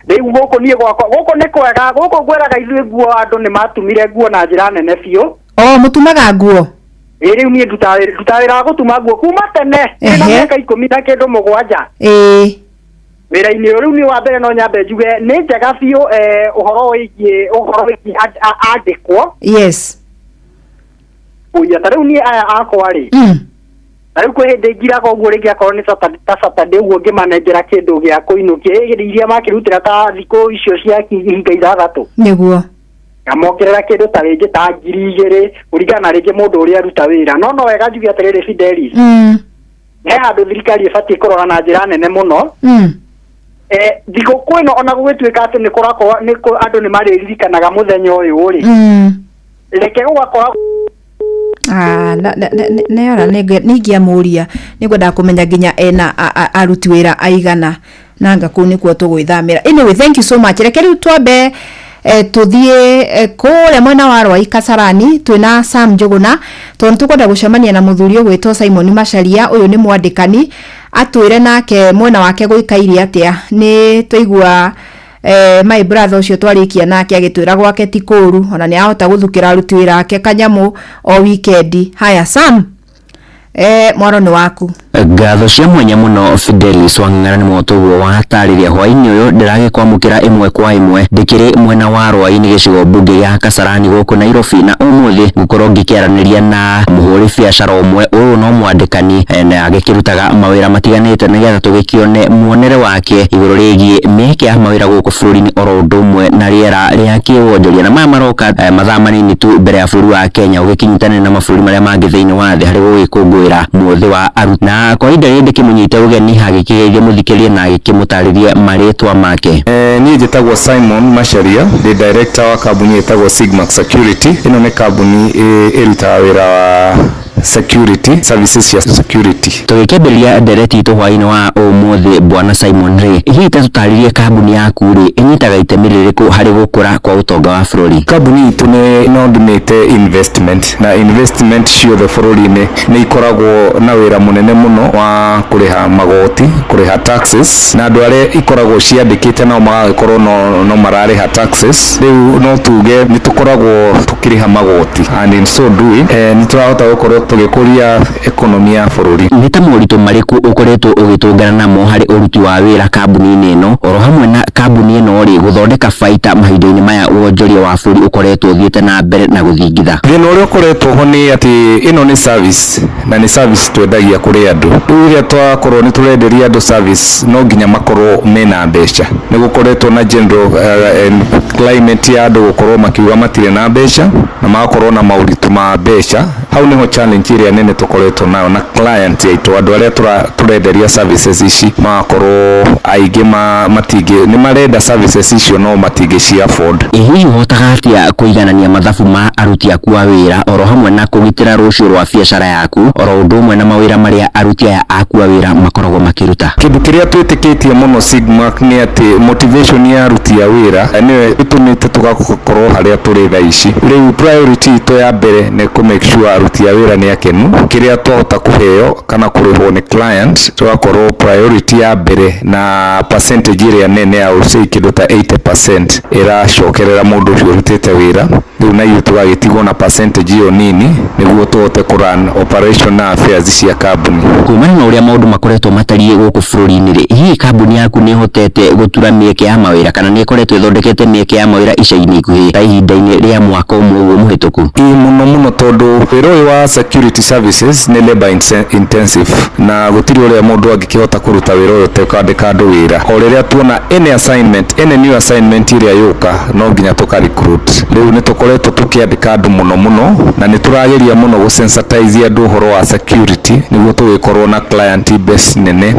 Rĩu gũkũ niĩ gwakwa gũkũ nĩ kwega, gũkũ ngwĩraga ithuĩ nguo andũ nĩ matumire nguo na njĩra nene biũ. O mũtumaga nguo? Ĩ, rĩu niĩ ndutaga wĩra wa gũtuma nguo kuma tene ndĩna mĩaka 17. Wĩra-inĩ ũyũ rĩu nĩ wa mbere, no nyambe njuge nĩ njega biũ, ũhoro wĩgiĩ andĩkwo. Ũia ta rĩu niĩ aya akwa rĩ, ta rĩu kwĩ hĩndĩ ngiraga ũguo rĩngĩ akorwo nĩ ta Saturday ũguo ngĩmanengera kĩndũ gĩa kũinũkia ĩ, iria makĩrutĩra ta thikũ icio cia ihinga 6. Ngamongerera kĩndũ ta rĩngĩ ta 2000 kũringana na rĩngĩ mũndũ ũrĩa aruta wĩra. No wega njuge atĩrĩrĩ, Fidelis, he handũ thirikari ĩbatiĩ kũrora na njĩra nene mũno. Thigũkũ ĩno, ona gũgĩtuĩka atĩ nĩ kũrakorwo nĩ andũ nĩ marĩririkanaga mũthenya ũyũ rĩ, reke gũgakorwo Ah, nĩora nĩingĩamũria, nĩngwendaga kũmenya nginya ena aruti wĩra aigana, nanga kũu nĩkuo tũgwĩthamĩra. Anyway, thank you so much. Reke rĩu twambe tũthiĩ kũrĩa mwena wa Rwai Kasarani, twĩna Sam Njũgũna, tondũ nĩtũkwenda gũcemania na mũthuri ũgwĩtwo Simon Macharia. Ũyũ nĩ mwandĩkani, atwĩre nake mwena wake gũikaire atĩa. Nĩ twaigua my brother ũcio twarĩkia nake agĩtwĩra gwake ti kũru, ona nĩ ahota gũthukĩra aruti wĩra ake kanyamũ o weekend. Haya, Sam. Mwaro nĩ waku. Ngatho cia mwanya muno Fidelis Wang'ang'ara nĩ motoguo wa hatarĩria hwaĩ-inĩ ũyũ ndĩragĩkwamũkĩra ĩmwe kwa ĩmwe ndĩkĩrĩ mwena wa Rwaĩ-inĩ gĩcigo mbunge gĩa Kasarani gũkũ Nairobi, na ũmũthĩ ngũkorwo ngĩkĩaranĩria na mũhũri biacara ũmwe ũyũ no mwandĩkani na agĩkĩrutaga mawĩra matiganĩte nĩgetha tũgĩkĩone muonere wake igũrũ rĩgiĩ mĩeke ya mawĩra gũkũ bũrũri-inĩ oro ũndũ ũmwe na rĩera rĩa kĩwonjoria. Na maya maroka mathaa manini tu mbere ya bũrũri wa Kenya ũgĩkĩnyitanĩra na mabũrũri marĩa mangĩ thĩinĩ wa thĩ harĩ gũgĩkũngũĩra mũthĩ wa aruti. Na kwa ihinda rĩrĩ ndĩkĩmũnyite ũgeni agĩkĩgeithia mũthikĩrĩria na agĩkĩmũtarĩria marĩtwa make. Niĩ njĩtagwo Simon Macharia, ndĩ director wa kambuni ĩtagwo Sigmax Security. Ĩno nĩ kambuni ĩrutaga wĩra wa security services cia security. Tũgĩkĩambĩrĩria ndereti itũ hwaĩ-inĩ wa ũmũthĩ, bwana Simon rĩ, hihi ta tũtarĩrie kambuni yaku rĩ, ĩnyitaga itemi rĩrĩkũ harĩ gũkũra kwa ũtonga wa bũrũri? Kambuni itũ nĩ no ndĩmĩte investment, na investment ciothe bũrũri-inĩ nĩ ikoragwo na wĩra mũnene mũno wa kũrĩha magoti, kũrĩha taxes, na andũ arĩa ikoragwo ciandĩkĩte nao magagĩkorwo no mararĩha taxes. Rĩu no tuge nĩ tũkoragwo tũkĩrĩha magoti, and in so doing nĩ tũrahota gũkorwo tũgĩkũria ekonomi ya bũrũri. Nĩ ta moritũ marĩkũ ũkoretwo ũgĩtũngana namo harĩ ũruti wa wĩra kambuni-inĩ ĩno, oro hamwe na kambuni ĩno rĩ gũthondeka baita mahinda-inĩ maya wonjoria wa bũrũri ũkoretwo ũthiĩte na mbere na gũthingitha? Thĩna ũrĩa ũkoretwo ho nĩ atĩ ĩno nĩ service, na nĩ service twendagia kũrĩ andũ. Rĩu rĩrĩa twakorwo nĩ tũrenderia andũ service, no nginya makorwo mena mbeca. Nĩ gũkoretwo na general climate ya andũ gũkorwo makiuga matirĩ na mbeca na magakorwo na maũritũ ma mbeca. Hau nĩho challenge ĩrĩa nene tũkoretwo nayo na client aitũ, andũ arĩa tũrenderia services ici magakorwo aingĩ matingĩ, nĩ marenda services icio no matingĩ ci afford. Ĩ hihi ũhotaga atĩa kũiganania mathabu ma aruti aku a wĩra oro hamwe na kũgitĩra rũciũ rwa biacara yaku oro ũndũ ũmwe na mawĩra marĩa aruti aya aku a wĩra makoragwo makĩruta? Kĩndũ kĩrĩa twĩtĩkĩtie mũno Sigmax nĩ atĩ motivation ya aruti a wĩra nĩyo ĩtũmĩte tũgakorwo harĩa tũrĩ thaa ici. Rĩu priority itũ ya mbere nĩ kũ make sure aruti a wĩra nĩ akenu. Kĩrĩa twahota kũheo kana kũrĩhwo nĩ client, tũgakorwo priority ya mbere na percentage ĩrĩa nene ya say kĩndũ ta 80% ĩracokerera mũndũ ũcio ũrutĩte wĩra. Rĩu na ithuĩ tũgagĩtigwo na percentage ĩyo nini nĩguo tũhote kũ run operation na affairs cia kambuni. Kumana na ũrĩa maũndũ makoretwo matariĩ gũkũ bũrũri-inĩ rĩ, hihi kambuni yaku nĩ ĩhotete gũtura mĩeke ya mawĩra kana nĩ ĩkoretwo ĩthondekete mĩeke ya mawĩra ica-inĩ ikuhĩ ta ihinda-inĩ rĩa mwaka ũmwe ũguo mũhĩtũku? Ĩĩ mũno mũno, tondũ wĩra ũyũ wa security services nĩ labor intensive, na gũtirĩ ũrĩa mũndũ angĩkĩhota kũruta wĩra ũyũ ũtekwandĩka andũ wĩra. O rĩrĩa tuona any assignment, any new assignment ĩrĩa yũka, no nginya tũka recruit. Rĩu nĩ tũkoretwo tũkĩandĩka andũ mũno mũno, na nĩ tũrageria mũno gũ sensitize andũ ũhoro wa security nĩguo tũgĩkorwo na client base nene,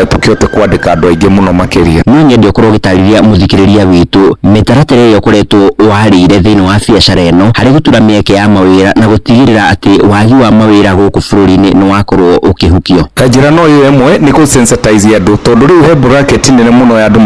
tũkĩhote kwandĩka andũ aingĩ mũno makĩria. No nyende ũkorwo ũgĩtarĩria mũthikĩrĩria witũ mĩtaratara ĩrĩa ũkoretwo warĩire thĩinĩ wa biacara ĩno harĩ gũtura mĩeke ya mawĩra na gũtigĩrĩra atĩ wagi wa mawĩra gũkũ bũrũri-inĩ nĩ wakorwo ũkĩhukio. Njĩra no ĩyo ĩmwe nĩ kũ sensitize andũ, tondũ rĩu he bracket nene mũno ya andũ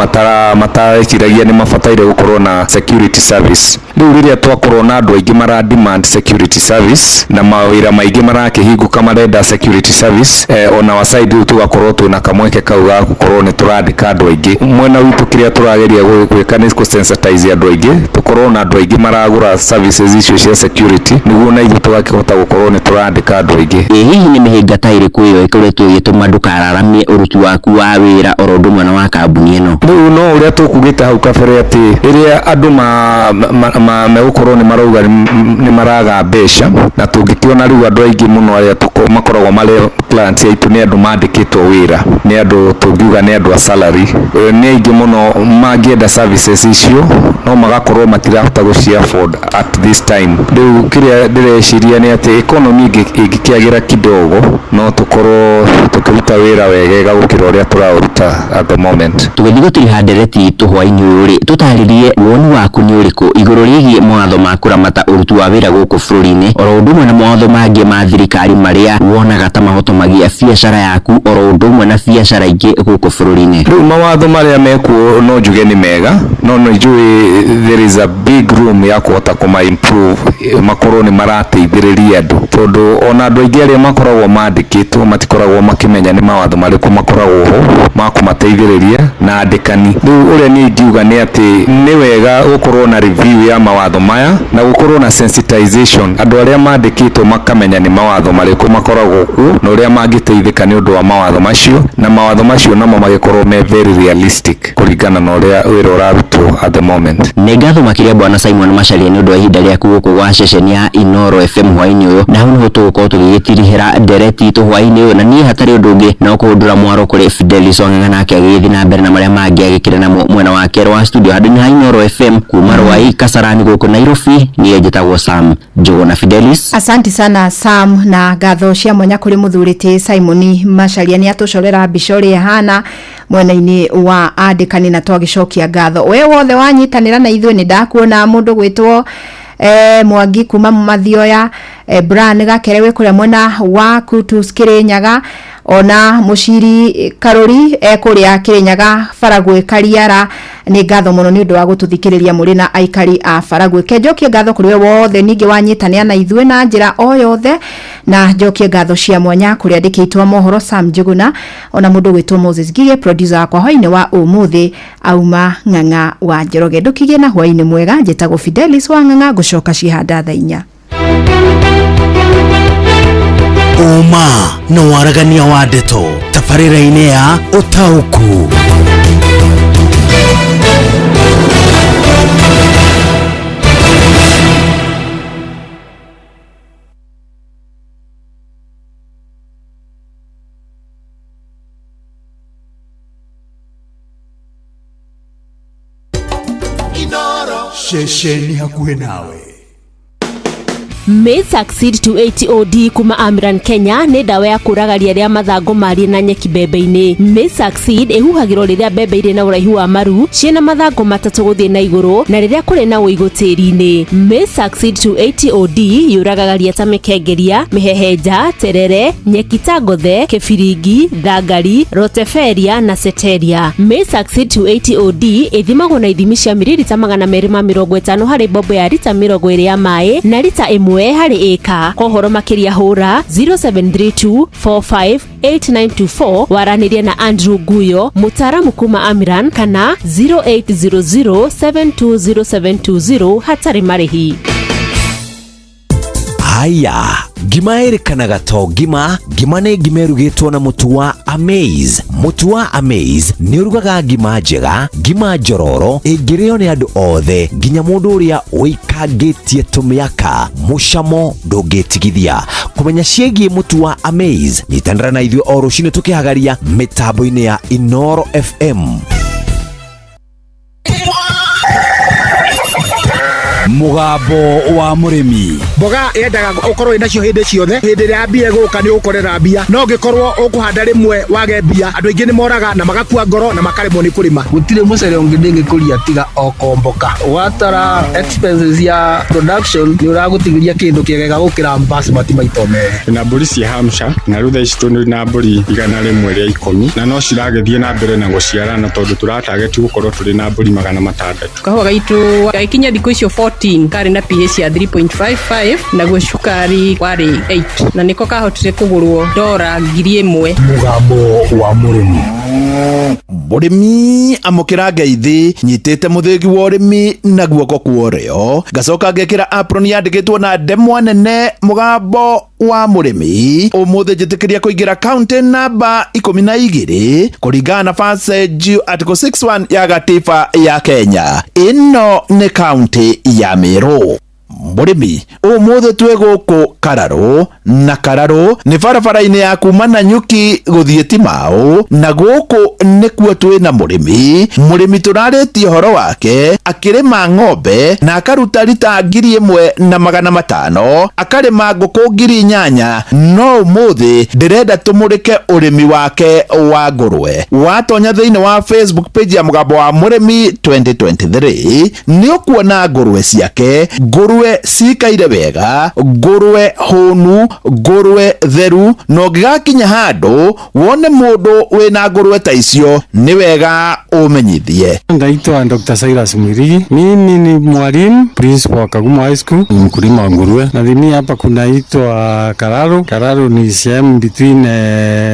matareciragia nĩ mabataire gũkorwo na security service. Rĩu rĩrĩa twakorwo na andũ aingĩ mara demand security service na mawĩra maingĩ marakĩhingũka marenda security service, on our side rĩu tũgakorwo twĩna kamweke kau ga gũkorwo nĩ tũrandĩka andũ aingĩ. Mwena witũ kĩrĩa tũrageria gwĩka nĩ kũ sensitize andũ aingĩ, tũkorwo na andũ aingĩ maragũra services icio cia security nĩguo na ithuĩ tũgakĩhota gũkorwo nĩ tũrandĩka andũ aingĩ. Ĩ hihi nĩ mĩhĩnga ta ĩrĩkũ ĩyo ĩkoretwo ĩgĩtũma ndũkararamie ũruti waku wa wĩra oro ũndũ ũmwe na wa kambuni ĩno? Rĩu no ũrĩa tũkugĩte hau kabere atĩ rĩrĩa andũ megũkorwo nĩ marauga nĩ maraga mbeca, na tũngĩkĩona rĩu andũ aingĩ mũno arĩa makoragwo marĩ clients aitũ nĩ andũ mandĩkĩtwo wĩra, nĩ andũ tũngiuga nĩ andũ a salary, nĩ aingĩ mũno mangĩenda services icio no magakorwo matirahota gũci afford at this time. Rĩu kĩrĩa ndĩreciria nĩ atĩ economy ĩngĩkĩagĩra kidogo no tũkorwo tũkĩruta wĩra wegega gũkĩra ũrĩa tũraũruta at the moment. Tũgĩthiĩ gũtiriha ndereti itũ hwaĩ-inĩ ũyũ rĩ, tũtarĩrie woni waku nĩ ũrĩkũ igũrũ rĩgiĩ mawatho ma kũramata ũruti wa wĩra gũkũ bũrũri-inĩ oro ũndũ ũmwe na mawatho mangĩ ma thirikari marĩa wonaga ta mahotomagia biacara yaku oro ũndũ ũmwe na biacara ingĩ gũkũ bũrũri-inĩ? Rĩu mawatho marĩa mekuo no njuge nĩ mega, no nĩ njũĩ there is a big room ya kũhota kũma improve, makorwo nĩ marateithĩrĩria andũ, tondũ ona andũ aingĩ arĩa makoragwo mandĩkĩtwo matikoragwo makĩmenya nĩ mawatho marĩkũ makoragwo ho ma kũmateithĩrĩria na andĩkani. Rĩu ũrĩa niĩ ingiuga nĩ atĩ nĩ wega gũkorwo na review ya mawatho maya Na gũkorwo na sensitization, andũ arĩa mandĩkĩtwo makamenya nĩ mawatho marĩkũ makoragwo kuo na ũrĩa mangĩteithĩka nĩ ũndũ wa mawatho macio, na mawatho macio namo magĩkorwo me very realistic kũringana na ũrĩa wĩra ũrarutwo at the moment. Nĩ ngatho makĩria Bwana Simon Macharia nĩ ũndũ wa ihinda rĩaku gũkũ gwa ceceni ya Inoro FM hwaĩ-inĩ ũyũ, na hau nĩho tũgũkorwo tũgĩgĩtirihĩra ndereti itũ hwaĩ-inĩ ũyũ, na niĩ hatarĩ ũndũ ũngĩ no kũhũndũra mwaro kũrĩ Fidelis Wang'ang'a, nake agĩgĩthiĩ na mbere na marĩa mangĩ agĩkĩra namo mwena wa kerĩ wa studio handũ-inĩ ha Inoro FM kuma Rwai Kasarani gũkũ Nairobi. Niĩ njĩtagwo Sam Njũgũna Fidelis. Asante sana Sam, na ngatho cia mwanya kũrĩ mũthuri Simon Macharia, nĩ atũcorera mbica ũrĩa ĩhana mwena-inĩ wa andĩkani, na twagĩcokia ngatho we wothe wanyitanĩra na ithuĩ. Nĩ ndakuona mũndũ gwĩtwo Mwangi kuma Mathioya, Bran Gakere wĩ kũrĩa mwena wa Kutus Kirinyaga, ona Mũciri Karũri kũrĩa Kirinyaga Baragwe Kariara. Nĩ ngatho mũno nĩ ũndũ wa gũtũthikĩrĩria mũrĩ na aikari a Baragwe. Ke njokie ngatho kũrĩ we wothe ningĩ wanyitanĩra na ithuĩ na njĩra o yothe, na njokie ngatho cia mwanya kũrĩ andĩkĩtwo mohoro Sam Njuguna, ona mũndũ gwĩtwo Moses Gige, producer wakwa hwainĩ wa ũmũthĩ auma Ng'ang'a wa Njoroge. Ndũkigĩe na hwainĩ mwega. Njĩtagwo Fidelis wa Ng'ang'a, ngũcoka cihanda thaa 4. Ũma na waragania wa ndeto tabarĩra-inĩ ya Ũtaũku. Ceceni hakuhĩ nawe. Maize Succeed 280 OD kuma Amran Kenya nĩ ndawa ya kũraga ria rĩa mathangũ marie na nyeki mbembe-inĩ. Maize Succeed ĩhuhagĩrwo rĩrĩa mbembe irĩ na ũraihu wa maru ciĩna mathangũ 3 gũthiĩ na igũrũ na rĩrĩa kũrĩ na ũigũ tĩri-inĩ. Maize Succeed 280 OD yũragaga ria ta mĩkengeria, mĩhehenja, terere, nyeki ta ngothe, kĩbiringi, thangari, roteferia na ceteria. Maize Succeed 280 OD ĩthimagwo na ithimi cia mililita 250 harĩ mbombo ya rita 20 ya maĩ na rita 1 harĩ ĩka. Kwa ũhoro makĩria hũra 0732458924 waranĩrie na Andrew Guyo, mũtaaramu kuma Amiran, kana 0800720720 hatarĩ marĩhi. Haya, ngima ĩrĩkanaga to ngima. Ngima nĩ ngima ĩrugĩtwo na mũtu wa Amaze. Mũtu wa Amaze nĩ ũrugaga ngima njega, ngima njororo ĩngĩrĩo nĩ andũ othe, nginya mũndũ ũrĩa ũikangĩtie tũmĩaka. Mũcamo ndũngĩtigithia. Kũmenya ciĩgiĩ mũtu wa Amaze, nyitanĩra na ithuĩ o rũcinĩ tũkĩhagaria mĩtambo-inĩ ya Inoro FM. Mũgambo wa mũrĩmi. Mboga yendaga ũkorwo wĩnacio hĩndĩ ciothe. Hĩndĩ ĩrĩa mbia ĩgũka nĩ ũgũkorera mbia, no ũngĩkorwo ũkũhanda rĩmwe wage mbia, andũ aingĩ nĩ moraga na magakua ngoro na makaremwo nĩ kũrĩma. Gũtirĩ mũcere ũngĩ ndĩngĩkũria tiga o komboka. Watara expenses ya production nĩ ũragũtigĩria kĩndũ kĩega gũkĩra basmati maita merĩ. Na mbũri cia Hampshire, na rĩu thaa ici tũrĩ na mbũri 110, na no ciragĩthiĩ na mbere na gũciarana tondũ tũratageti gũkorwo tũrĩ na mbũri 600. Kahũa gaitũ gagĩkinya thikũ icio 14 karĩ na pH ya 3.55, naguo cukari warĩ 8, na nĩko kahotire kũgũrwo dora 1000. Mũgambo wa mũrĩmi. Mũrĩmi amũkĩra ngeithi, nyitĩte mũthĩgi wa ũrĩmi na guoko kwa ũrĩo, ngacoka ngekĩra apron yandĩkĩtwo na ndemwa nene Mũgambo wa Mũrĩmi. Ũmũthĩ njĩtĩkĩria kũingĩra kaunti namba 12 kũringana na passage article 61 ya gatiba ya Kenya. Ĩno nĩ kaunti ya Meru. Mũrĩmi, ũmũthĩ twĩ gũkũ Kararũ, na Kararũ nĩ barabara-inĩ ya kuma Nanyuki gũthiĩ Timau, na gũkũ nĩkuo twĩ na mũrĩmi. Mũrĩmi tũrarĩtie ũhoro wake akĩrĩma ng'ombe na akaruta rita 1500, akarĩma ngũkũ 8000, no ũmũthĩ ndĩrenda tũmũrĩke ũrĩmi wake wa ngũrwe. Watonya thĩinĩ wa Facebook page ya Mũgambo wa Mũrĩmi 2023 nĩ ũkuona ngũrwe ciake, ngũrwe cikaire wega, ngũrwe hũnu, ngũrwe theru, na ũngĩgakinya handũ wone mũndũ wĩna ngũrwe ta icio, nĩ wega ũmenyithie. Naitwa Dr. Cyrus Mwirigi. Mimi ni mwalimu principal wa Kagumo High School, ni mkulima wa nguruwe. Na limi hapa kunaitwa Kararu. Kararu ni sehemu between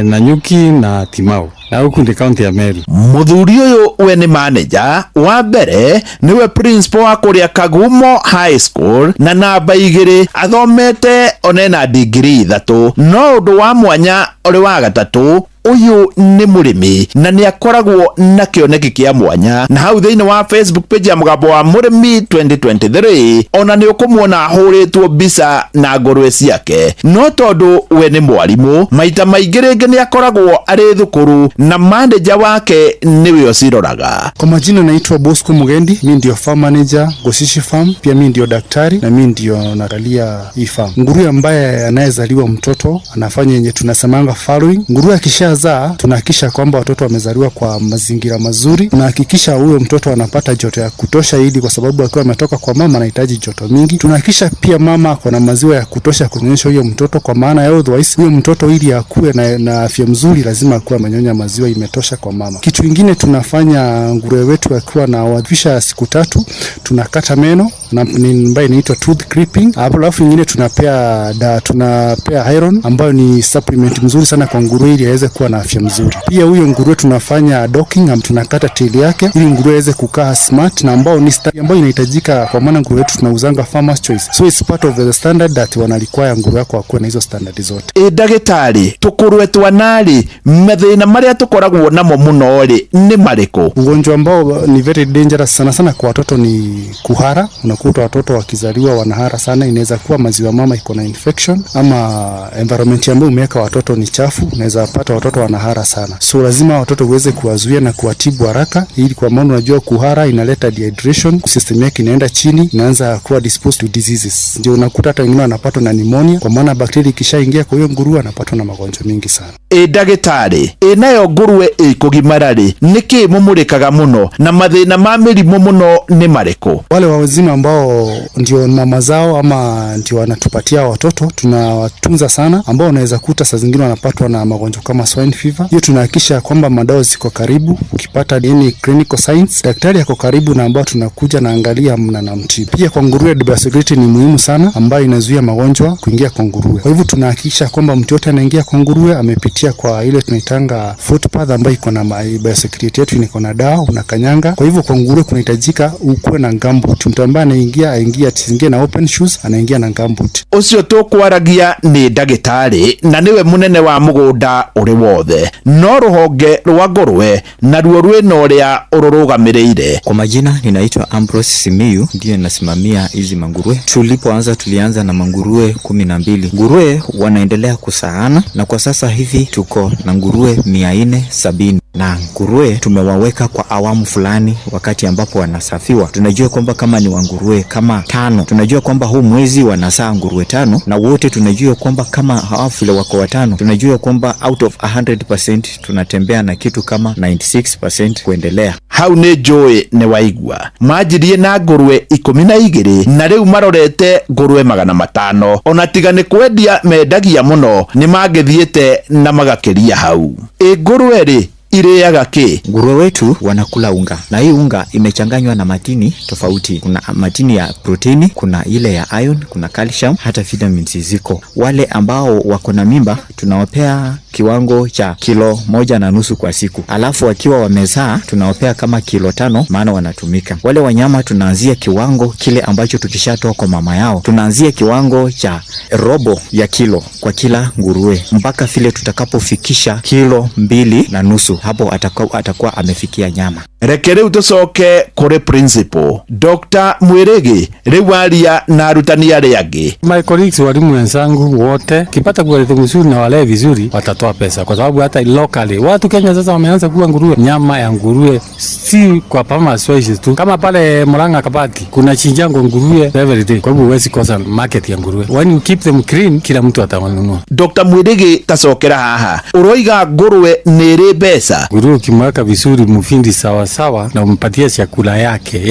Nanyuki na Timau. Na huku ndi kaunti ya Meru. Muthuri uyu we ni manager wa mbere, niwe principal wa kuria Kagumo High School, na namba 2 athomete onena degree 3, no undu wa mwanya uri wa gatatu, uyu ni murimi na ni akoragwo na kioneki kia mwanya, na hau thiini wa Facebook page ya Mũgambo wa Mũrĩmi 2023 ona ni ukumuona ahuritwo mbica na ngũrwe ciake. No tondu we ni mwarimu, maita maingĩ rĩngĩ ni akoragwo arĩ thukuru na manager wake niwe ũciroraga. Kwa majina naitwa Bosco Mugendi, mi ndio farm manager Goshishi Farm, pia mi ndio daktari na mi ndio naangalia hii farm. Nguruwe ambaye anayezaliwa mtoto anafanya yenye tunasemanga farrowing. Nguruwe akishazaa tunahakikisha kwamba watoto wamezaliwa kwa mazingira mazuri. Tunahakikisha huyo mtoto anapata joto ya kutosha, ili kwa sababu akiwa ametoka kwa mama anahitaji joto mingi. Tunahakikisha pia mama ako na maziwa ya kutosha kunyonyesha huyo mtoto, kwa maana ya otherwise huyo mtoto ili akue na afya mzuri lazima akuwe amenyonya maziwa imetosha kwa mama. Kitu kingine tunafanya, nguruwe wetu akiwa na wadhisha siku 3 tunakata meno na ambayo inaitwa tooth clipping. Hapo alafu nyingine tunapea iron ambayo ni supplement mzuri sana kwa nguruwe ili aweze kuwa na afya mzuri. Pia huyo nguruwe tunafanya docking, tunakata tail yake ili nguruwe aweze kukaa smart, na ambao ni ambayo inahitajika, kwa maana nguruwe wetu tunauzanga Farmers Choice, so it's part of the standard that wana require nguruwe yako akuwe na hizo standard zote. Ndagĩtarĩ, tũkũrwe twanarĩ mathĩna marĩa tũkoragwo namo mũno rĩ nĩ marĩkũ? Ugonjwa ambao ni very dangerous sana sana kwa watoto ni kuhara. Unakuta watoto wakizaliwa wanahara sana, inaweza kuwa maziwa mama iko na infection ama environment ambayo umeweka watoto ni chafu, unaweza pata watoto wanahara sana. So lazima watoto uweze kuwazuia na kuwatibu haraka, ili kwa maana unajua kuhara inaleta dehydration, system yake inaenda chini, inaanza kuwa disposed to diseases. Ndio unakuta hata wengine wanapatwa na pneumonia, kwa maana bakteria ikishaingia kwa hiyo nguruwe anapatwa na magonjwa mengi sana. Ndagĩtarĩ, nayo nguruwe ĩkũgimara rĩ, nĩkĩ mũmũrĩkaga mũno na mathĩna ma mĩrimũ mũno nĩ marĩkũ? Wale wazima ambao ndio mama zao ama ndio wanatupatia watoto tunawatunza sana, ambao unaweza kuta saa zingine wanapatwa na magonjwa kama swine fever. Hiyo tunahakikisha kwamba madawa ziko karibu, ukipata any clinical signs daktari ako karibu na ambao tunakuja na angalia mna na mtibu. Pia kwa nguruwe biosecurity ni muhimu sana, ambayo inazuia magonjwa kuingia kwa nguruwe. Kwa hivyo tunahakikisha kwamba mtu yote anaingia kwa nguruwe amepitia kwa ile tunaitanga footpath ambayo iko na biosecurity yetu, iko na dawa unakanyanga. Kwa hivyo kwa nguruwe kunahitajika ukuwe na gumboot. Mtu ambaye anaingia aingia atiingie na open shoes, anaingia na gumboot. Ucio tukwaragia ni ndagĩtarĩ na niwe munene wa mũgũnda ũrĩ wothe, no rũhonge rwa ngũrwe naruo rwĩna ũrĩa ũrũrũgamĩrĩire. Kwa majina ninaitwa Ambrose Simiyu, ndiye nasimamia hizi manguruwe. Tulipoanza tulianza na manguruwe 12. Nguruwe wanaendelea kusaana na kwa sasa hivi tuko na nguruwe 470. Na nguruwe tumewaweka kwa awamu fulani wakati ambapo wanasafiwa. Tunajua kwamba kama ni wanguruwe kama 5, tunajua kwamba huu mwezi wanasaa nguruwe 5, na wote tunajua kwamba kama hawa wako 5, tunajua kwamba out of 100% tunatembea na kitu kama 96% kuendelea. Hau nĩ njũĩ nĩ waigua manjirie na ngũrwe 12 na rĩu marorete ngũrwe 500, ona tiga nĩ kwendia mendagia mũno nĩ mangĩthiĩte na magakĩria hau. Ngũrwe rĩ irĩaga kĩ? Nguruwe wetu wanakula unga, na hii unga imechanganywa na matini tofauti. Kuna matini ya protini, kuna ile ya iron, kuna calcium, hata vitamins ziko. Wale ambao wako na mimba tunawapea kiwango cha kilo 1.5 kwa siku. Alafu wakiwa wamezaa tunawapea kama kilo 5, maana wanatumika. Wale wanyama tunaanzia kiwango kile ambacho tukishatoa kwa mama yao, tunaanzia kiwango cha robo ya kilo kwa kila nguruwe mpaka vile tutakapofikisha kilo 2.5. Hapo atakuwa amefikia nyama. Reke rĩu tũcoke kũrĩ principal Dr. Mwirigi, rĩu aria na arutani arĩa angĩ. My colleagues, walimu wenzangu wote, kipata quality mzuri na wale vizuri watatoa pesa, kwa sababu hata locally watu Kenya sasa wameanza kula nguruwe. Nyama ya nguruwe si kwa Farmers Choice tu, kama pale Murang'a Kabati kuna chinjango nguruwe every day. Kwa hivyo huwezi kosa market ya nguruwe. When you keep them clean, kila mtu atawanunua. Dr. Mwirigi, tacokera haha, uroiga nguruwe nĩ ĩrĩ mbeca. Nguruwe ukimweka vizuri mfindi sawa sawa na umpatie chakula yake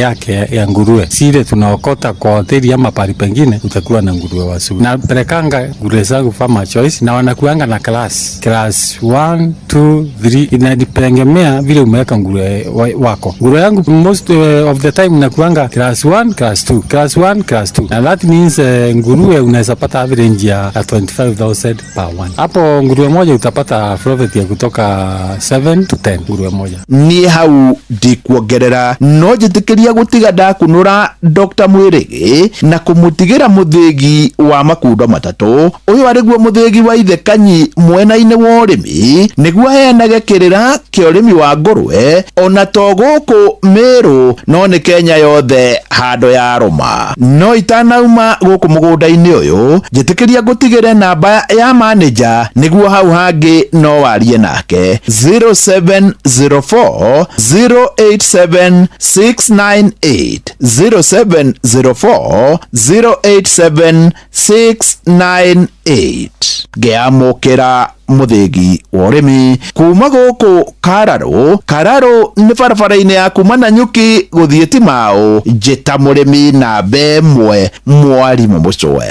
ya nguruwe, si ile tunaokota kwa hoteli ama pahali pengine, utakuwa na nguruwe wazuri. Napelekanga nguruwe zangu Farmer Choice na wanakuanga na class 1 2 3, inategemea vile umeweka nguruwe wako. Nguruwe yangu most of the time inakuanga class 1 class 2 class 1 class 2, na that means nguruwe unaweza pata average ya 25,000 per one. Hapo nguruwe moja utapata profit ya kutoka 7 to 10 nguruwe moja. Niĩ hau ndikuongerera no njĩtĩkĩria gũtiga ndakunũra Dr. Mwĩrĩgĩ na kũmũtigĩra mũthĩgi wa makundo matatũ. Ũyũ arĩguo mũthĩgi wa ithe Kanyi mwena-inĩ wa ũrĩmi, nĩguo aheanage kĩrĩra kĩa ũrĩmi wa ngũrwe ona to gũkũ Meru no nĩ Kenya yothe handũ ya rũma. No itanauma gũkũ mũgũnda-inĩ ũyũ njĩtĩkĩria ngũtigĩre namba ya manager nĩguo hau hangĩ no warie nake 0704 087 698 0704 087 698. Ngĩamũkĩra mũthĩgi wa ũrĩmi kuma gũkũ Kararũ. Kararũ nĩ barabara-inĩ ya kuma Nanyuki gũthiĩ Timau. Njĩta mũrĩmi namba ĩmwe mwarimũ Mũcwe.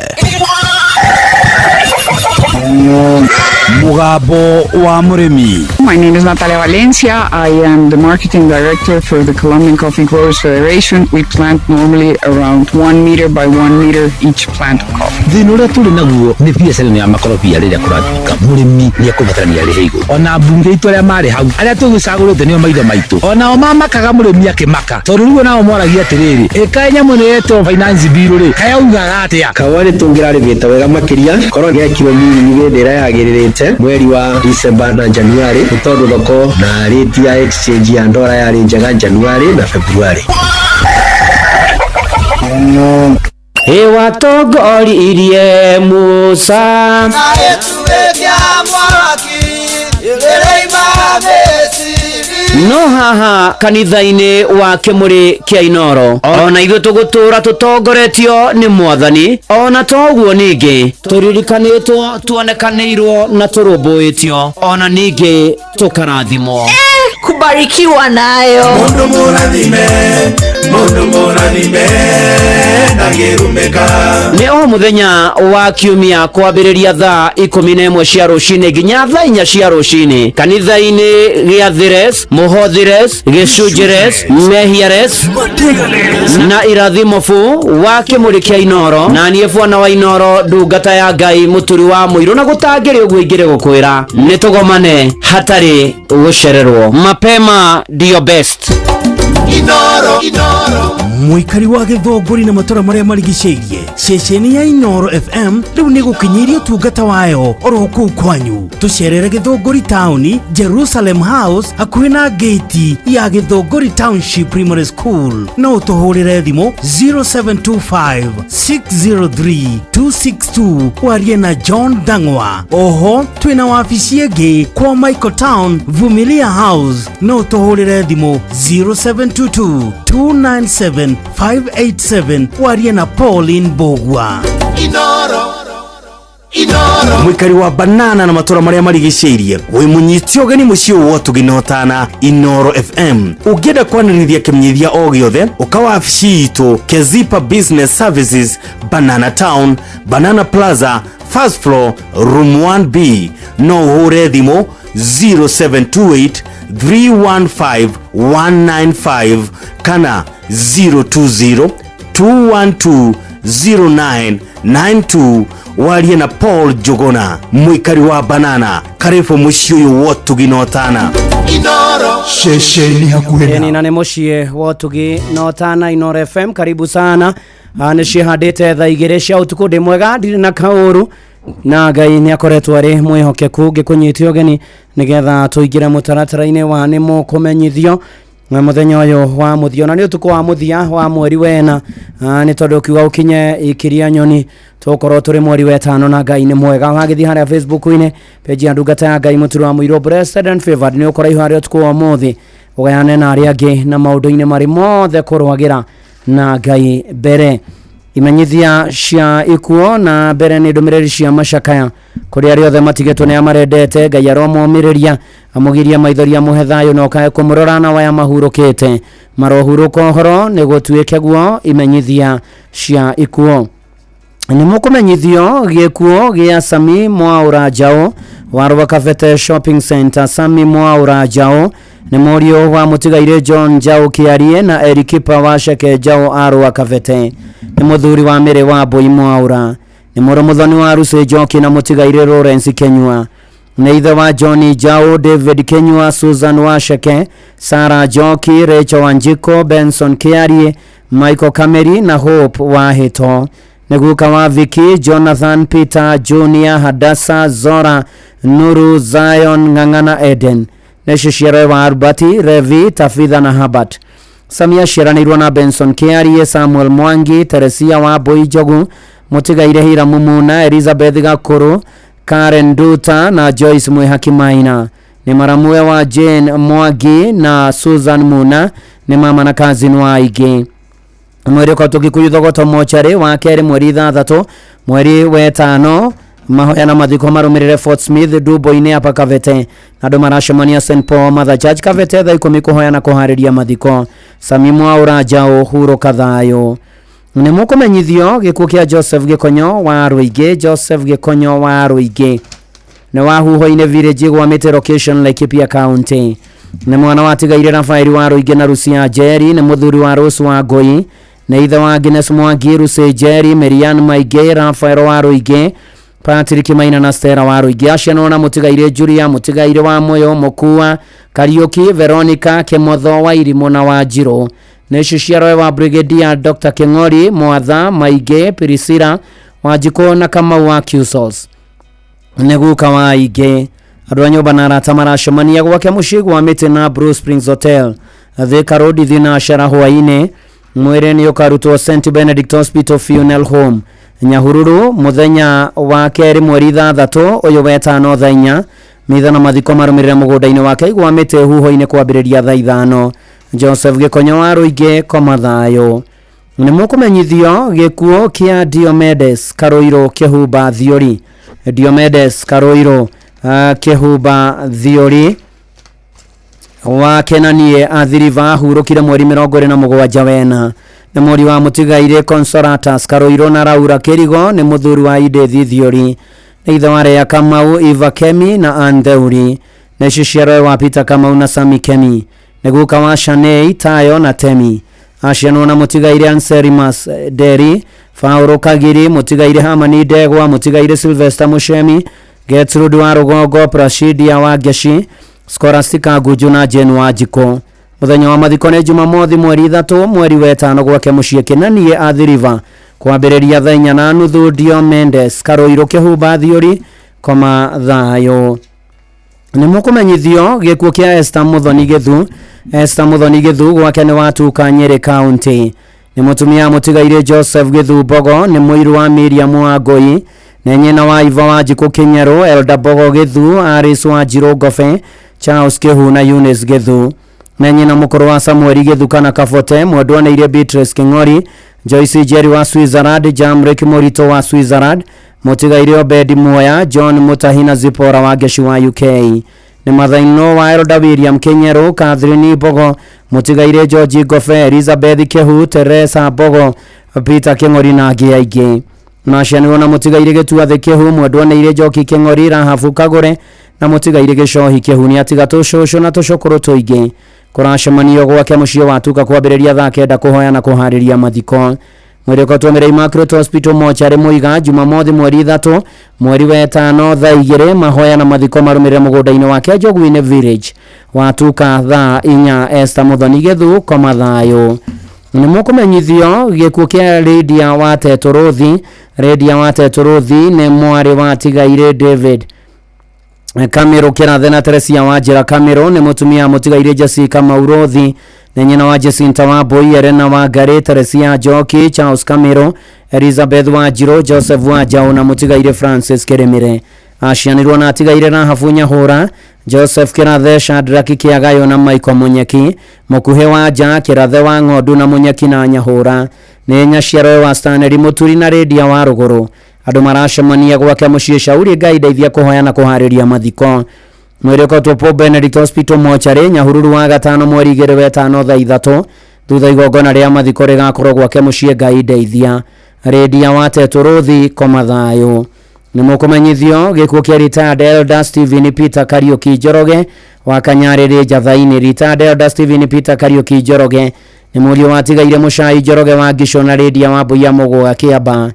Mugambo wa Mũrĩmi. My name is Natalia Valencia. I am the marketing director for the Colombian Coffee Growers Federation. We plant normally around 1 meter by 1 meter each plant of coffee. Thĩna ũrĩa tũrĩ naguo nĩ biacara ĩno ya makorobia rĩrĩa kũratuĩka mũrĩmi nĩ ekũbatarania arĩhe igũrũ. Ona mbunge itũ arĩa marĩ hau arĩa tũgĩcagũrĩte nĩo maithe maitũ, onao mamakaga mũrĩmi akĩmaka, tondũ rĩu onao moragia atĩrĩrĩ, ĩkaĩ nyamũ ĩno yetwo finance bill rĩ, kayaugaga atĩa? Kawa nĩ tũngĩrarĩmĩte wega makĩria korwo gekirwo mini hĩndĩ ĩrĩa yagĩrĩrĩte mweri wa December na January, nĩ tondũ thoko na rate ya exchange ya ndora yarĩ njega January na February. Ĩwatongoririe Musa no haha kanitha-inĩ wa Kĩmũrĩ kĩa Inoro ona ithuĩ tũgũtũra tũtongoretio nĩ Mwathani, ona toguo ningĩ tũririkanĩtwo, tuonekanĩirwo na tũrũmbũĩtio, ona ningĩ tũkarathimwo. Kubarikiwa nayo. Mundu mũrathime, mundu mũrathime ndangĩrumĩka. Nĩ o mũthenya wa kiumia kwambĩrĩria thaa 11 cia rũcinĩ nginya thaa 4 cia rũcinĩ kanitha-inĩ gĩa Thires, Mũhothires, Gĩcunjires, Mehiares na Irathimobu wa Kĩmũrĩ kĩa Inoro, na niĩ bwana wa Inoro ndungata ya Ngai mũturi wa mũirũ, na gũtangĩrĩ ũguo ingĩrĩ gũkwĩra nĩ tũgomane hatarĩ gũcererwo. Mapema ndio best. Inoro, Inoro. Mũikari wa Gĩthũngũri na matũra marĩa marigicĩirie, ceceni ya Inoro FM rĩu nĩ gũkinyĩria ũtungata wayo oro kũu kwanyu. Tũcerere Gĩthũngũri taũni, Jerusalem House, hakuhĩ na gate ya Gĩthũngũri Township Primary School. No ũtũhũrĩre thimũ 0725 603 262 warie na John Dangwa. Oho twĩna wabici ĩngĩ kwa Michael Town, Vumilia House. No ũtũhũrĩre thimũ 0722 297 587 warie na Pauline Bogwa. Inoro, Inoro. Mũikari wa Banana na matũra marĩa marigicĩirie, wĩ mũnyiti ũgeni mũciĩ ũyũ wa ũtugi na ũtana Inoro FM. Ũngĩenda kwanĩrĩria kĩmenyithia o gĩothe, ũka wabici itũ Kezipa Business Services, Banana Town, Banana Plaza, first floor, room 1B. No ũhũre thimũ 0728 315 195 kana 020 212 0992 warie na Paul Jogona, mũikari wa Banana. Karibu mũciĩ ũyũ wa ũtugi na ũtana. Inoro ceceni hakuhĩ na nĩ mũciĩ wa ũtugi na ũtana Inoro FM. Karibu sana. Nĩ cihandĩte thaa 2 cia ũtukũ. Ndĩ mwega, ndirĩ na kaũru, na Ngai nĩ akoretwo arĩ mwĩhokeku ngĩkũnyite ũgeni nĩgetha tũingĩre mũtaratara-inĩ wa nĩ mũkũmenyithio mũthenya ũyũ wa mũthia, na nĩ ũtukũ wa mũthia wa mweri wena, nĩ tondũ ũkiuga ũkinye ikiria nyoni tũkorwo tũrĩ mweri wa 5, na Ngai nĩ mwega. Wagĩthiĩ harĩa Facebook-inĩ page ya ndungata ya Ngai mũturi wa mũirũ blessed and favored, nĩ ũkora ihu harĩa ũtukũ wa ũmũthĩ ũgayane na arĩa angĩ na maũndũ-inĩ marĩ mothe kũrwagĩra na Ngai mbere. Imenyithia cia ikuo na mbere nĩ ndũmĩrĩri cia macakaya kũrĩ arĩa othe matigĩtwo nĩ amarendete. Ngai aromomĩrĩria amũgirie maithori amũhe thayũ na ũkae kũmũrora na waya mahurũkĩte marohurũka ũhoro nĩ gũtuĩke guo. Imenyithia cia ikuo nĩ mũkũmenyithio gĩkuo gĩa Sami Mwaũra Njaũ wa Rwakabete Shopping Center. Sami Mwaũra Njaũ nĩ mũriũ wa mũtigairĩ John Njaũ Kĩarie na Erikipa wa Ceke Njaũ a Rwakabete. Nĩ mũthuri wa Mĩrĩ wa Mbũi Mwaũra. Nĩ mũrũ mũthoni wa Rusi Njoki na mũtigairĩ Lawrence Kenyua. Nĩ ithe wa John Njaũ, David Kenyua, Susan Wacheke, Sarah Njoki, Rachel Wanjiko, Benson Kĩarie, Michael Kameri na Hope Wahĩto. Nĩ guka wa Vicky, Jonathan, Peter, Junior, Hadassa, Zora, Nuru, Zion, Ng'ang'ana, Eden. Nĩ ciciaro wa Albert, Revi, Tafitha na Herbert. Samia aciaranĩirwo na Benson Kĩarie, Samuel Mwangi, Teresia wa Mbũi Njogu, mũtigaire Hira Mumuna, Elizabeth Gakũrũ, Karen Duta na Joyce Mwihaki Maina. Nĩ maramue wa Jane Mwangi na Susan Muna. Nĩ mama na cousin wa aingĩ. Mweri ũkoretwo Gĩkuyu Thogoto mochari wa kerĩ mweri 6 mweri wetano mahoya na mathiko marũmĩrĩre Fort Smith Dumbo-inĩ hapa Kavete. Na andũ maracemania St Paul Mother Church Kavete thaa 10 kũhoya na kũharĩria mathiko. Sami Mwaũra Njaũ hurũka thayũ. Nĩ mũkũmenyithio gĩkuũ kĩa Joseph Gĩkonyo wa Rũingĩ. Joseph Gĩkonyo wa Rũingĩ nĩ wa Huho-inĩ village gwa Mĩtĩ location Laikipia County. Nĩ mwana watigaire Rafaeli wa Rũingĩ na Rusia Njeri. Nĩ mũthuri wa Rose wa Ngũi. Nĩ ithe wa Agnes Mwangi, Rusi Njeri, Marian Maingĩ, Rafael wa Rũingĩ, Patrick Maina na Stella wa Rũingĩ. Acianwo na mũtigaire Julia, mũtigaire wa Moyo, Mũkua, Kariuki, Veronica, Kĩmotho wa Irimũ na Wanjirũ. Nĩ ciciaro wa Brigadier Dr. Kĩng'ori, Mwatha, Maingĩ, Priscilla, Wanjikũ na Kamau wa Qsos. Nĩ guka wa aingĩ. Andũ a nyũmba na arata maracemania gwake mũciĩ gwa Mĩtĩ na Blue Springs Hotel Thika Road thinashara hwaĩ-inĩ. Mwĩrĩ nĩ ũkarutwo St Benedict Hospital Funeral Home Nyahururu mũthenya wa kerĩ mweri 6 ũyũ wetano thaa 4. Mitha na mathiko marũmĩrĩre mũgũnda-inĩ wake gwa Mĩtĩ Huho-inĩ kwambĩrĩria thaa 5. Joseph Gĩkonyo wa Rũingĩ koma thayũ. Nĩ mũkũmenyithio gĩkuũ kĩa Diomedes Karũirũ Kĩhumba Thiũri. Diomedes Karũirũ Kĩhumba Thiũri wa Kenanie Athiriva ahurũkire mweri 27 wena. Nĩ mũri wa mũtigairĩ Consolatus Karũirũ na Laura Kĩrigo. Nĩ mũthuri wa Edith Thiũri. Nĩ ithe wa Rea Kamau, Eva Kemi na Ann Theuri. Nĩ ciciaro wa Peter Kamau na Sami Kemi. Nĩ guka wa Shanei, Tayo na Temi. Acianwo na mũtigairĩ Anserimas Nderi, Faũrũ Kagiri, mũtigairĩ Hamani Ndegwa, mũtigairĩ Sylvester Mũcemi, Gertrude wa Rũgongo, Prashidia wa Ngeci, Scholastica Ngunju na Jane Wanjikũ. Mũthenya wa mathiko nĩ Jumamothi mweri 3 mweri wetano gwake mũciĩ Kĩnanie Athi River kwambĩrĩria thaa 4:30. Diomedes Karũirũ Kĩhumba Thiũri koma thayũ. Nĩ mũkũmenyithio gĩkuũ kĩa Esther Muthoni Gĩthu. Esther Muthoni Gĩthu gwake nĩ watuka Nyĩrĩ County. Nĩ mũtumia mũtigairĩ Joseph Gĩthu Mbogo. Nĩ mũiru wa Miriam wa Ngũi. Nĩ nyina wa Iva wa Njikũ Kĩnyerũ, Elda Mbogo Gĩthu, Aris wa Njirũ Ngobe, Charles Kĩhu na Eunice Gĩthu. Nĩ nyina mũkũrũ wa Samuel Gĩthu kana Kabote, mwendwanĩire Beatrice Kĩng'ori, Joyce Njeri wa Switzerland, Jamrick Mũritũ wa Switzerland, mũtigairĩ Obedi Muoya, John Mutahi na Zipora wa Ngeci wa UK. Nĩ mathaino wa Elda William Kĩnyerũ, Catherine Mbogo, mũtigairĩ George Ngobe, Elizabeth Kĩhu, Teresa Mbogo, Peter Kĩng'ori na angĩ aingĩ. Macianĩrwo na mũtigairĩ Gĩtuathĩ Kĩhu, mwendwanĩire Njoki Kĩng'ori, Rahabu Kagũre na mũtigairĩ Gĩcohi Kĩhu. Nĩ atiga tũcũcũ na tũcũkũrũ tũingĩ. Kũracemanio gwake mũciĩ wa Tuka kwambĩrĩria thaa 9 kũhoya na kũharĩria mathiko. Mwĩrĩ ũkotwo Immaculate Hospital mochari Muiga Jumamothi mweri 3 mweri wetano thaa 2 mahoya na mathiko marũmĩrĩre mũgũnda-inĩ wake Njogu-inĩ Village watuka thaa 4. Esther Muthoni Gĩthu koma thayũ. Nĩ mũkũmenyithio gĩkuũ kĩa Lydia wa Tetũrũthi. Lydia wa Tetũrũthi nĩ mwarĩ wa tigairĩ David Kamero Kĩrathe na Teresia wa Njĩra Kamero. Nĩ mũtumia mũtigairĩ Jessica Maurothi. Nĩ nyina wa Jacinta wa Mbũi, Elena wa Ngarĩ, Teresia Njoki, Charles Kamero, Elizabeth wa Njirũ, Joseph wa Njaũ na mũtigairĩ Francis Kĩrĩmĩre. Acianirwo na atigaire Rahabu Nyahũra, Joseph Kĩrathe, Shadrack Kĩagayo na Michael Munyeki, Mũkuhĩ wa Nja, Kĩrathe wa Ng'ondu na Munyeki na Nyahũra. Nĩ nyaciaro wa Stanley Mũturi na Rĩndia wa Rũgũrũ. Andũ maracemania gwake mũciĩ Shauri Ngai ndeithia kũhoya na kũharĩria mathiko. Mwĩrĩ ũkotwo Pope Benedict Hospital mochari Nyahururu wa gatano mweri 2 wetano thaa 3 thutha igongona rĩa mathiko rĩgakorwo gwake mũciĩ Ngai ndeithia. Rĩndia wa Tetũrũthi koma thayũ. Nĩ mũkũmenyithio gĩkuũ kĩa retired Elder Stephen Peter Kariuki Njoroge wa Kanyarĩrĩ Njatha-inĩ. Retired Elder Stephen Peter Kariuki Njoroge nĩ mũriũ watigaire Mũcai Njoroge wa Ngico na Rĩndia wa Mbũiya Mũgũa Kĩamba.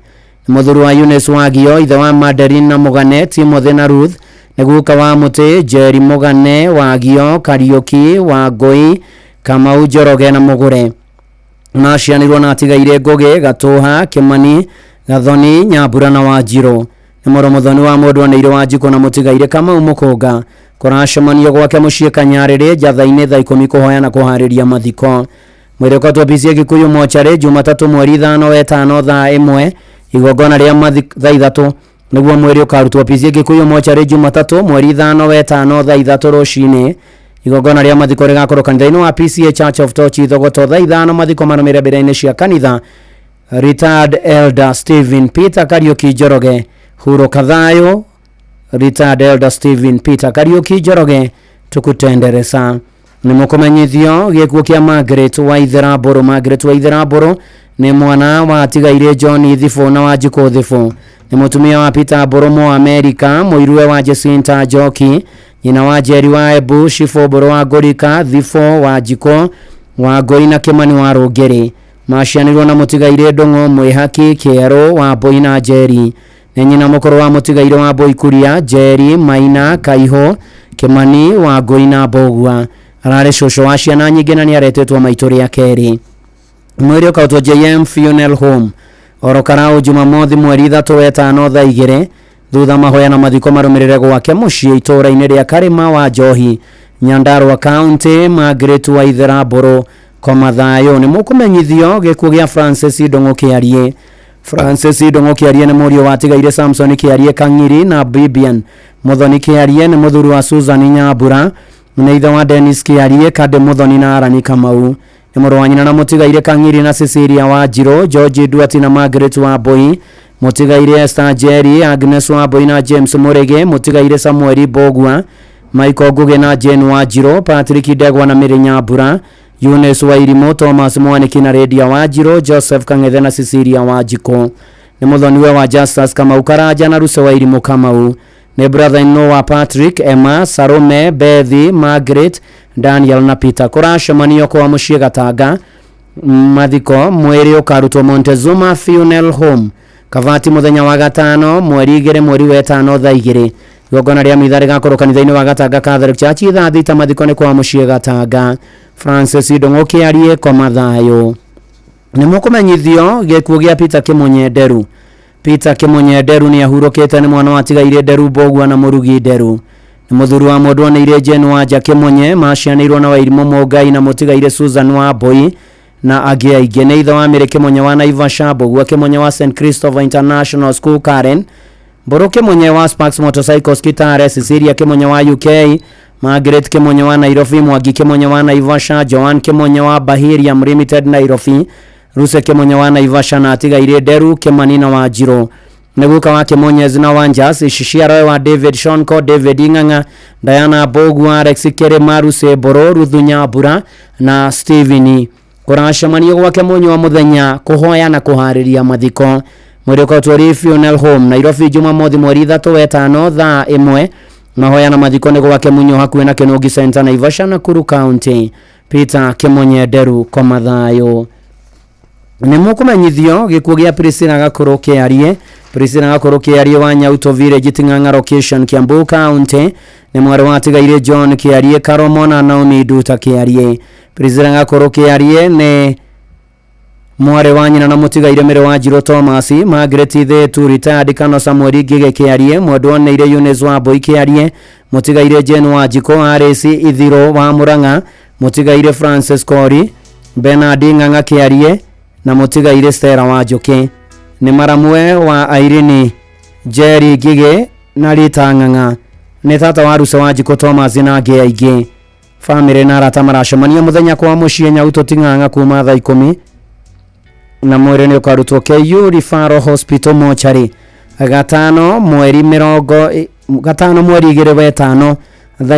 Nĩ mũthuri wa Eunice Wagio, ithe wa Madeline na Mũgane, Timothy na Ruth, nĩ guka wa Mũtĩ, Jerry Mũgane, Wagio, Kariuki, Wangũi, Kamau Njoroge na Mũgũre. Macianirwo na atigaire Ngũgĩ, Gatũha, Kĩmani, Gathoni, Nyambura na Wanjirũ. Nĩ mũrũ mũthoni wa mũndũ oneire Wanjikũ na mũtigaire Kamau Mũkũnga. Kũracemanio gwake mũciĩ Kanyarĩrĩ Njatha-inĩ thaa 10 kũhoya na kũharĩria mathiko. Mwĩrĩ ũkotwo PCA Gĩkũyũ mochari Jumatatũ mweri 5 wetano thaa 1 igongona rĩa mathiko thaa 3 nĩguo mwĩrĩ ũkarutwo PCA Gĩkũyũ mochari Jumatatũ mweri 5 wetano thaa 3 rũcinĩ. Igongona rĩa mathiko rĩgakorwo kanitha-inĩ wa PCA Church of Torch Thogoto thaa 5 mathiko marũmĩrĩre mbĩrĩra-inĩ cia kanitha. Retired Elder Stephen Peter Kariuki Njoroge hurũka thayũ. Retired Elder Stephen Peter Kariuki Njoroge tukutenderesa. Nĩ mũkũmenyithio gĩkuũ kĩa Margaret Waithera Mbũrũ. Margaret Waithera Mbũrũ nĩ mwana wa atigaire John Thibũ na Wanjikũ Thibũ. Nĩ mũtumia wa Peter Mbũrũ mũ Amerika, mũiruwe wa Jacinta Njoki, nyina wa Jerry wa Embu, Shifo Mbũrũ wa Ngũrika, Thibũ Wanjikũ wa Ngũi na Kĩmani wa Rũngĩrĩ. Macianirwo na mũtigaire Ndũng'ũ Mwĩhaki Kĩerũ wa Mbũi na Jerry. Nĩ nyina mũkũrũ wa mũtigaire wa Mbũi Kuria, Jerry Maina Kaihũ, Kĩmani wa Ngũi na Mbũgua. Ararĩ cũcũ wa ciana nyingĩ na nĩaretĩtwo maitũ rĩa kerĩ. Mwĩrĩ ũkautwo JM Funeral Home oro Karau Jumamothi mweri 3 wetano thaa 2 thutha mahoya na mathiko marũmĩrĩre gwake mũciĩ itũũra-inĩ rĩa Karĩma wa Njohi, Nyandarua County. Margaret Waithera Mbũrũ koma thayũ. Nĩ mũkũmenyithio gĩkuũ gĩa Francis Ndũng'ũ Kĩarie. Francis Ndũng'ũ Kĩarie nĩ mũriũ watigaire Samson Kĩarie Kang'iri na Bibian Mũthoni Kĩarie nĩ mũthuri wa Susan Nyambura, nĩ ithe wa Dennis Kĩarie, Kade Mũthoni na Arani Kamau. Nĩ mũrũ wa nyina na mũtigaire Kang'iri na Cecilia Wanjirũ, George Duati na Margaret Wambui, mũtigaire Esther Jerry, Agnes Wambui na James Mũrĩgĩ, mũtigaire Samuel Mbũgua, Michael Ngũgĩ na Jane Wanjirũ, Patrick Ndegwa na Mary Nyambura, Eunice Wairimũ, Thomas Mwaniki na Rĩndia Wanjirũ, Joseph Kang'ethe na Cecilia Wanjikũ. Nĩ mũthoniwe wa Justus Kamau Karanja na Ruse Wairimũ Kamau. Nĩ brother in law wa Patrick, Emma, Salome, Bethi, Margaret, Daniel na Peter. Kũracemanio kwa mũciĩ Gatanga. Mathiko mwĩrĩ ũkarutwo Montezuma Funeral Home Kavati mũthenya wa gatano mweri 2 mweri wetano thaa 2. Igongona rĩa mitha rĩgakorwo kanitha-inĩ wa Gatanga Catholic Church thaa 6. Mathiko nĩ kwa mũciĩ Gatanga. Francis Ndũng'ũ Kĩarie koma thayũ. Nĩ mũkũmenyithio gĩkuũ gĩa Peter Kĩmunye Nderu. Peter Kĩmunye Nderu nĩ ahurũkĩte, nĩ mwana watigaire Nderu Mbũgua na Mũrugi Nderu. Nĩ mũthuri wa mũndũ oneire Jane Wanja Kĩmunye, macianĩirwo na Wairimũ Mũngai na mũtigaire Susan Wambui na angĩ aingĩ. Nĩ ithe wa Mĩrĩ Kĩmunye wa Naivasha, Mbũgua Kĩmunye wa St Christopher International School Karen, Mbũrũ Kĩmunye wa Sparks Motorcycles Kitale, Cecilia Kĩmunye wa UK, Margaret Kĩmunye wa Nairobi, Mwangi Kĩmunye wa Naivasha, Joan Kĩmunye wa Bahiriam Limited Nairobi, Ruse Kĩmunye wa Naivasha na atigaire Nderu Kĩmani na Wanjirũ. Nĩ guka wa Kĩmunyezi na Wanjas, Iciciaroe wa David Shonko, David Ing'ang'a, Diana Mbũgua, Alex Kĩrĩma, Ruse Mbũrũ, Ruthu Nyambura na Stephen. Kũracemanio gwake mũnyũ wa mũthenya kũhoya na kũharĩria mathiko. Mwĩrĩ ũkotwo Funeral Home Nairobi Jumamothi mweri 3 wetano thaa 1. Mahoya na mathiko nĩ gwake Munyo hakuhĩ na Kĩnũngi Center Naivasha Nakuru County. Peter Kĩmunye Nderu koma thayũ. Nĩ mũkũmenyithio gĩkuũ gĩa Priscilla Gakũrũ Kĩarie. Priscilla Gakũrũ Kĩarie wa Nyauto Village Ting'ang'a Location Kiambu County nĩ mwarĩ wa atigaire John Kĩarie Karomo na Naomi Nduta Kĩarie. Priscilla Gakũrũ Kĩarie nĩ mwarĩ wa nyina na mũtigaire Mĩrĩ Wanjirũ Thomas, Margaret Thitu retired Kano Samuel Ngĩgĩ Kĩarie, mwendwa oneire Eunice Wambui Kĩarie, mũtigaire Jane Wanjikũ, Alice Ithirũ wa Mũrang'a, mũtigaire Francis Kori, Bernard Ng'ang'a Kĩarie na mũtigaire Stella Wanjũkĩ. Nĩ maramwe wa Irene Jerry Ngĩgĩ na Rita Ng'ang'a. Nĩ tata wa Rusa Wanjikũ Thomas na angĩ aingĩ. Bamĩrĩ na arata maracemania mũthenya kwa mũciĩ Nyauto Ting'ang'a kuma thaa 10 na mwĩrĩ nĩ ũkarutwo KU Referral Hospital mochari gatano mweri 2 wa 5 thaa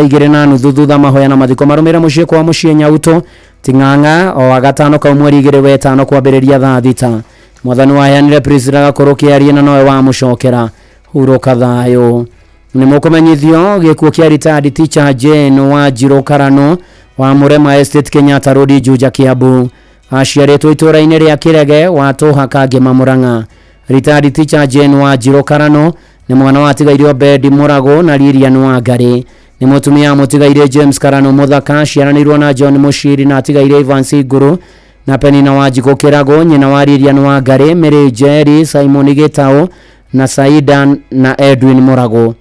2:30 thutha mahoya na mathiko marũmĩrĩre mũciĩ kwa mũciĩ Nyauto Ting'ang'a o gatano kau mweri 2 wa 5 kwambĩrĩria thaa 6. Mwathani waheanire Priscilla gakorwo kĩarie na nowe wamũcokera hurũka thayũ. Nĩ mũkũmenyithio gĩkuũ kĩa retired teacher Jane Wanjirũ Karano wa Mũrema Estate Kenyatta Road Juja Kiambu. Aciarĩtwo itũũra-inĩ rĩa Kĩrege wa Tũhaka Ngĩma Mũrang'a. Retired teacher Jane Wanjirũ Karano nĩ mwana wa atigaire Obedi Mũragũ na Lilian Wangari. Nĩ mũtumia mũtigaire James Karano Mũthaka, aciaranĩirwo na John Mũciri na atigaire Evans Nguru na Penina Wanjikũ Kĩragũ, nyina wa Lilian Wangari, Mary Njeri, Simon Gĩtaũ na Saida na Edwin Mũragũ.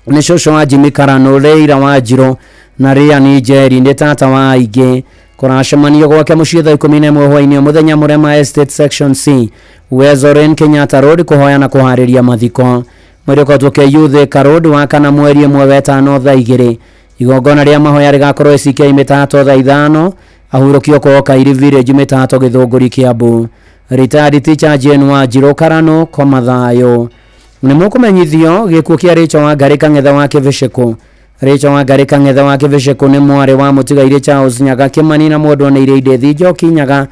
Nĩ cũcũ wa Jimmy Karano, Leila Wanjirũ na Ryan Njeri. Nĩ tata wa aingĩ. Kũracemanio gwake mũciĩ thaa 11 hwaĩ-inĩ mũthenya Mũrema Estate Section C Uwezo Kenyatta Road kũhoya na kũharĩria mathiko. Mwĩrĩ ũkotwo KU Thika Road wa kana mweri 1 wa 5 thaa 2. Igongona rĩa mahoya rĩgakorwo ACK Mĩtato thaa 5. Ahurũkio kwao Kairi Village Mĩtato Gĩthũngũri Kiambu. Retired teacher Jane Wanjirũ Karano koma thayũ. Nĩ mũkũmenyithio gĩkuũ kĩa Rachel Wangari Kang'ethe wa Kĩbĩcĩkũ. Rachel Wangari Kang'ethe wa Kĩbĩcĩkũ nĩ mwarĩ wa mũtigairĩ Charles Nyaga Kĩmani na mwendwa nĩ Iria Indethi Njoki Nyaga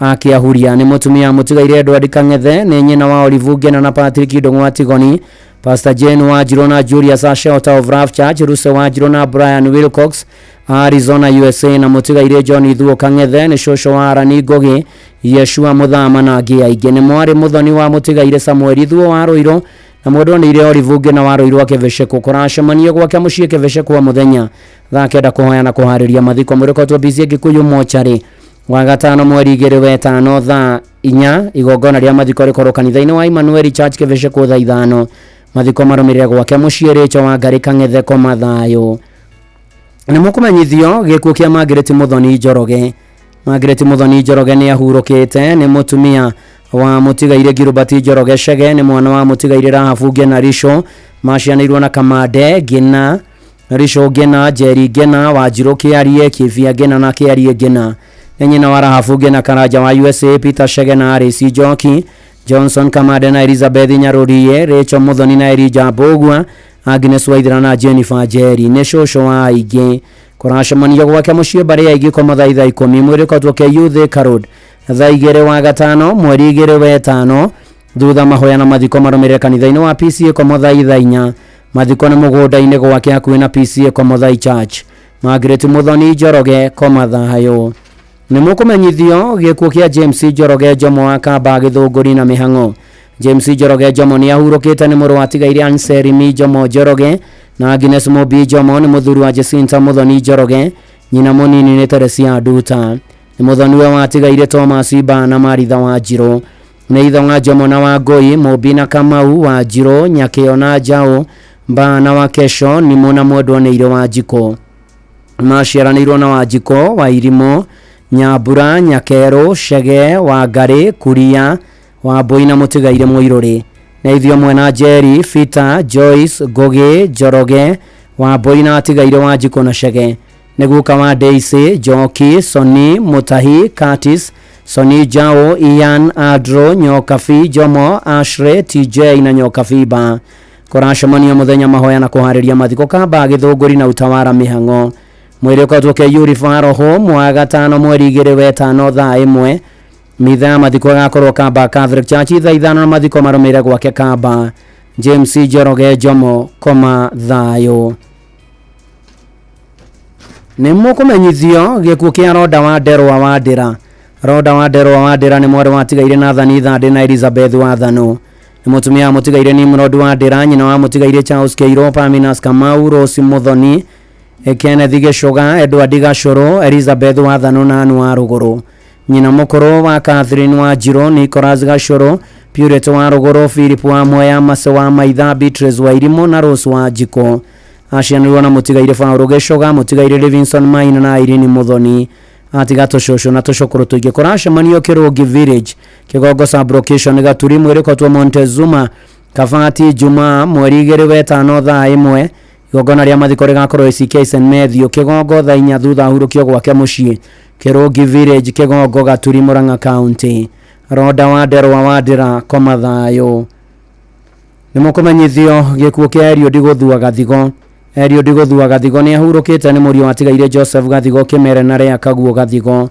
akĩahuria. Nĩ mũtumia mũtigairĩ Edward Kang'ethe, nĩ nyina wa Olive Ngena na Patrick Ndung'u Tigoni, Pastor Jane Wanjirũ na Julius Shelter of Love Church, Ruse Wanjirũ na Brian Wilcox Arizona USA, na mũtigairĩ John Ithuo Kang'ethe, nĩ cũcũ wa Arani Ngũgĩ, Yeshua Mũthama na angĩ aingĩ. Nĩ mwarĩ mũthoni wa mũtigairĩ Samuel Ithuo wa Rũirũ na mwendwa nĩ Ire Olive Ngena wa Rũirũ Kĩbĩcĩkũ. Kũracemanio gwake mũciĩ Kĩbĩcĩkũ wa mũthenya thaa 9 kũhoya na kũharĩria mathiko. Mwĩrĩ ũkotwo BC Gĩkũyũ mochari wa gatano mweri 2 wa 5 thaa 4. Igongona rĩa mathiko rĩkorwo kanitha-inĩ wa Emmanuel Church Kĩbĩcĩkũ thaa 5. Mathiko marũmĩrĩre gwake mũciĩ Rachel Wangari Kang'ethe koma thayũ. Nĩ mũkũmenyithio gĩkuũ kĩa Margaret Muthoni Njoroge. Margaret Muthoni Njoroge nĩ ahurũkĩte. Nĩ mũtumia wa mũtigairĩ Gilbert Njoroge Chege, nĩ mwana wa mũtigairĩ Rahabu Ngena Rico, macianĩirwo na Kamande Ngina, Rico Ngena, Njeri Ngena, Wanjirũ Kĩarie, Kĩbia Ngena na Kĩarie Ngena. Nĩ nyina wa Rahabu Ngena Karanja wa USA, Peter Chege na Alice Njoki, Johnson Kamande na Elizabeth Nyarurie, Rachel Muthoni na Elijah Mbũgua, Agnes Waithera na Jennifer Njeri. Nĩ cũcũ wa aingĩ. Kũracemanio gwake mũciĩ mbarĩ ya aingĩ koma thaa 10. Mwĩrĩ ũkotwo KU Thika Road thaa 2 wa gatano mweri 2 wa 5 thutha mahoya na mathiko marũmĩrĩre kanitha-inĩ wa PCA komo thaa 4. Mathiko nĩ mũgũnda-inĩ gwake hakuhĩ na PCA Komothai Church. Margaret Muthoni Njoroge koma thayũ. Nĩ mũkũmenyithio gĩkuũ kĩa James Njoroge Njomo wa Kamba Gĩthũngũri na mĩhang'o. James Njoroge Njomo nĩ ahurũkĩte. Nĩ mũrũ wa atigaire Anselm Njomo Njoroge na Agnes Mũmbi Njomo. Nĩ mũthuri wa Jacinta Muthoni Njoroge, nyina mũnini nĩ Teresia Nduta. Nĩ mũthoniwe wa atigaire Thomas Iba na Maritha Wanjirũ. Nĩ ithe wa Njomo na Wangũi, Mũmbi na Kamau, Wanjirũ, Nyakĩo na Njaũ, Mbaa na Wakesho, Nimũ na mwendwa nĩ Ire Wanjikũ. Maciaranĩirwo na Wanjikũ, Wairimũ, Nyambura, Nyakerũ, Chege, Wangari, Kuria, Wambũi na mũtigaire Mũirũrĩ. Nĩ ithuĩ mwena Njeri, Peter, Joyce, Ngũgĩ, Njoroge, Wambũi na atigaire Wanjikũ na Chege. Nĩ guka wa Daisy, Njoki, Soni, Mutahi, Curtis, Soni Jao, Ian, Adro, Nyokabi, Jomo, Ashley, TJ na Nyokabi Ba. Kũracemanio mũthenya mahoya na kũharĩria mathiko Kamba Gĩthũngũri na Utawara mĩhang'o. Mwĩrĩ ũkotwo KU Referral Home wa gatano mweri 2 wa 5 thaa 1. Mitha ya mathiko ĩgakorwo Kamba Catholic Church thaa 5 na mathiko marũmĩrĩre gwake Kamba. James Njoroge Njomo koma thayũ. Nĩ mũkũmenyithio gĩkuũ kĩa Roda wa Nderwa wa Ndĩra. Roda wa Nderwa wa Ndĩra nĩ mwarĩ wa atigaire Nathan Ithandĩ na Elizabeth Wathano. Nĩ mũtumia wa mũtigaire Nimrod wa Ndĩra, nyina wa mũtigaire Charles Keiro, Paminas Kamau, Rose Muthoni, Kenneth Gĩcũga, Edward Gacũrũ, Elizabeth Wathano na Ann wa Rũgũrũ. Nyina mũkũrũ wa Catherine Wanjirũ, Nicholas Gacũrũ, Purity wa Rũgũrũ, Philip wa Mwea, Mase wa Maitha, Beatrice wa Irimũ na Rose wa Njikũ. Acianĩirwo na mũtigaire Paul Gĩcũga, mũtigaire Livingston Maina na Irene Muthoni. Atiga tũcũcũ na tũcũkũrũ tũingĩ. Kũracemanio Kĩrũngi Village, Kĩgongo sub-location Gaturi, mwĩrĩ ũkotwo Montezuma Kabati Jumaa mweri 2 wetano thaa 1 igongona rĩa mathiko rĩgakorwo ACK St Matthew Kĩgongo thaa 4 thutha ahurũkio gwake mũciĩ Kĩrũngi Village Kĩgongo Gaturi Murang'a County. Ronda wa Nderwa wa Ndĩra koma thayũ. Nĩ mũkũmenyithio gĩkuũ kĩa Eliud Gũthua Gathigo. Eliud Gũthua Gathigo nĩ ahurũkĩte nĩ mũriũ watigaire Joseph Gathigo Kĩmere na Rea Kaguo Gathigo.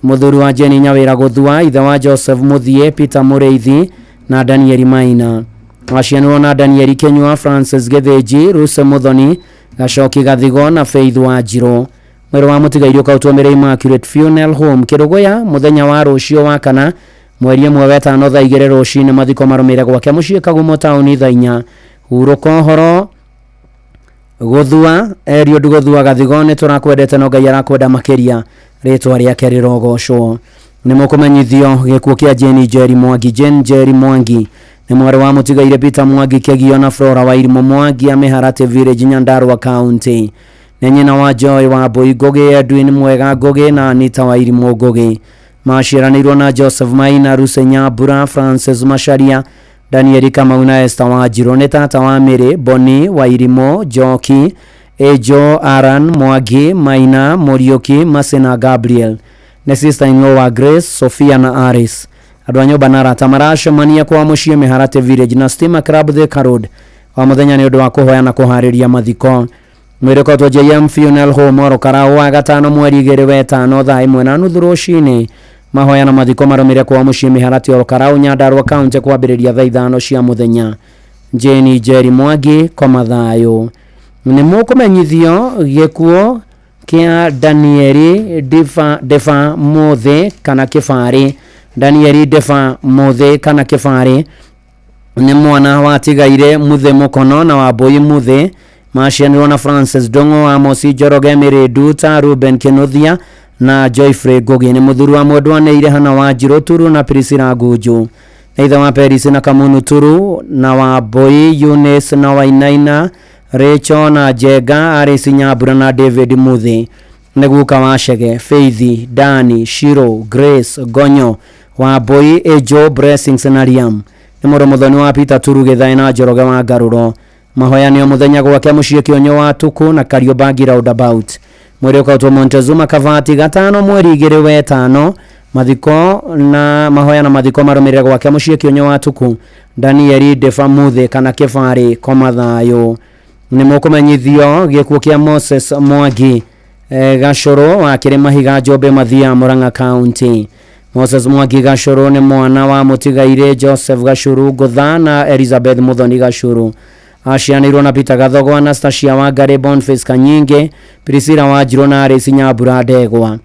Mũthuri wa Jeni Nyawĩra Gũthua, ithe wa Joseph Mũthiĩ, Peter Mũrĩithi na Danieli Maina. Wacianirwo na Danieli Kĩnyua, Francis Gĩthĩnji, Ruse Mũthoni, Gacoki Gathigo na Faith Wanjirũ. Mwĩrĩ wa mũtigaire ũkautwo Mĩrĩ Immaculate Funeral Home Kĩrũgũya mũthenya wa rũciũ wa kana mweri 1 wetano thaa 2 rũcinĩ. Mathiko marũmĩrĩre gwake mũciĩ Kagumo taũni thaa 4. Hurũka ũhoro Gũthua Eliud Gũthua Gathigo nĩ tũrakwendete no Ngai arakwenda makĩria, rĩtwa rĩake rĩrogocwo. Nĩ mũkũmenyithio gĩkuũ kĩa Jane Njeri Mwangi. Jane Njeri Mwangi nĩ mwarĩ wa mũtigaire Peter Mwangi Kĩgio na Flora Wairimũ Mwangi a Mĩharatĩ Village Nyandarua County. Nĩ nyina wa Joy wa Mbũi Ngũgĩ, Edwin Mwega Ngũgĩ na Anita Wairimũ Ngũgĩ. Maciaranĩirwo na Joseph Maina, Ruse Nyambura, Francis Macharia, Danieli Kamau na Esther Wanjirũ. Nĩ tata wa Mĩrĩ, Boni Wairimũ, Njoki, Ejo, Aran Mwangi, Maina, Mũriũki, Mercy na Gabriel. Nĩ sister in law wa Grace, Sophia na Aris. Andũ a nyũmba na arata maracemania kwa mũciĩ Mĩharatĩ Village na Stima Club Thika Road o mũthenya nĩ ũndũ wa kũhoya na kũharĩria mathiko. Mwĩrĩ ũkautwo JM Funeral Home Oro Karau wa gatano mweri 2 wetano thaa 1:30 rũcinĩ. Mahoya na mathiko marũmĩrĩre kwa mũciĩ Mĩharatĩ Oro Karau Nyandarua County kwambĩrĩria thaa 5 cia mũthenya. Jane Njeri Mwangi koma thayũ. Nĩ mũkũmenyithio gĩkuũ kĩa Danieli Defa Mũthĩ kana Kĩbarĩ. Danieli Defa Mũthĩ kana Kĩbarĩ nĩ mwana watigaire Muthĩ Mũkono na Wambũi Muthĩ. Macianirwo na Francis Ndung'u, Amos Njoroge, Mĩrĩ Nduta, Ruben Kĩnuthia na Joyfrey Ngũgĩ. Nĩ mũthuri wa mwendwa nĩ Hana Wanjirũ Turu na Priscilla Ngunju. Nĩ ithe wa Peris na Kamunu Turu na Wambũi Eunice na Wainaina, Rachel na Njenga, Alice Nyambura na David Muthĩ. Nĩ guka wa Chege, Faith, Dani, Shiro, Grace, Gonyo, Wambũi, Ejo, Blessings na Liam. Nĩ mũrũ mũthoni wa Peter Turu Gĩthaĩ na Njoroge wa Ngarũro. Mahoya nĩ o mũthenya gwake mũciĩ Kĩonyo wa Tuku na Kariobangi roundabout. Mwĩrĩ ũkautwo Montezuma Kabati gatano mweri 2 wetano. Mathiko na mahoya na mathiko marũmĩrĩre gwake mũciĩ Kĩonyo wa Tuku. Danieli Defa Muthĩ kana Kĩbarĩ koma thayũ. Nĩ mũkũmenyithio gĩkuũ kĩa Moses Mwangi Gacũrũ wa Kĩrĩmahiga Njũmbĩ Mathia Murang'a County. Moses Mwangi Gacũrũ nĩ mwana wa mũtigaire Joseph Gacũrũ Ngũtha na Elizabeth Muthoni Gacũrũ. Acianĩirwo na Peter Gathogo, Anastasia Wangari, Boniface Kanyinge, Priscilla Wanjirũ na Alice Nyambura Ndegwa.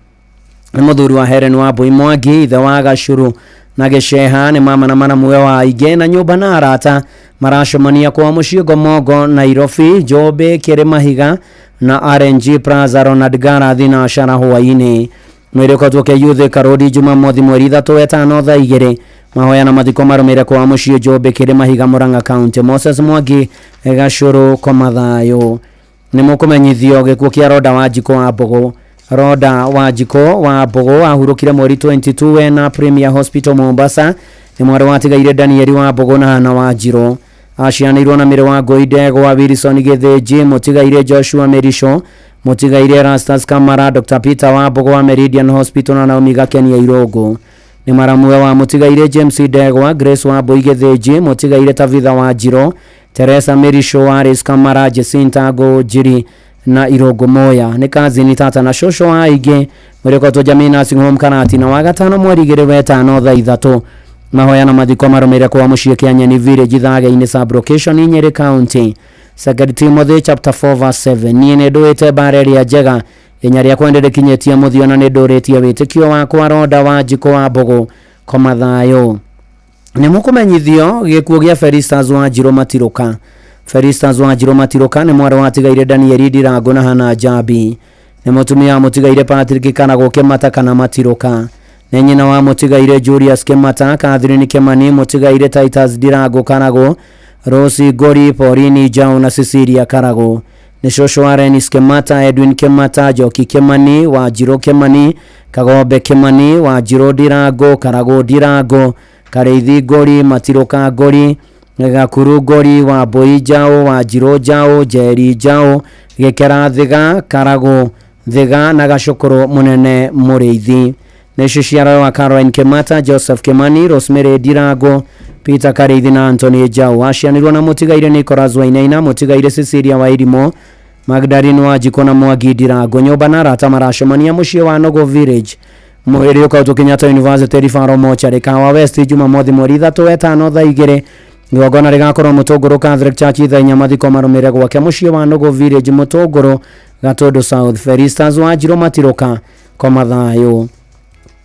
Nĩ mũthuri wa Helen Wambũi Mwangi, ithe wa Gacũrũ na Gĩceha. Nĩ mama na maramuwe wa aingĩ na nyũmba na arata maracemania kwa mũciĩ Ngomongo, Nairobi, Njũmbĩ, Kĩrĩmahiga na RNG Plaza Ronald Garathi na Ashara hwaĩ-inĩ. Mwĩrĩ ũkautwo KU Thika Road Jumamothi mweri 3 wetano thaa 2. Mahoya na mathiko marũmĩrĩre kwa mũciĩ Njũmbĩ, Kĩrĩmahiga, Murang'a County. Moses Mwangi Gacũrũ koma thayũ. Nĩ mũkũmenyithio gĩkuũ kĩa Roda Wanjikũ wa Mbũgũ. Roda Wanjikũ wa Mbũgũ ahurũkire mweri 22 wena Premier Hospital Mombasa. Nĩ mwarĩ watigaire Danieli wa Mbũgũ na Hana Wanjirũ. Acianĩirwo na Mĩrĩ wa Ngũi Ndegwa, Wilson Gĩthĩnji, mũtigaire Joshua Mĩrico, mũtigaire Erastus Kamara, Dr Peter wa Mbũgũ wa Meridian Hospital na Naomi Gakenia Irũngũ. Nĩ maramuwe wa mũtigaire James Ndegwa, Grace wa Mbũi Gĩthĩnji, mũtigaire Tabitha Wanjirũ, Teresa Mĩrico, Alice Kamara, Jacinta Ngũnjiri na Irũngũ Moya. Nĩ kazini tata na cũcũ wa aingĩ. Mwĩrĩ ũkautwo Jamii Nursing Home Karatina wa gatano mweri 2 wetano thaa 3. Mahoya na mathiko marũmĩrĩre kwa mũciĩ Kĩanyeni Village Ithage-inĩ sub-location Nyeri County. 2 Timothy chapter 4 verse 7. Niĩ nĩ ndũĩte mbara ĩrĩa njega inya rĩakwa nĩndĩkinyĩtie mũthia na nĩndũrĩtie wĩtĩkio wakwa. Ronda Wanjikũ wa Mbũgũ koma thayũ. Nĩ mũkũmenyithio gĩkuũ gĩa Felistas Wanjirũ Matirũka. Felistas Wanjirũ Matirũka nĩ mwarĩ watigaire Danieli Ndirango na Hana Njambi. Nĩ mũtumia wa mũtigaire Patrick Karagũ Kĩmata kana Matirũka. Nĩ nyina wa mũtigaire Julius Kĩmata, Catherine Kĩmani, mũtigaire Titus Ndirango Karagũ, Rosi Ngori, Pauline Njau na Cecilia Karagũ. Nĩ cũcũ wa Renis Kĩmata, Edwin Kĩmata, Njoki Kĩmani, Wanjirũ Kĩmani, Kagombe Kĩmani, Wanjirũ Ndirango, Karagũ Ndirango, Karĩithi Ngori, Matirũka Ngori, Gakuru Ngori, Wambui Njaũ, Wanjirũ Njaũ, Njeri Njaũ, Gĩkera Thiga, Karagũ Thiga na Gacũkũrũ Mũnene Mũrĩithi. Nĩcio ciara wa Caroline Kĩmata, Joseph Kimani, Rosemary Ndirango, Peter Karĩithi na Anthony Njaũ. Acianirwo na mũtigaire Nicholas Wainaina, mũtigaire Cecilia Wairimo, Magdalene Wanjikũ na Mwangi Ndirango. Nyũmba na arata maracemania mũciĩ wa Nogo Village mwĩrĩ ũkautwo Kenyatta University Referral Mortuary Kahawa West Jumamothi mweri 3 wetano thaa 2. Igongona rĩgakorwo Mũtũngũrũ Catholic Church thaa 4. Mathiko marũmĩrĩre gwake mũciĩ wa Nogo Village Mũtũngũrũ Gatũndũ South. Felistas Wanjirũ Matirũka koma thayũ.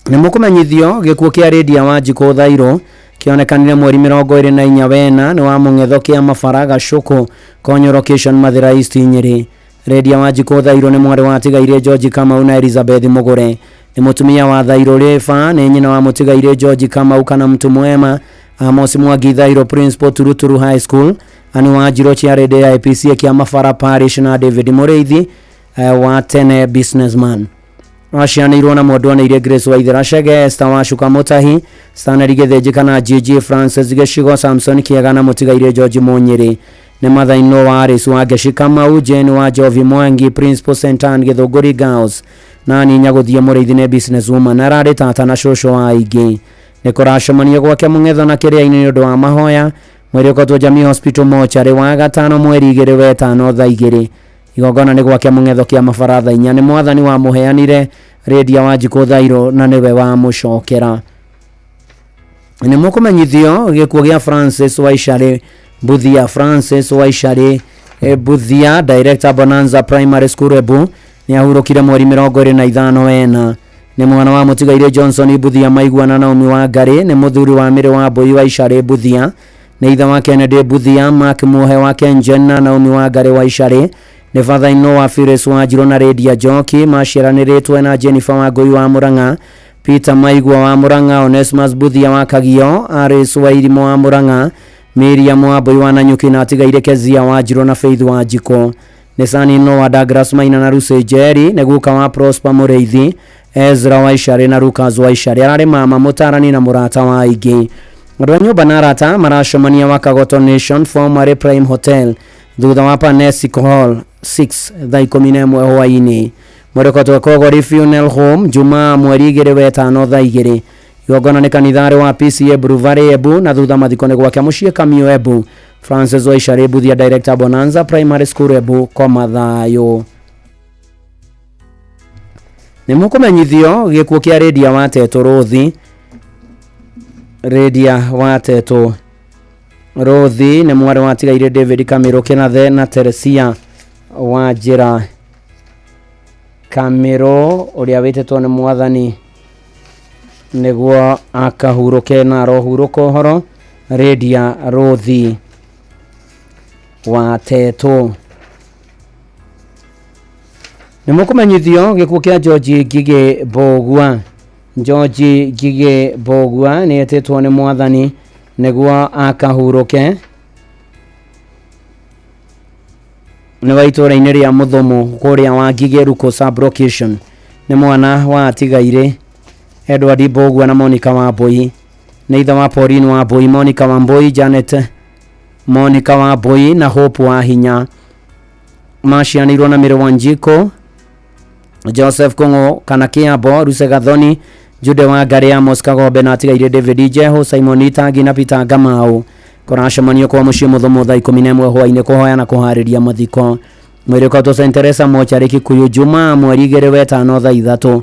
Nĩ mũkũmenyithio gĩkuũ kĩa Lydia Wanjikũ Thairũ kĩonekanire mweri 24 wena nĩ wa mũng'etho kĩa Mabara Gacũkũ Konyo location Mathĩra East Nyĩrĩ. Lydia Wanjikũ Thairũ nĩ mwarĩ wa atigaire George Kamau na Elizabeth Mũgũre. Nĩ mũtumia wa Thairũ Rĩba, nĩ nyina wa mũtigaire George Kamau kana mtu mwema Amos Mwangi Thairũ Principal Turuturu High School, Ani Wanjirũ Chiarede ya APC kĩa Mabara Parish na David Mũrĩithi wa tene businessman. Acianĩirwo na mwendwa Grace Waithera Chege, Esther Wacuka Mũtahi, Stanley Gĩthĩnji kana GG Francis Gĩcigo, Samson Kĩega na mũtigaire George Mũnyĩrĩ. Nĩ mathainwo wa Aris wa Ngeci Kamau, Jane wa Jovi Mwangi, Principal St Anne Gĩthũngũri Girls na Ninya Gũthiĩ Mũrĩithi nĩ business woman, ararĩ tata na cũcũ wa aingĩ. Nĩ kũracemania gwake mũng'etho na kĩrĩa-inĩ nĩ ũndũ wa mahoya mwĩrĩ ũkotwo Jamii Hospital Mortuary wa gatano mweri 2 wetano thaa 2. Igongona nĩ gwake mũng'etho kĩa Mabara thaa 4. Nĩ mwathani wamũheanire Lydia Wanjikũ Thairũ na nĩwe wamũcokera. Nĩ mũkũmenyithio gĩkuũ gĩa Francis Waicharĩ Buthia. Francis Waicharĩ Buthia, Director Bonanza Primary School Embu, nĩ ahurũkire mweri 25 wena. Nĩ mwana wa mũtigaire Johnson Buthia Maigua na Naomi wa Ngarĩ. Nĩ mũthuri wa Mĩrĩ wa Mbũi Waicharĩ Buthia. Nĩ ithe wa Kennedy Buthia, Mark Muohe wa Kenjen na Naomi wa Ngarĩ Waicharĩ. Nĩ father-in-law wa Phyllis Wanjirũ na Lydia Njoki, maciaranĩrĩtwe na Jennifer Wangũi wa Mũrang'a, Peter Maigua wa Mũrang'a, Onesmus Buthia wa Kagio, Aris Wairimo wa Mũrang'a, Miriam Wambũi wa Nanyuki na atigaire Kezia Wanjirũ na Faith Wanjikũ. Nĩ son-in-law wa Douglas Maina na Lucy Njeri, nĩ guka wa Prosper Mũrĩithi, Ezra Waicharĩ na Lucas Waicharĩ. Ararĩ mama mũtarani na mũrata wa aingĩ. Andũ a nyũmba na arata maracemania wa Kagoto Nation formerly Prime Hotel thutha wa Panesic Hall 6 thaa 11 hwaĩ-inĩ. Mwĩrĩ Kogori Funeral Home Jumaa mweri 2 wetano thaa 2. Igongona nĩ kanitharĩ wa PCA Brewery Embu na thutha mathiko nĩ gwake mũciĩ Kamio Embu. Francis Waicharĩ Buthia Director Bonanza Primary School Embu koma thayũ. Nĩ mũkũmenyithio gĩkuũ kĩa Lydia Watetũ Rũthi. Lydia Watetũ Rũthi nĩ mwarĩ wa atigaire David Kamĩrũ Kĩnathe na Teresia wa Njĩra Kamĩrũ ũrĩa wĩtĩtwo nĩ mwathani nĩguo akahurũke na arohurũka ũhoro. Lydia Rũthi Watetũ. Nĩ mũkũmenyithio gĩkuũ kĩa George Ngigĩ Mbũgua. George Ngigĩ Mbũgua nĩ etĩtwo nĩ mwathani nĩguo akahurũke. Nĩ wa itũũra-inĩ rĩa Mũthũmũ kũrĩa wa Ngigĩ Ruku sub-location. Nĩ mwana wa atigaire Edward Mbũgua na Monica Wambui. Nĩ ithe wa Pauline Wambui, Monica Wambui, Janet Monica Wambui na Hope wa Hinya. Macianĩirwo na Mĩrĩ Wanjikũ, Joseph Kung'u kana Kĩambo, Ruse Gathoni, Jude wa Ngarĩ, Amos Kagombe na atigaire David Jehu, Simon Itangi na Peter Ngamau. Kũracemanio kwa mũciĩ Mũthũmũ thaa 11 hwaĩ-inĩ kũhoya na kũharĩria mathiko. Mwĩrĩ ũkotwo St Teresa Mortuary Kikuyu Jumaa mweri 2 wetano thaa 3.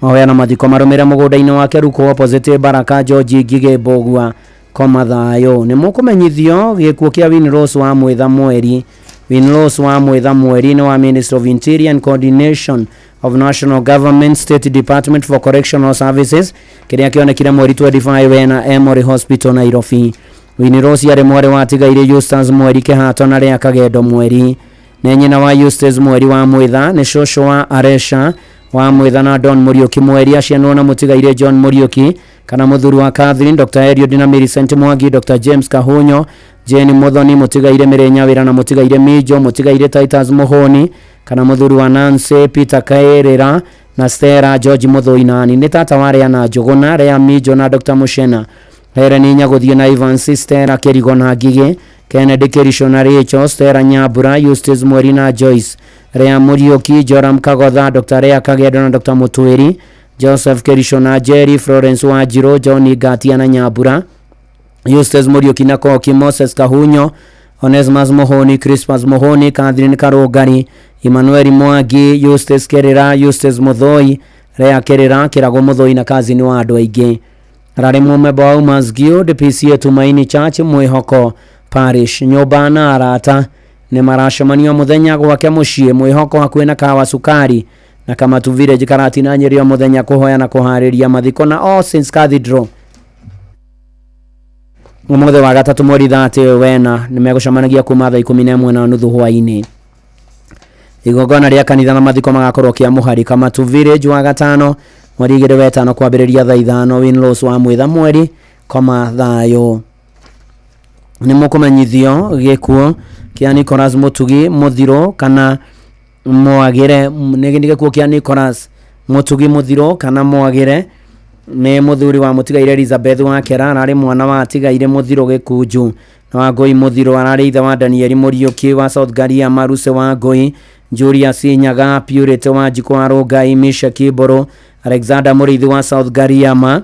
Mahoya na mathiko marũmĩrĩre mũgũnda-inĩ wake Ruku opposite Baraka George Ngigĩ Mbũgua koma thayũ. Nĩ mũkũmenyithio gĩkuũ kĩa Winrose wa Mwĩtha Mweri. Winrose wa Mwĩtha Mweri nĩ wa Ministry of Interior and Coordination of National Government State Department for Correctional Services kĩrĩa kĩonekire mweri 25 wena Emory Hospital Nairobi. Winrose arĩ mwarĩ wa atigaire Eustace Mweri Kĩhato na Lea Kagendo Mweri. Nĩ nyina wa Eustace Mweri wa Mwĩtha, nĩ cũcũ wa Aresha wa Mwĩtha na Don Mũriũki Mweri, acianwo na mũtigaire John Mũriũki kana mũthuri wa Catherine, Dr. Eliud na Millicent Mwangi, Dr. James Kahunyo, Jane Muthoni, mũtigaire Mĩrĩ Nyawĩra na mũtigaire Mijo, mũtigaire Titus Mũhũni kana mũthuri wa Nancy, Peter Kairĩra na Stella George Mũthũinani. Nĩ tata wa Rea na Njũgũna, Rea Mijo na Dr. Mushena. Helen Nyaguthie na Evans, Stella Kerigo na Ngigĩ, Kennedy Kericho na Rachel, Stella Nyambura, Eustace Mweri na Joyce, Rea Muriuki, Joram Kagotha, Dr. Rea Kagendo na Dr. Mutwiri, Joseph Kericho na Jerry, Florence Wanjiru, John Ngatia na Nyambura, Eustace Muriuki na Koki, Moses Kahunyo, Onesmus Muhoni, Crispus Muhoni, Catherine Karungari, Emmanuel Mwangi, Eustace Kerira, Eustace Muthoi, Rea Kerira, Kirago Muthoi na kazini wa andũ aingĩ. Ararĩ mũmemba wa Women's Guild, PCA Tumaini Church, Mwĩhoko Parish. Nyũmba na arata nĩ maracemania mũthenya gwake mũciĩ Mwĩhoko hakuhĩ na Kahawa Sukari na Kamatu Village, Karatina, Nyeri o mũthenya kũhoya na kũharĩria mathiko na All Saints Cathedral. Ũmũthĩ wa gatatũ mweri 30 wena nĩ megũcemanagia kuma thaa 11:30 hwaĩ-inĩ. Igongona rĩa kanitha na mathiko magakorwo kĩa mũhari Kamatu Village wa gatano mweri 2 wa 5 kwambĩrĩria thaa 5. Winlaws wa mwitha mweri koma thayũ. Nĩ mũkũmenyithio gĩkuũ kĩa Nicholas Mutugi Muthiro kana Mwagĩre. Nĩ gĩkuũ kĩa Nicholas Mutugi Muthiro kana Mwagĩre, nĩ mũthuri wa mũtigaire Elizabeth Wakera, ararĩ mwana wa atigaire Muthiro Gĩkunju na Wangũi Muthiro, ararĩ ithe wa Danieli Mũriũki wa South Garia, Maruse Wangũi, Julius Nyaga, Purity Wanjikũ wa Rũngai, Mishaki Mbũrũ, Alexander Mũrĩithi wa South Gariama,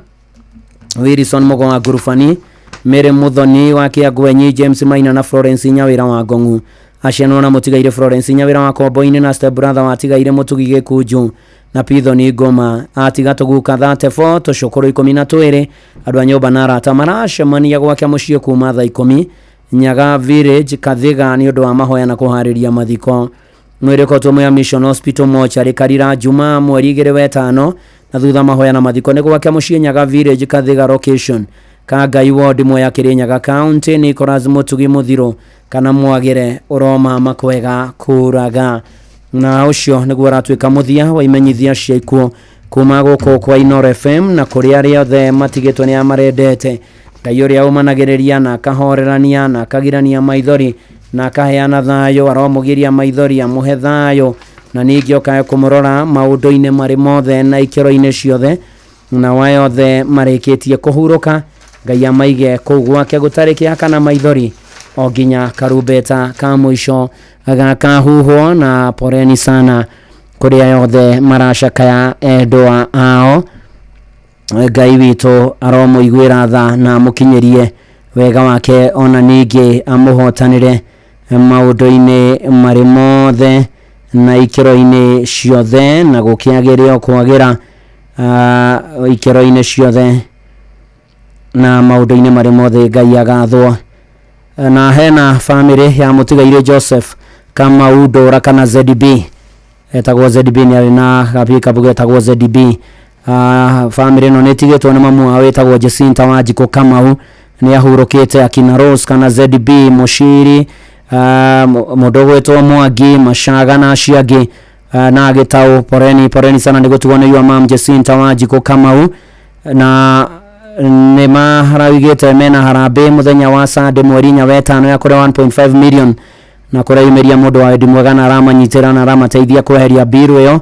Wilson Mũgo wa Ngurubani, Mary Muthoni wa Kĩangwenyi, James Maina na Florence Nyawĩra wa Ngong'u. Acianwo na mũtigaire Florence Nyawĩra wa Kombo-inĩ na step brother wa atigaire Mũtugi Gĩkunju na Pithoni Ngoma. Atiga tũguka 34 tũcũkũrũ 12. Andũ a nyũmba na arata maracemania gwake mũciĩ kuma thaa 10 Nyaga Village Kathiga nĩ ũndũ wa mahoya na kũharĩria mathiko. Mwĩrĩ ũkotwo Mwea Mission Hospital mochari Karira Juma mweri 2 wa 5 na thutha mahoya na mathiko nĩ gwake mũciĩ Nyaga Village Kathiga location Kangai Ward Mwea Kirinyaga County. Nicholas Mutugi Muthiro kana Mwagĩre ũroma makwega kũraga. Na ũcio nĩguo ũratuĩka mũthia wa imenyithia cia ikuũ kuma gũkũ kwa Inooro FM na kũrĩ arĩa othe matigĩtwo nĩ amarendete. Ngai ũrĩa ũmanagĩrĩria na akahorerania na akagirania maithori na akaheana thayũ aromũgiria maithori amũhe thayũ na ningĩ okae kũmũrora maũndũ-inĩ marĩ mothe na ikĩro-inĩ ciothe na wayothe marĩkĩtie kũhurũka. Ngai amaige kũu gwake gũtarĩ kĩeha kana maithori o nginya karumbeta ka mũico gakahuhwo. Na poreni sana kũrĩa yothe maracakaya endwa ao. Ngai witũ aromũiguĩra tha na amũkinyĩrie wega wake ona ningĩ amũhotanĩre maũndũ-inĩ marĩ mothe na ikĩro-inĩ ciothe na gũkĩagĩre o kwagĩra ikĩro-inĩ ciothe na maũndũ-inĩ marĩ mothe. Ngai agathwo. Na hena family ya mũtigaire Joseph Kamau Ndũra kana ZB, etagwo ZB, nĩ arĩ na gapikabu getagwo ZB. Family ĩno nĩ ĩtigĩtwo nĩ mamu wao wĩtagwo Jacinta Wanjikũ Kamau, nĩ ahurũkĩte. Akina Rose kana ZB Mũciri, mũndũ ũgwĩtwo Mwangi Macaga na acio angĩ na Gĩtaũ. Poreni poreni sana nĩ gũtigwo nĩ your mom Jacinta Wanjikũ Kamau. Na nĩ maraugĩte mena harambĩ mũthenya wa Sunday mweri 4 wa 5 ya kũrĩa 1.5 million na kũreyumĩria mũndũ wa wendi mwega na aramanyitĩra na aramateithia kweheria mbiru ĩyo.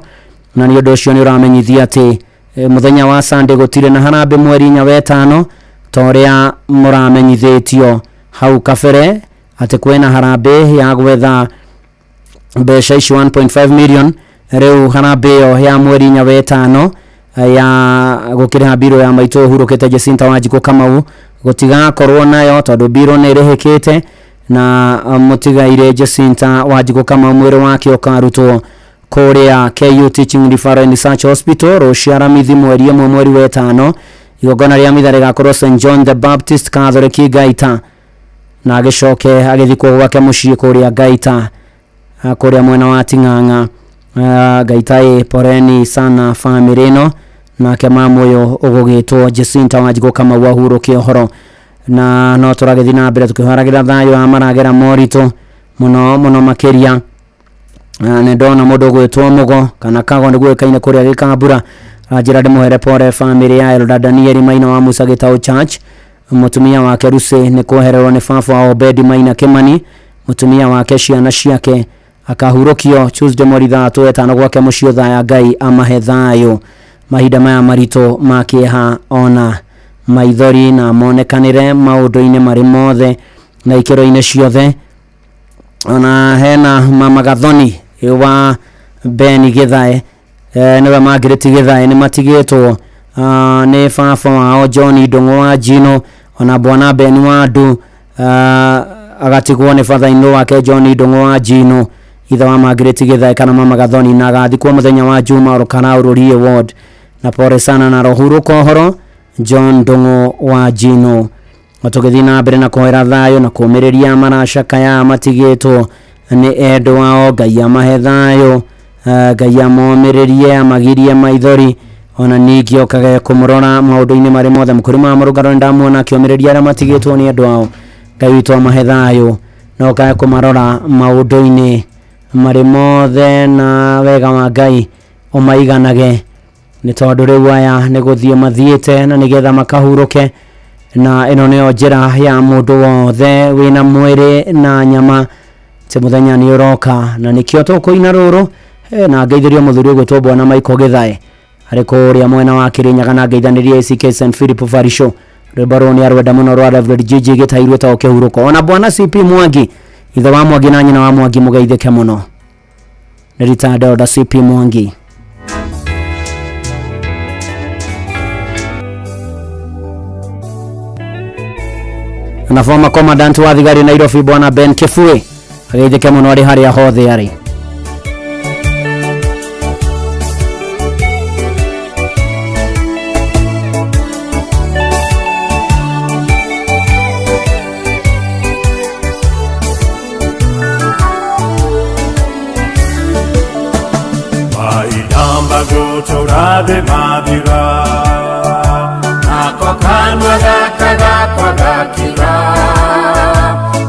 Na nĩ ũndũ ũcio nĩ ũramenyithia atĩ mũthenya wa Sunday gũtirĩ na harambĩ mweri 4 wa 5 ta ũrĩa mũramenyithĩtio hau kabere atĩ kwĩna harambĩ ya gwetha mbeca ici 1.5 million. Rĩu harambĩ ĩyo ya mweri 4 wa 5 ya gũkĩrĩha mbirũ ya maitũ ũhurũkĩte Jacinta Wanjikũ Kamau gũtigakorwo nayo tondũ mbirũ nĩ ĩrĩhĩkĩte na mũtigaire Jacinta Wanjikũ Kamau mwĩrĩ wake ũkarutwo kũrĩa KU Teaching Referral and Research Hospital rũciũ Aramithi mweri 1 mweri wa 5. Igongona rĩa mitha rĩgakorwo St John the Baptist Catholic Gaita na agĩcoke agĩthikwo gwake mũciĩ kũrĩa Gaita kũrĩa mwena wa Ting'ang'a. Gaita ĩ poreni sana family ĩno. Nake mamu ũyũ ũgũgĩtwo Jacinta Wanjikũ Kamau ahurũke ũhoro. Na no tũragĩthiĩ na mbere tũkĩhoragĩra thayũ wa maragera moritũ mũno mũno makĩria. Nĩ ndona mũndũ ũgwĩtwo Mũgo kana Kago nĩguo ũĩkaine kũrĩa Gĩkambura anjĩra ndĩmũhere pore family ya Elda Danieli Maina wa Musa Gĩtaũ Church, mũtumia wake Lucy nĩ kwehererwo nĩ baba wa Obedi Maina Kĩmani, mũtumia wake ciana ciake akahurũkio Tuesday mweri 3 wa 5 gwake mũciĩ. Thaya Ngai amahe thayũ mahinda maya maritũ ma kĩeha ona maithori na monekanĩre maũndũ-inĩ marĩ mothe na ikĩro-inĩ ciothe. Ona hena mama Gathoni wa Ben Githae, niwe Margaret Githae, nĩ matigĩtwo nĩ baba wao John Ndung'u wa Njino. Ona bwana Ben Wandu agatigwo nĩ father-in-law wake John Ndung'u wa Njino, ithe wa Margaret Githae kana mama Gathoni, na agathikwo mũthenya wa Juma Orokara Ururie Ward. Na pole sana na rohurũka ũhoro John Ndung'u wa Njino. Tũgĩthiĩ na mbere na kũhoera thayũ na kũũmĩrĩria maracakaya matigĩtwo nĩ endwa ao, Ngai amahe thayũ, Ngai amomĩrĩrie, amagirie maithori, ona ningĩ okage kũmũrora maũndũ-inĩ marĩ mothe. Mũkũrima wa Mũrũngaro nĩndamuona akĩũmĩrĩria arĩa matigĩtwo nĩ endwa ao, Ngai witũ amahe thayũ na okage kũmarora maũndũ-inĩ marĩ mothe, na wega wa Ngai ũmaiganage, nĩ tondũ rĩu aya nĩ gũthiĩ mathiĩte na nĩgetha makahurũke. Na ĩno nĩyo njĩra ya mũndũ wothe wĩna mwĩrĩ na nyama, atĩ mũthenya nĩ ũroka, na nĩkĩo tũkũina rũrũ. Na ngeithĩrio mũthuri ũgwĩtwo bwana Michael Githae arĩ kũrĩa mwena wa Kĩrĩnyaga, na ngeithanĩrie ACK St Philip Farisho. Rwĩmbo rũrũ nĩ arwenda mũno rwa Reverend Gigi Gĩtahi rwĩtagwo Kĩhurũko. Ona bwana CP Mwangi, ithe wa Mwangi na nyina wa Mwangi, mũgeithĩke mũno. Nĩ retired Elder CP Mwangi. Na former commandant wa thigari Nairobi bwana Ben Kifue ageithĩke mũno arĩ harĩa hothe arĩ. Maidamba gũtũra thĩ mathira, nako kanua gaka gakwa gakira,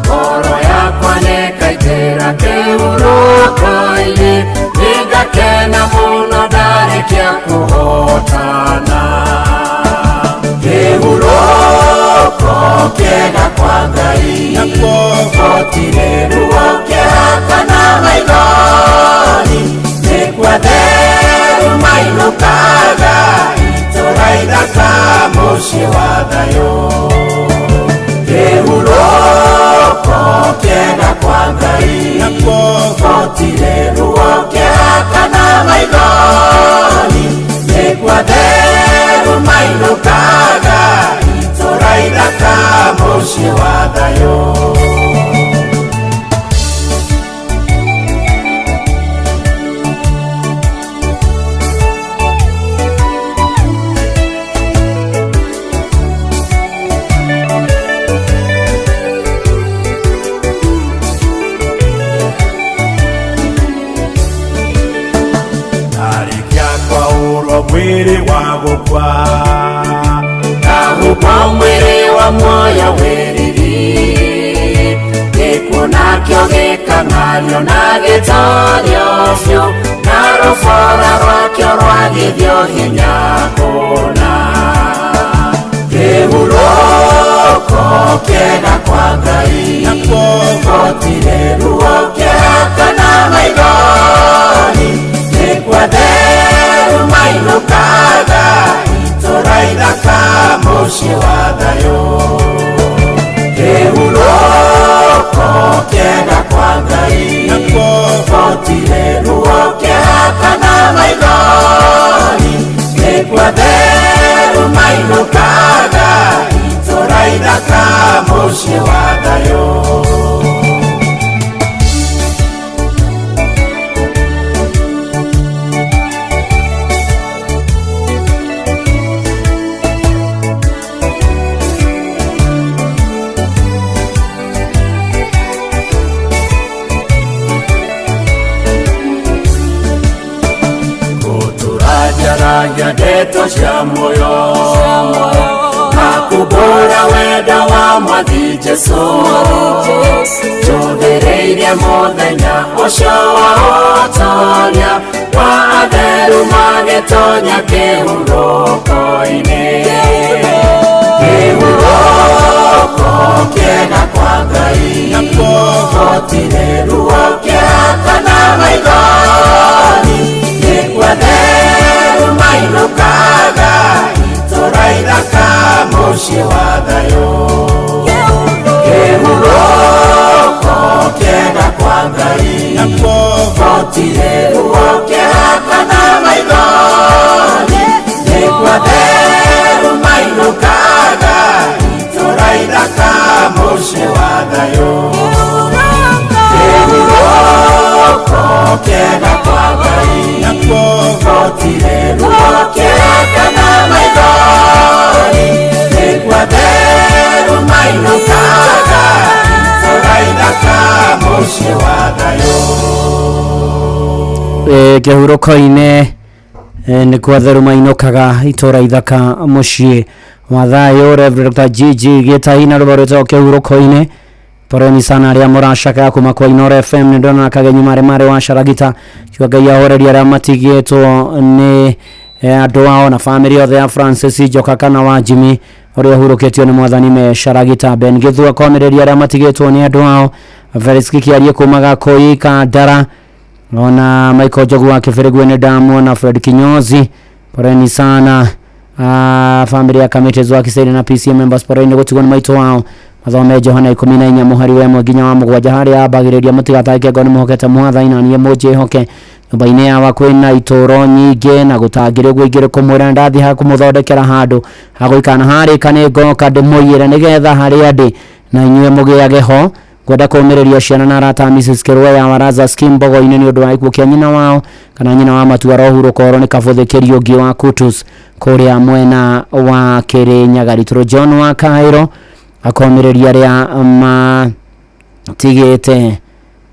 ngoro yakwa nĩkaingĩra kĩhurũko-inĩ, nĩngakena mũno ndarĩkia kũhotana. Kĩhurũko kĩega kwa Ngai, gũtirĩ ruo kĩeha kana maithori, nĩkuo atheru mainũkaga itũũra ithaka mũciĩ wa thayũ. Kĩhurũko kĩega kwa Ngai, gũtirĩ ruo kĩeha kana maithori, nĩkuo atheru mainũkaga itũũra ithaka mũciĩ wa thayũ. Mwĩrĩ wa gũkua, ndahubwo mwĩrĩ wa muoyo wĩriri, gĩkuũ nakĩo gĩkang'ario na gĩtorio biũ, na rũbora rwakĩo rwagithio hinya kũna. Kĩhurũko kĩega kwa Ngai, gũtirĩ ruo kĩeha kana maithori, nĩkuo atheru mainũkaga itũũra ithaka mũciĩ wa thayũ. Kĩhurũko kĩega kwa Ngai, gũtirĩ ruo kĩeha kana maithori, nĩkuo atheru mainũkaga itũũra ithaka mũciĩ wa thayũ. Njaragia ndeto cia muoyo na kumbũra wendo wa Mwathi Jesũ, njũthĩrĩirie mũthenya ũcio wa ũtoria wa atheru magĩtonya kĩhurũko-inĩ. Kĩhurũko kĩega kwa Ngai, gũtirĩ ruo kĩeha kana maithori, nĩkuo atheru mainũkaga itũũra ithaka. Mũciĩ wa thayũ. Kĩhurũko kĩega kwa Ngai, gũtirĩ ruo kĩeha kana maithori, nĩkuo atheru mainũkaga itũũra ithaka mũciĩ wa thayũ. Kĩhurũko kĩega kwa Ngai, gũtirĩ ruo kĩeha kana maithori, nĩkuo atheru mainũkaga itũũra ithaka mũciĩ wa thayũ. Kĩhurũko-inĩ nĩkuo atheru mainũkaga itũũra ithaka mũciĩ wa thayũ. Reverend Dr. Gigi Gĩtahi na rũba rwĩtagwo kĩhurũko-inĩ. Poreni sana arĩa mũracakaya kuma kwa Inooro FM. Nĩ ndona kagenyi marĩ marĩ wa Caragita kiuga Ngai ahorerie arĩa matigĩtwo nĩ andũ ao na bamĩrĩ yothe ya Francis Njoka kana wa Jimmy ũrĩa ũhurũkĩtio nĩ mwathani me Caragita. Ben Gĩthua akomĩrĩria arĩa matigĩtwo nĩ andũ ao. Felix Kĩarie kuma Gakũi Kandara, ona Michael Njogu wa Kĩbĩrĩgwe nĩ ndamuona. Fred Kinyozi, poreni sana. Family ya Kamĩtĩ wa Kiseri na PCM members, poreni gũtigwo nĩ maitũ wao. Mathome Johana 14 mũhari wa 1 nginya wa 7 harĩa ambagĩrĩria mũtigatangĩke ngoro nĩ mũhokete mwathani na niĩ mũnjĩhoke. Nyũmba-inĩ yawa kwĩna itũũro nyingĩ na gũtangĩrĩ ũguo ingĩrĩ kũmwĩra ndathiĩ ha kũmũthondekera handũ hagũikara na harĩka nĩ ngoka ndĩmũiyĩre nĩgetha harĩa ndĩ na inyuĩ mũgĩage ho. Ngwenda kũũmĩrĩria ciana na arata a Mrs. Kĩrũa ya Waraza Scheme Mbogo-inĩ nĩ ũndũ wa gĩkuũ kĩa nyina wao kana nyina wa Matua arohurũka oro nĩ Kabũthĩ Kĩriũngĩ wa Kutus kũrĩa mwena wa Kĩrĩnyaga. Ritũrũ John wa Kairo akomĩrĩria arĩa matigĩte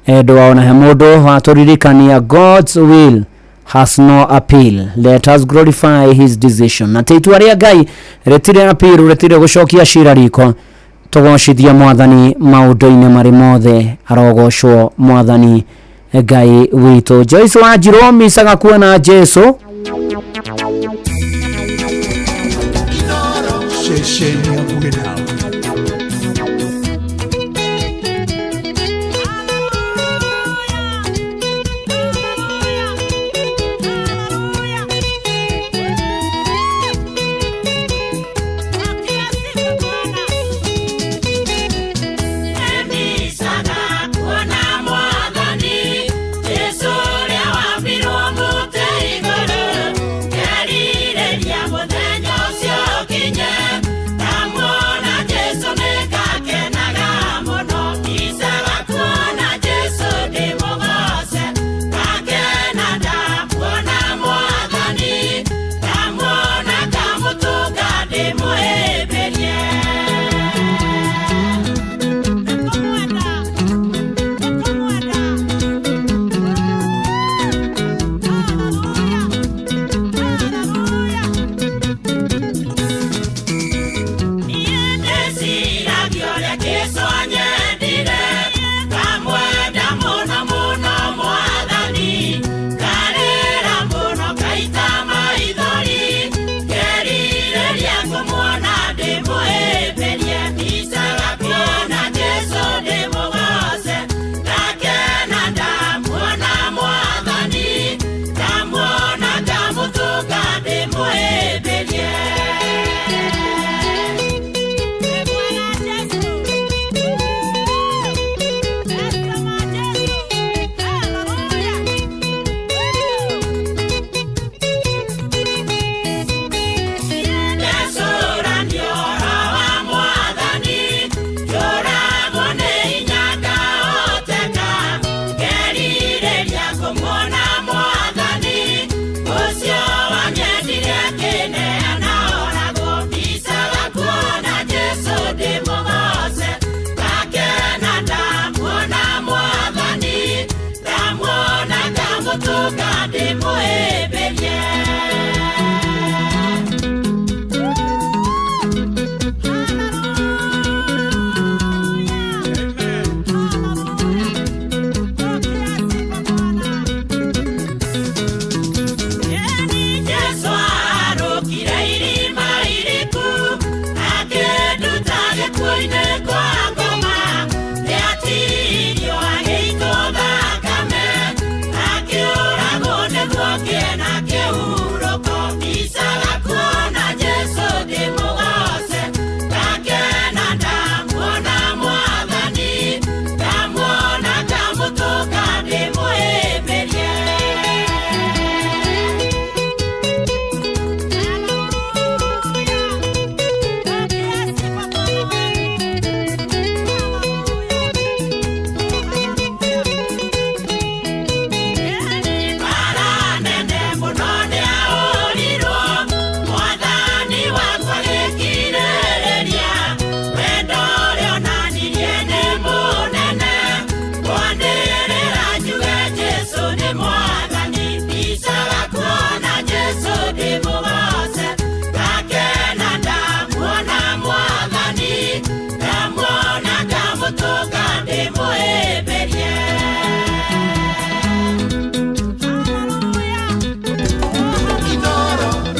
endwa ao. Na he mũndũ watũririkania God's will has no appeal, let us glorify his decision. Na ti itua rĩa Ngai rĩtirĩ appeal, rĩtirĩ gũcokia cira riko. Tũgocithie mwathani maũndũ-inĩ marĩ mothe, arogocwo mwathani Ngai witũ. Joyce Wanjirũ micaga kuona Jesu. Ceceni hakuhĩ nawe. Mũthenya ũcio ũkinye, ndamwona.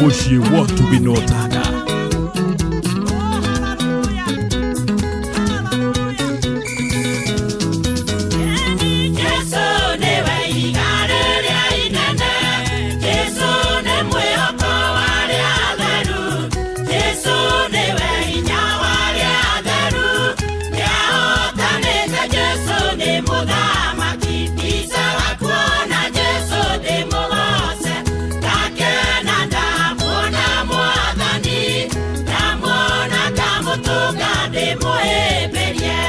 Mũciĩ wa ũtugi na ũtana. Jesu nĩwe ihiga rĩrĩa inene, Jesu nĩ mwĩhoko wa arĩa atheru, Jesu nĩwe hinya wa arĩa atheru, nĩahotanĩte, Jesu nĩ mũthamaki, ndicaga kuona Jesu ndĩmũgoce, ndakena ndamuona mwathani, ndamuona ngamũtũnga ndĩmũhĩmbĩrie.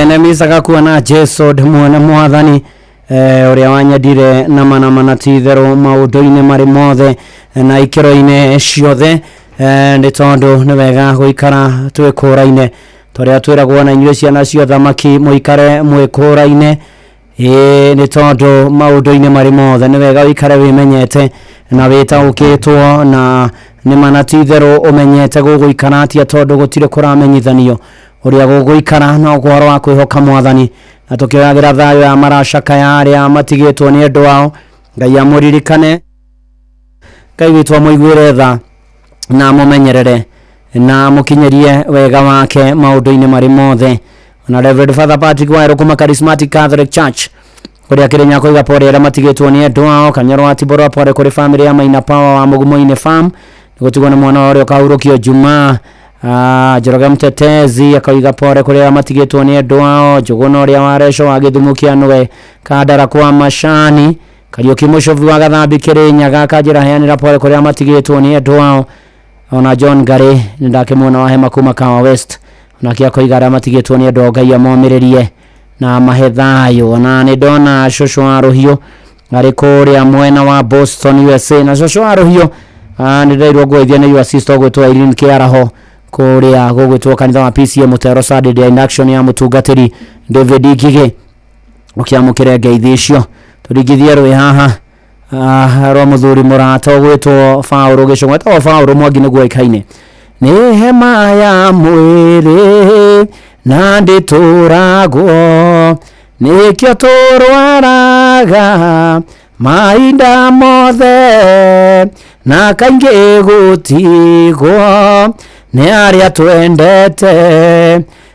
Nemicaga kuona Jesu ndĩmuone mwathani, ũrĩa wanyendire na mana mana ti itherũ maũndũ-inĩ marĩ mothe na ikĩro-inĩ ciothe, nĩ tondũ nĩ wega gũikara twĩkũraine tũrĩa twĩragwo na inyuĩ ciana cia ũthamaki mũikare mwĩkũraine. Ĩĩ, nĩ tondũ maũndũ-inĩ marĩ mothe nĩ wega ũikare wĩmenyete na wĩtaũkĩtwo na nĩ mana ti itherũ ũmenyete gũgũikara atia, tondũ gũtirĩ kũramenyithanio ũrĩa gũgũikara, no ũhoro wa kwĩhoka mwathani na tũkĩoyagĩra thayũ ya maracaka ya arĩa matigĩtwo nĩ endwa ao. Ngai amũririkane, Ngai witũ amũiguĩre tha na amũmenyerere na amũkinyĩrie wega wake maũndũ-inĩ marĩ mothe. Ona Reverend Father Patrick Wairũ kuma Charismatic Catholic Church kũrĩa Kĩrĩnya kũiga pore arĩa matigĩtwo nĩ endwa ao. Kanyoro wa Tiboro pore kũrĩ famĩlĩ ya Maina Power wa Mũgumo-inĩ Farm nĩ gũtigwo nĩ mwana wa ũrĩa ũkahurũkio Jumaa. Njoroge Mtetezi akauga pore kũrĩ arĩa matigĩtwo nĩ endwa ao. Njũgũna ũrĩa wa Reco wa Gĩthumo kĩa Nũge Kandara kwa Macani. Kariũki Mũcobi wa Gathambi Kĩrĩnyaga akanjĩra heanĩra pore kũrĩ arĩa matigĩtwo nĩ endwa ao. Ona John Ngari nĩ ndakĩmuona wa Hema kuma Kawa West, onake akoiga arĩa matigĩtwo nĩ endwa ao Ngai amomĩrĩrie na amahe thayũ. Ona nĩ ndona cũcũ wa Rũhiũ arĩ kũrĩa mwena wa Boston USA, na cũcũ wa Rũhiũ nĩ ndĩrairwo ngũgeithia nĩ your sister ũgwĩtwo Irene Kĩaraho kũrĩa gũgwĩtwo kanitha wa PCA Mũtero Sunday induction ya mũtungatĩri David Ngigĩ, ũkĩamũkĩre ngeithi icio. Tũringithie rwĩ haha rwa mũthuri mũrata ũgwĩtwo Baũrũ Gĩcũng'wa, etagwo Baũrũ Mwangi nĩguo oĩkaine. Nĩ hema ya mwĩrĩ na ndĩtũragwo, nĩkĩo tũrwaraga mahinda mothe na kaingĩ gũtigwo nĩ arĩa twendete,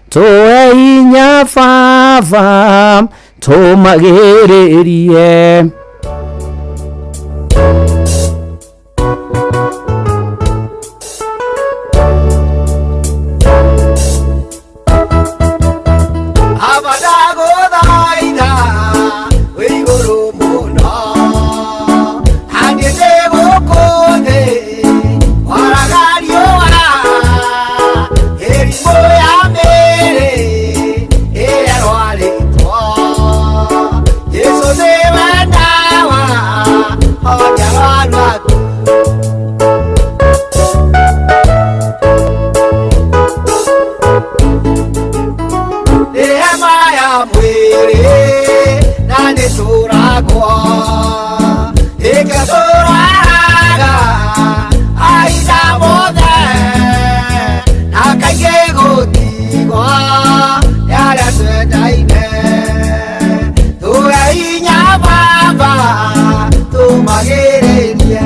tũhe hinya Baba tũmagĩrĩrie. Abadagũthaitha wĩ igũrũ mũno, handĩte gũkũ thĩ waraga riũa, mĩrimũ ya mĩĩrĩ ĩrĩa rwarĩtwo. Jesũ nĩwe ndawa, honia arwaru aku. Nĩ hema ya mwĩrĩ na nĩtũragwo, ĩgatũraga ahinda mothe na kaingĩ gũtigwo nĩ arĩa twendaine. Tũhe hinya Baba tũmagĩrĩrie.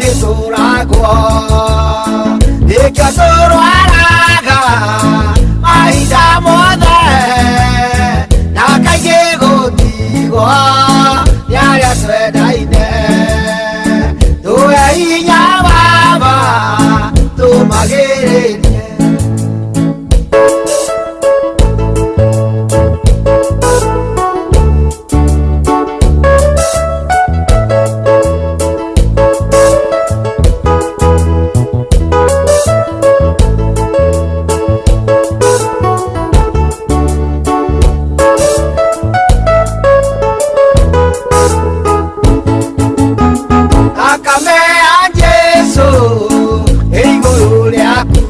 nĩtũragwo nĩkĩo tũrwaraga mahinda mothe na kaingĩ gũtigwo nĩ arĩa twendaine tũhe hinya Baba tũmagĩrĩrie. Thakame ya Jesũ ĩ igũrũ rĩaku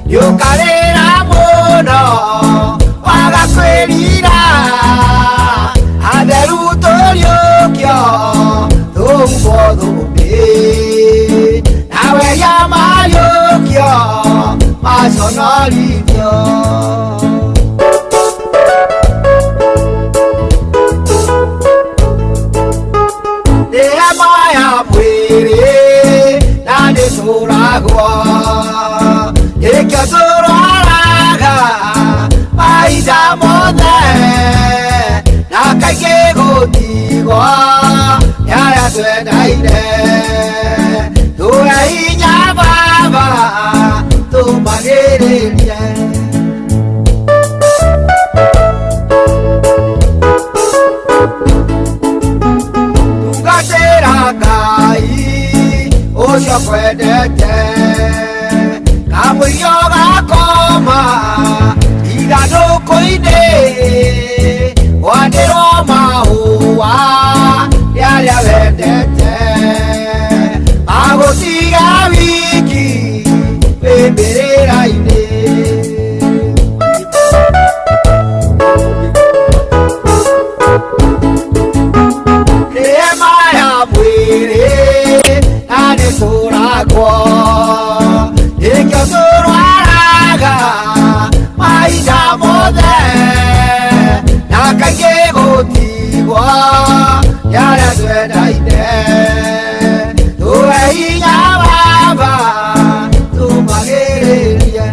nĩũkarĩra mũno waga kwĩrira atheru tũriũkio tũhumbwo thũmbĩ nawe ria mariũkio maconorithio. Nĩ hema ya mwĩrĩ na nĩtũragwo nĩkĩo tũrwaraga mahinda mothe na kaingĩ gũtigwo nĩ arĩa twendaine tũhe hinya Baba tũmagĩrĩrie. Tungatĩra Ngai ũcio kwendete kamũirio gakoma ithandũkũ-inĩ gwanĩrwo mahũa nĩ arĩa wendete magũtiga wiki wĩ mbĩrĩra-inĩ. Nĩ hema ya mwĩrĩ na nĩtũragwo nĩkĩo tũrwaraga mahinda mothe na kaingĩ gũtigwo nĩ arĩa twendaine tũhe hinya Baba tũmagĩrĩrie.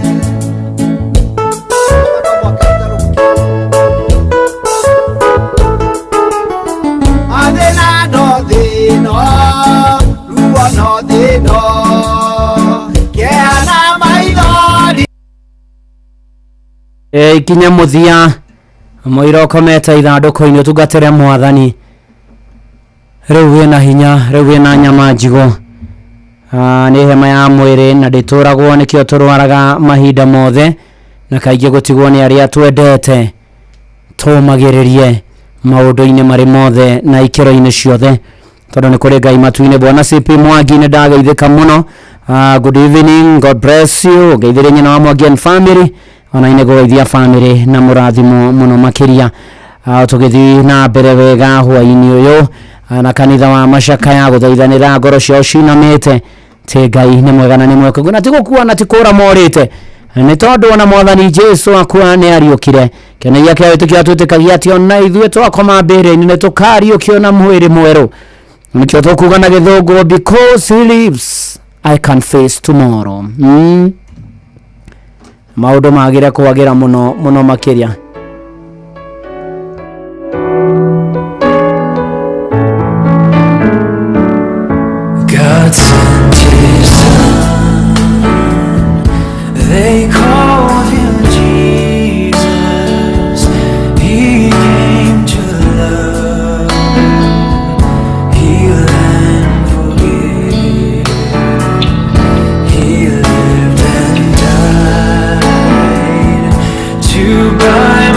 Mathĩna no thĩna, ruo no thĩna, kĩeha na maithori. Ikinya mũthia mũira ũkomete ithandũkũ-inĩ ũtungatĩre mwathani rĩu wĩna hinya rĩu wĩna nyama njigũ. Nĩ hema ya mwĩrĩ na ndĩtũragwo nĩkĩo tũrwaraga mahinda mothe na kaingĩ gũtigwo nĩ arĩa twendete tũmagĩrĩrie maũndũ-inĩ marĩ mothe na ikĩro-inĩ ciothe tondũ nĩ kũrĩ Ngai matu-inĩ. Bwana CP Mwangi nĩ ndageithĩka mũno. Good evening, God bless you. Ngeithĩrie nyina wa Mwangi and family ona inĩ gũgeithia family na mũrathimo mũno makĩria. Tũgĩthiĩ na mbere wega hwaĩ-inĩ ũyũ na kanitha wa Macakaya gũthaithanĩra ngoro ciao cinamĩte tĩ Ngai nĩ mwega na nĩ mwĩhokeku na ti gũkua na ti kũra morĩte nĩ tondũ ona mwathani Jesũ akua nĩ ariũkire. Kĩonereria kĩa wĩtĩkio atwĩtĩkagia atĩ ona ithuĩ twakoma mbĩrĩra-inĩ nĩ tũkariũkio na mwĩrĩ mwerũ. Nĩkĩo tũkuga na gĩthũngũ because he lives I can face tomorrow. Maũndũ magĩre kwagĩra mũno mũno makĩria. God sent his son. They called him Jesus. He came to love, heal and forgive. He lived and died to buy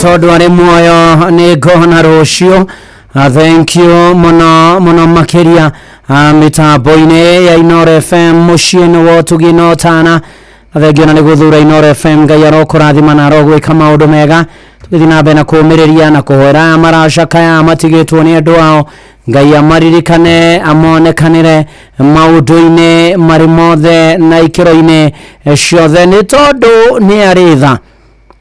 Tondu arĩ muoyo nĩ ngona rũciũ. Thank you mũno mũno makĩria mĩtambo-inĩ ya Inoro FM mũciĩ-inĩ wa ũtugi na ũtana. Na thengio na nĩ gũthura Inoro FM. Ngai arokũrathima na arogwĩka maũndũ mega. Tũgĩthiĩ na mbere na kũũmĩrĩria na kũhoera aya maracakaya matigĩtwo nĩ andũ ao. Ngai amaririkane amonekanĩre maũndũ-inĩ marĩ mothe na ikĩro-inĩ ciothe, nĩ tondũ nĩ arĩ tha.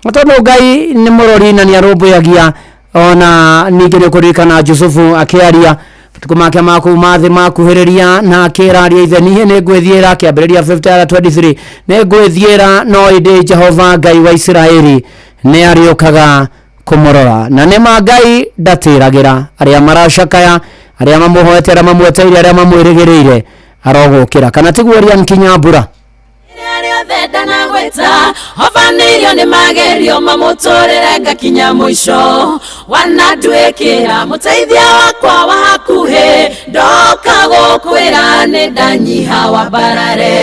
Na tondũ Ngai nĩ mũrori na nĩ arũmbũyagia. Ona ningĩ nĩ ũkũririkana Jusufu akĩaria matukũ make ma kuma thĩ makuhĩrĩria na akĩra ithe, niĩ nĩ ngwĩthiĩra, kĩambĩrĩria 50:23, nĩ ngwĩthiĩra no ĩndĩ Jehova Ngai wa Isiraeli nĩ arĩũkaga kũmũrora. Na nĩ ma Ngai ndatĩragĩra arĩa maracakaya, arĩa mamũhoete, arĩa mamweteire, arĩa mamwĩrĩgĩrĩire, arogũkĩra. Kana tiguo Rian Kinyambura? Ndanagwĩta hobanĩirio nĩ magerio mamũtũrĩre ngakinya mũico, wananduĩkĩra mũteithia wakwa wa hakuhĩ, ndoka gũkwĩra nĩ ndanyiha wambarare.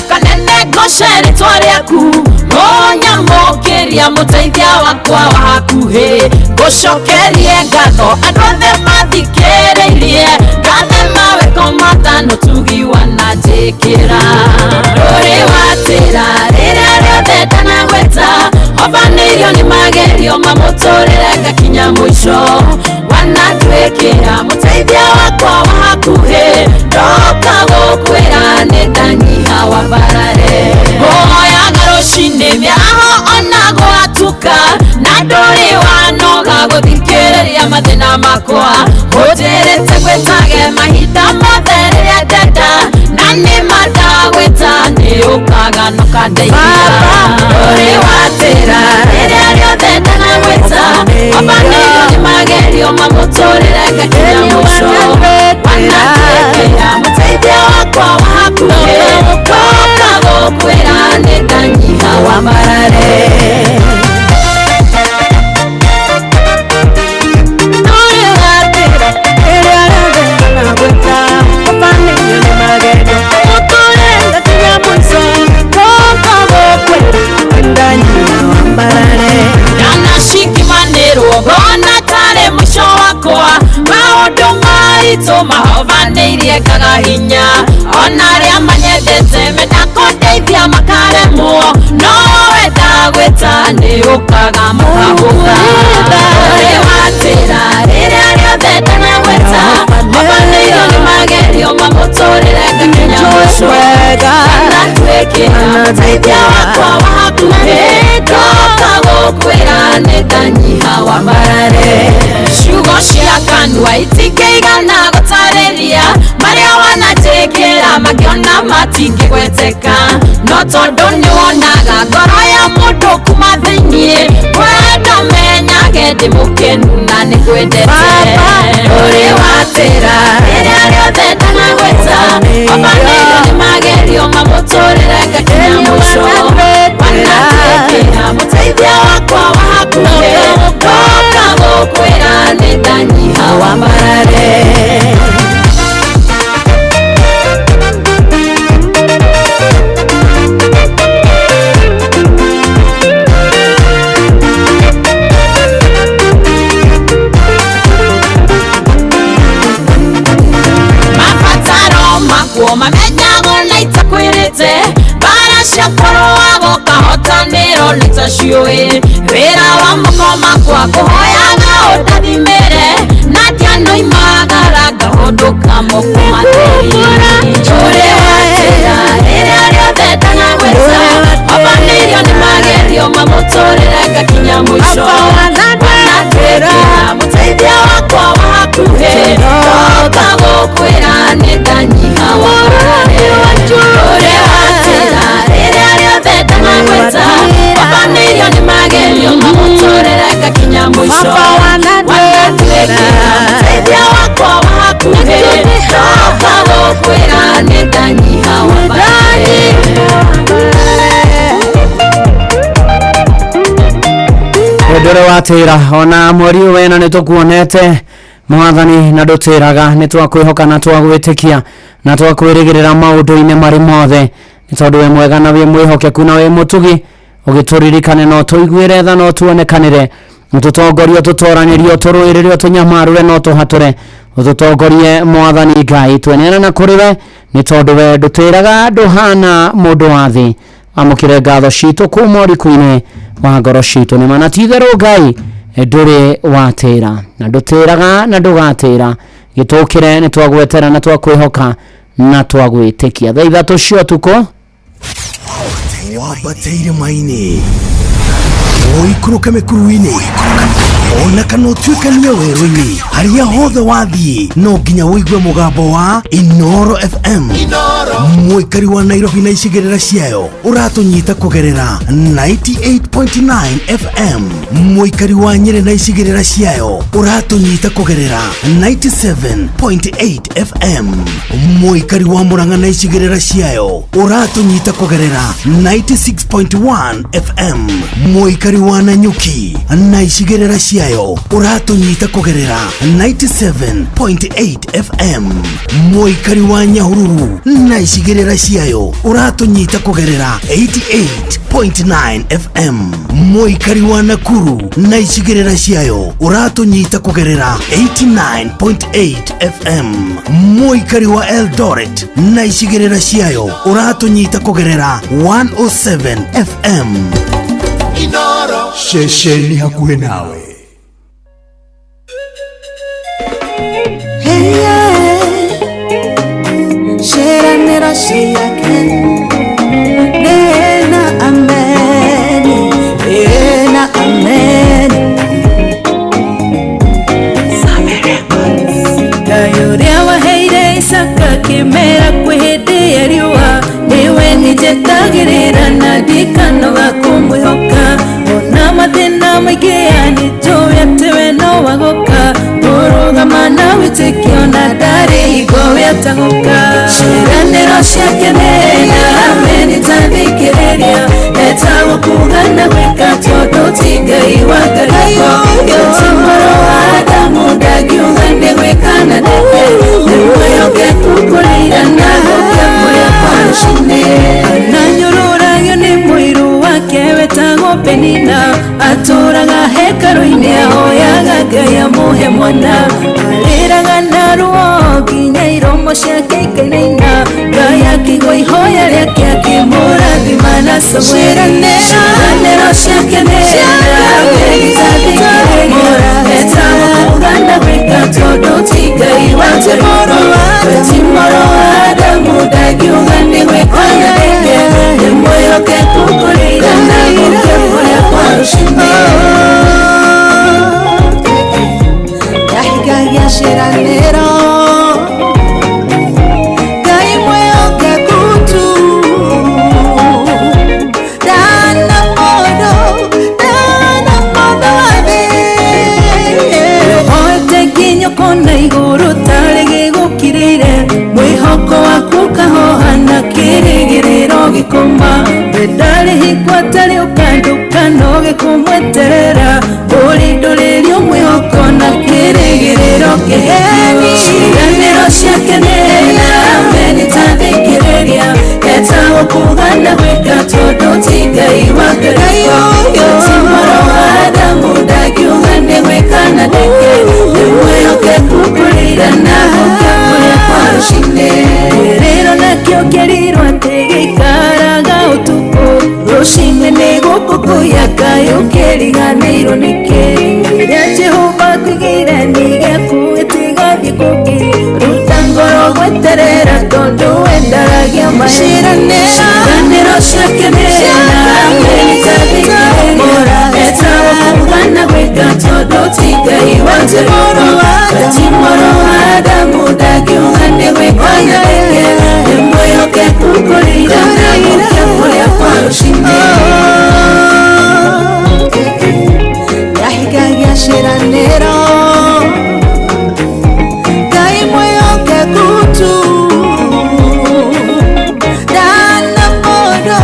Kanene ngocere rĩtwa rĩaku mũnyamũkĩria mũteithia wakwa wa hakuhĩ, ngũcokerie ngatho andũ othe mathikĩrĩirie, ngathe mawĩko matano tugi wananjĩkĩra. Ndũrĩ watĩra rĩrĩa rĩothe ndanagwĩta, hobanĩirio nĩ magerio mamũtũrĩre ngakinya mũico, wananduĩkĩra mũteithia wakwa wa hakuhĩ, ndoka gũkwĩra nĩ ndanyiha wambarare. Ngũhoyaga rũcinĩ mĩaraho ona gwatuka, na ndũrĩ wanoga gũthikĩrĩria mathĩna makwa, ũnjĩrĩte ngwĩtage mahinda mothe rĩrĩa ndenda, na nĩ ma ndagwĩta nĩ ũkaga na ũkandeithia. Ndũrĩ watĩra rĩrĩa rĩothe ndanagwĩta, hobanĩirio nĩ magerio mamũtũrĩre ngakinya mũico, wananduĩkĩra mũteithia wakwa wa hakuhĩ, ndoka gũkwĩra nĩ ndanyiha wambarare. Ndanashikimanĩrwo ngona tarĩ mũico wakwa, maũndũ maritũ mahobanĩirie ngaga hinya, ona arĩa manyendete menda kũndeithia makaremwo, nowe ndagwĩta nĩ ũkaga makahũtha. Ndũrĩ watĩra rĩrĩa rĩothe ndanagwĩta, hobanĩirio nĩ magerio mamũtũrĩre ngakinya mũico, wananduĩkĩra mũteithia wakwa wa hakuhĩ, ndoka gũkwĩra nĩ ndanyiha wambarare. Ciugo cia kanua itingĩigana gũtarĩria marĩa wananjĩkĩra, makĩona matingĩgweteka, no tondũ nĩwonaga ngoro ya mũndũ kuma thĩiniĩ, kwenda menyage ndĩ mũkenu na nĩngwendete. Ndũrĩ watĩra rĩrĩa rĩothe ndanagwĩta, hobanĩirio nĩ magerio mamũtũrĩre ngakinya mũico, wananduĩkĩra mũteithia wakwa wa hakuhĩ, ndoka gũkwĩra nĩ ndanyiha wambarare. Mabataro makwo mamenyagwo na itakwĩrĩte, mbara cia kũrũagwo kahotanĩro nĩ ta ciũĩ, wĩra wa moko makwa kũhoyaga ũndathimĩre, na ndianoimagara ngahũndũka moko matheri. Ndũrĩ watĩra rĩrĩa rĩothe ndanagwĩta, hobanĩirio nĩ magerio mamũtũrĩre ngakinya mũico, wananduĩkĩra mũteithia wakwa wa hakuhĩ, ndoka gũkwĩra nĩ ndanyiha wambarare. Ndũrĩ watĩra rĩrĩa rĩothe ndanagwĩta, hobanĩirio nĩ magerio mamũtũrĩre ngakinya mũico, wananduĩkĩra mũteithia wakwa wa hakuhĩ, ndoka gũkwĩra Ndũrĩ watĩra ona mweri ũyũ wena nĩ tũkuonete mwathani na ndũtĩraga nĩ twakwĩhoka na twagwĩtĩkia na twakwĩrĩgĩrĩra maũndũ-inĩ marĩ mothe nĩ tondũ wĩ mwega na wĩ mwĩhokeku na wĩ mũtugi ũgĩtũririkane no tũiguĩre tha no tuonekanĩre ũtũtongorie ũtũtoranĩrie ũtũrũĩrĩre ũtũnyamarũre no tũhatũre ũtũtongorie mwathani Ngai tweneana na kũrĩ we nĩ tondũ we ndũtĩraga ndũhana mũndũ wa thĩ amũkĩre ngatho citũ kuma ũriku-inĩ wa ngoro citũ nĩ mana ti itherũ Ngai ndũrĩ watĩra na ndũtĩraga na ndũgatĩra gĩtũkĩre nĩ twagwetera na twakwĩhoka na twagwĩtĩkia thaa 3 cia ũtukũ wambate irĩma-inĩ ũikũrũke mĩkuru-inĩ ona kana ũtuĩkanie werũ-inĩ harĩa hothe wathiĩ no nginya ũigue mũgambo wa Inoro FM mũikari wa Nairobi na icigĩrĩra ciayo ũratũnyita kũgerera 98.9 FM mũikari wa Nyĩrĩ na icigĩrĩra ciayo ũratũnyita kũgerera 97.8 FM mũikari wa Murang'a na icigĩrĩra ciayo ũratũnyita kũgerera 96.1 FM mũikari wa Nanyuki na icigĩrĩra ciayo ũratũnyita kũgerera 97.8 FM mũikari wa Nyahururu na icigĩrĩra ciayo ũratũnyita kũgerera 88.9 FM mũikari wa Nakuru na icigĩrĩra ciayo ũratũnyita kũgerera 89.8 FM mũikari wa Eldoret na icigĩrĩra ciayo ũratũnyita kũgerera 107 FM Inoro ceceni hakuhĩ nawe. Hey, yeah. Sheranera shiyake Nena amen Nena amen Same Records Kayuria waheire Isaka kimera kwĩ hĩndĩ ya riũa nĩwe nĩnjetagĩrĩra na ndikanoga kũmwĩhoka ona mathĩna maingĩ nĩnjũĩ atĩ we no wagoka kũrũgama na wĩtĩkio na ndarĩ hingo we atagũka ciĩranĩro ciake nĩ amen tathikĩrĩria etagwo kuuga na gwĩka tondũ ti Ngai wa ngarĩko ti mũrũ wa Adamu ndangiuga nĩ gwĩka na ndeke nĩ mwĩhokeku kũrĩ na gũkĩa kũrĩa kwa rũciinĩ ananyũrũragio nĩ mũiru wake wetagwo Penina atũraga hekarũ-inĩ ahoyaga Ngai amũhe mwana arĩraga na ruo nginya iromo ciake ikainaina Ngai akĩigua ihoya rĩake akĩmũrathima na ciĩranĩro ciake nĩ amen tathikĩrĩria etagwo kuuga na gwĩka tondũ ti Ngai wa ngarĩko ti mũrũ wa Adamu ndangiuga nĩ gwĩka na ndeke nĩ mwĩhokeku kũrĩ na gũkĩa kũrĩa kwa rũciinĩ Yahigagia ciĩranĩro Ngai mwĩhokeku tu Ndana mũndũ wa thĩ Oete nginya ũkona igũrũ tarĩ gĩgũkirĩire mwĩhoko waku ũkahoha na kĩrĩgĩrĩro gĩkũma we ndarĩ hingo atarĩ ũkanduka no gĩkũmweterera ũrĩ ndũrĩrio mwĩhoko na kĩrĩgĩrĩro kĩheni ciĩranĩro ciake nĩ amen tathikĩrĩria etagwo kuuga na gwĩka tondũ ti Ngai wa ngarĩko ti mũrũ wa Adamu ndangiuga nĩ gwĩka na ndeke nĩ mwĩhokeku kũrĩ na gũkĩa kũrĩa kwa rũciinĩ kĩrĩro nakĩo kĩerirwo atĩ gĩikaraga ũtukũ rũciinĩ nĩ gũkũkũya Ngai ũkĩriganĩirwo nĩkĩ rĩrĩa Jehova akũigĩire nĩ gĩaku gĩtigathiĩ kũngĩ ruta ngoro gweterera tondũ we ndaragia ciĩranĩro ciake nĩ amen tathikĩrĩria etagwo kuuga na gwĩka tondũ ti Ngai wa ngarĩko ti mũrũ wa Adamu ndangiuga nĩ gwĩka na ndeke nĩ mwĩhokeku kũrĩ na gũkĩa kũrĩa kwa rũciinĩ Yahigagia ciĩranĩro Ngai mwĩhokeku tu Ndana mũndũ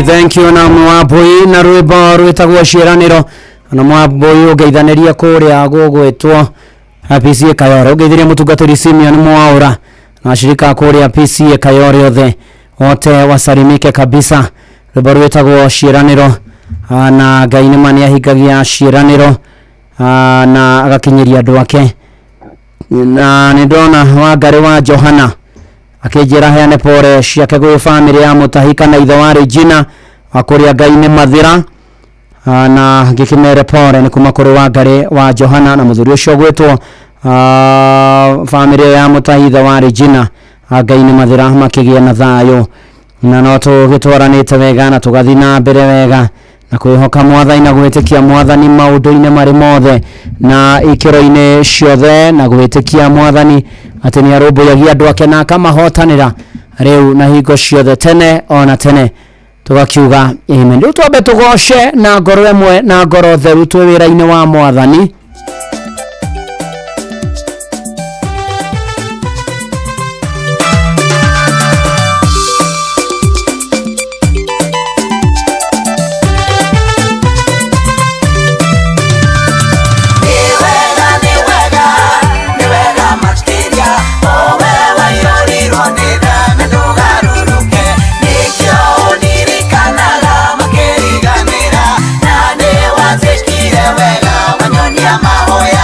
Thank you na Mwambui na rwĩmbo rwĩtagwo ciĩranĩro. Na Mwambui ũngeithanĩria kũrĩa gũgwĩtwo PCA Kayore, ũngeithĩria mũtungatĩri Simeon Mwaura na ashirika kũrĩa PCA Kayore othe wote wasalimike kabisa. Rwĩmbo rwĩtagwo ciĩranĩro, na Ngai nĩ ma nĩahingagia ciĩranĩro, na agakinyĩria andũ ake. Na nĩ ndona Wangarĩ wa Johana akĩnjĩra heane pore ciake gwĩ bamĩrĩ ya Mũtahi kana ithe wa Regina wa kũrĩa Ngai nĩ mathĩra, na ngĩkĩmere pore nĩ kuma kũrĩ Wangarĩ wa Johana na mũthuri ũcio ũgwĩtwo bamĩrĩ ya Mũtahi ithe wa Regina, Ngai nĩ mathĩra makĩgĩe na thayũ, na no tũgĩtwaranĩte wega na tũgathiĩ na mbere wega na kwĩhoka mwathani na gwĩtĩkia mwathani maũndũ-inĩ marĩ mothe na ikĩro-inĩ ciothe, na gwĩtĩkia mwathani atĩ nĩ arũmbũyagia andũ ake na akamahotanĩra rĩu na hingo ciothe tene ona tene, tũgakiuga amen. Rĩu twambe tũgoce na ngoro ĩmwe na ngoro theru twĩ wĩra-inĩ wa mwathani. Wega wanyonia mahoya.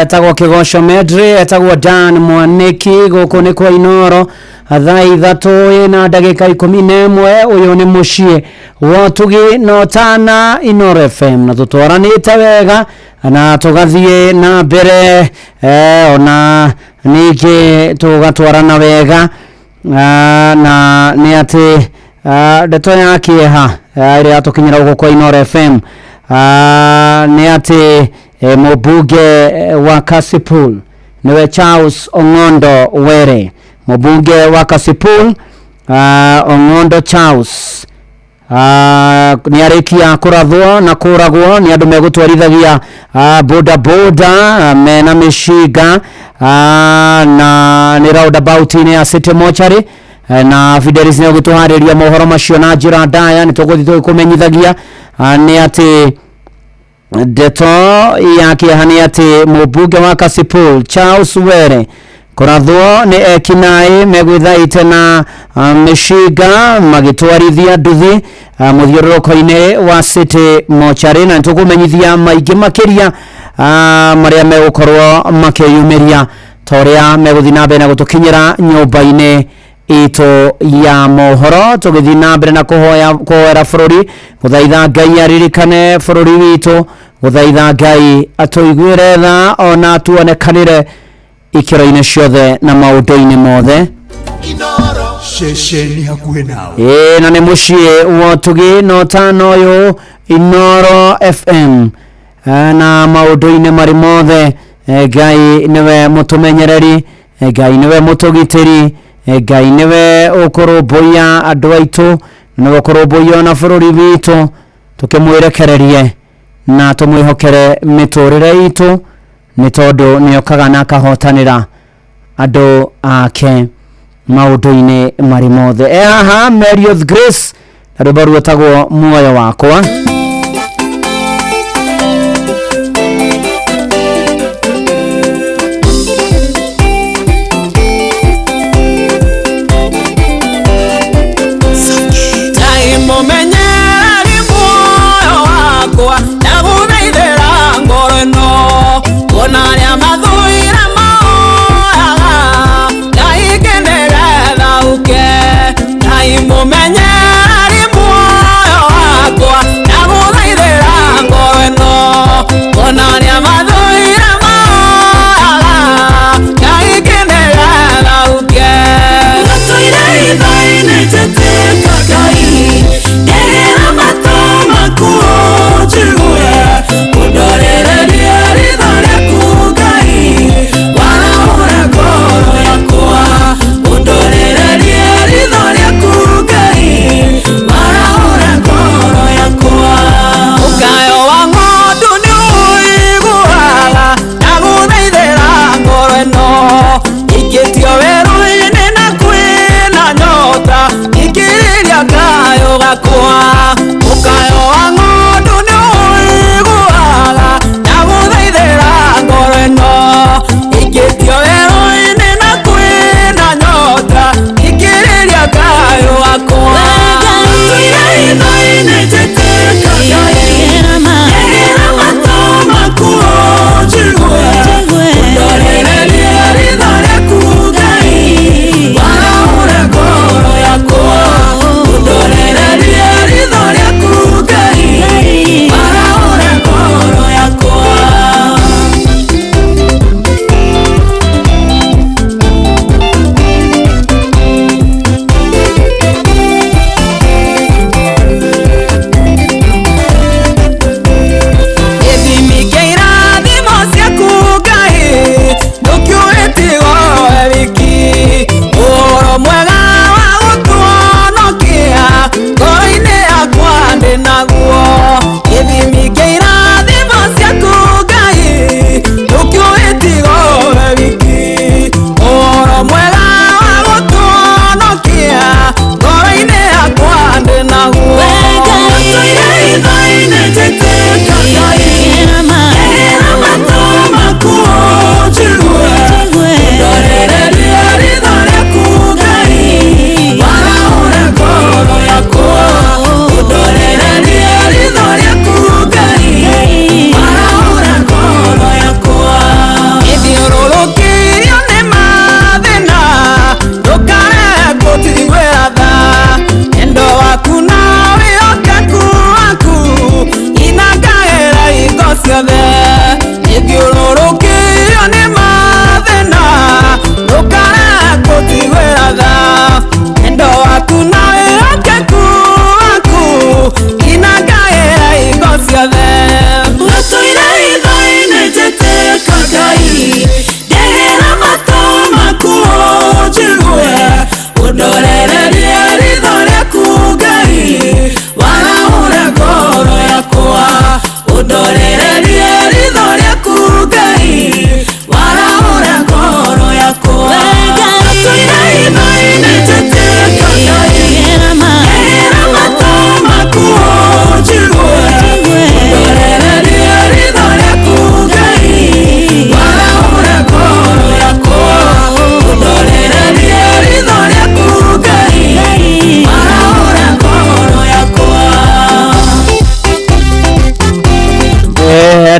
Etagwo Kĩgoco Medri, etagwo Dan Mwaniki, gũkũ nĩ kwa Inoro thaa 3:11. Ũyũ nĩ mũciĩ wa ũtugi na ũtana Inoro FM, na tũtwaranĩte wega na tũgathiĩ na mbere, ona ningĩ tũgatwarana wega, na nĩ atĩ ndeto ya kĩeha ĩrĩa yatũkinyĩra gũkũ kwa Inoro FM nĩ atĩ mũmbunge wa Kasipul niwe Charles Ong'ondo Were. Mũmbunge wa Kasipul Ong'ondo Charles nĩ arĩkia kũrathwo na kũragwo nĩ andũ megũtwarithagia boda boda mena mĩcinga, na nĩ roundabout-inĩ ya City Mortuary. Na Fidelis nĩ ũgĩtũharĩria mohoro macio na njĩra ndaya, nĩ tũgũthiĩ tũgĩkũmenyithagia nĩ atĩ ndeto ya kĩeha nĩ atĩ mũmbunge wa Kasipul Charles Were kũrathwo nĩ ekinaĩ megwĩthaĩte na mĩcinga magĩtwarithia nduthi mũthiũrũrũko-inĩ wa City Mortuary, na nĩtũkũmenyithia maingĩ makĩria marĩa megũkorwo makĩyumĩria ta ũrĩa megũthiĩ na mbere na gũtũkinyĩra nyũmba-inĩ itũ ya mohoro. Tũgĩthiĩ na mbere na kũhoera bũrũri, gũthaitha Ngai aririkane bũrũri witũ, gũthaitha Ngai atũiguĩre tha ona atuonekanĩre ikĩro-inĩ ciothe na maũndũ-inĩ mothe. Ceceni hakuhĩ nawe. Ĩĩ, na nĩ mũciĩ wa ũtugi na ũtana ũyũ Inoro FM, na maũndũ-inĩ marĩ mothe, Ngai nĩwe mũtũmenyereri, Ngai nĩwe mũtũgitĩri, Ngai nĩwe ũkũrũmbũiya andũ aitũ, nĩwe ũkũrũmbũiya ona bũrũri witũ. Tũkĩmwĩrekererie na tũmwĩhokere mĩtũrĩre itũ, nĩ tondũ nĩokaga na akahotanĩra andũ ake maũndũ-inĩ marĩ mothe. Haha Mary of Grace na rwĩmbo rwĩtagwo Muoyo Wakwa. Mumenyerari muoyo wakwa ndagũthaithĩra ngoro ĩno ona arĩa mathũire moyaga Ngai kĩnĩgetha ũke. Ngatũire itho-inĩ njĩtĩka Ngai, ndegera matũ maku ũnjigue, ũndorererie ritho rĩaku Ngai, warahũre ngoro yakwa, ũndorererie ritho rĩaku Ngai,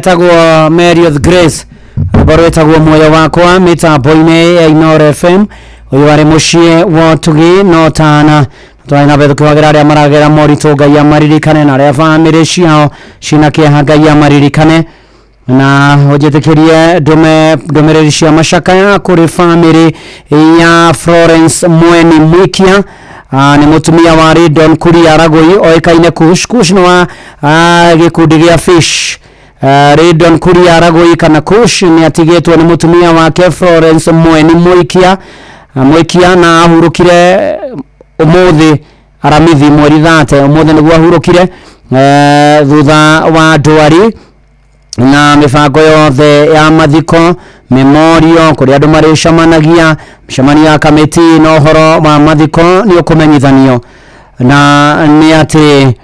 Etagwo Mary Grace, rwĩmbo rwĩtagwo muoyo wakwa mĩtambo-inĩ ya Inoro FM. Ũyũ warĩ mũciĩ wa ũtugi no tana twarĩ na mbere tũkĩwagĩra arĩa maragera moritũ Ngai amaririkane, na arĩa bamĩrĩ ciao cina kĩeha Ngai amaririkane, na ũnjĩtĩkĩrie ndũme ndũmĩrĩri cia macakaya kũrĩ bamĩrĩ ya Florence Mweni Mwikia. Nĩ mũtumia wa Redon Kuria Ragoi oĩkaine Kush. Kush nĩ wa gĩkundi gĩa Fish. Redon Kuria Ragoi kana Kush nĩ atigĩtwo nĩ mũtumia wake Florence Mweni Mwikia. Mwikia na ahurũkire ũmũthĩ Aramithi mweri 30, ũmũthĩ nĩguo ahurũkire thutha wa ndwari na mibango yothe ya mathiko memorio kuria andu maricemanagia micemanio ya kamiti na uhoro wa mathiko ni ukumenyithanio na ni ati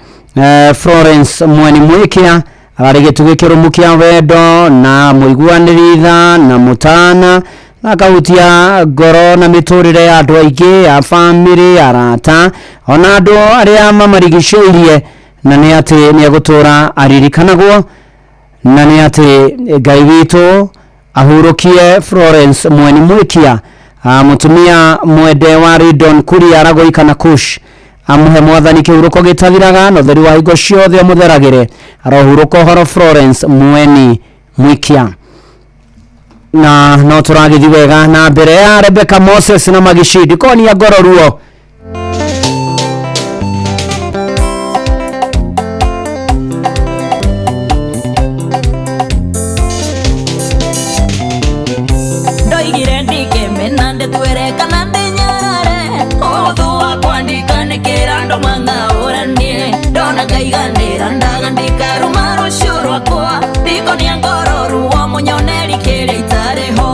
Florence Mweni Mwikia arari gĩtugĩ kĩrũmu kĩa wendo na mũiguanĩri tha na mũtana na akahutia ngoro na mĩtũrĩre ya andũ aingĩ ya bamĩrĩ, arata ona andũ arĩa mamarigicĩirie, na nĩ atĩ nĩ egũtũra aririkanagwo, na nĩ atĩ Ngai witũ ahurũkie Florence Mweni Mwikia, mũtumia mwende wa Redon Kuria Ragoi kana Kush, amuhe mwathani kĩhurũko gĩtathiraga na ũtheri wa hingo ciothe amũtheragĩre. Arohurũka ũhoro Florence Mweni Mwikia. Na no tũragĩthiĩ wega na mbere ya Rebecca Moses na Magicidi ndikonia ngoro ruo. Ndoigire ndikemena ndĩtwĩre kana ndĩnyarare ũthũ wakwa ndikanĩkĩra andũ mang'aũranie ndona ngaiganĩra ndaga ndikaruma rũciũ rwakwa ndikonia ngoro ruo mũnyoneri kĩrĩa itarĩ ho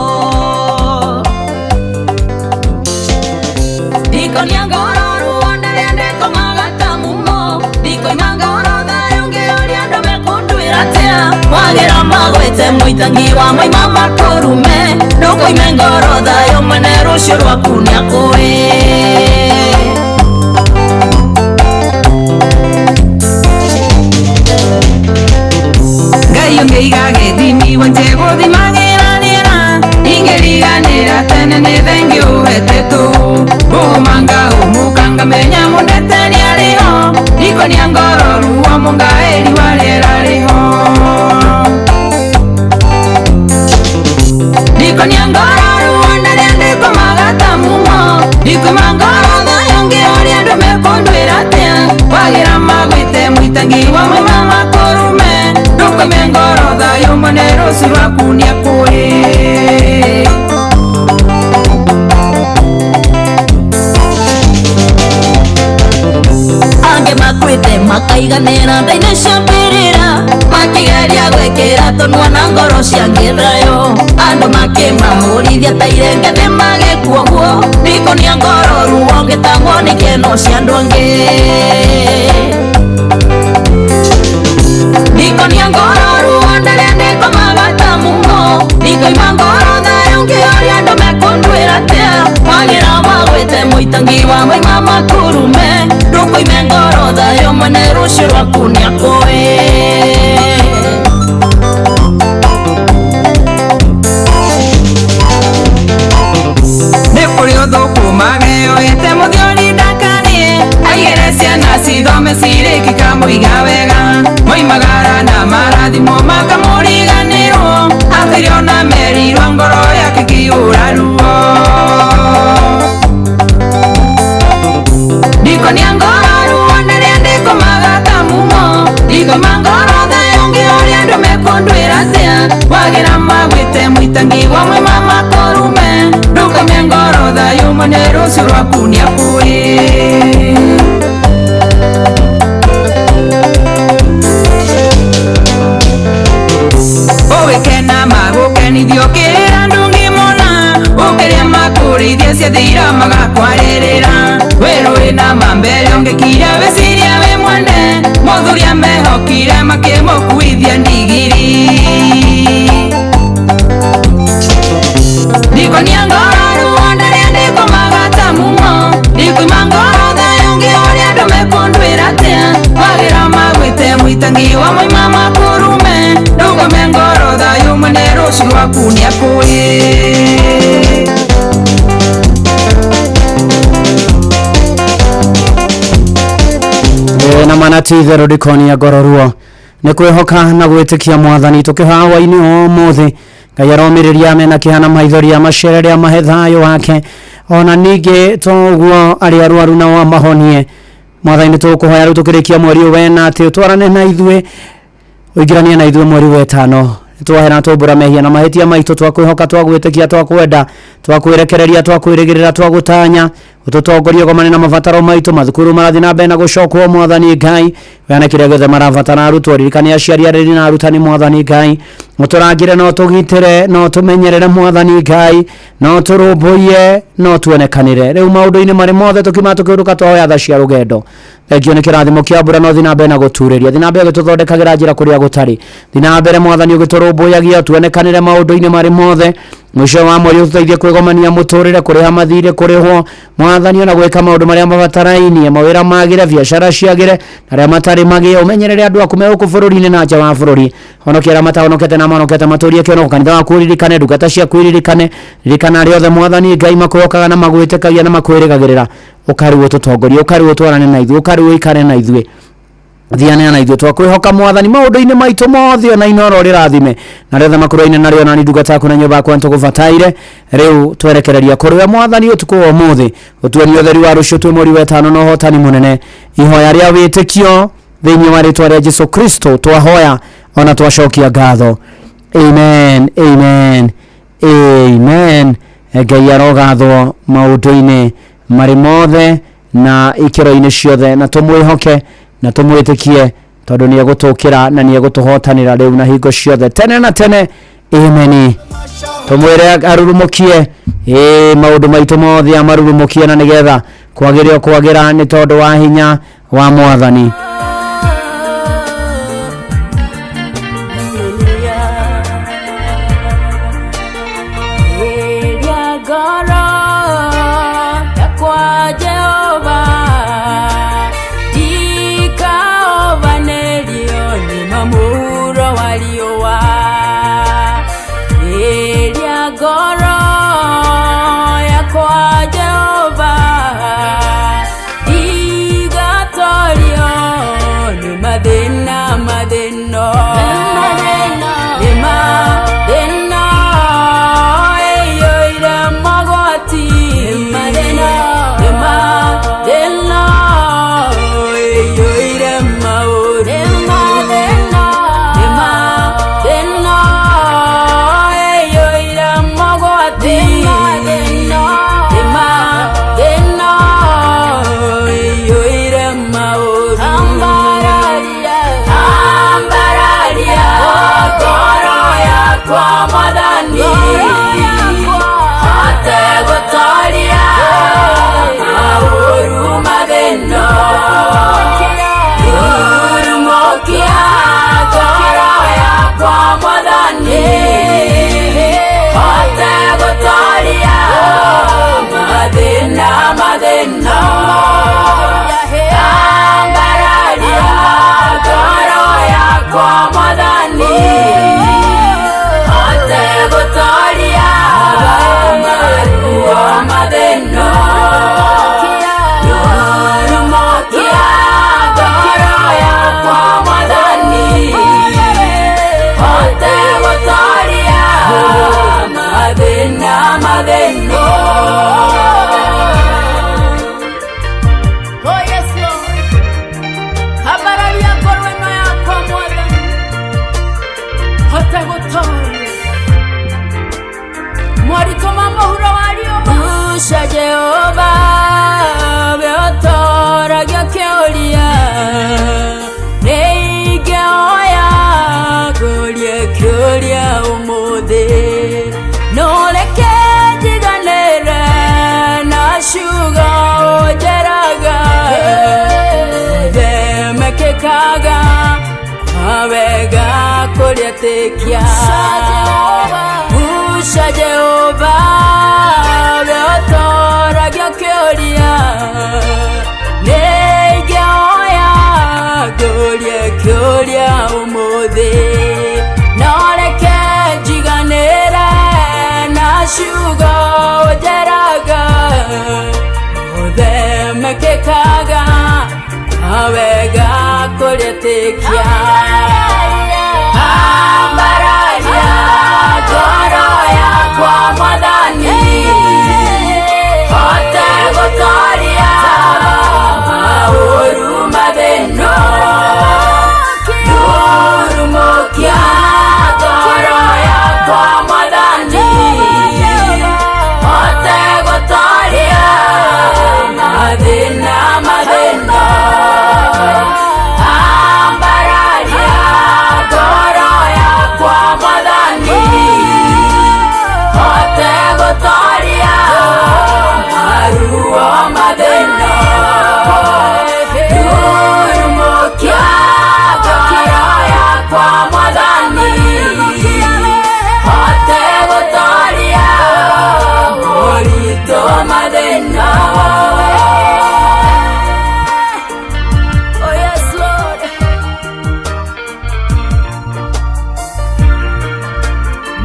ndikonia ngoro ruo ndarĩa ndĩkomaga ta mumo ndikoima ngoro thayũ ngĩũria andũ mekũnduĩra atĩa wagĩra magwĩte mũitangi wa maima makũrume ndũkoime ngoro thayũ mwene rũciũ rwaku nĩakũĩ. Ngai ũngĩiga gĩthimi wanje gũthimagĩra rĩera ingĩriganĩra tene nĩ thengi ũhete tũ ũmanga ũmũkanga menya mũndeteri arĩ ho ndikonia ngoro ruo mũngaĩri wa rĩera rĩho ndikonia ngoro ruo ndarĩa ndĩkomaga ta mumo ndikoima ngoro thayũ ngĩũria andũ mekũnduĩra atĩa wagĩra magwĩte mũitangi wa maima makũrume ndũkoime ngoro thayũ mwene rũciũ rwaku nĩakũĩ. Angĩ makuĩte makaiganĩra nda-inĩ cia mbĩrĩra makĩgeria gwĩkĩra tũnua na ngoro cia ngĩthayo andũ makĩmahũrithia ta irenge thĩ magĩkua ũguo ndikonia ngoro ruo ngĩtangwo nĩ kĩeno cia andũ angĩ ndikonia ngoro ruo ndarĩa ndĩkomaga ta mumo ndikoima ngoro thayũ ngĩũria andũ mekũnduĩra atĩa wagĩra magwĩte mũitangi wa maima makurume ndũkoime ngoro thayũ mwene rũciũ rwaku nĩakũĩ. Nĩ kũrĩ ũthũkũmage oete mũthiori ndakanie aigĩre ciana cithome cirĩki kamũiga wega moimagara na marathimo makamũriganĩrwo athirio na merirwo ngoro yake kĩũra ruo ndikonia ngoro ruo ndarĩa ndĩkomaga ta mumo ndikoima ngoro thayũ ngĩũria andũ mekũnduĩra atĩa wagĩra magwĩte mũitangi wa maima makũrume ndũkoime ngoro thayũ mwene rũciũ rwaku nĩakũĩ. Ũgĩkena magũkenithio kĩrĩra ndũngĩmona ũkĩrĩa makũrĩithia ciathira magakwarĩrĩra wĩrũĩ na mambere ũngĩkira wĩciria wĩ mwene mũthuri amehokire makĩmũkuithia ndigiri ndikonia ngoro ruo ndarĩa ndĩkomaga ta mumo ndikoima ngoro thayũ ngĩũria andũ mekũnduĩra atĩa wagĩra magwĩte mũitangi wa maima makũrume ndũkome ngoro Waku nĩakũĩ. Na mana ti itherũ ndikonia ngoro ruo nĩ kwĩhoka na gwĩtĩkia mwathani tũkĩhawa-inĩ ũmũthĩ Ngai aromĩrĩria mena kĩeha na maithori amacerere amahe thayũ wake ona ningĩ toguo arĩa arwaru nao amahonie. Mwathani nĩ tũkũhoya rĩu tũkĩrĩkia mweri ũyũ wena atĩ ũtwarane na ithuĩ ũingĩranie na ithuĩ mweri wetano twahera tũmbũra mehia na mahĩtia maitũ twakwĩhoka twagwĩtĩkia twakwenda twakwĩrekereria twakwĩrĩgĩrĩra twagũtanya ũtũtongorie gomane na mabataro maitũ mathukuru marathiĩ na mbere na gũcokwo mwathani Ngai weane kĩrĩa gĩothe marabatara arutwo ririkane aciari areri na arutani mwathani Ngai ũtũrangĩre na ũtũgitĩre na ũtũmenyerere mwathani Ngai na ũtũrũmbũiye na ũtuonekanĩre rĩu maũndũ-inĩ marĩ mothe tũkiuma tũkĩũrũka twahoya tha cia rũgendo. Thengio nĩ kĩrathimo kĩa mbura no thiĩ na mbere na gũturĩria thiĩ na mbere ũgĩtũthondekagĩra njĩra kũrĩa gũtarĩ thiĩ na mbere mwathani ũgĩtũrũmbũyagia ũtuonekanĩre maũndũ-inĩ marĩ mothe mũico wa mweri ũtũteithie kwĩgomania mũtũrĩre kũrĩha mathirĩ kũrĩhwo mwathani ona gwĩka maũndũ marĩa mabatarainie mawĩra magĩre biacara ciagĩre na arĩa matarĩ magĩe ũmenyerere andũ aku me gũkũ bũrũri-inĩ na nja wa bũrũri honokia arĩa matahonokete na mahonokete matũrie kĩonoko kanitha waku ũririkane ndungata ciaku iririkane ririkana arĩa othe mwathani Ngai makwĩhokaga na magwĩtĩkagia na makwĩrĩgagĩrĩra ũkarĩu ũtũtongorie ũkarĩu ũtwarane na ithuĩ ũkarĩu ũikare na ithuĩ thiane na ithuĩ twakwĩhoka mwathani maũndũ-inĩ maitũ mothe ona inoro rĩrathime na rĩothe makũrũ-inĩ narĩo nani ndungata yaku na nyũmba yakwa nĩtũgũbataire rĩu twerekereria kũrĩ we mwathani ũtukũ wa ũmũthĩ ũtuonie ũtheri wa rũciũ twĩ mweri wa ĩtano na ũhotani mũnene ihoya rĩa wĩtĩkio thĩinĩ wa rĩtwa rĩa Jesu Kristo twahoya ona twacokia ngatho. Amen, amen, amen. Ngai arogathwo maũndũ-inĩ marĩ mothe na ikĩro-inĩ ciothe na tũmwĩhoke na tũmwĩtĩkie tondũ nĩ egũtũkĩra na nĩ egũtũhotanĩra rĩu na hingo ciothe tene na tene. Amen. Tũmwĩre arurumũkie maũndũ maitũ mothe amarurumũkie na nĩgetha kwagĩre o kwagĩra nĩ tondũ wa hinya wa mwathani. Usha Jehova weotoragia kĩũria nĩingĩoya ngũrie kĩũria ũmũthĩ no reke njiganĩre. Mekĩkaga mawega kũrĩtĩkia. Ambararia ngoro yakwa Mwathani, hote gũtoria maũru mathĩna. Rurumũkia ngoro yakwa Mwathani, hote gũtoria mathĩna mathĩna. Ambararia ngoro yakwa Mwathani, hote gũtoria maruo mathĩna. Rurumũkia ngoro yakwa Mwathani, hote gũtoria moritũ mathĩna. Oh yes, Lord.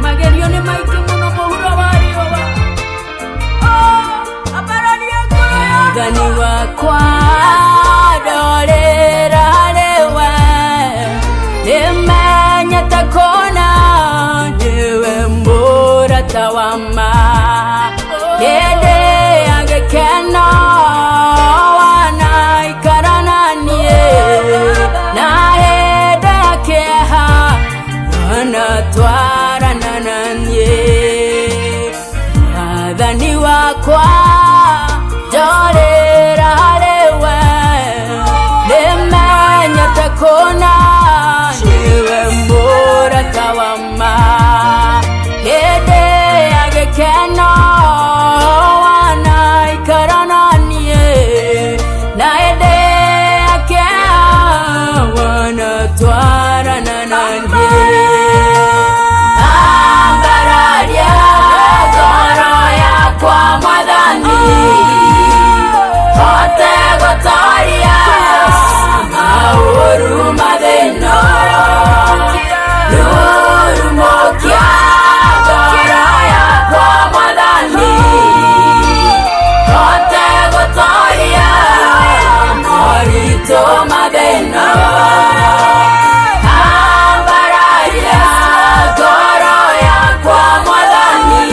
Magerio nĩ maingĩ mũno mũhuro wa riũa. Oh, ambararia ngoro yakwa. Mwathani wakwa ndorĩra harĩwe, nĩmenyete kũna nĩwe mũrata wa ma. Hĩndĩ ya gĩkeno wanaikara na niĩ, na hĩndĩ ya kĩeha wanatwarana na niĩ. Mwathani wakwa ndorĩra harĩwe, nĩmenyete kũna nĩwe mũrata wa ma. Hĩndĩ ya gĩkeno wanaikara na niĩ, na hĩndĩ ya kĩeha wanatwarana na niĩ. Ambararia ngoro yakwa Mwathani, hote gũtoria maũru mathĩna. Rurumũkia ngoro yakwa Mwathani, hote gũtoria moritũ mathĩna. Ambararia ngoro yakwa Mwathani,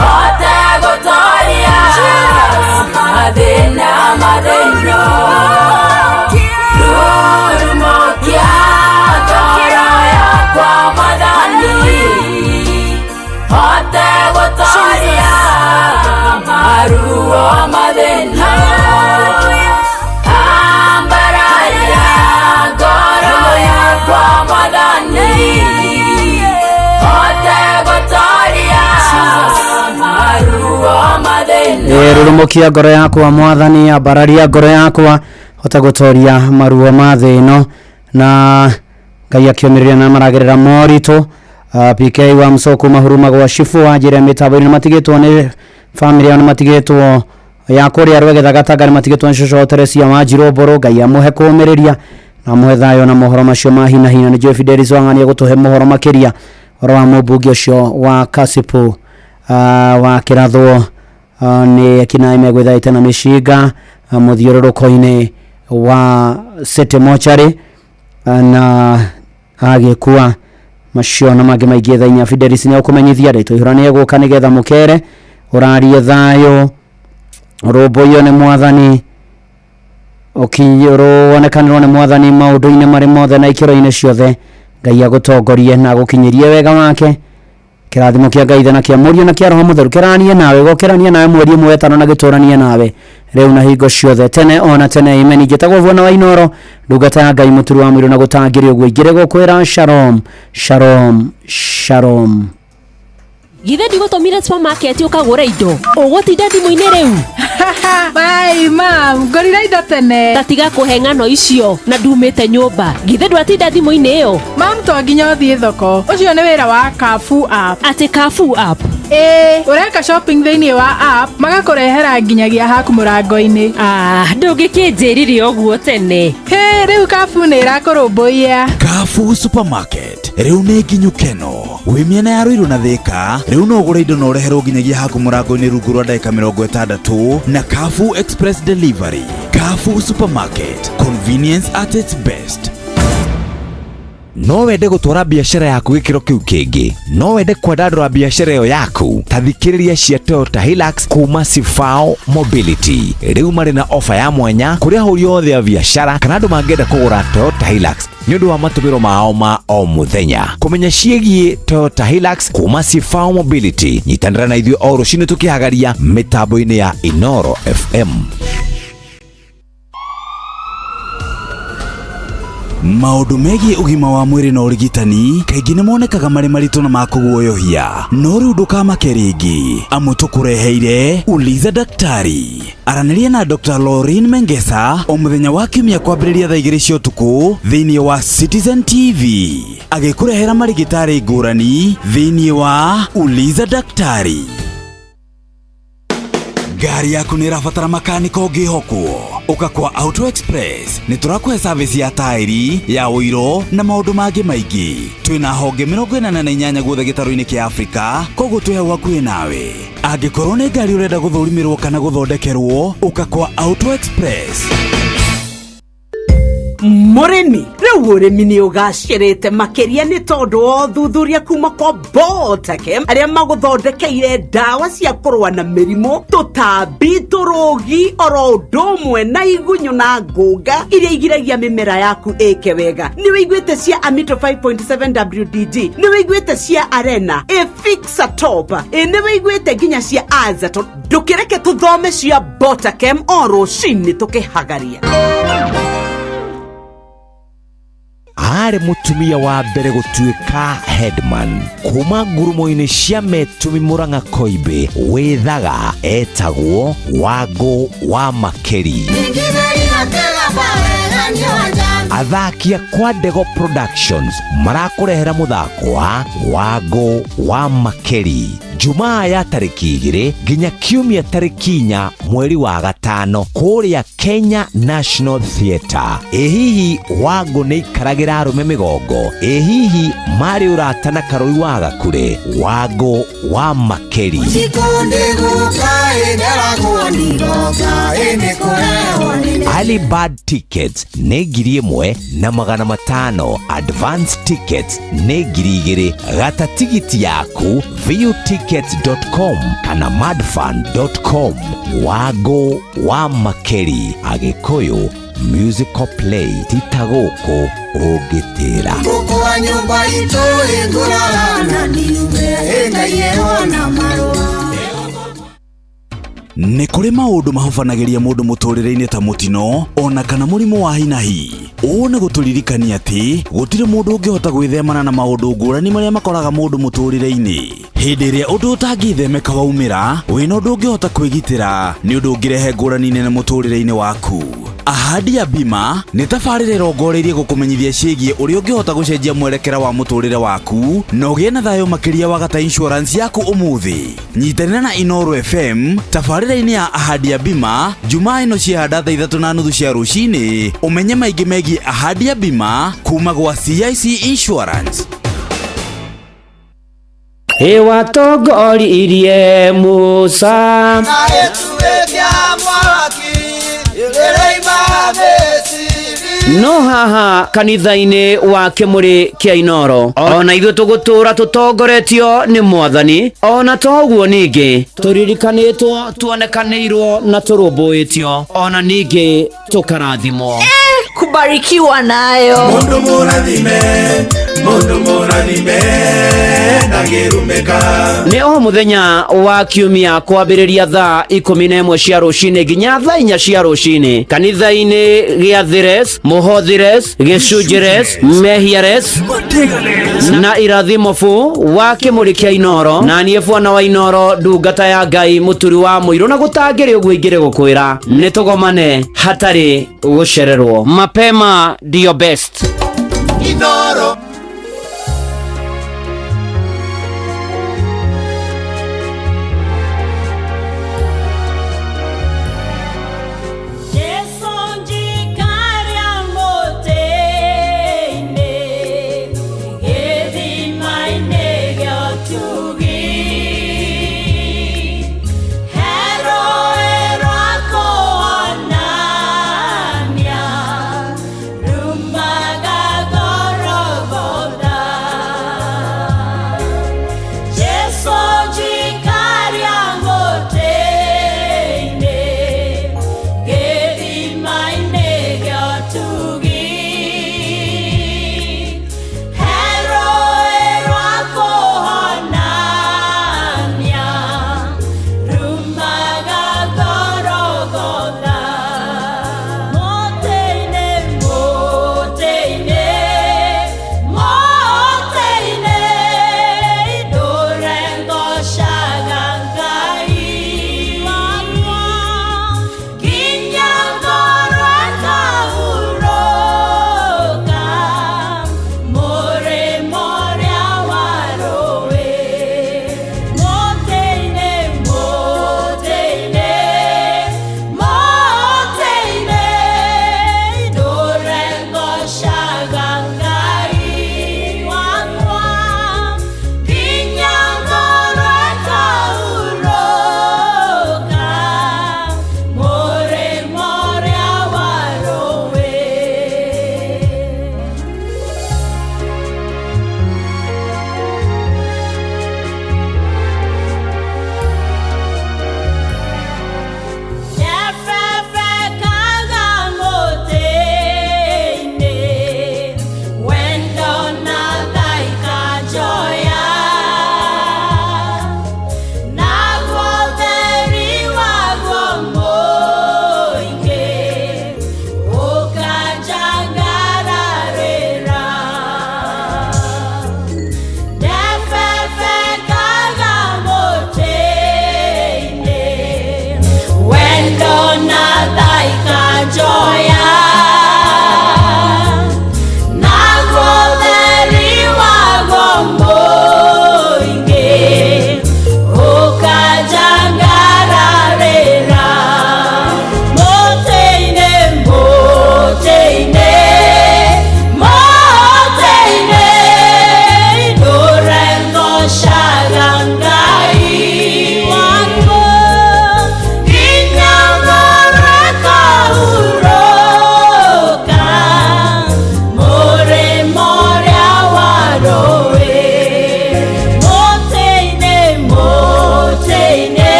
hote gũtoria mathĩna mathĩna. Rurumũkia ngoro yakwa Mwathani, hote gũtoria maruo mathĩna. Ambararia ngoro yakwa Mwathani, hote gũtoria maruo mathĩna. Rurumukia ngoro yakwa Mwathani, ambararia ngoro yakwa hote gũtoria maruo ma thĩ ĩno. Na Ngai akĩũmĩrĩria na maragĩrĩra moritũ. PK wa Msoko mahuruma gwa Shifu wa njĩra mĩtambo-inĩ nĩmatigĩtwo nĩ famĩlĩ yao, nĩmatigĩtwo ya kũrĩa Rwegethagatanga, nĩmatigĩtwo nĩ cũcũ Teresia wa Njirũmbũrũ. Ngai amũhe kũũmĩrĩria na amũhe thayũ na mohoro macio ma hi na hi. Na nĩ njũĩ Fidelis Wang'ani egũtũhe mohoro makĩria ũhoro wa mũmbunge ũcio wa Kasipul wa kĩrathwo nĩ ekinaĩ megwĩthaĩte na mĩcinga mũthiũrũrũko-inĩ wa City Mortuary na agĩkua. Macio na mangĩ maingĩ thaa inya Fidelis nĩ egũkũmenyithia rĩtwa ihũra nĩ egũka nĩgetha mũkere ũrarie thayũ, ũrũmbũiyo nĩ Mwathani, ũwonekanĩrwo nĩ Mwathani maũndũ-inĩ marĩ mothe na ikĩro-inĩ ciothe. Ngai agũtongorie na agũkinyĩrie wega wake. Kĩrathimo kĩa Ngai Ithe na kĩa Mũriũ na kĩa Roho Mũtheru kĩranie nawe, gũkĩranie nawe mweri ũmwe wetano na gĩtũranie nawe rĩu na hingo ciothe tene ona tene. Amen. Njĩtagwo Bwana wa Inooro, ndungata ya Ngai mũturi wa mwĩrĩ na gũtangĩrĩ ũguo ingĩrĩ gũkwĩra shalom shalom shalom. Githĩ ndigũtũmire supermarket ũkagũre indo ũgũtinda thimũ-inĩ rĩu? Bye mam, ngorire indo tene. Ta tiga kũhe ng'ano icio na ndumĩte nyũmba. Githĩ ndwatinda thimũ-inĩ ĩyo? Mam, to nginya ũthiĩ thoko. Ũcio nĩ wĩra wa Carrefour app. Atĩ Carrefour app? Ĩĩ, ũreka shopping thĩinĩ wa app magakũrehera nginyagia haku mũrango-inĩ. Ah, ndũngĩkĩnjĩrire ũguo tene. Hĩ, rĩu Carrefour nĩ ĩrakũrũmbũiya. Carrefour Supermarket, Rĩu nĩ nginyu keno. Wĩ mĩena ya Ruiru na Thika, rĩu no ũgũre indo na ũreherwo nginyagia haku mũrango-inĩ rungu rwa ndagĩka 60 na Carrefour Express Delivery. Carrefour Supermarket, convenience at its best. No wende gũtwara biacara yaku gĩkĩro kĩu kĩngĩ, no wende kwandandũra biacara ĩyo yaku, ta thikĩrĩria cia Toyota Hilux kuma Sifao Mobility. Rĩu marĩ na ofa ya mwanya kũrĩ ahũri othe a biacara kana andũ mangĩenda kũgũra Toyota Hilux nĩ ũndũ wa matũmĩro mao ma o mũthenya. Kũmenya ciĩgiĩ Toyota Hilux kuma Sifao Mobility, nyitanĩra na ithuĩ o rũcinĩ tũkĩhagaria mĩtambo-inĩ ya Inoro FM. Maũndũ megiĩ ũgima wa mwĩrĩ na ũrigitani kaingĩ nĩ monekaga marĩ maritũ na ma kũguoyohia, no rĩu ndũkamake rĩngĩ, amu tũkũreheire Uliza Daktari. Aranĩria na Dr. Lauren Mengesa o mũthenya wa kiumia kwambĩrĩria thaa 2 cia ũtukũ thĩinĩ wa Citizen TV, agĩkũrehera marigĩtarĩ ngũrani thĩinĩ wa Uliza Daktari. Ngari yaku nĩ ĩrabatara makaniko ũngĩhokwo, ũka kwa Auto Express. Nĩ tũrakũhe service ya taĩri, ya ũiro na maũndũ mangĩ maingĩ. Twĩna honge 48 guothe gĩtarũ-inĩ kĩa Afrika, koguo twĩ hau hakuhĩ nawe. Angĩkorwo nĩ ngari ũrenda gũthũrimĩrwo kana gũthondekerwo, ũka kwa Auto Express. Mũrĩmi, rĩu ũrĩmi nĩ ũgacĩrĩte makĩria nĩ tondũ wa ũthuthuria kuma kwa Botakem arĩa magũthondekeire ndawa cia kũrũa na mĩrimũ, tũtambi, tũrũgi, oro ũndũ ũmwe na igunyũ na ngũnga iria igiragia mĩmera yaku ĩke wega. Nĩ wĩiguĩte cia Amito 5.7 WDG, nĩ wĩiguĩte cia Arena, Efixa Top, nĩ wĩiguĩte nginya cia Azaton. Ndũkĩreke tũthome cia Botakem o rũcinĩ tũkĩhagaria. Arĩ mũtumia wa mbere gũtuĩka headman kuma ngurumo-inĩ cia Metumi Murang'a Koimbĩ wĩthaga etagwo Wangũ wa Makeri. Athaki a kwa Ndego Productions marakũrehera mũthako wa Wangũ wa Makeri Jumaa ya tarĩki 2 nginya Kiumia tarĩki 4 mweri wa 5 kũrĩa Kenya National Theatre. Ĩ hihi Wangũ nĩ ikaragĩra arũme mĩgongo? Ĩ hihi marĩ ũrata na Karũri wa Gakure? Wangũ wa Makeri. Early bird tickets nĩ 1,500, advance tickets nĩ 2,000. Gata tigiti yaku viewtickets.com kana madfun.com. Wangũ wa Makeri, Agĩkũyũ musical play tita gũkũ ũngĩtĩra. Gũkũ nyũmba itũ ĩngũrora na ndiume Ngai ewona marũa. Nĩ kũrĩ maũndũ mahobanagĩria mũndũ mũtũrĩre-inĩ ta mũtino ona kana mũrimũ wa hinahi. Ũũ nĩ gũtũririkania atĩ gũtirĩ mũndũ ũngĩhota gwĩthemana na maũndũ ngũrani marĩa makoraga mũndũ mũtũrĩre-inĩ. Hĩndĩ ĩrĩa ũndũ ũtangĩthemeka waumĩra, wĩna ũndũ ũngĩhota kwĩgitĩra, nĩ ũndũ ũngĩrehe ngũrani nene mũtũrĩre-inĩ waku. Ahadi ya Bima nĩ tabarĩra ĩrongoreirie gũkũmenyithia ciĩgiĩ ũrĩa ũngĩhota gũcenjia mwerekera wa mũtũrĩre waku na ũgĩe na thayũ makĩria wagata insurance yaku ũmũthĩ. Nyitanĩra na Inoro FM tabarĩra-inĩ ya Ahadi ya Bima Jumaa ĩno ciehanda thaa 3:30 cia rũcinĩ, ũmenye maingĩ megiĩ Ahadi ya Bima kuma gwa CIC Insurance. Ĩwatongoririe Musa no haha kanitha-inĩ wa Kĩmũrĩ kĩa Inoro ona ithuĩ tũgũtũra tũtongoretio nĩ Mwathani, ona toguo ningĩ tũririkanĩtwo, tuonekanĩirwo na tũrũmbũĩtio, ona ningĩ tũkarathimwo. Kubarikiwa nayo. Mundu mũrathime, mundu mũrathime ndangĩrumĩka. Nĩ o mũthenya wa kiumia kwambĩrĩria thaa 11 cia rũcinĩ nginya thaa 4 cia rũcinĩ kanitha-inĩ gĩa Thires, Mũhothires, Gĩcunjĩres, Mehiares na Irathimobu wa Kĩmũrĩ kĩa Inoro, na niĩ bwana wa Inoro, ndungata ya Ngai, mũturi wa mũirũ, na gũtangĩrĩ ũguo ingĩrĩ gũkwĩra nĩ tũgomane hatarĩ gũcererwo. Mapema ndio best. Inoro.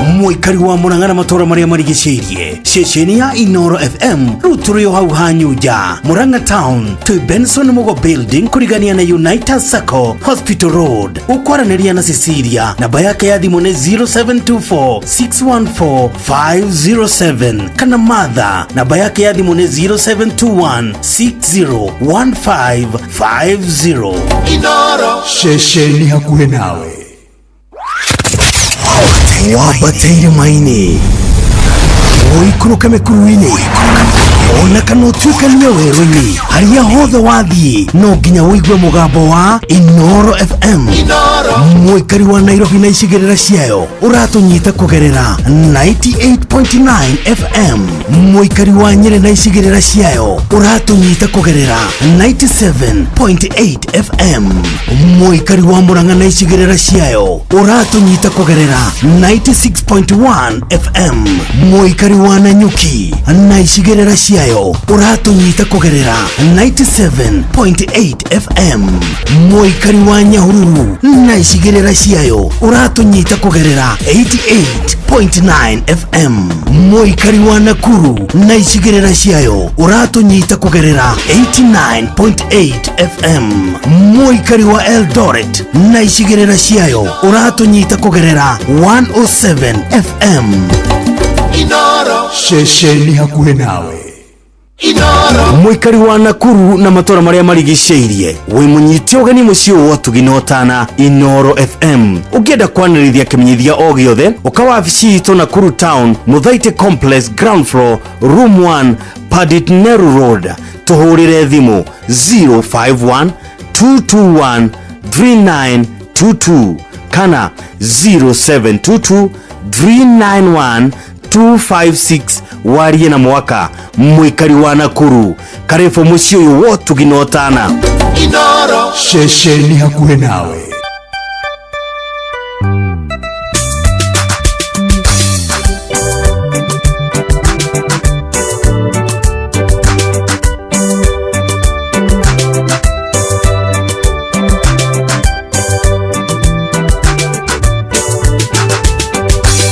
Mũikari wa Murang'a na matũũra marĩa marigicĩirie, ceceni ya Inoro FM rĩu tũrĩ o hau Hanyunja, Murang'a Town, twĩ Benson Mugo Building kũrigania na United Sacco, Hospital Road. Ũkwaranĩria na Cecilia, namba yake ya thimũ nĩ 0724 614 507, kana Martha, namba yake ya thimũ nĩ 0721 601550. Inoro. Ceceni hakuhĩ nawe. Wambateire maini, ũikũrũke mĩkuru-inĩ, ona kana ũtuĩkanie werũ-inĩ, harĩa hothe wathiĩ no nginya ũigue mũgambo wa Inoro FM. Mũikari wa Nairobi na icigĩrĩra ciayo ũratũnyita kũgerera 98.9 FM. Mũikari wa Nyĩrĩ na icigĩrĩra ciayo ũratũnyita kũgerera 97.8 FM. Mũikari wa Murang'a na icigĩrĩra ciayo ũratũnyita kũgerera 96.1 FM. Mũikari wa Nanyuki na icigĩrĩra ciayo ũratũnyita kũgerera 97.8 FM. Mũikari wa Nyahururu na icigĩrĩra ciayo ũratũnyita kũgerera 88.9 FM. Mũikari wa Nakuru na icigĩrĩra ciayo ũratũnyita kũgerera 89.8 FM. Mũikari wa Eldoret na icigĩrĩra ciayo ũratũnyita kũgerera 107 FM. Inoro. Ceceni hakuhĩ nawe. Inoro. Mũikari wa Nakuru na matũũra marĩa marigicĩirie, wĩ mũnyite ũgeni mũciĩ ũyũ wa Ũtugi na Ũtana Inoro FM. Ũngĩenda kwanĩrĩria kĩmenyithia o gĩothe, ũka wabici itũ Nakuru Town, Mũthaitĩ Complex, ground floor, room 1, Padit Nehru Road. Tũhũrĩre thimũ 051 221 3922 kana 0722 391 256. Warie na mwaka mũikari wa Nakuru, karibu mũciĩ ũyũ wa Ũtugi na Ũtana. Inoro. Ceceni hakuhĩ nawe.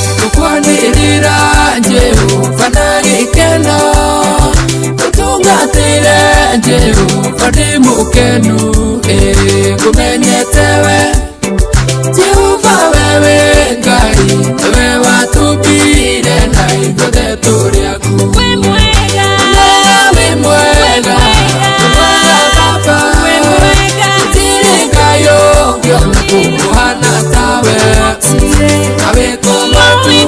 Tukwanĩrĩra Jehova na gĩkeno, tũtungatĩre Jehova ndĩ mũkenu, ĩ ngũmenyete we Jehova, wewe Ngai, wewe watũmbire na ithuothe tũrĩ aku. Wĩ mwega, wĩ mwega, wĩ mwega Baba, gũtirĩ Ngai ũngĩ ona kũhana tawe, na wĩko maku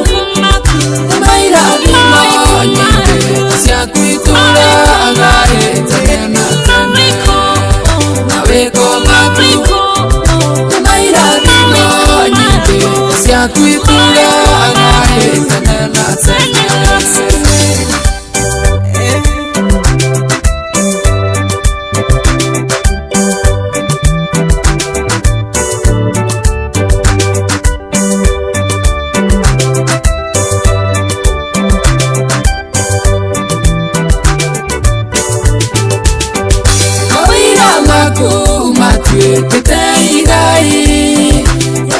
nĩmairathimo nyingĩ ciaku itũũraga tene na tene, na wĩko maku nĩmairathimo nyingĩ ciaku itũũraga tene na tene. Mawĩra maku matuĩkĩte igai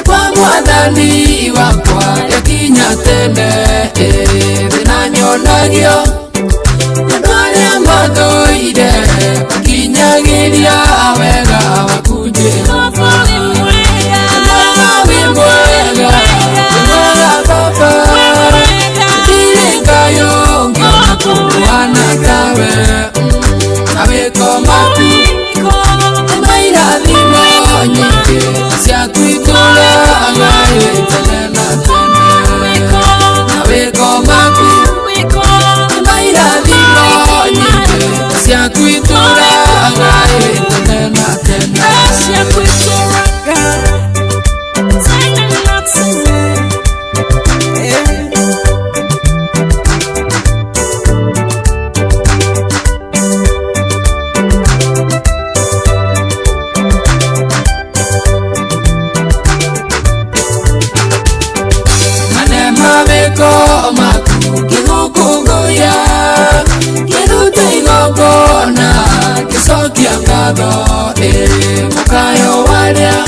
kwa mwathani wakwa rĩkinya tene, thĩna nyonagio andũ arĩa mathũire makinyagĩria wega waku Jehova. Wĩ mwega, wĩ mwega, wĩ mwega Baba, gũtirĩ Ngai ũngĩ ona kũhana tawe, na wĩko maku nĩmairathimo nyingĩ ciaku itũũraga tene na tene, na wĩko maku nĩmairathimo nyingĩ ciaku itũũraga tene na tene. Ciaku itũũraga tene na tene. Mawĩko maku ngĩgũkũngũiya, ngĩruta igongona ngĩcokia ngatho, ĩ mũkayo warĩa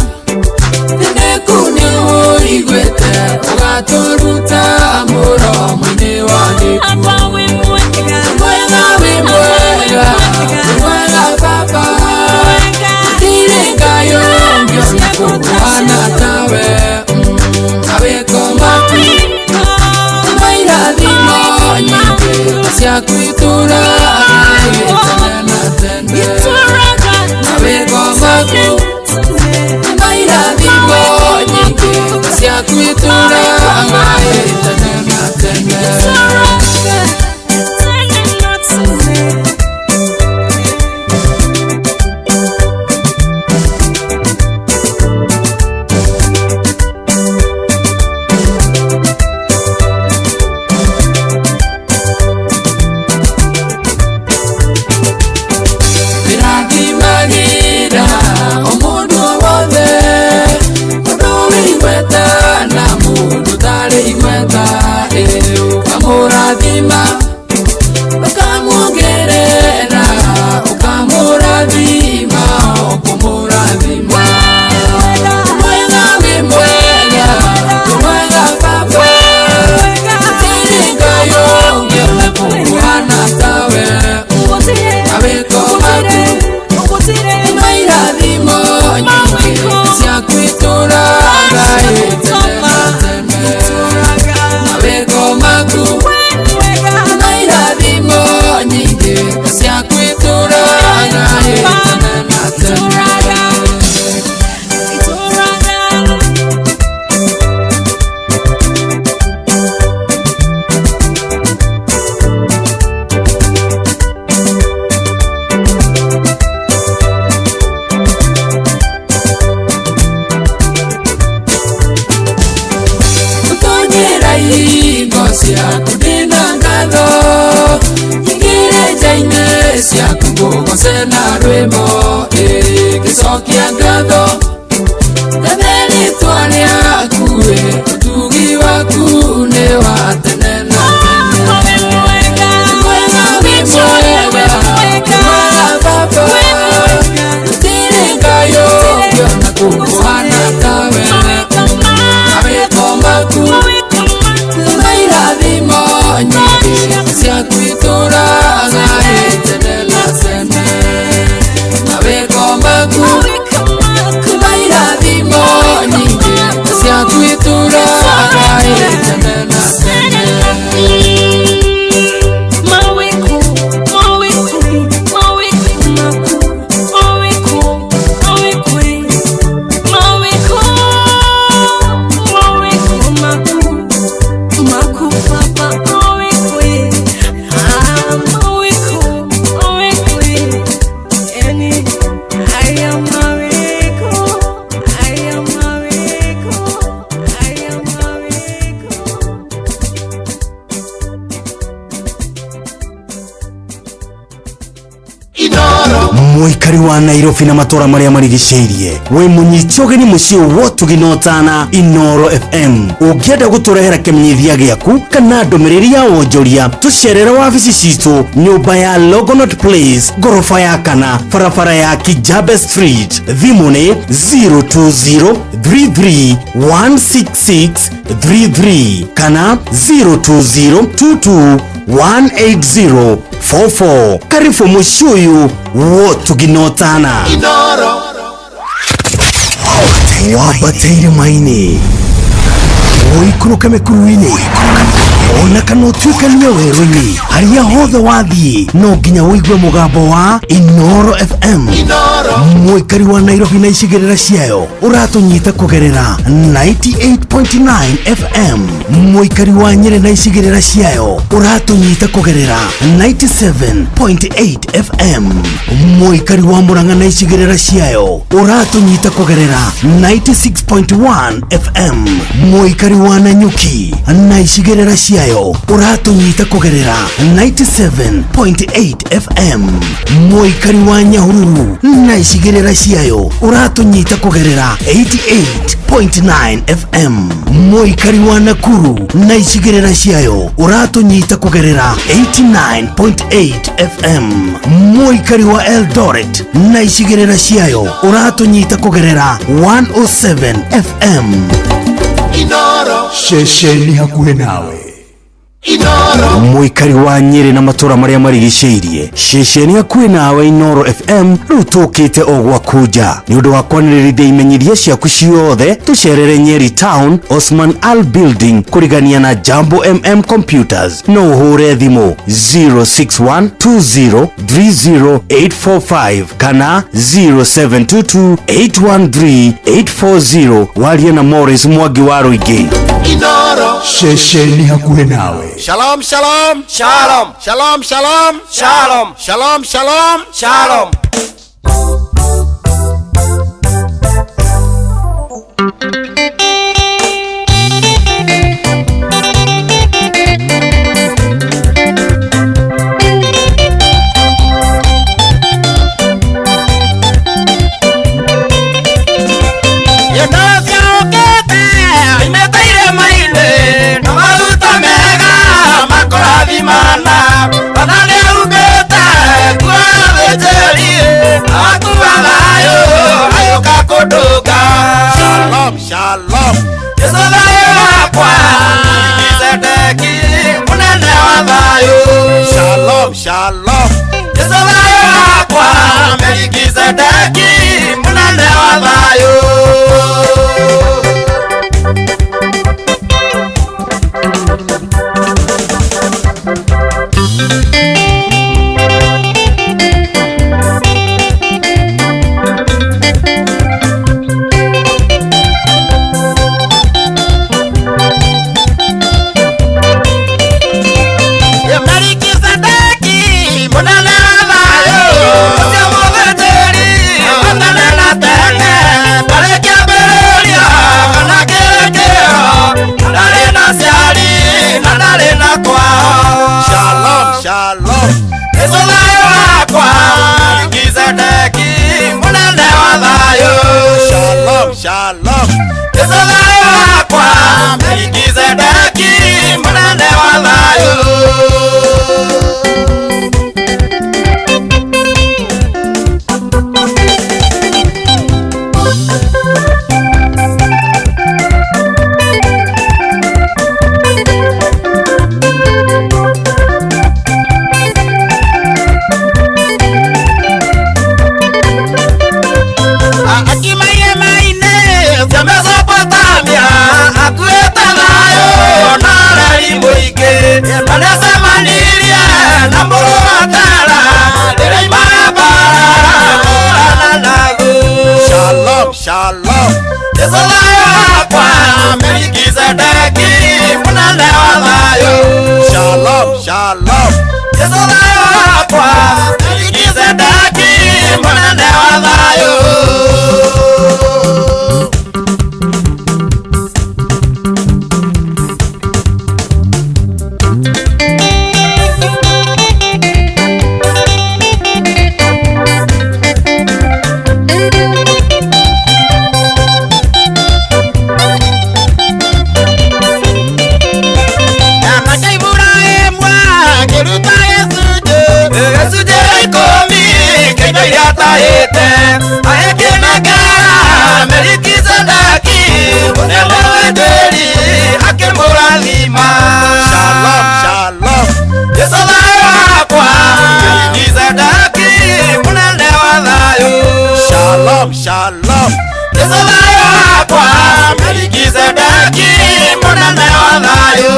thĩnĩku nĩũiguĩte ũgatũruta ciaku itũũraga tene na tene. Ndĩrathimagĩra o mũndũ wothe, mũndũ wĩ igweta na mũndũ ũtarĩ igweta, ĩ ũkamũrathima, ũkamuongerera, ũkamũrathima, ũkũmũrathima. Mwega wĩ mwega, wĩ mwega baba, gũtirĩ Ngai ũngĩ ona kũhana tawe. Mawĩko maku mairathimo nyingĩ ciaku itũũraga tene na tene. Mawĩko maku mairathimo nyingĩ ciaku itũũraga tene na tene. Gũtonyera ihingo ciaku ndĩna ngatho, nyingĩre nja-inĩ ciaku ngũgooce na rwĩmbo, ĩ ngĩcokia ngatho ngathe rĩtwa rĩaku, ĩ ũtugi waku nĩ wa tene na tene. Wĩ mwega, wĩ mwega, wĩ mwega baba, gũtirĩ Ngai ũngĩ ona kũhana tawe. Mawĩko maku mairathimo nyingĩ ciaku itũũraga tene na tene. Mawĩko maku mairathimo nyingĩ ciaku itũũraga tene na tene. Mũikari wa Nairobi na matũra marĩa marigicĩirie, wĩ mũnyite ũgeni mũciĩ wotugi na ũtana Inoro FM. Ũngĩenda gũtũrehera kĩmenyithia gĩaku kana ndũmĩrĩri ya wonjoria, tũcerere wabici citũ nyũmba ya Longonot Place, ngoroba ya kana, barabara ya Kijabe Street. Thimũ nĩ 02033 16633 kana 02022 18044. Karibu mũciĩ ũyũ wotugi na ũtana. Wambatĩire maĩ-inĩ, ũikũrũke mĩkuru-inĩ, ona kana ũtuĩkanie werũ-inĩ, harĩa hothe wathiĩ no nginya ũigue mũgambo wa Inoro FM. Mũikari wa Nairobi na icigĩrĩra ciayo ũratũnyita kũgerera 98.9 FM. Mũikari wa Nyĩrĩ na icigĩrĩra ciayo ũratũnyita kũgerera 97.8 FM. Mũikari wa Murang'a na icigĩrĩra ciayo ũratũnyita kũgerera 96.1 FM. Mũikari wa Nanyuki na icigĩrĩra ciayo ũratũnyita kũgerera 97.8 FM. Mũikari wa Nyahururu na icigĩrĩra ciayo ũratũnyita kũgerera 88.9 FM. Mũikari wa Nakuru na icigĩrĩra ciayo ũratũnyita kũgerera 89.8 FM. Mũikari wa Eldoret na icigĩrĩra ciayo ũratũnyita kũgerera 107 FM. Ceceni hakuhĩ nawe. Mũikari wa Nyĩrĩ na matũra marĩa marigicĩirie, ceceni hakuhĩ nawe Inoro FM rĩu tũkĩte o gwaku nja nĩ ũndũ wa kwanĩrĩrithia imenyithia ciaku ciothe. Tũcerere Nyeri Town, Osman Al Building, kũrigania na Jambo MM Computers. No ũhũre thimũ 0612030845 kana 0722813840 warie na Morris Mwangi wa Rũingĩ. Inoro. Ceceni hakuhĩ nawe. Shalom, shalom. Shalom. Shalom, shalom. Shalom. Shalom, shalom. Shalom. Shalom, shalom. Yesu thayo wakwa, Melkizedeki, munene wa thayo. Shalom, shalom. Yesu thayo wakwa, Melkizedeki, munene wa thayo. Shalom, shalom. Yesu thayo wakwa, Melkizedeki, munene wa thayo. Shalom, shalom. Yesu thayo wakwa, Melkizedeki, munene wa thayo. Shalom, shalom. Yesu thayo wakwa, Melkizedeki, munene wa thayo. Shalom, shalom. Yesu thayo wakwa, Melkizedeki, munene wa thayo. Shalom, shalom. Yesu thayo wakwa, Melkizedeki, munene wa thayo. Shalom, shalom. Yesu thayo wakwa, Melkizedeki, munene wa thayo.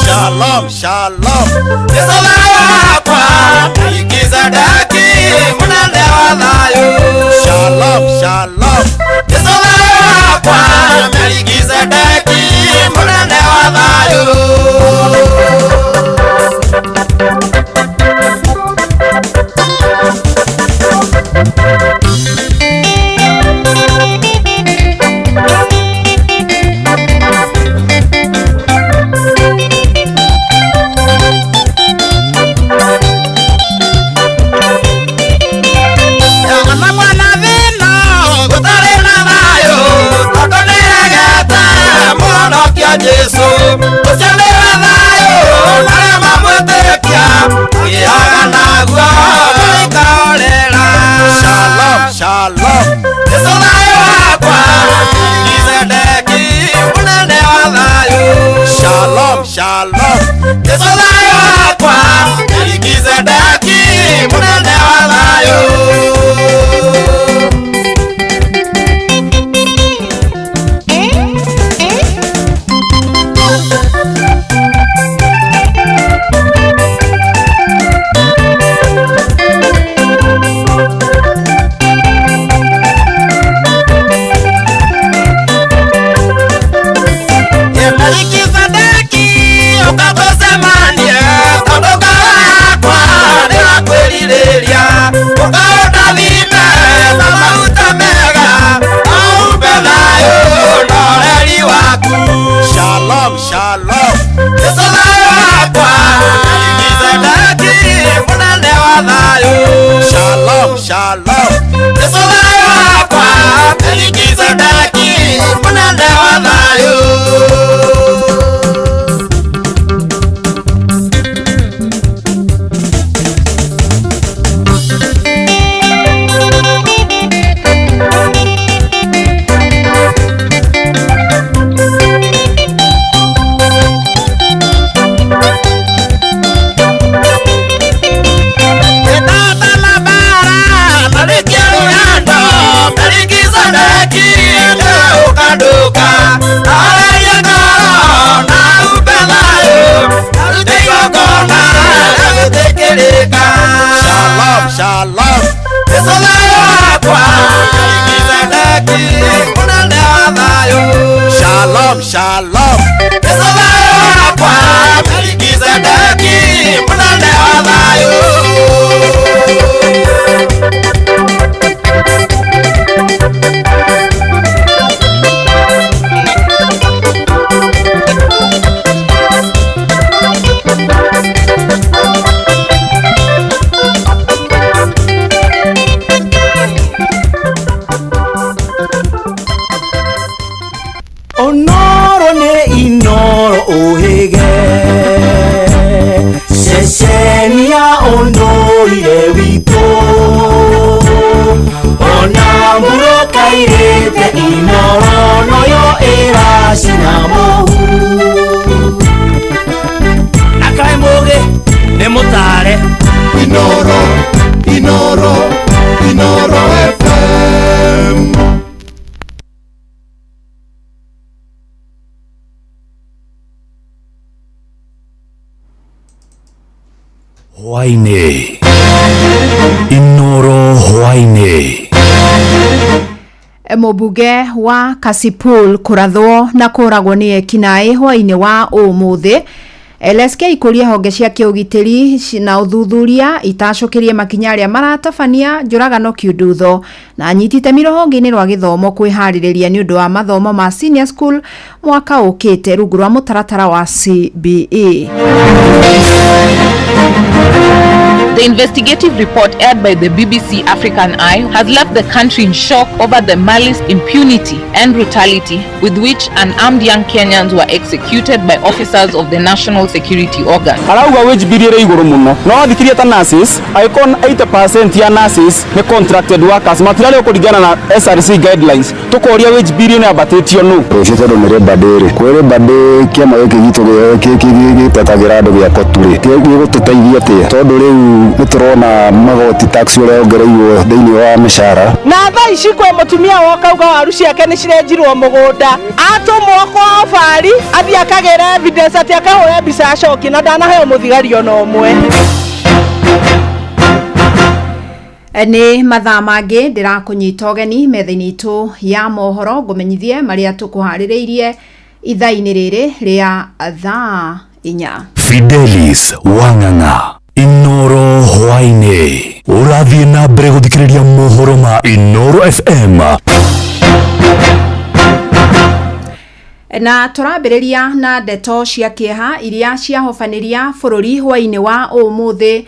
Shalom, shalom. Yesu thayo wakwa, Melkizedeki, munene wa thayo. Shalom, shalom. Yesu thayo wakwa, Melkizedeki, munene wa thayo. shalom. Yesu thayũ wakwa, Melikisedeki, mũnene wa thayũ. Shalom, shalom. Yesu thayũ wakwa, Melikisedeki, mũnene wa thayũ. Shalom, shalom. Yesu thayũ wakwa, Melikisedeki, mũnene wa thayũ. Onoro nĩ Inoro ũhĩge ceceni ya ũndũire witũ ona mbura kairĩte Inoro noyo ĩracina mũhu na kaĩ mũgĩ nĩ mũtare. Inoro, Inoro, Inoro FM. Hwaĩ-inĩ. Inoro hwaĩ-inĩ. Mũmbunge wa Kasipul kũrathwo na kũragwo nĩ ekinaĩ hwaĩ-inĩ wa ũmũthĩ. LSK ikũria honge cia kĩũgitĩri na ũthuthuria itacũkĩrie makinya arĩa maratabania njũragano kiundutho na anyiti itemi rũhonge-inĩ rwa gĩthomo kwĩharĩrĩria nĩ ũndũ wa mathomo ma senior school mwaka ũkĩte rungu rwa mũtaratara wa CBE. The investigative report aired by the BBC African Eye has left the country in shock over the malice, impunity, and brutality with which unarmed young Kenyans were executed by officers of the National Security Organ. Arauga wage bill ĩrĩ igũrũ mũno no wathikirie ta nurses angĩkorwo 80% ya nurses nĩ contracted workers matirarĩhwo kũringana na SRC guidelines tũkoria wage bill ĩno yambatĩtio nũ. Rũciũ tondũ nĩ Labour Day rĩ, kwĩ Labour Day kĩama gĩkĩ gitũ gĩtetagĩra andũ gĩa KOTU rĩ, gĩgũtũteithia atĩa tondũ rĩu nĩ tũrona magoti tax ũrĩa wongereirwo thĩinĩ wa mĩcara. Na thaa ici kwĩ mũtumia woka uga waru ciake nĩ cirenjirwo mũgũnda, atũmwo kwa bari athiĩ akagĩra evidence atĩ akahũre mbica acokie na ndanaheo mũthigari ona ũmwe. Nĩ mathaa mangĩ ndĩrakũnyita ũgeni metha-inĩ itũ ya mohoro ngũmenyithie marĩa tũkũharĩrĩirie ithaa-inĩ rĩrĩ rĩa thaa 4. Fidelis Wang'ang'a. Inoro hwaĩ-inĩ. Ũrathiĩ na mbere gũthikĩrĩria mohoro ma Inoro FM. Na tũrambĩrĩria na ndeto cia kĩeha iria ciahobanĩria bũrũri hwaĩ-inĩ wa ũmũthĩ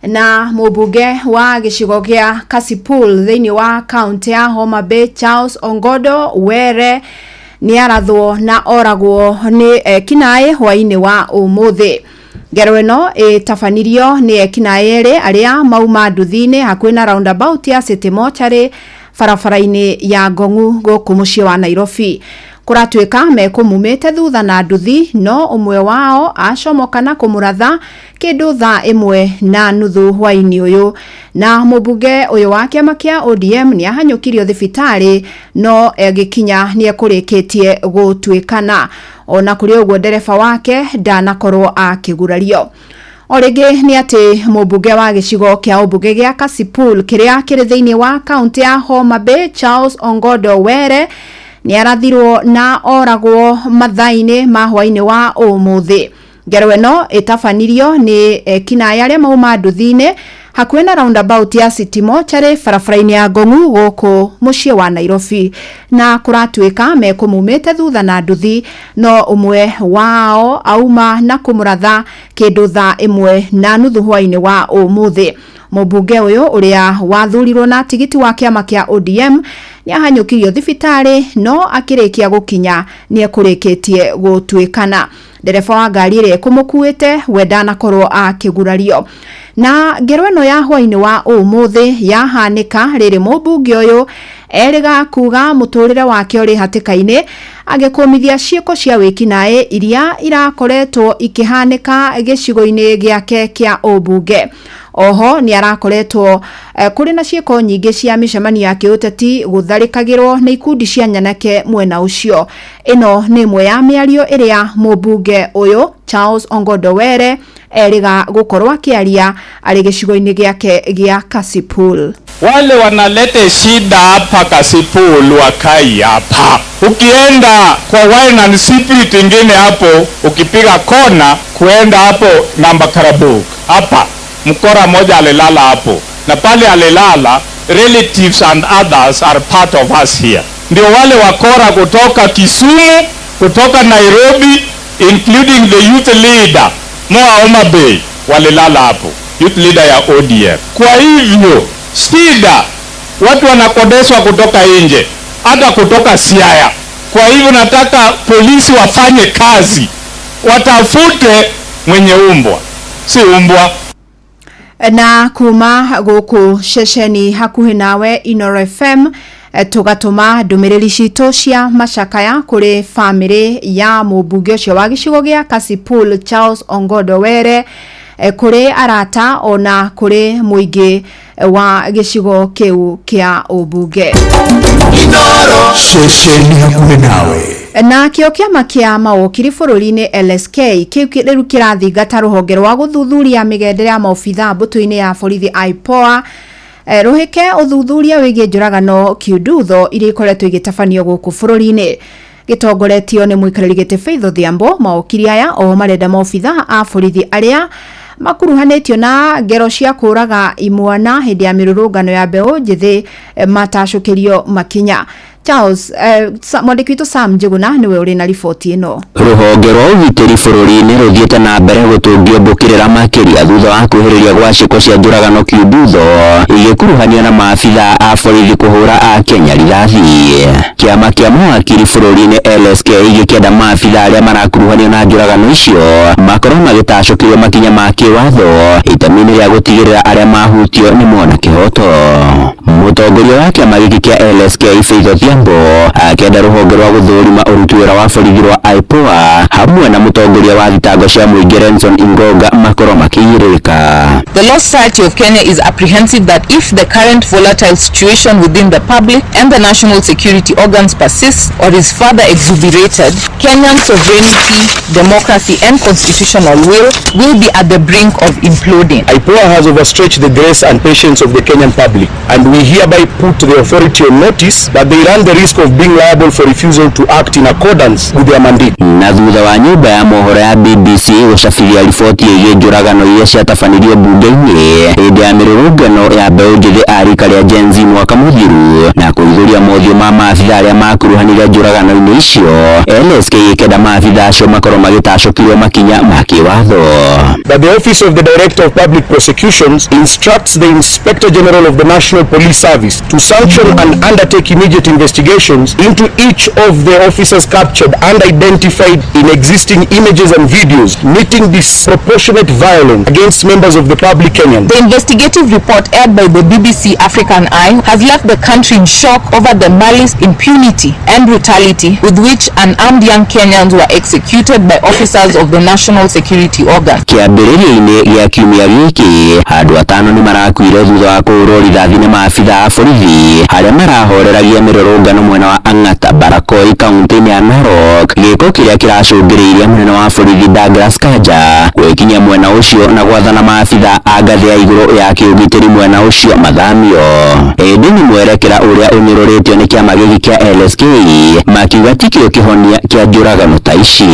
na mũmbunge wa gĩcigo gĩa Kasipul thĩinĩ wa kaunti ya Homa Bay Charles Ongodo Were nĩ arathwo na oragwo nĩ ekinaĩ hwaĩ-inĩ wa ũmũthĩ. Ngero ĩno ĩtabanirio nĩ ekinaĩ erĩ arĩa mauma nduthi-inĩ hakuhĩ na roundabout ya City Mortuary barabara-inĩ ya Ngong'u gũkũ mũciĩ wa Nairobi. Kũratuĩka mekũmumĩte thutha na nduthi no ũmwe wao acomoka na kũmũratha kĩndũ thaa 1:30 hwaĩ-inĩ ũyũ. Na mũmbunge ũyũ wa kĩama kĩa ODM nĩ ahanyũkirio thibitarĩ no agĩkinya nĩ ekũrĩkĩtie gũtuĩkana. Ona kũrĩ ũguo ndereba wake ndanakorwo akĩgurario. O rĩngĩ nĩ atĩ mũmbunge wa gĩcigo kĩa ũmbunge gĩa Kasipul kĩrĩa kĩrĩ thĩinĩ wa kaunti ya Homa Bay Charles Ongodo Were nĩ arathirwo na oragwo mathaa-inĩ ma hwaĩ-inĩ wa ũmũthĩ. Ngero ĩno ĩtabanirio nĩ ekinaĩ arĩa mauma nduthi-inĩ hakuhĩ na roundabout ya City Mortuary barabara-inĩ ya Ngong'u gũkũ mũciĩ wa Nairobi. Na kũratuĩka mekũmumĩte thutha na nduthi no ũmwe wao auma na kũmũratha kĩndũ thaa 1:30 hwaĩ-inĩ wa ũmũthĩ. Mũmbunge ũyũ ũrĩa wathurirwo na tigiti wa kĩama kĩa ODM nĩ ahanyũkirio thibitarĩ no akĩrĩkia gũkinya nĩ ekũrĩkĩtie gũtuĩkana. Ndereba wa ngari ĩrĩa ĩkũmũkuĩte we ndanakorwo akĩgurario. Na ngero ĩno ya hwainĩ wa ũmũthĩ yahanĩka rĩrĩ mũmbunge ũyũ erĩga kuga mũtũrĩre wake ũrĩ hatĩka-inĩ agĩkũmithia ciĩko cia wĩkinaĩ iria irakoretwo ikĩhanĩka gĩcigo-inĩ gĩake kĩa ũmbunge. Oho nĩ arakoretwo kũrĩ na ciĩko nyingĩ cia mĩcemanio ya kĩũteti gũtharĩkagĩrwo nĩ ikundi cia nyanake mwena ũcio. Ĩno nĩ ĩmwe ya mĩario ĩrĩa mũmbunge ũyũ Charles Ongondo Were erĩga gũkorwo akĩaria arĩ gĩcigo-inĩ gĩake gĩa Kasipul. Wale wanalete shida hapa Kasipul wakai hapa. Ukienda kwa Wine and Spirit ingine hapo, ukipiga kona kuenda hapo namba Karabuk hapa, mkora moja alilala hapo, na pale alilala relatives and others are part of us here. Ndio wale wakora kutoka Kisumu, kutoka Nairobi, including the youth leader Moa Homa Bay walilala hapo, youth leader ya ODM. Kwa hivyo shida watu wanakodeshwa kutoka nje, hata kutoka Siaya. Kwa hivyo nataka polisi wafanye kazi, watafute mwenye umbwa, si umbwa. Na kuma gũkũ ceceni hakuhĩ nawe Inooro FM tũgatũma ndũmĩrĩri citũ cia macakaya kũrĩ famĩlĩ ya mũmbunge ũcio wa gĩcigo gĩa Kasipul Charles Ongondo Were, kũrĩ arata ona kũrĩ mũingĩ wa gĩcigo kĩu kĩa ũmbunge. Ceceni hakuhĩ nawe. Na kĩo kĩama kĩa mawokiri bũrũri-inĩ LSK kĩu rĩu kĩrathingata rũhonge rwa gũthuthuria mĩgendere ya maobithaa mbũtũ-inĩ ya borithi IPOA rũhĩke ũthuthuria wĩgiĩ njũragano kiundutho iria ikoretwo igĩtabanio gũkũ bũrũri-inĩ. Gĩtongoretio nĩ mũikarĩri gĩtĩ Faith Odhiambo, mawokiri aya oho marenda maobithaa a borithi arĩa makuruhanĩtio na ngero cia kũraga imwana hĩndĩ ya mĩrũrũngano ya mbeũ njĩthĩ matacũkĩrio makinya. Charles, mwandĩki witũ Sam Njuguna nĩwe ũrĩ na riboti ĩno. Rũhonge rwa ũgitĩri bũrũri-inĩ rũthiĩte na mbere gũtũngio mbũkĩrĩra makĩria thutha wa kwĩhĩrĩria gwa ciĩko cia njũragano kiundutho igĩkuruhanio na maabithaa a borithi kũhũra a Kenya rithathi. Kĩama kĩa mawakiri bũrũri-inĩ LSK gĩkĩenda maabithaa arĩa marakuruhanio na njũragano icio makorwo magĩtacũkĩrio makinya ma kĩwatho itemi-inĩ rĩa gũtigĩrĩra arĩa mahutio nĩ mona kĩhoto. Mũtongoria wa kĩama gĩkĩ kĩa LSK Faith Odhiambo akĩenda rũhonge rwa gũthũrima ũruti wĩra wa borithi rwa IPOA hamwe na mũtongoria wa thitango cia mũingĩ Renson Ingonga makorwo makĩigĩrĩrĩka. The Law Society of Kenya is apprehensive that if the current volatile situation within the public and the national security organs persists or is further exuberated, Kenyan sovereignty, democracy and constitutional will be at the brink of imploding. IPOA has overstretched the grace and patience of the Kenyan public, and we hereby put the authority on notice that they run the risk of being liable for refusal to act in accordance with their mandate. Na thutha wa nyũmba ya mohoro ya BBC gũcabithia riboti ĩgiĩ njũragano iria ciatabanirio mbunge-inĩ hĩndĩ ya mĩrũrũngano ya mbeũ njĩthĩ a rika rĩa Gen Z mwaka mũthiru na kũhithũria mothiũ ma maabithaa arĩa makuruhanire njũragano-inĩ icio, LSK ĩkĩenda maabithaa acio makorwo magĩtacũkĩrio makinya ma kĩwatho. That the Office of the Director of Public Prosecutions instructs the Inspector General of the National Police Service to sanction and undertake immediate investigations into each of the officers captured and identified in existing images and videos meeting disproportionate violence against members of the public Kenyan. The investigative report aired by the BBC African Eye has left the country in shock over the malice, impunity and brutality with which unarmed young Kenyans were executed by officers of the National Security Organ. Kĩambĩrĩria-inĩ gĩa kiumia gĩkĩ andũ atano nĩ marakuire thutha wa kũhũrwo rithathi nĩ maabithaa a borithi arĩa marahoreragia mĩrũrũngano mwena wa Ang'ata Barakoi kaunti-inĩ ya Narok, gĩko kĩrĩa kĩracũngĩrĩirie mũnene wa borithi Douglas Kanja gwĩkinyia mwena ũcio na gwathana maabithaa a ngathĩ ya igũrũ ya kĩũgitĩri mwena ũcio mathamio. Ĩndĩ nĩ mwerekera ũrĩa ũnyũrũrĩtio nĩ kĩama gĩkĩ kĩa LSK makiuga tikĩo kĩhonia kĩa njũragano ta ici.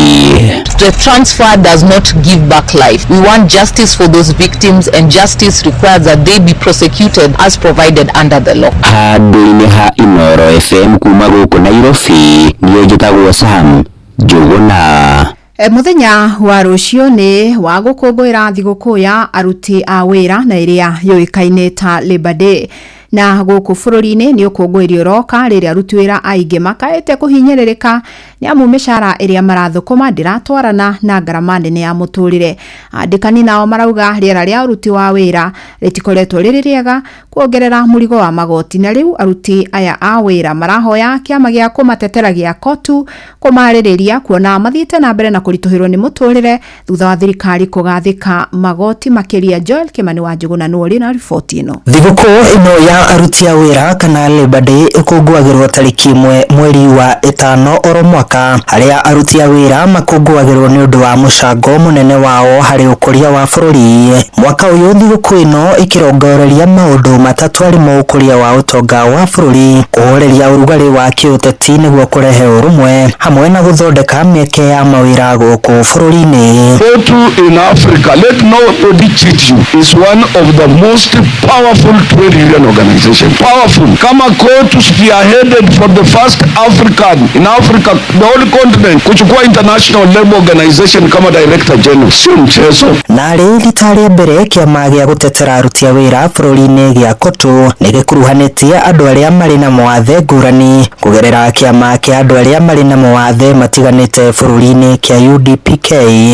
The transfer does not give back life. We want justice for those victims, and justice requires that they be prosecuted as provided under the law. Handũ-inĩ ha Inooro FM kuma gũkũ Nairobi, niĩ njĩtagwo Sam Njuguna. Muthenya wa rũciũ nĩ wa gũkũngũĩra thigũkũ ya aruti a wĩra na ĩrĩa yũĩkaine ta Labor Day. Na gũkũ bũrũri-inĩ nĩ ũkũngũĩri ũroka rĩrĩa aruti wĩra aingĩ makaĩte kũhinyĩrĩrĩka nĩ amu mĩcara ĩrĩa marathũkũma ndĩratwarana na ngarama nene ya mũtũrĩre. Andĩkani nao marauga rĩera rĩa ũruti wa wĩra rĩtikoretwo rĩrĩ rĩega kuongerera mũrigo wa magoti, na rĩu aruti aya a wĩra marahoya kĩama gĩa kũmatetera gĩa KOTU kũmarĩrĩria kuona mathiĩte na mbere na kũritũhĩrwo nĩ mũtũrĩre thutha wa thirikari kũgathĩka magoti makĩria. Joel Kimani wa Njũgũna nĩwe ũrĩ na riboti ĩno. Thigũkũ ĩno ya aruti a wĩra kana Labor Day ĩkũngũagĩrwo tarĩki 1 mweri wa 5 oro mwaka, harĩa aruti a wĩra makũngũagĩrwo nĩ ũndũ wa mũcango mũnene wao harĩ ũkũria wa bũrũri. Mwaka ũyũ thigũkũ ĩno ĩkĩrongoreria maũndũ matatũ arĩmo ũkũria wa ũtonga wa bũrũri, kũhoreria ũrugarĩ wa kĩũteti nĩguo kũrehe ũrũmwe, hamwe na gũthondeka mĩeke ya mawĩra gũkũ bũrũri-inĩ. KOTU in Africa, let nobody cheat you, is one of the most powerful trade union organization. Powerful. Kama KOTU spearheaded for the first African in Africa, the whole continent, kuchukua International Labour Organization kama Director General, sio mchezo. Na rĩ rita rĩa mbere kĩama gĩa gũtetera aruti a wĩra bũrũri-inĩ gĩa KOTU nĩ gĩkuruhanĩtie andũ arĩa marĩ na mawathe ngũrani kũgerera kĩama kĩa andũ arĩa marĩ na mawathe matiganĩte bũrũri-inĩ kĩa UDPK.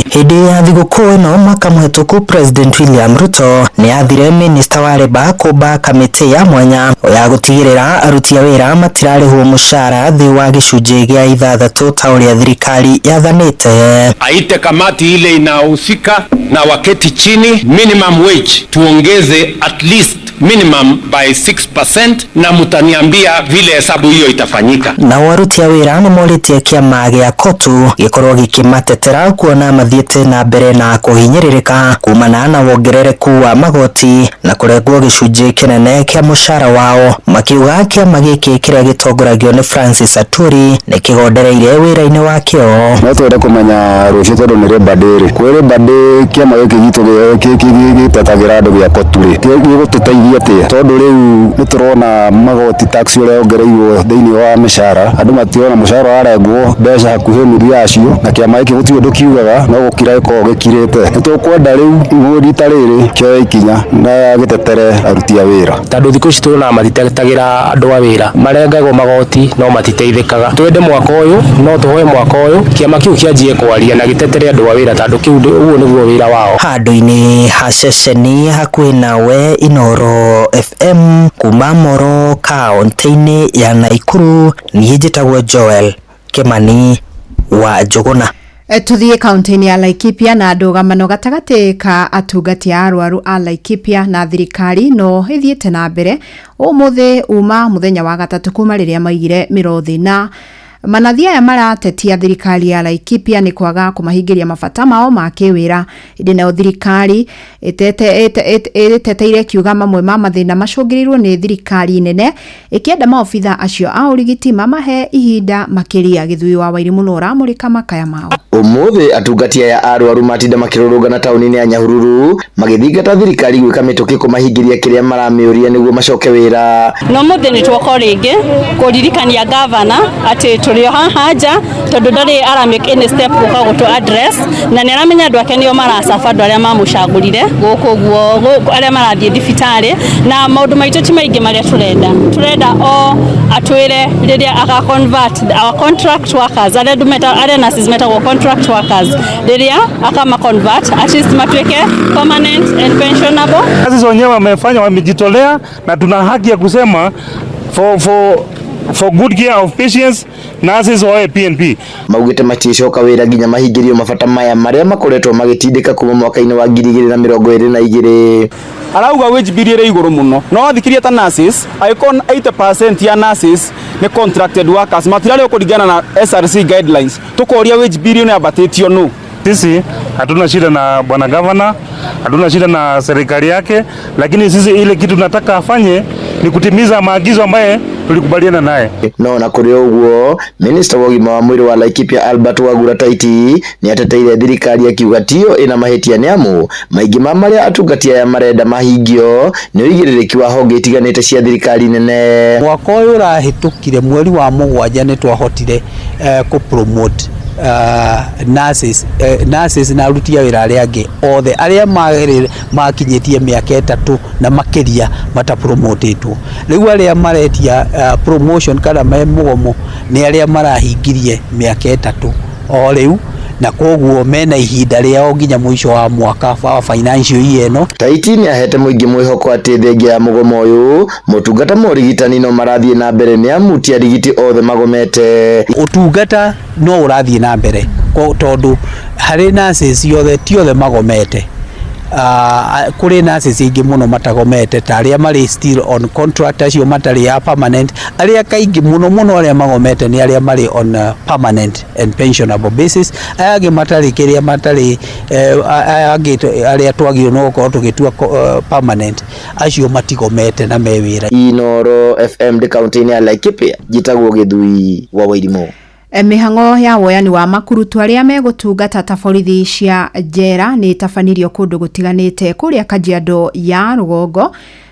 Hĩndĩ ya thigũkũ ĩno mwaka mũhetũku, President William Ruto nĩ athire Minister wa Labour kũmba kamĩtĩ ya mwanya ya gũtigĩrĩra aruti a wĩra matirarĩhwo mũcara thĩ wa gĩcunjĩ gĩa 6 ta ũrĩa thirikari yathanĩte. Aite kamati ile inahusika na waketi chini, minimum wage tuongeze at least minimum by 6%, na mutaniambia vile hesabu hiyo itafanyika. Nao aruti a wĩra nĩ morĩtie kĩama gĩa KOTU gĩkorwo gĩkĩmatetera kuona mathiĩte na mbere na kũhinyĩrĩrĩka kumana na wongerereku wa magoti na kũrengwo gĩcunjĩ kĩnene kĩa mũcara wao, makiuga kĩama gĩkĩ kĩrĩa gĩtongoragio nĩ Francis Aturi nĩ kĩgondereire wĩra-inĩ wakĩo. No twende kũmenya rũciũ tondũ nĩ Labor Day rĩ, kwĩ Labor Day kĩama gĩkĩ gitũ gĩtetagĩra andũ gĩa KOTU rĩ, gĩgũtũteithia atĩa? Tondũ rĩu nĩ tũrona magoti tax ũrĩa wongereirwo thĩinĩ wa mĩcara, andũ matirona mũcara warengwo mbeca hakuhĩ nuthu yacio, na kĩama gĩkĩ gũtirĩ ũndũ kiugaga no gũkira gĩkoragwo gĩkirĩte. Nĩ tũkwenda rĩu rita rĩrĩ kĩoe ikinya na gĩtetere aruti a wĩra, tondũ thikũ ici tuonaga matitetagĩra andũ a wĩra, marengagwo magoti no matiteithĩkaga. Twende mwaka ũyũ, no tũhoe mwaka ũyũ kĩama kĩu kĩanjie kwaria na gĩtetere andũ a wĩra, tondũ kĩu ũguo nĩguo wĩra wao. Handũ-inĩ ha ceceni hakuhĩ nawe Inooro FM kuma Moro kaũntĩ-inĩ ya Naikuru, niĩ njĩtagwo Joel Kimani wa Njũgũna. Tuthiĩ kaunti-inĩ ya Laikipia na ndũgamano gatagatĩ ka atungati a arwaru a Laikipia na thirikari no ĩthiĩte na mbere ũmũthĩ uma mũthenya wa gatatũ kuma rĩrĩa maigire mĩro na manathi aya maratetia thirikari ya Laikipia nĩ kwaga kũmahingĩria mabata mao ma kĩwĩra. Ĩndĩ nayo thirikari ĩteteire kiuga mamwe ma mathĩna macũngĩrĩirwo nĩ thirikari nene ĩkĩenda maobitha acio a ũrigiti mamahe ihinda makĩria. Gĩthui wa Wairimũ no ũramũrĩka makaya mao. Ũmũthĩ atungati aya arwaru matinda makĩrũrũngana taũni-inĩ ya Nyahururu magĩthingata thirikari gwĩka mĩtũkĩ kũmahingĩria kĩrĩa maramĩũria nĩguo macoke wĩra. No mũthĩ nĩ twoka rĩngĩ kũririkania gavana atĩ tũrĩ o haha nja tondũ ndarĩ ara make any step gũka gũtũ address, na nĩ aramenya andũ ake nĩo maracaba andũ arĩa mamũcagũrire gũkũ ũguo arĩa marathiĩ thibitarĩ, na maũndũ maitũ ti maingĩ marĩa tũrenda o atwĩre rĩrĩa aka convert our contract workers arĩa nurses metagwo contract workers, rĩrĩa akama convert at least matuĩke permanent and pensionable. Sisi wenyewe wamefanya, wamejitolea, na tuna haki ya kusema for good care of patients, nurses wawe PNP. Maugĩte maticoka wĩra nginya mahingĩrio mabata maya marĩa makoretwo magĩtindĩka kuma mwaka-inĩ wa 2022. Arauga wage bill ĩrĩ igũrũ mũno, no wathikirie ta nurses angĩkorwo 80% ya nurses nĩ contracted workers matirarĩhwo kũringana na SRC guidelines, tũkoria wage bill ĩno yambatĩtio nũ? Sisi hatuna shida na bwana governor, hatuna shida na serikali yake, lakini sisi ile kitu tunataka afanye ni kutimiza maagizo ambaye tulikubaliana naye. No na kũrĩ ũguo, Minister wa ũgima wa mwĩrĩ wa Laikipia Albert Wagura Taiti nĩ ateteire thirikari akiuga tiyo ĩna mahĩtia nĩ amu maingĩ ma marĩa atungati aya marenda mahingio nĩ ũigĩrĩrĩki wa honge itiganĩte cia thirikari nene. Mwaka ũyũ ũrahĩtũkire mweri wa 7 nĩ twahotire kũ promote nurses, nurses na aruti a wĩra arĩa angĩ othe arĩa makinyĩtie mĩaka 3 na makĩria matapromotetwo. Rĩu arĩa maretia promotion kana me mũgomo nĩ arĩa marahingirie mĩaka 3 o rĩu, na koguo mena ihinda rĩao nginya mũico wa mwaka wa financial year ĩno. Taiti nĩahete mũingĩ mwĩhoko atĩ thengia ya mũgomo ũyũ motungata ma ũrigitani no marathiĩ na mbere nĩ amu ti arigiti othe magomete. Ũtungata no ũrathiĩ na mbere tondũ harĩ nurses othe ti othe magomete. Kũrĩ nurses aingĩ mũno matagomete ta arĩa marĩ still on contract, acio matarĩ a permanent. Arĩa kaingĩ mũno mũno arĩa magomete nĩ arĩa marĩ on permanent and pensionable basis. Aya angĩ matarĩ kĩrĩa matarĩ, aya angĩ arĩa twagĩrĩirwo nĩ gũkorwo tũgĩtua permanent, acio matigomete na me wĩra. Inoro FM ndĩ kaunti-inĩ ya Laikipia, njĩtagwo Gĩthui wa Wairimu. Mĩhang'o ya woyani wa makurutu arĩa megũtungata ta borithi cia njera nĩ ĩtabanirio kũndũ gũtiganĩte kũrĩa Kajiado ya rũgongo.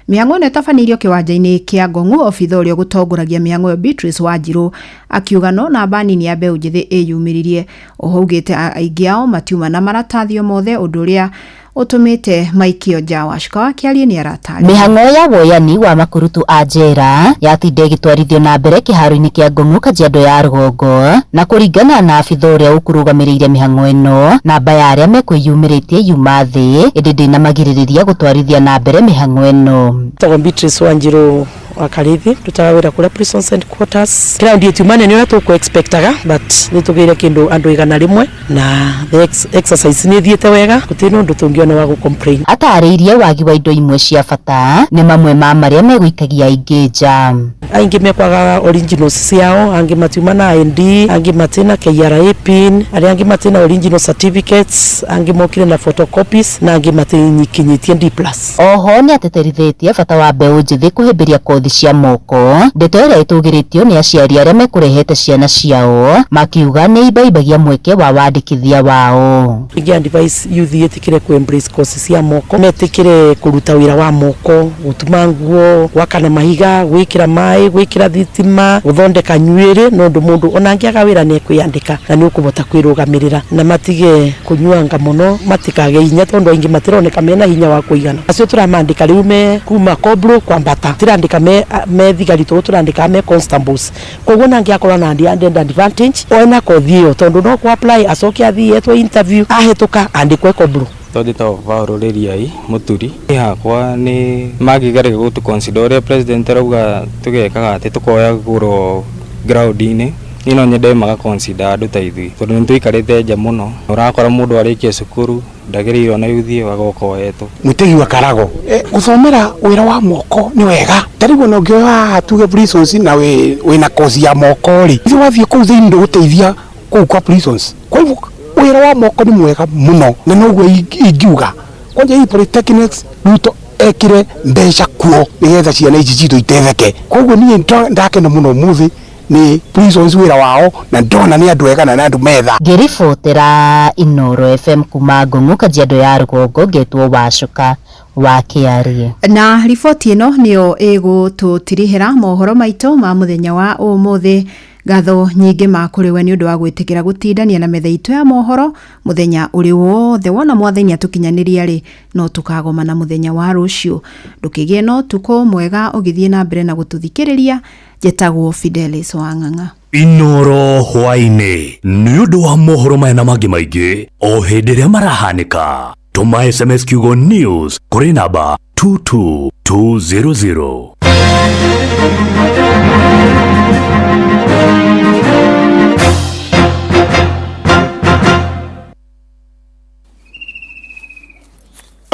Mĩhang'o ĩno ĩtabanirio kĩwanja-inĩ kĩa Ngong'u. Obitha ũrĩa ũgũtongoragia mĩhang'o ĩyo Beatrice Wanjiru akiuga no namba nini ya mbeũ njĩthĩ ĩyumĩririe. Oho augĩte aingĩ ao matiuma na maratathi o mothe, ũndũ ũrĩa ũtũmĩte maikio nja. Wacuka wa Kĩarie nĩ aratarĩria. Mĩhang'o ya woyani wa makurutu a njera yatinda ĩgĩtwarithio na mbere kĩharo-inĩ kĩa Ngong'u Kajiado ya rũgongo, na kũringana na abitha ũrĩa ũkũrũgamĩrĩire mĩhang'o ĩno, namba ya arĩa mekwĩyumĩrĩtie yuma thĩ, ĩndĩ ndĩnamagirĩrĩria gũtwarithia na mbere mĩhang'o ĩno. Njĩtagwo Beatrice Wanjiru wa Karithi, ndutaga wĩra kũrĩa Prisons and Quarters. Crowd ĩtiuma nene ũrĩa tũkũ expectaga, but nĩ tũgĩire kĩndũ andũ 100 na the exercise nĩ ĩthiĩte wega, gũtirĩ na ũndũ tũngĩona wa gũ complain. Atarĩirie wagi wa indo imwe cia bata nĩ mamwe ma marĩa megũikagia aingĩ nja. Aingĩ mekwaga originals ciao, angĩ matiuma na ID, angĩ matina KRA pin, arĩa angĩ matina original certificates, angĩ mokire na photocopies na angĩ matinyikinyĩtie D+. Oho nĩ ateterithĩtie bata wa mbeũ njĩthĩ kũhĩmbĩria kothi cia moko, ndeto ĩrĩa ĩtũgĩrĩtio nĩ aciari arĩa mekũrehete ciana ciao makiuga nĩ ibaimbagia mweke wa wandĩkithia wao. Ingĩ advice youth yĩtĩkĩre ku embrace courses cia moko, metĩkĩre kũruta wĩra wa moko, gũtuma nguo, gwakana mahiga, gwĩkĩra maĩ, gwĩkĩra thitima, gũthondeka nywĩrĩ, nĩ ũndũ mũndũ ona angĩaga wĩra nĩ ekwĩyandĩka na nĩ ũkũhota kwĩrũgamĩrĩra, na matige kũnyuanga mũno, matikage hinya tondũ aingĩ matironeka mena hinya wa kũigana. Acio tũramandĩka rĩu me kuma kobro kwambata, tirandĩka me thigari tũrũ tũrandĩka me constables, koguo nangĩ akorwo na advantage ona kothi ĩyo tondũ no kũ apply acoke athiĩ etwo interview ahĩtũka andĩkwe kobro. Twatĩtagwo Paul Rĩriai Mũturi. Niĩ hakwa nĩ mangĩgeria gũtũ consider ũrĩa president arauga tũgekaga atĩ tũkoyagũrwo ground-inĩ, niĩ no nyende maga consider andũ ta ithuĩ tondũ nĩ tũikarĩte nja mũno. Ũrakora mũndũ arĩkia cukuru ndagĩrĩirwo na yuthi ĩyo agoka oyetwo. Mũtegi wa Karago, gũthomera wĩra wa moko nĩ wega. Ta rĩu ona ũngĩoya haha tuge prisons na wĩna kozi ya moko rĩ, ithuĩ wathiĩ kũu thĩinĩ ndũgũteithia kũu kwa prisons. Kwa hivyo wĩra wa moko nĩ mwega mũno na noguo ingiuga kwanja hii polytechnics Ruto ekire mbeca kuo nĩgetha ciana ici citũ itetheke. Koguo niĩ ndakena mũno ũmũthĩ nĩ prisons wĩra wao na ndona nĩ andũ ega na nĩ andũ metha. Ngĩribotera Inoro FM kuma Ngong'u Kajiado ya rũgongo, ngetwo Wacuka wa Kĩarie. Na riboti ĩno nĩyo ĩgũtũtirihĩra mohoro maitũ ma mũthenya wa ũmũthĩ. Ngatho nyingĩ ma kũrĩ we nĩ ũndũ wa gwĩtĩkĩra gũtindania na metha itũ ya mohoro mũthenya ũrĩ wothe. Wona mwathani atũkinyanĩria rĩ, no tũkagomana mũthenya wa rũciũ. Ndũkĩgĩe na ũtukũ mwega ũgĩthiĩ na mbere na gũtũthikĩrĩria. Njĩtagwo Fidelis Wang'ang'a. Inoro hwaĩ-inĩ nĩ ũndũ wa mohoro maya na mangĩ maingĩ o hĩndĩ ĩrĩa marahanĩka. Tũma SMS kiugo news kũrĩ namba 22200.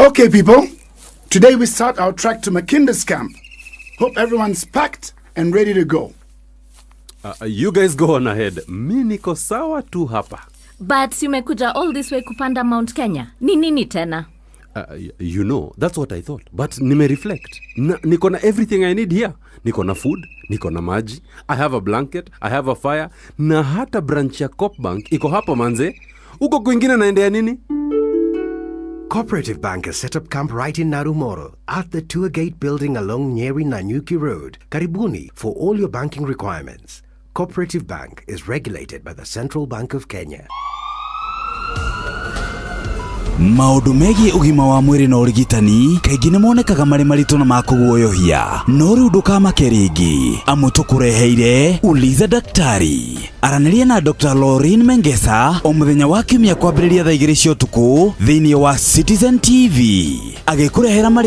Okay, people, today we start our trek to Makinda's camp. Hope everyone's packed and ready to go. You guys go on ahead. Mi niko sawa tu hapa. But umekuja all this way kupanda Mount Kenya. Ni nini tena? You know, that's what I thought. But nime reflect. Niko na everything I need here. Niko na food, niko na maji, I have a blanket, I have a fire, na hata branch ya Coop Bank iko hapa manze. Uko kwingine naendea nini? Cooperative Bank has set up camp right in Narumoro at the Tour Gate building along Nyeri Nanyuki Road, Karibuni, for all your banking requirements. Cooperative Bank is regulated by the Central Bank of Kenya. Maũndũ megiĩ ũgima wa mwĩrĩ na ũrigitani kaingĩ nĩ monekaga marĩ maritũ na ma kũguoyohia, no rĩu ndũkamake rĩngĩ, amu tũkũreheire Uliza Daktari. Aranĩria na Dr. Lorin Mengesa o mũthenya wa kiumia kwambĩrĩria thaa 2 cia ũtukũ thĩinĩ wa Citizen TV agĩkũrehera marĩ